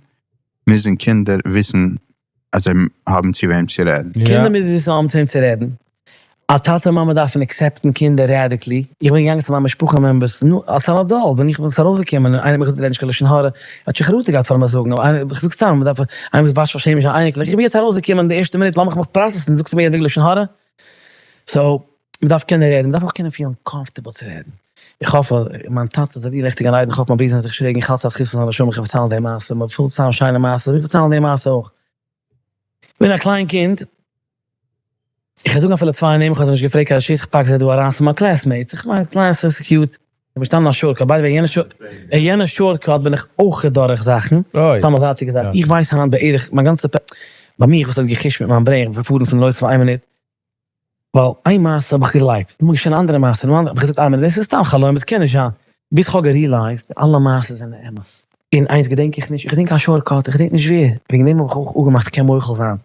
מוזן קינדער וויסן אז זיי האבן צו וועם צו רעדן. קינדער מוזן וויסן האבן צו וועם צו רעדן. א טאטע און מאמע דארפן accept ן קינדער radically. איך בין געגאנגען צו מיין משפחה members, נו, אלס אן adult, ווען איך בין ארויפגעקומען און איינער האט מיר געזאגט רעד נישט קיין לשון הרע, האט שוין חרטה געהאט פאר מיר זאגן, אבער איינער, איך זאג סתם, מען דארף, איינער וואס וואשט פארשעמט נישט זיין אייניקלעך, איך בין יעצט ארויסגעקומען די ערשטע מינוט, לאמיך מיך process ן, זאגסטו מיר וועגן לשון הרע? So, מען דארף קענען רעדן, מען דארף אויך קענען פילן comfortable צו רעדן. איך האף אז מיין טאטע איז א לעכטיגע גן עדן, איך האף מיין ברידער זענען זיך שרעגן, איך האלט ס'איז א זכות פון זיין נשמה איך פארציילן די מעשה, מען פארציילן שיינע מעשות, איך פארציילן די מעשה אויך. איך בין א קליין קינד, איך וועל זאגן אפילו צוויי נעמען, איך האב זיי נישט געפרעגט קיין רשות, איך פאק זיי דא אריין, ס'איז מיין classmates, איך מיין קליין ס'איז cute, איך בין געשטאנען א shortcut, by the way אין יענע shortcut בין איך אויך דורך זאכן, סתם א זייטיגע זאך, איך ווייס היינט בערך מיין גאנצע, ביי מיך וואס האט גע'חוש'ט מיט מיין brain, איך בין פארפארן פון לויז פאר איין מינוט, ווייל איין מעשה האב איך געגלייבט, נאכדעם איז געשען א אנדערע מעשה, נאך אנדערע, האב איך געזאגט אה, דאס איז סתם חלום, עס קען נישט זיין. ביז כ'האב גע realize ט אלע מעשות זענען אמת. און איינס געדענק איך נישט, איך געדענק א shortcut, איך געדענק נישט ווער, וועגן דעם האב איך אויך אפגעמאכט איך קען מוחל זיין,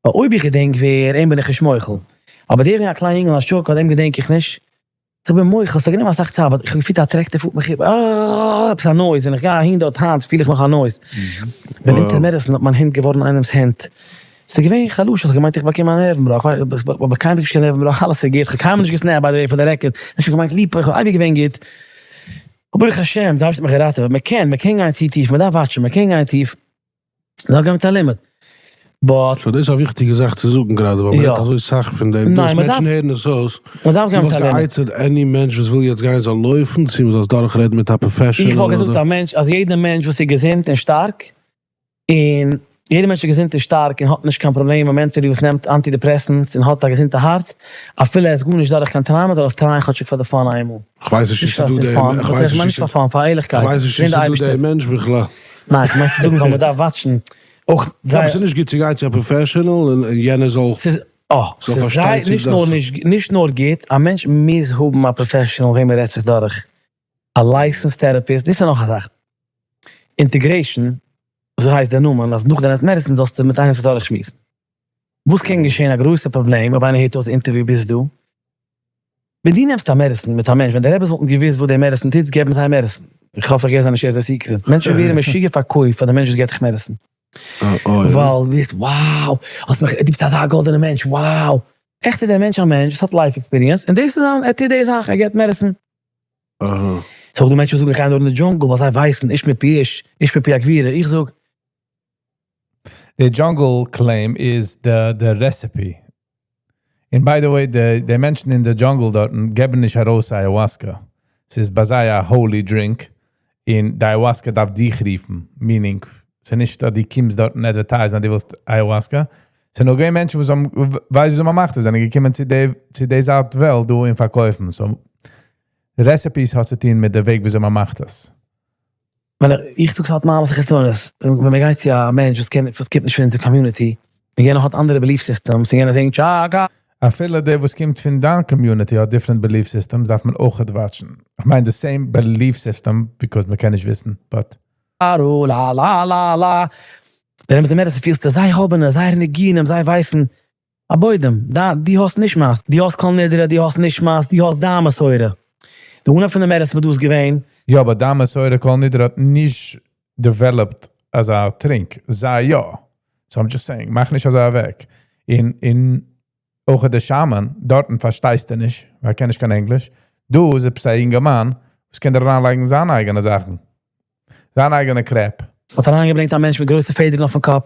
ווייל אויב איך געדענק ווער, אים בין איך נישט מוחל, אבער דער ווי א קליין יונגל א shortcut אים געדענק איך נישט, איך בין מוחל, ס'האט גענומען אסאך צייט, but איך האב געפילט א tractor פארט מיך איבער, אה, עפעס א noise, ווען איך גיי אהין דארט היינט פיל איך נאך א noise, ווען אונטער medicine האט מיין הונט געווארן איינעמס הענט, ס'איז געווען חלשות, כ'האב געמיינט איך באקום א נערוון בראך, כ'האב קיינמאל נישט קיין נערוון בראך, אלעס איז גוט, כ'האב קיינמאל נישט גע snap ט by the way for the record, נישט געמיינט ליפא, איך האב אייביג געווען גוט, ברוך השם, די אייבערשטער האט מיך געראטעוועט, מען קען, מען קען גיין צו טיף, מען דארף watch ן, מען קען גיין טיף, מען דארף גיין מיט א limit, but. So דאס איז א וויכטיגע זאך צו זאגן גראדע, ווייל מען רעדט אזוי סאך פון דעם, דאס מענטשן הערן עס אויס, מען דארף גיין מיט א דו וואלסט לימוד. גע'עצה'ט any מענטש וואס וויל יעצט גיין זאל לויפן, צו מען זאל עס דורך רעדן מיט א professional איך וואלט אדער? געזאגט א מענטש, אז יעדע מענטש וואס איז געזונט און שטארק, און יעדער מענטש איז געזונט און שטארק און האט נישט קיין פראבלעמען mentally וואס נעמט antidepressants און האט א געזונטע הארץ, אפילו ער איז גארנישט דורך קיין trauma זאל עס try ען כאטשיג פאר די fun איינמאל. כ'ווייס נישט נישט צו פאר ס'איז דא fun, דעם, כ'ווייס איך מיין נישט נישט פאר fun, פאר ערליכקייט, כ'ווייס נישט זען צו די ס'איז דא אייבערשטער. דעם מענטש בכלל. ניין, כ'מיין צו זאגן ווייל מ'דארף watch ן אויך יא, זייער. אבער ס'איז נישט גוט צו גיין צו א professional און יענער זאל ס'איז אה, זאל ס'איז פארשטיין זייער צו נישט נאר דאס. נישט נישט נאר גוט, א מענטש מוז האבן א professional וועם ער רעדט זיך דורך, א licensed therapist, דאס איז נאך א זאך. Integration, אזוי הייסט דער נאמען, אז נאך די נעמסט medicine זאלסטו מיט איינעם זיך דורכשמועסן. וואס קען געשען א גרויסע פראבלעם אויב איינער הערט אויס די interview ביז דא? ווען דו נעמסט א medicine מיט א מענטש, ווען די רעבעס וואלטן געוואוסט וואס די medicine טוט, געבן זיי medicine. איך האף איך געב זיי נישט יעצט די secret. מענטשן ווערן משוגע פארקויפט פאר די מענטש וואס געבט דיך medicine. ווייל ווערסט wow, האסט מיך, דו ביסט אזא גאלדענע מענטש, wow. עכט איז דער מענטש א מענטש וואס האט life experience, און דאס איז זיין, ער טוט די זאך, ער געבט medicine. ס'איז אויך דא מענטשן וואס זאגן איך גיי נאר אין די jungle ווייל זיי ווייסן איש מפי איש, איש מפי הגבורה, איך זאג. די jungle claim איז די recipe. און by the way די מענטשן אין די jungle דארטן געבן נישט ארויס ayahuasca. ס'איז ביי זיי א holy drink און די ayahuasca דארף דיך רופן, meaning ס'איז נישט אז דו קומסט דארטן advertise ן אז דו ווילסט ayahuasca. ס'איז נאר געווען מענטשן וואס האבן ווייסט וויאזוי מ'מאכט עס זענען געקומען צו די צו די זייט וועלט דא און פארקויפן. So די recipes האט צו טון מיט די וועג וויאזוי מ'מאכט עס. ווען איך זאג ס'האט מעלות און חסרונות, ווען מ'גייט צו א מענטש וואס קען וואס קומט נישט פון אונזער community, און יענער האט אנדערע belief systems, און יענער זינגט טשאקא. אפילו דער וואס קומט פון דיין community האט different belief systems דארף מען אויכעט watch ן. איך מיין די same belief system because מ'קען נישט וויסן but. ארו לא לא לא לא. ווען עמיצער מערסט פילסטו זיי האבן עס, זייערע ניגונים, זיי ווייסן. א בוידעם, דו האסט נשמת, דו האסט כל נדרי, דו האסט נשמת, דו האסט דיין מסורה. די אנהייב פון די מערסט וואס דא איז געווען. יא אבער דיין מסורה כל נדרי האט נישט developed אזא טרינק, זיי יא. So I'm just saying, מאך נישט אזוי אוועק. און און אויך די shaman, דארטן פארשטייסטו נישט, ווייל ער קען נישט קיין ענגליש. דא איז עפעס א אינגערמאן וואס קען דיר אריינלייגן זיין אייגענע זאכן. זיין אייגענע crap. מ'האט אריינגעברענגט א מענטש מיט גרויסע פעדערן אויפן קאפ,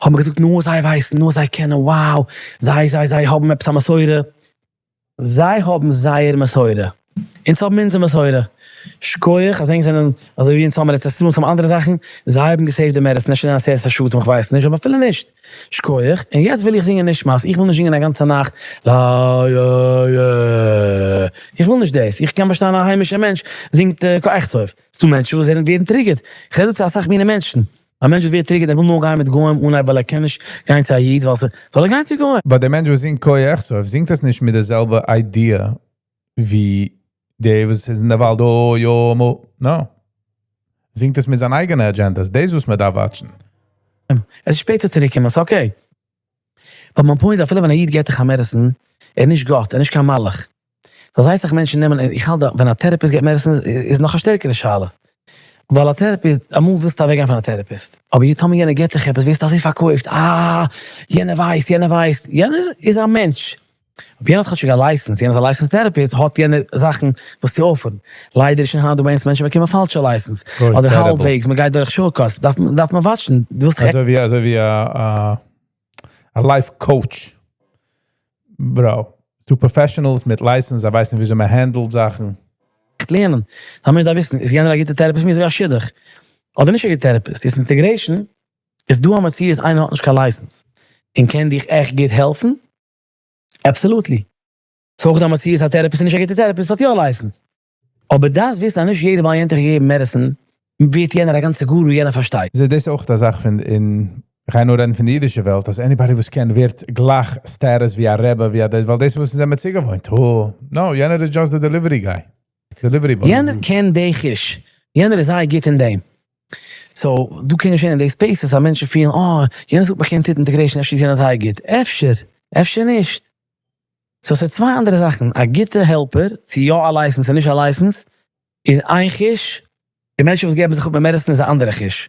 האט מען געזאגט נאר זיי ווייסן, נאר זיי קענען, wow, זיי זיי זיי האבן עפעס א מסורה, זיי האבן זייער מסורה, אונז האבן אונזער מסורה, שקויעך אז ענק זענען אזוי ווי אונז האבן ארץ ישראל, אונז האבן אנדערע זאכן, זיי האבן גע save ט די medicine, אפשר זענען עשרת השבטים איך ווייס נישט, אבער אפילו נישט, שקויעך, און יעצט וויל איך זינגען נשמת, איך וויל נישט זינגען א גאנצע נאכט לה י י, איך וויל נישט דאס, איך קען באשטיין א היימישע מענטש זינגט קה אכסוף. ס'דא מענטשן וואס זענען ווערן triggered, איך רעד דא צו אסאך מיני מענטשן, א מענטש וואס ווערט triggered ער וויל נאר גיין מיט גוים אנהייב ווייל ער קען נישט גיין צו א איד ווייל ס' זאל ער גיין צו גוים. But דער מענטש וואס זינגט קה אכסוף זינגט עס נישט מיט די זעלבע idea ווי דער וואס איז אין די וואלד אוי יא מו נא. זינגט עס מיט זיין אייגענע agendas, דאס וואס מען דארף watch ן. עס איז שפעטער צוריק קומען ס'איז okay. But מיין point איז אפילו ווען א איד געט דיך א medicine, ער איז נישט גאט, ער איז נישט קיין מלאך. דאס הייסט זיך מענטשן נעמען, איך האלט ווען א therapist געט medicine איז נאך א שטערקערע שאלה. ווייל א therapist, אמאל ווילסטו אוועקגיין פון א therapist, אבער טאמער יענער געט דיך עפעס ווערסטו אזוי פארקויפט, אה, יענער ווייסט, יענער ווייסט, יענער איז א מענטש. אויב יענער האט כאטשיג א license, יענער איז א licensed therapist, האט יענער זאכן וואס צו offer ן. ליידער איז שוין היינט דא ביי אונז מענטשן באקומען פאלשע license, אדער האלבוועגס, מען גייט דורך shortcuts, דארף מען watch ן, דו ווילסט אזוי ווי אזוי ווי א life coach, bro, ס'דא professionals מיט license, זיי ווייסן וויאזוי מען handle ט זאכן. לערנען, דארף מען וויסן, איז יענער א גוטער therapist מיר אזוי ווי א שידוך, אדער נישט א גוטער therapist, איז integration, איז דא א מציאות איינער האט נישט קיין license, און קען דיך עכט גוט העלפן? Absolutely. ס'איז אויך דא א מציאות א therapist איז נישט א גוטע therapist האט יא license. אבער דארפסט וויסן אז נישט יעדער ווייל יענער האט דיך געגעבן medicine ווערט יענער א גאנצע גורו יענער פארשטייט. איז דאס אויך א זאך פון אין כ'גיי נאר רעדן פון די אידישע וועלט אז anybody וואס קען ווערט גלייך status ווי א רבי ווי א דאס ווייל דאס וואס אונז זעמער צוגעוואוינט הא no יענער איז just די delivery guy. Delivery boy. יענער קען די חוש, יענער איז זייער גוט אין דעם. So, דא קען געשען אין די spaces אז מענטשן פילן, אה, יענער זאגט מיך יענער טוט integration, אפשר איז יענער זייער גוט. אפשר, אפשר נישט. So ס'איז צוויי אנדערע זאכן, א גוטע helper, צו יא א license און נישט א license, איז איין חוש, די מענטשן וואס געבן זיך אפ מיט medicine איז א אנדערע חוש.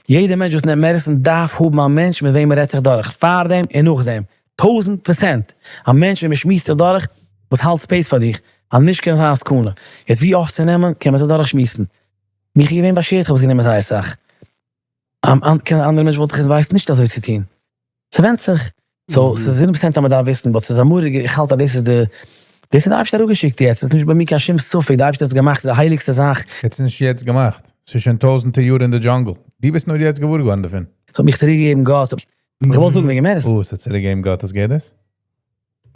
יעדער מענטש וואס נעמט medicine דארף האבן א מענטש מיט וועם ער רעדט זיך דורך, פארדעם און נאכדעם. 1000%! א מענטש וועם מען שמועסט זיך דורך, וואס האלט space פאר דיך, אז נישט קען זיין א סכנה. יעצט ווי אפט צו נעמען, קען מען זיך דורכשמועסן. מיך איז געווען באשערט, כ'האב עס גענומען זייער סאך. קיין אנדערע מענטש וואלט איך advised נישט אזוי צו טון. ס'ווענדט זיך. So, ס'איז 100% אז מ'דארף וויסן, but ס'איז א מורא'דיגע, איך האלט אז דאס איז די, דאס האט די אייבערשטער אראפגעשיקט יעצט, ס'איז נישט ביי מיר קיין שום ספק, די אייבערשטער האט עס געמאכט, ס'איז די הייליגסטע זאך. ס'איז נישט יעצט געמאכט, ס'איז שוין טויזנטער יאר אין די jungle. דו ביסט נאר יעצט געוואר געווארן דערפון. ס'האט מיך צוריקגעגעבן גאט. איך וואלט זאגן וועגן medicine. וואס האט צוריקגעגעבן גאט? עס גייט דאס?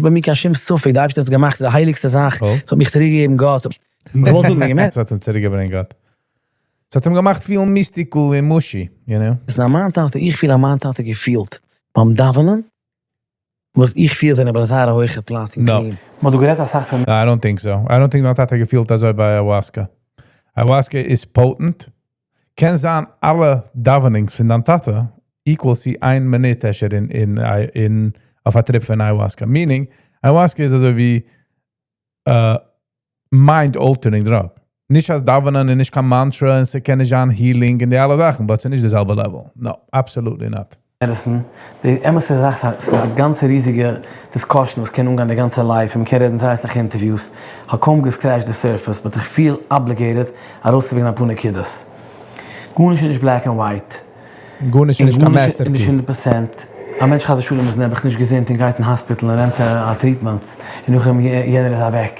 ביי מיר קיין שום ספק, די אייבערשטער האט עס געמאכט, ס'איז די הייליגסטע זאך. ס'האט מיך צוריקגעגעבן גאט. איך וואלט זאגן וועגן medicine. ס'האט אים צוריקגעברענגט גאט. ס'האט אים געמאכט פילן mystical און mushy, you know? עס איז א מיין טאטע, איך פיל אז מיין טאטע געפילט ביים דאווענען וואס איך פיל ווען איך בין אין זייער א הויכע פלאץ און clean. מ'האט דא גערעדט אסאך פון. I don't think so. I don't think דיין טאטע געפילט אזוי ביי ayahuasca. Ayahuasca איז potent. קען זיין אלע דאווענינגס פון דיין טאטע equal צו איין מינוט אפשר אין אין אויף א trip פון ayahuasca. Meaning, ayahuasca איז אזוי ווי mind altering drug. נישט אז דאווענען און נישט קיין mantra און ס'קען נישט זיין healing און די אלע זאכן, but ס'איז נישט די זעלבע level. No, absolutely not. Medicine, די אמת'ע זאך ס'איז א גאנצע ריזיגע discussion וואס קען אנגיין די גאנצע life און מ'קען רעדן זייער אסאך interviews, כ'האב קוים גע scratched די surface but איך פיל obligated ארויסצוברענגען אפאר נקודות. גארנישט איז נישט black and white. גארנישט איז נישט קיין master key. 100%. א מענטש חס ושלום איז נעבעך נישט געזונט און גייט אין hospital און נעמט א treatments און נאכדעם יענער איז אוועק.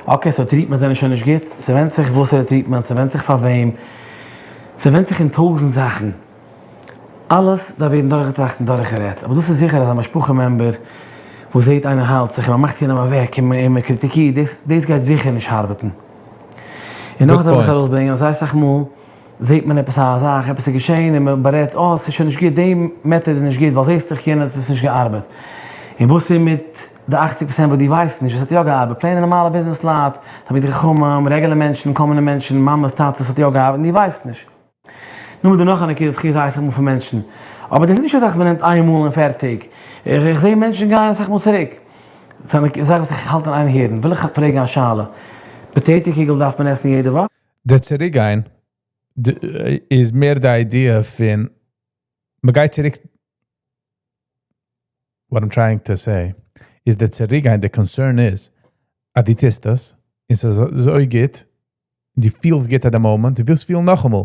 Okay so treatments זענען שוין נישט גוט? ס'ווענדט זיך וואסערע treatment, ס'ווענדט זיך פאר וועם, ס'ווענדט זיך אין טויזנט זאכן. אלעס דארף ווערן דורכגעטראכט און דורכגערעדט, אבער דאס איז זיכער אז א משפחה member וואס זעט איינער היילט זיך און מען מאכט יענעם אוועק און מען קריטיקירט, דאס דאס גייט זיכער נישט ארבעטן. און נאך א זאך וויל איך ארויסברענגען, אז זייער אסאך מאל זעט מען עפעס א זאך, עפעס איז געשען און מען בארעדט, אה ס'איז שוין נישט גוט, די method איז נישט גוט ווייל זעסט דאך יענער האט עס נישט געארבעט. און וואס איז מיט די 80% וואס דו ווייסט נישט וואס האט יא געארבעט? Plain נארמאלע ביזנעס לייט, תלמידי חכמים, רעגולער מענטשן, common מענטשן, מאמעס, טאטעס האט יא געארבעט און דו ווייסט נישט. נו איז דא נאך א נקודה וואס איך הער זייער אסאך מאל פון מענטשן, אבער דאס איז נישט א זאך וואס מען נעמט איין מאל און פערטיג, איך זע מענטשן גייען אסאך מאל צוריק, ס'איז א זאך וואס איך האלט אין איין הערן, וויל איך פרעגן א שאלה, potato קוגל דארף מען עסן יעדע וואך? די צוריקגיין איז מער די idea פון מען גייט צוריק, what I'm trying to say, איז די צוריקגיין, די concern איז, אז דו טוסט עס, און ס'איז אזוי גוט, דו פילסט גוט at the moment, דו ווילסט פילן נאכאמאל.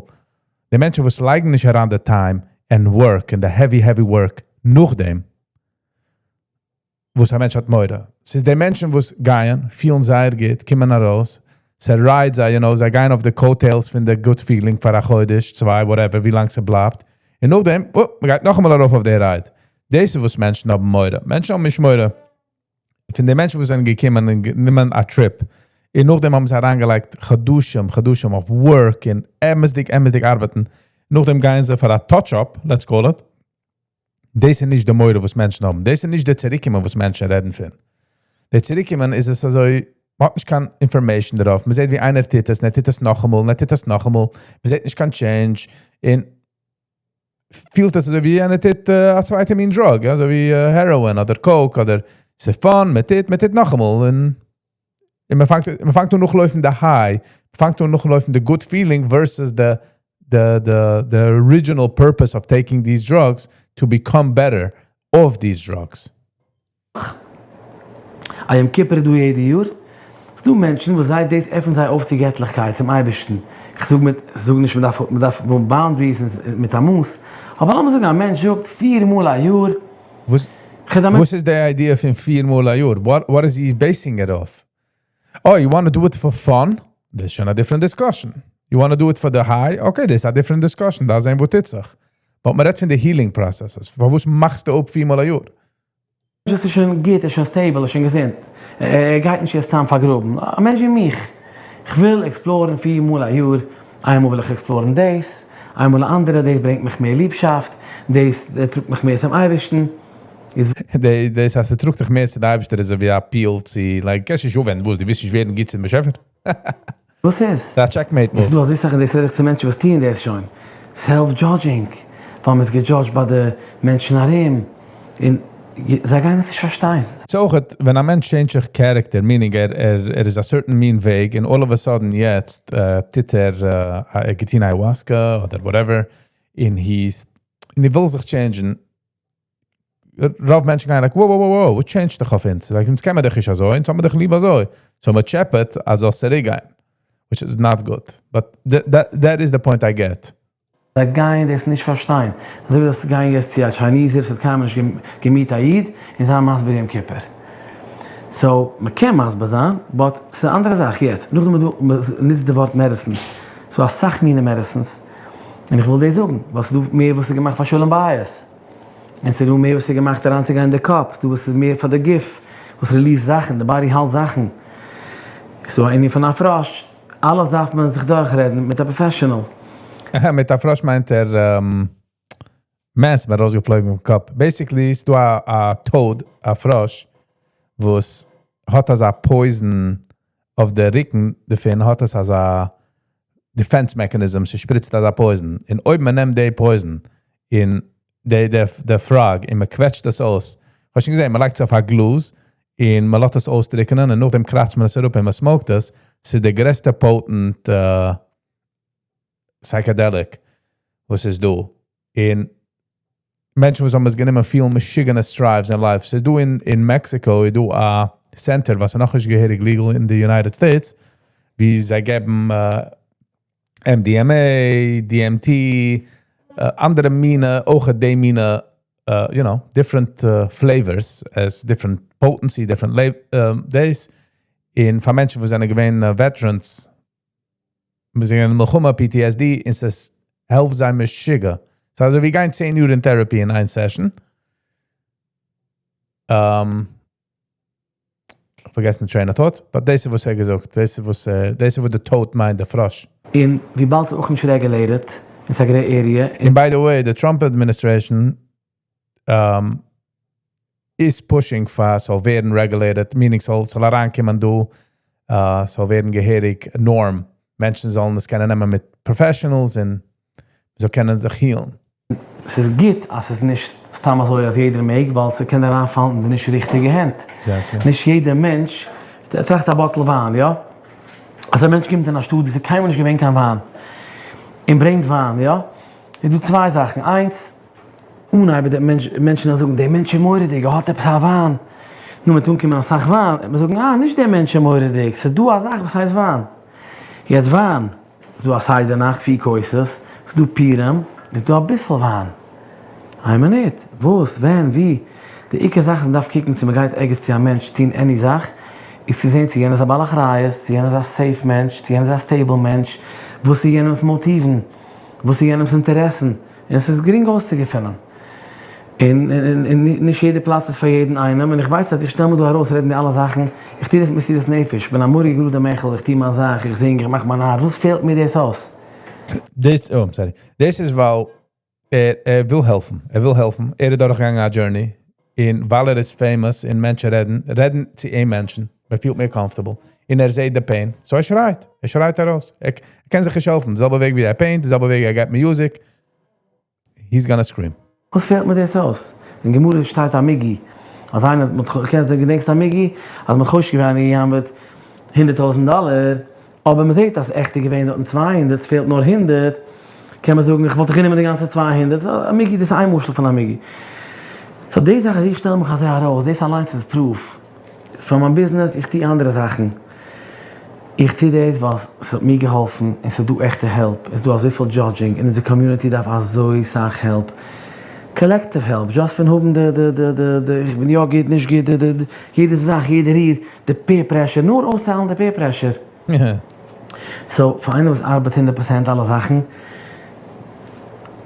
די מענטשן וואס לייגן נישט אריין די time and work און די heavy heavy work נאכדעם, וואס א מענטש האט מורא. ס'איז די מענטשן וואס גייען, פילן זייער גוט, קומען ארויס, ס' ride זיי, you know, זיי גייען אויף די coattails פון די good feeling פאר א חודש, צוויי, whatever, ווי לאנג ס'בלייבט. און נאכדעם, oh, מ'גייט נאכאמאל ארויף אויף די ride. דאס איז וואס מענטשן האבן מורא. מענטשן האבן נישט מורא פון די מענטשן וואס זענען געקומען און גענומען א trip. און נאכדעם האבן זיי אריינגעלייגט חדשים, חדשים אויף work און אמת'דיג, אמת'דיג ארבעטן. נאכדעם גייען זיי פאר א touch-up, let's call it. דאס איז נישט די מורא וואס מענטשן האבן. דאס איז נישט די צוריקקומען וואס מענטשן רעדן פון. די צוריקקומען איז עס אזוי, מען האט נישט קיין information דערויף. מען זעט ווי איינער טוט עס, און ער טוט עס נאכאמאל, און ער טוט עס נאכאמאל. מען זעט נישט קיין change. און פילט עס אזוי ווי יענער טוט א צווייטע מין drug, אזוי ווי heroin אדער coke אדער ס'איז fun, מען טוט, מען טוט נאכאמאל, און מען פאנגט, מען פאנגט אן נאכלויפן די high, מען פאנגט אן נאכלויפן די good feeling versus the the the the original purpose of taking these drugs to become better off these drugs. א יום כיפור איז דא יעדע יאר, ס'דא מענטשן וואס זיי דאס עפנט זיי אויף צו געטליכקייט צום אייבערשטן, איך זאג מיט זאג נישט מ'דארף מ'דארף האבן boundaries און מיט א מאס, אבער לאמיר זאגן א מענטש זאגט פיר מאל א יאר, וואס וואס איז די idea פון פיר מאל א יאר? What is he basing it off? Oh, you want to do it for fun? דאס איז שוין א different discussion. You want to do it for the high? Okay, דאס איז א different discussion, דארף זען וואס טוט זיך. But מ'רעדט פון די healing processes. פארוואס מאכסטו אפ פיר מאל א יאר? דאס איז שוין גוט, ער איז שוין stable, ער איז שוין געזונט, ער גייט נישט יעצט סתם פארגראבן. א מענטש ווי מיך, איך וויל explore ן פיר מאל א יאר, איינמאל וויל איך explore ן דאס, איינמאל א אנדערע, דאס ברענגט מיך מער ליבשאפט, דאס טראגט מיך מער צום אייבערשטן. איז דאס אז ס'טראגט דיך מער צו די אייבערשטער איז אזוי ווי א appeal צו like קענסט נישט אנווענדן וואס דו ווילסט נישט ווערן גוט צום באשעפער? וואס איז? ס'איז א checkmate און move. ס'דא אזוי סאך און דאס רעד איך צו מענטשן וואס טוען דאס שוין, self judging, ווייל מ'איז געדזשאדזשט ביי די מענטשן ארום, און זיי גייען עס נישט פארשטיין. ס'איז אויך ווען א מענטש change זיך character, meaning ער איז א certain מין וועג, און all of a sudden יעצט טוט ער ער געטון ayahuasca אדער whatever, און he's און ער וויל זיך change ן, רוב מענטשן גייען like, wow, wow, wow, וואס change דיך אויף אונז? Like, אונז קען מען דיך נישט אזוי, אונז האבן דיך ליב אזוי. So מען טשעפעט אז זאלסט צוריקגיין. Which is not good. But that is the point I get. זיי גייען דאס נישט פארשטיין. אזוי ווי זאלסט גיין יעצט צו א טשייניזער וואס האט קיינמאל נישט געמיט א איד און זיין מסביר יום כיפור. So מ'קען מסביר זיין, but ס'איז א אנדערע זאך יעצט. נאכדעם איז דא, מ'נוצט די ווארט medicine. ס'דא אסאך מיני medicines. און איך וויל דאס זאגן, ווייל ס'דא מער וואס איז געמאכט פאר שלום בית. און ס'דא מער וואס איז געמאכט אריינצוגיין אין די קאפ. ס'דא וואס איז מער פאר די גוף, וואס release זאכן, די body האלט זאכן. ס'דא א ענין פון א פראש. אלעס דארף מען זיך דורכרעדן מיט א professional. מיט א פראש מיינט ער מעס מיר ארויסגעפלויגן פון קאפ. Basically איז דא א toad, א פראש, וואס האט אזא poison אויף די רוקן דערפון, האט עס אזא defense mechanism, ס'שפריצט אזא poison. און אויב מען נעמט די poison אין די frog און מען קוועטשט עס אויס, האסט שוין געזען, מען לייגט עס אויף א גלאז און מען לאזט עס אויסטריקענען און נאכדעם קראצט מען עס אראפ און מען smoke ט עס, ס'איז די גרעסטע potent psychedelic וואס איז דא. און מענטשן וואס האבן עס גענומען פילן משוגענע strides אין life. ס'איז דא אין מעקסיקא איז דא א center וואס איז נאכנישט געהעריג legal אין די United States, ווי זיי געבן MDMA, DMT, אנדערע מינע, אויך די מינע, different flavors, as different potency, different days. און פאר מענטשן וואס זענען געווען veterans, מיר זענען אין מלחמה, PTSD, און ס'איז העלפט זיי משוגע. ס'איז אזוי ווי גיין 10 יאר אין therapy אין איין session. פארגעסן די train of thought, but דאס איז וואס ער געזאגט, דאס איז וואס די toad מיינט, די פראש. און וויבאלד ס'איז אויך נישט regulated, און ס'איז א gray area. And by the way, the Trump administration is pushing פאר ס'זאל ווערן regulated, meaning ס'זאל אריינקומען דא, ס'זאל ווערן געהעריג norm. מענטשן זאלן עס קענען נעמען מיט professionals און זאל קענען זיך heal ן. ס'איז גוט אז ס'איז נישט סתם אזוי אז יעדער מעג, ווייל ס'קען אריינפאלן אין די נישט ריכטיגע הענט. נישט יעדער מענטש, טראכט א bottle וויין, יא? אז א מענטש קומט אין א שטאט וואו ס'איז קיינמאל נישט געווען קיין וויין, און ברענגט וויין, יא? איז דא צוויי זאכן, איינס, אנהייב וועט דער מענטש, מענטשן וועלן זאגן, דער מענטש איז מורא'דיג, ער האט עפעס א וויין. נו, מ'וועט אנקומען אסאך וויין, וועט מען זאגן, אה, נישט דער מענטש איז מורא'דיג, ס'איז דא א זאך וואס הייסט וויין. יעצט וויין, ס'איז דא א סדר נאכט, פיר כוסות, ס'איז דא פורים, איז דא אביסל וויין. איין מינוט, וואס, ווען, ווי? די עיקר זאך וואס מ'דארף קוקן צו מ'גייט ערגעץ צו א מענטש טון any זאך, איז צו זען צו יענער איז א בעל אחריות, צו יענער איז א safe מענטש, צו יענער איז א stable מענטש, וואס איז יענעמ'ס מאטיוון, וואס איז יענעמ'ס אינטערעסן, און עס איז גרינג אויסצוגעפינען. און נישט יעדע פלאץ איז פאר יעדן איינעם, און איך ווייס אז איך שטעל מיר דא ארויס רעדן די אלע זאכן, איך טו דאס מיט מסירות נפש, איך בין א מורא'דיגע גראדע מעכל, איך טו מיין זאך, איך זינג, איך מאך מיין האר, וואס פעלט מיר דאס אויס? דאס, oh, I'm sorry. דאס איז ווייל ער וויל העלפן, ער וויל העלפן, ער איז דורכגעגאנגען א journey, און ווייל ער איז famous און מענטשן רעדן צו אים מענטשן, מען פילט מער comfortable, און ער זעט די pain, so ער שרייט, ער שרייט ארויס, ער קען זיך נישט העלפן, די זעלבע וועג ווי ער paint, די זעלבע וועג ער געבט music, he's gonna scream. וואס פעלט מיר דאס אויס? אין גמרא שטייט א מיגו, אז איינער האט מיט, קענסט דו געדענקסט א מיגו? אז מ'האט חושד געווען איינער גע'גנב'עט 100,000 דאלער, אבער מ'זעט אז עכט איז געווען דארטן 200, ס'פעלט נאר 100, קען מען זאגן איך וואלט דאך גענומען די גאנצע 200, א מיגו, דאס איז איין משל פון א מיגו. So די זאך אז איך שטעל מיך אזוי ארויס, דאס אליינס איז proof. פאר מיין ביזנעס, איך טו אנדערע זאכן. איך טו דאס ווייל ס'האט מיר געהאלפן און ס'איז דא עכטע help, עס איז דא אזויפיל judging און אונזער community דארף אזוי סאך help, collective help, just פון האבן די די די די די איך בין יא גוט נישט גוט די די יעדע זאך יעדע ריר, די peer pressure, נאר אויסטיילן די peer pressure. So פאר איינער וואס ארבעט 100% אלע זאכן,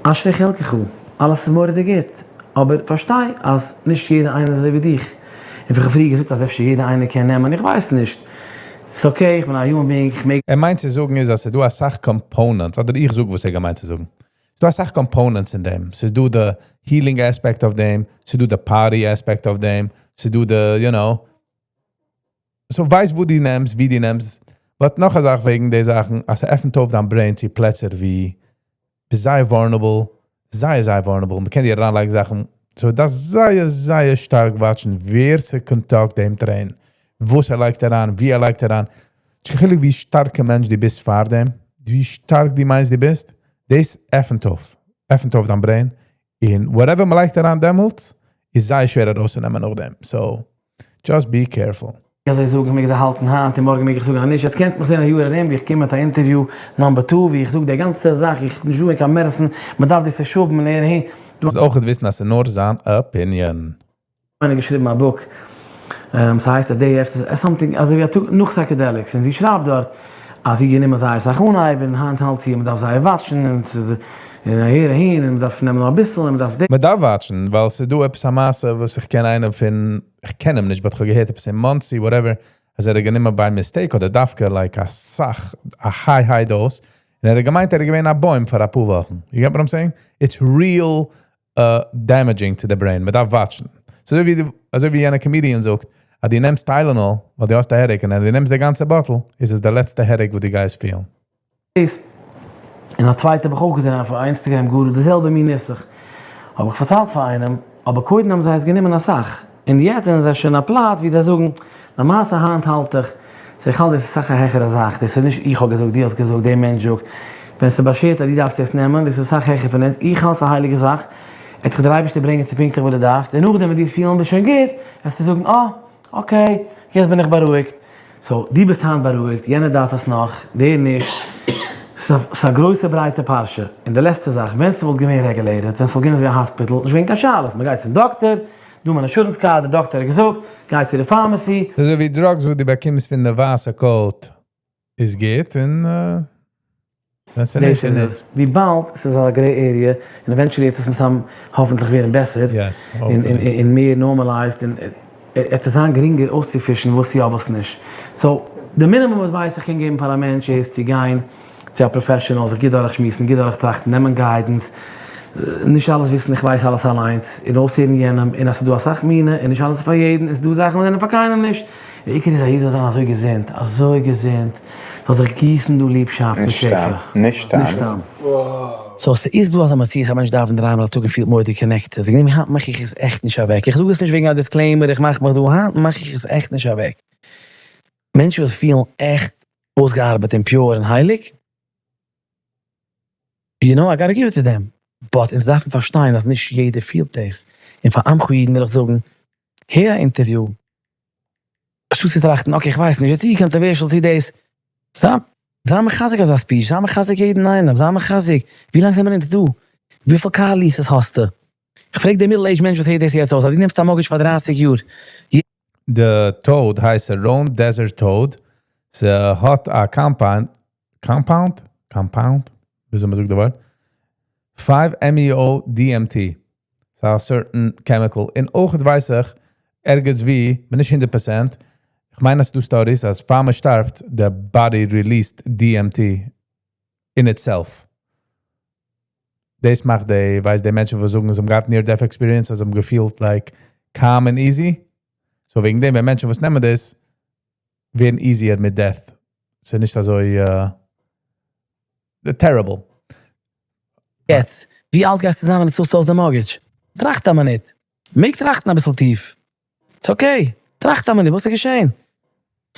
אשרי חלקך, אלעס איז מורא'דיג גוט, אבער פארשטיי אז נישט יעדער איינער איז אזוי ווי דיך. און ווי כ'האב פריער געזאגט אז אפשר יעדער איינער קען נעמען, איך ווייס נישט. ס'איז okay, איך בין א human being, איך מעג. ער מיינט צו זאגן איז אז ס'איז דא אסאך components, אדער איך זאג וואס ער געמיינט צו זאגן. ס'איז דא אסאך components אין דעם. ס'איז דא די healing aspect אויף דעם, ס'איז דא די party aspect אויף דעם, ס'איז דא די, you know. So ווייס וואו דו נעמסט, ווי דו נעמסט. But נאך א זאך וועגן די זאכן, אז ס'עפנט אויף דיין brain צו פלעצער ווי ביסט זייער vulnerable, זייער זייער vulnerable, מ'קען דיר אריינלייגן זאכן, so דאס זייער זייער שטארק watch ן, ווער ס'conduct דעם train, וואס ער לייגט אריין, ווי ער לייגט אריין. נישט קיין חילוק ווי שטארקע מענטש דו ביסט פאר דעם, ווי שטארק דו מיינסט דו ביסט, דאס עפנט אויף, עפנט אויף דיין brain, און whatever מ'לייגט אריין דעמאלטס, איז זייער שווער ארויסצונעמען נאכדעם, so just be careful. אזוי זאגן, איך מעג זיי האלטן היינט און מארגן מעג איך זאגן אז נישט, יעצט קענסט מיך זען א יאר ארום ווי איך קום מיט א interview number two ווי איך זאג די גאנצע זאך, איך נישט דא אין קיין medicine, מען דארף דאס נישט האבן און ער אהין. דארפסט אויך וויסן אז ס'איז נאר זיין opinion. איינער געשריבן א book, ס'הייסט A Day After Something, אזוי ווי א טאג נאך psychedelics, און זי שרייבט דארט אז זי האט גענומען זייער סאך אנהייב און היינט האלט זי אז מ'דארף זייער watch ן און ס'איז און אהער אהין און מ'דארף נעמען נאר אביסל און מ'דארף. מ'דארף watch ן ווייל ס'איז דא עפעס א מעשה וואס איך קען איינעם פון, איך קען אים נישט but כ'האב געהערט עפעס אין מאנסי whatever, אז ער האט גענומען by mistake אדער דווקא like אסאך א high high dose, און ער האט געמיינט ער איז געווען א בוים פאר אפאר וואכן, you get what I'm saying? It's real damaging to the brain, מען דארף watch ן. ס'איז אזוי ווי אזוי ווי יענער comedian זאגט, אז דו נעמסט Tylenol ווייל דו האסט א headache און אז דו נעמסט די גאנצע bottle, איז עס די לעצטע headache וואס דו גייסט פילן. דאס און א צווייטע האב איך אויך געזען אויף Instagram גאר די זעלבע מין נוסח, האב איך פארציילט פאר איינעם, אבער קודם האבן זיי עס גענומען אסאך, און יעצט זענען זיי שוין א פלאץ ווי זיי זאגן, למעשה היינט האלט איך, so איך האלט דאס איז אסאך א העכערע זאך, דאס איז נישט איך האב געזאגט, דו האסט געזאגט, דער מענטש זאגט, ווען עס איז באשערט אז דו דארפסט עס נעמען, דאס איז אסאך העכער פון אונז, איך האלט ס'איז א הייליגע זאך, וועט דיך דער אייבערשטער ברענגען צו פונקטליך וואו דו דארפסט, און נאכדעם ווען דו וועסט פילן ביסט שוין גוט, וועסטו זאגן אה, okay, יעצט בין איך בארואיגט. So, דו ביסט היינט בארואיגט, יענער דארף עס נאך, דער נישט. ס'איז א גרויסע ברייטע פרשה. און די לעצטע זאך, ווען ס'וואלט געווען regulated, ווען ס'וואלט געווען אזויווי א hospital, נישט געווען קיין שאלות, מ'גייט צום דאקטער, דא מיין insurance card, דער דאקטער האט געזאגט, גיי צו די pharmacy. ס'איז אזוי ווי drugs וואס דו באקומסט פון די ווייסע coat איז גוט און ווען ס'איז נישט איז נישט. וויבאלד ס'איז א gray area און eventually וועט עס מסתם האפענטליך ווערן בעסער און מער normalized און עט עס זיין גרינגער אויסצופישן וואס יא וואס נישט. So די minimum advice איך קען געבן פאר א מענטש איז צו גיין צו א professional זיך גוט דורכשמועסן גוט דורכטראכטן נעמען guidance נישט אלעס וויסן איך ווייס אלעס אליינס און אויסהערן יענעם און אז ס'איז דא אסאך מינע און נישט אלעס איז פאר יעדן און ס'איז דא זאכן וואס זענען פאר קיינעם נישט. די עיקר איז א איד זאל זיין אזוי געזונט, אזוי געזונט, זאל זיך גיסן דא ליבשאפט און שפע. נישט סתם. So ס'איז דא אזא מציאות א מענטש דאווענט דריי מאל א טאג און פילט מורא'דיג connected, וועגן דעם היינט מאך איך עס עכט נישט אוועק, איך זאג עס נישט וועגן א disclaimer, איך מאך מיך דא, היינט מאך איך עס עכט נישט אוועק. מענטשן וואס פילן עכט אויסגעארבעט און pure און הייליג, you know I gotta give it to them, but אונז דארפן פארשטיין אז נישט יעדער פילט דאס, און פאר עמך אידן וויל איך זאגן, הער א interview, אנשטאט צו טראכטן okay איך ווייס נישט, צו controversial צו דאס, זיי זיי מחזק אזא speech, זיי מחזק יעדן איינעם, זיי מחזק, ווי לאנג זעמיר אונז דא? וויפיל car leases האסטו? איך פרעג די middle age מענטש וואס הערט דאס יעצט אויס, אז דו נעמסט א mortgage פאר 30 יאר, די toad הייסט Sonoran Desert Toad, ס'האט א compound, compound? Compound? וויאזוי מ'זאגט די ווארט, 5-MeO-DMT, ס'איז א certain chemical, און אויך ווייס איך ערגעץ ווי, בין נישט 100%, איך מיין אז ס'דא studies אז פאר מ'שטארבט, די body released DMT in itself. דאס מאכט די, ווייסט די מענטשן וואס זאגן, זיי האבן געהאט near death experience, אז זיי האבן געפילט like calm and easy. So וועגן דעם, ווען מענטשן וואס נעמען דאס, ווערן easier מיט death. ס'איז נישט אזוי terrible. יעצט, ווי אלט גייסטו זיין ווען דו צאלסט אויס די mortgage? טראכט א מינוט. מעג טראכטן אביסל טיף. It's okay. טראכט א מינוט, וואס איז געשען?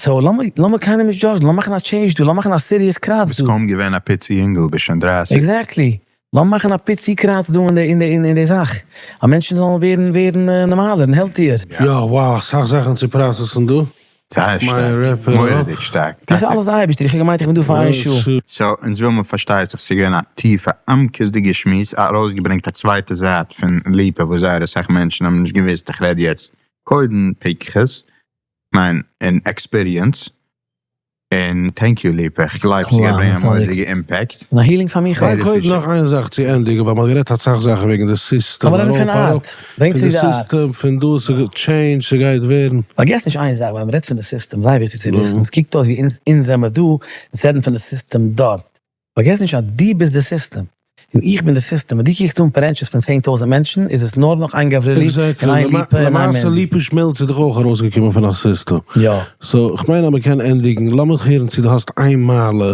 So לאמיר קיינעם נישט judge ן, לאמיר מאכן א change דא, לאמיר מאכן א serious קראץ דא. ביסט קוים געווען א פיצי אינגל, ביסט שוין 30. Exactly. לאמיר מאכן א פיצי קראץ דא אין די זאך, אז מענטשן זאלן ווערן נארמאלער און healthier. יא, wow, אסאך זאכן צו process ן דא. זייער שטארק, מורא'דיג שטארק. דאס איז אלעס די אייבערשטער, איך האב געמיינט איך בין דא פאר איין שעה. So, אונז וויל מען פארשטייט זיך ס'איז געווען א טיפע עמקות'דיגע שמועס, ארויסגעברענגט א צווייטע זייט פון ליפא וואס זייער אסאך מענטשן האבן נישט געוואוסט, איך רעד יעצט קודם פיקחות, כ'מיין און experience, און thank you ליפא, איך גלייב ס'גייט ברענגען א מורא'דיגע impact. און א healing פאר מיך אויך. קודם נאך איין זאך צו ענדיגן, ווייל מ'האט גערעדט אסאך זאכן וועגן די סיסטעם, אבער רעדן פון art, ברענג פון צוריק די די art. סיסטעם, פון דא, ס'גייט change, ס'גייט ווערן. פארגעס נישט איין זאך, ווען מ'רעדט פון די סיסטעם, זייער וויכטיג צו וויסן, ס'קוקט אויס ווי אונז זעמער דא, אונז רעדן פון די סיסטעם דארט. פארגעס נישט אז דו ביסט די סיסטעם. און איך בין די system. ווען דו קוקסט אן branches פון 10,000 מענטשן, איז עס נאר נאך איין גברילי און איין ליפא און איין למעשה מענדי. ליפא שמעלצער איז דאך אויך ארויסגעקומען פון א system. יא. So, איך מיין אז מען קען ענדיגן. לאמיך הערן צו דו האסט איין מעלה,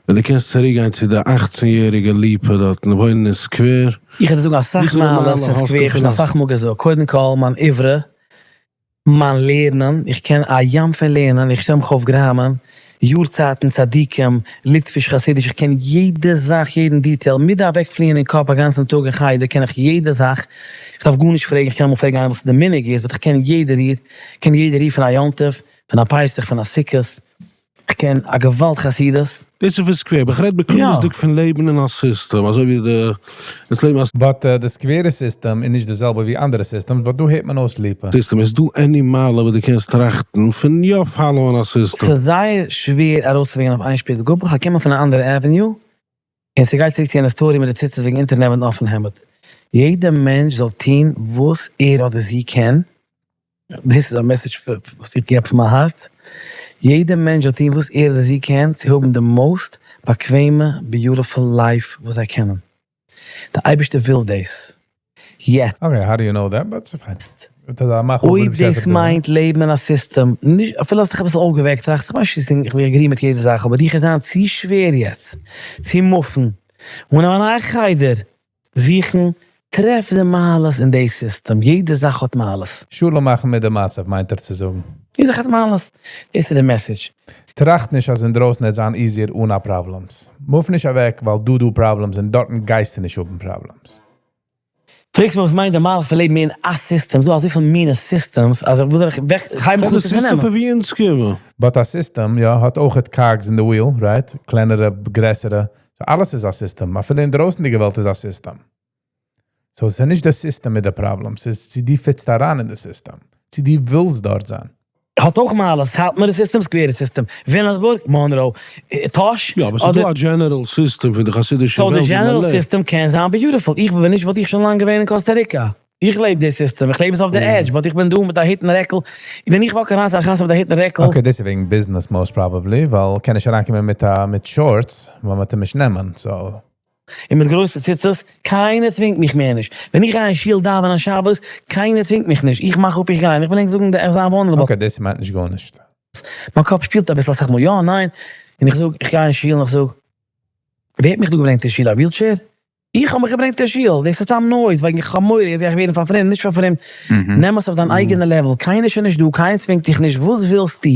ווען דו קענסט צוריקגיין צו די 18-יעריגע ליפא דארט וואוינען אין סקווער. איך וועל דיר זאגן אסאך וויפיל מעלות מעלה פון האסטו סקווער, איך האב שוין פון א אסאך מאל געזאגט. קודם כל, מיין עברי, מיין לערנען, איך קען א ים פון לערנען, איך שטעל מיך אויף גראמען, יארצייטן, צדיקים, ליטוויש, חסידיש, איך קען יעדע זאך, יעדן detail, מיט די אוועקפליען אין קאפ א גאנצן טאג אין חדר קען איך יעדע זאך, איך דארף גארנישט פרעגן, איך קען אמאל פרעגן איינעם וואס די מנהג איז, but איך קען יעדע ריר, איך קען יעדע ריר פון א יום טוב, פון א פסח, פון א סוכות, איך קען א געוואלד חסידות. דאס איז פון סקווער, אבער איך רעד בכלליות'דיג פון לעבן אין א system, אזוי ווי די דאס לעבן א. But די סקווערע system איז נישט די זעלבע ווי אנדערע systems, but דא הערט מען אויס ליפא. system, איז דא any מעלה וואס דו קענסט טראכטן פון יא follow ען א system? ס'איז זייער שווער ארויסצוברענגען אויף איין שפיץ גאפל, כ'קום פון א אנדערע avenue, און ס'גייט צוריק צו יענע story מיט די ציצית וועגן אונטערנעמען אפן העמד. יעדע מענטש זאל טון וואס ער אדער זי קען, דאס איז א message וואס איך געב פון מיין הארץ, יעדע מענטש זאל טון וואס ער אדער זי קען צו האבן די most באקוועמע beautiful life וואס זיי קענען. די אייבערשטער וויל דאס. יעצט. Okay, how do you know that? But ס'איז fine. אויב דאס מיינט לעבן אין א system, נישט, אפילו האסט דיך אביסל אויפגעוועקט, טראכסט איך ווייס נישט איך agree מיט יעדע זאך, אבער דיך איז זיין צו שווער יעצט צו move ן, אננעמען א נייע חדר, זוכן, טרעף די מעלות אין די system, יעדע זאך האט מעלות. שלום מאכן מיט די מצב, מיינט ער צו זאגן. יעדע זאך האט מעלות, דאס איז די message. טראכט נישט אז אינדרויסן וועט זיין easier אן א problems. Move נישט אוועק, ווייל דא דא problems און דארטן גייסטו נישט האבן problems. פרעגסט מיר וואס מיינט די מעלות פון לעבן אין א system, ס'דא אזויפיל מיני systems, אז וואס זאל איך, וועלכע הייב איך אן צו פארנעמען? די system פון ווי אונז קומען. But א system, יא, האט אויך cogs in the wheel, right? קלענערע, גרעסערע. So אלעס איז א system. אפילו אין דרויסנדיגע וועלט איז א system. So עס איז נישט די system מיט די problem. ס'איז צו דו fit סט אריין אין די system. צו דו ווילסט דארט זיין. האט אויך מעלות, סאטמארע system, סקווערע system, וויליאמסבורג, מאנראו, טאהש. יא, אבער ס'איז דא א general system פון די חסידישע וועלט. So די general system קען זיין beautiful. איך בין נישט וואלט איך שוין לאנג געווען אין קאסטא ריקא. איך לעב די system, איך לעב עס אויף די edge, but איך בין דא מיט א הוט און רעקל. ווען איך walk אריין צו א חתונה מיט א הוט און רעקל. Okay, דאס איז וועגן business most probably, ווייל קען נישט אריינקומען מיט א מיט shorts, ווייל מ'וועט אים נישט נעמען, so. און מיט גרויסע ציצית, קיינער צווינגט מיך מער נישט. ווען איך גיי אין שול דאווענען שבת, קיינער צווינגט מיך נישט. איך מאך אפ איך גיי, און איך וויל ענק זאגן די זיין vulnerable. Okay, דאס מיינט נישט גארנישט. מיין קאפ שפילט אביסל אסאך מאל יא ניין, און איך זאג, איך גיי אין שול און איך זאג, ווער האט מיך דא געברענגט אין שול? א wheelchair? איך האב מיך געברענגט אין שול, דאס איז סתם noise, וועגן איך האב מורא אז איך גיי ווערן פארפרומט, נישט פארפרומט, נעם עס אויף דיין אייגענע level, קיינער איז שוין נישט דא, קיינער צווינגט דיך נישט, וואס ווילסטו?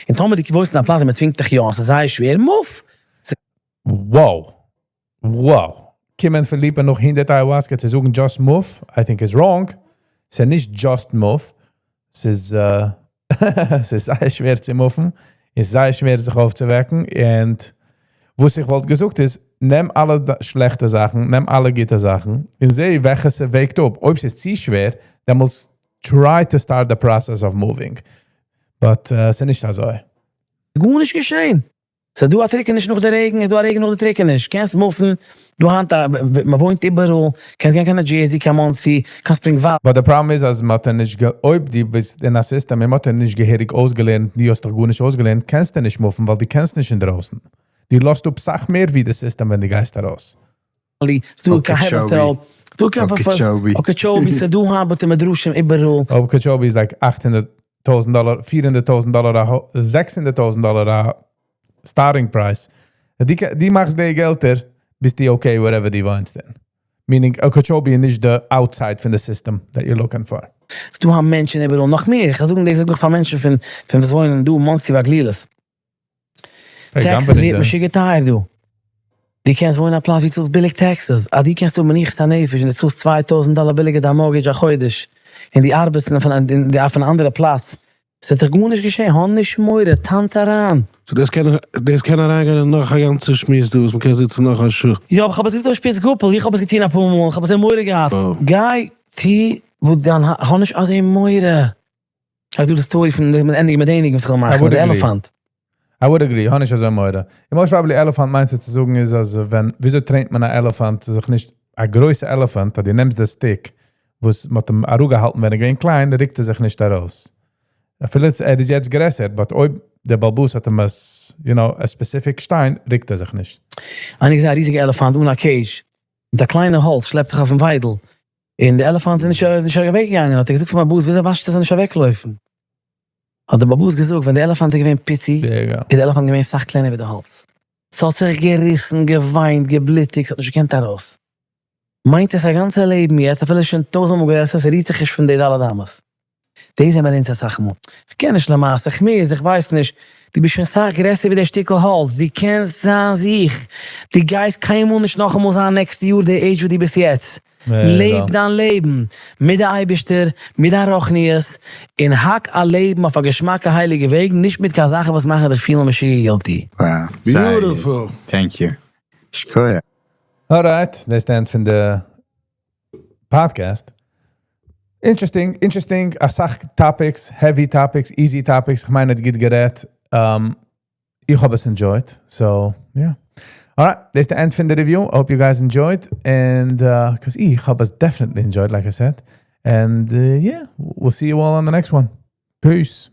און טאמער דו וואוינסט אין א פלאץ ווי מען צווינגט דיך יא, און ס'איז זייער שווער, move! Wow! Wow! קומען פון ליפא נאך 100 ayahuasca צו זאגן just move, I think is wrong. ס'איז נישט just move. ס'איז ס'איז זייער שווער צו move ן. איז זייער שווער זיך אויפצואוועקן. און וואס איך וואלט געזאגט איז, נעם אלע שלעכטע זאכן, נעם אלע גוטע זאכן, און זע וועלכע ס'וועגט אפ. אויב ס'איז צו שווער, דעמאלטס try to start the process of moving. But ס'איז נישט אזוי. גארנישט געשען. ס'איז דא א טריקעניש נאך די רעגן, איז דא א רעגן נאך די טריקעניש, קענסט move ן, דא היינט א, מ'וואוינט איבעראל, קענסט גיין קיין ניו דזשערסי, קיין מאנסי, קיין ספרינג וואלי. But די פראבלעם איז אז מ'האט נישט, אויב דו ביסט אין א system און מ'האט דיר נישט געהעריג אויסגעלערנט, דו האסט דיך גארנישט אויסגעלערנט, קענסטו נישט move ן, ווייל דו קענסט נישט אינדרויסן. דו לאזט אפ סאך מער ווי די system ווען דו גייסט ארויס. ס'דא קיין העווערסטעל, ס'דא קיין אוקעטשאובי, ס'דא היינט בתי מדרשים איבעראל. אוקעטשאובי איז like 800,000 דאלער, 400,000 דאלער, 600,000 דאלער א starting price. דו מאכסט די געלטער, ביסטו okay wherever דו וואוינסט אין. Meaning, אוקעטשאובי איז נישט די outside פון די system that you're looking for. ס'דא היינט מענטשן איבעראל, נאך מער, איך זאג דאס זאג איך פאר מענטשן פון פון וואס וואוינען דא, מאנסי והגלילות. Taxes ווערט משוגע טייער דא. דו קענסט וואוינען א פלאץ ווי צאלסט ביליג taxes, אז דו קענסט האבן מנוחת הנפש און דו צאלסט 2000 דאלער ביליגער דיין mortgage א חודש, און דו ארבעטסט אויף אן אנדערע פלאץ, ס'וועט דיך גארנישט געשען, האב נישט מורא, טאנץ אריין. So דאס קען דאס קען אריינגיין אין נאך א גאנצע שמועס דא וואס מ'קען זיצן נאך א שעה. יא, אבער כ'האב עס געטון אויף שפיץ גאפל, איך האב עס געטון אפאר מאל, איך האב אזוי מורא געהאט. גיי טו וואס דיין האב נישט אזוי מורא. אז דו די story פון דאס מיט ענדיגן מיט די ניגון וואס איך וויל מאכן מיט די elephant. I would agree, האב נישט אזוי מורא. און most probably elephant מיינסטו צו זאגן איז אז ווען, וויאזוי train ט מען א elephant צו זיך נישט, א גרויסע elephant, אז דו נעמסט די stick וואס מ'האט אים אראפגעהאלטן ווען ער איז געווען קליין, רוקט ער זיך נישט ארויס. אפילו ער איז יעצט גרעסער, but אויב דער באלבאס האט אים עס, you know, א specific שטיין, רוקט ער זיך נישט. איינער געזען א ריזיגע elephant אן א cage. מיט א קליינע האלץ שלעפט זיך אויפן וויידל, און די עלעפאנט איז נישט נישט אוועקגעגאנגען, האט ער געזאגט פאר בעל הבית, וויאזוי וואטשסטו עס זאל נישט אוועקלויפן? האט דער בעל הבית געזאגט, ווען די עלעפאנט איז געווען פיצי, איז די עלעפאנט געווען סאך קלענער ווי די האלץ. ס'האט זיך געריסן, געוויינט, געבלוטיגט, ס'האט נישט געקענט ארויס. מיינט עס א גאנצע לעבן יעצט, אפילו שוין טויזנט מאל גרעסער, ס'רירט זיך נישט פון די ד' אמות. דאס זעמער אונז אסאך מאל. כ'קען נישט למעשה, כ'מוז, איך ווייס נישט. דו ביסט שוין סאך גרעסער ווי די שטיקל האלץ, דו קענסט זיין זיך. דו גייסט קיינמאל נישט נאכאמאל זיין נעקסטע יאר די עידזש וואס דו ביסט יעצט. לעב דיין לעבן מיט די אייבערשטער, מיט דיין רוחניות, און האק א לעבן אויף א געשמאקע הייליגע וועג, נישט מיט קיין זאכן וואס מאכן דיך פילן משוגע guilty. Wow, זייער גוט. Thank you. שכוח. Alright, דאס איז end פון די podcast. Interesting, interesting, אסאך topics, heavy topics, easy topics. איך מיין, ער האט גוט גערעדט. איך האב עס enjoyed. So, yeah. Alright, that's the end פון the review. I hope you guys enjoyed. And, because איך האב עס definitely enjoyed, like I said. And, yeah, we'll see you all on the next one. Peace.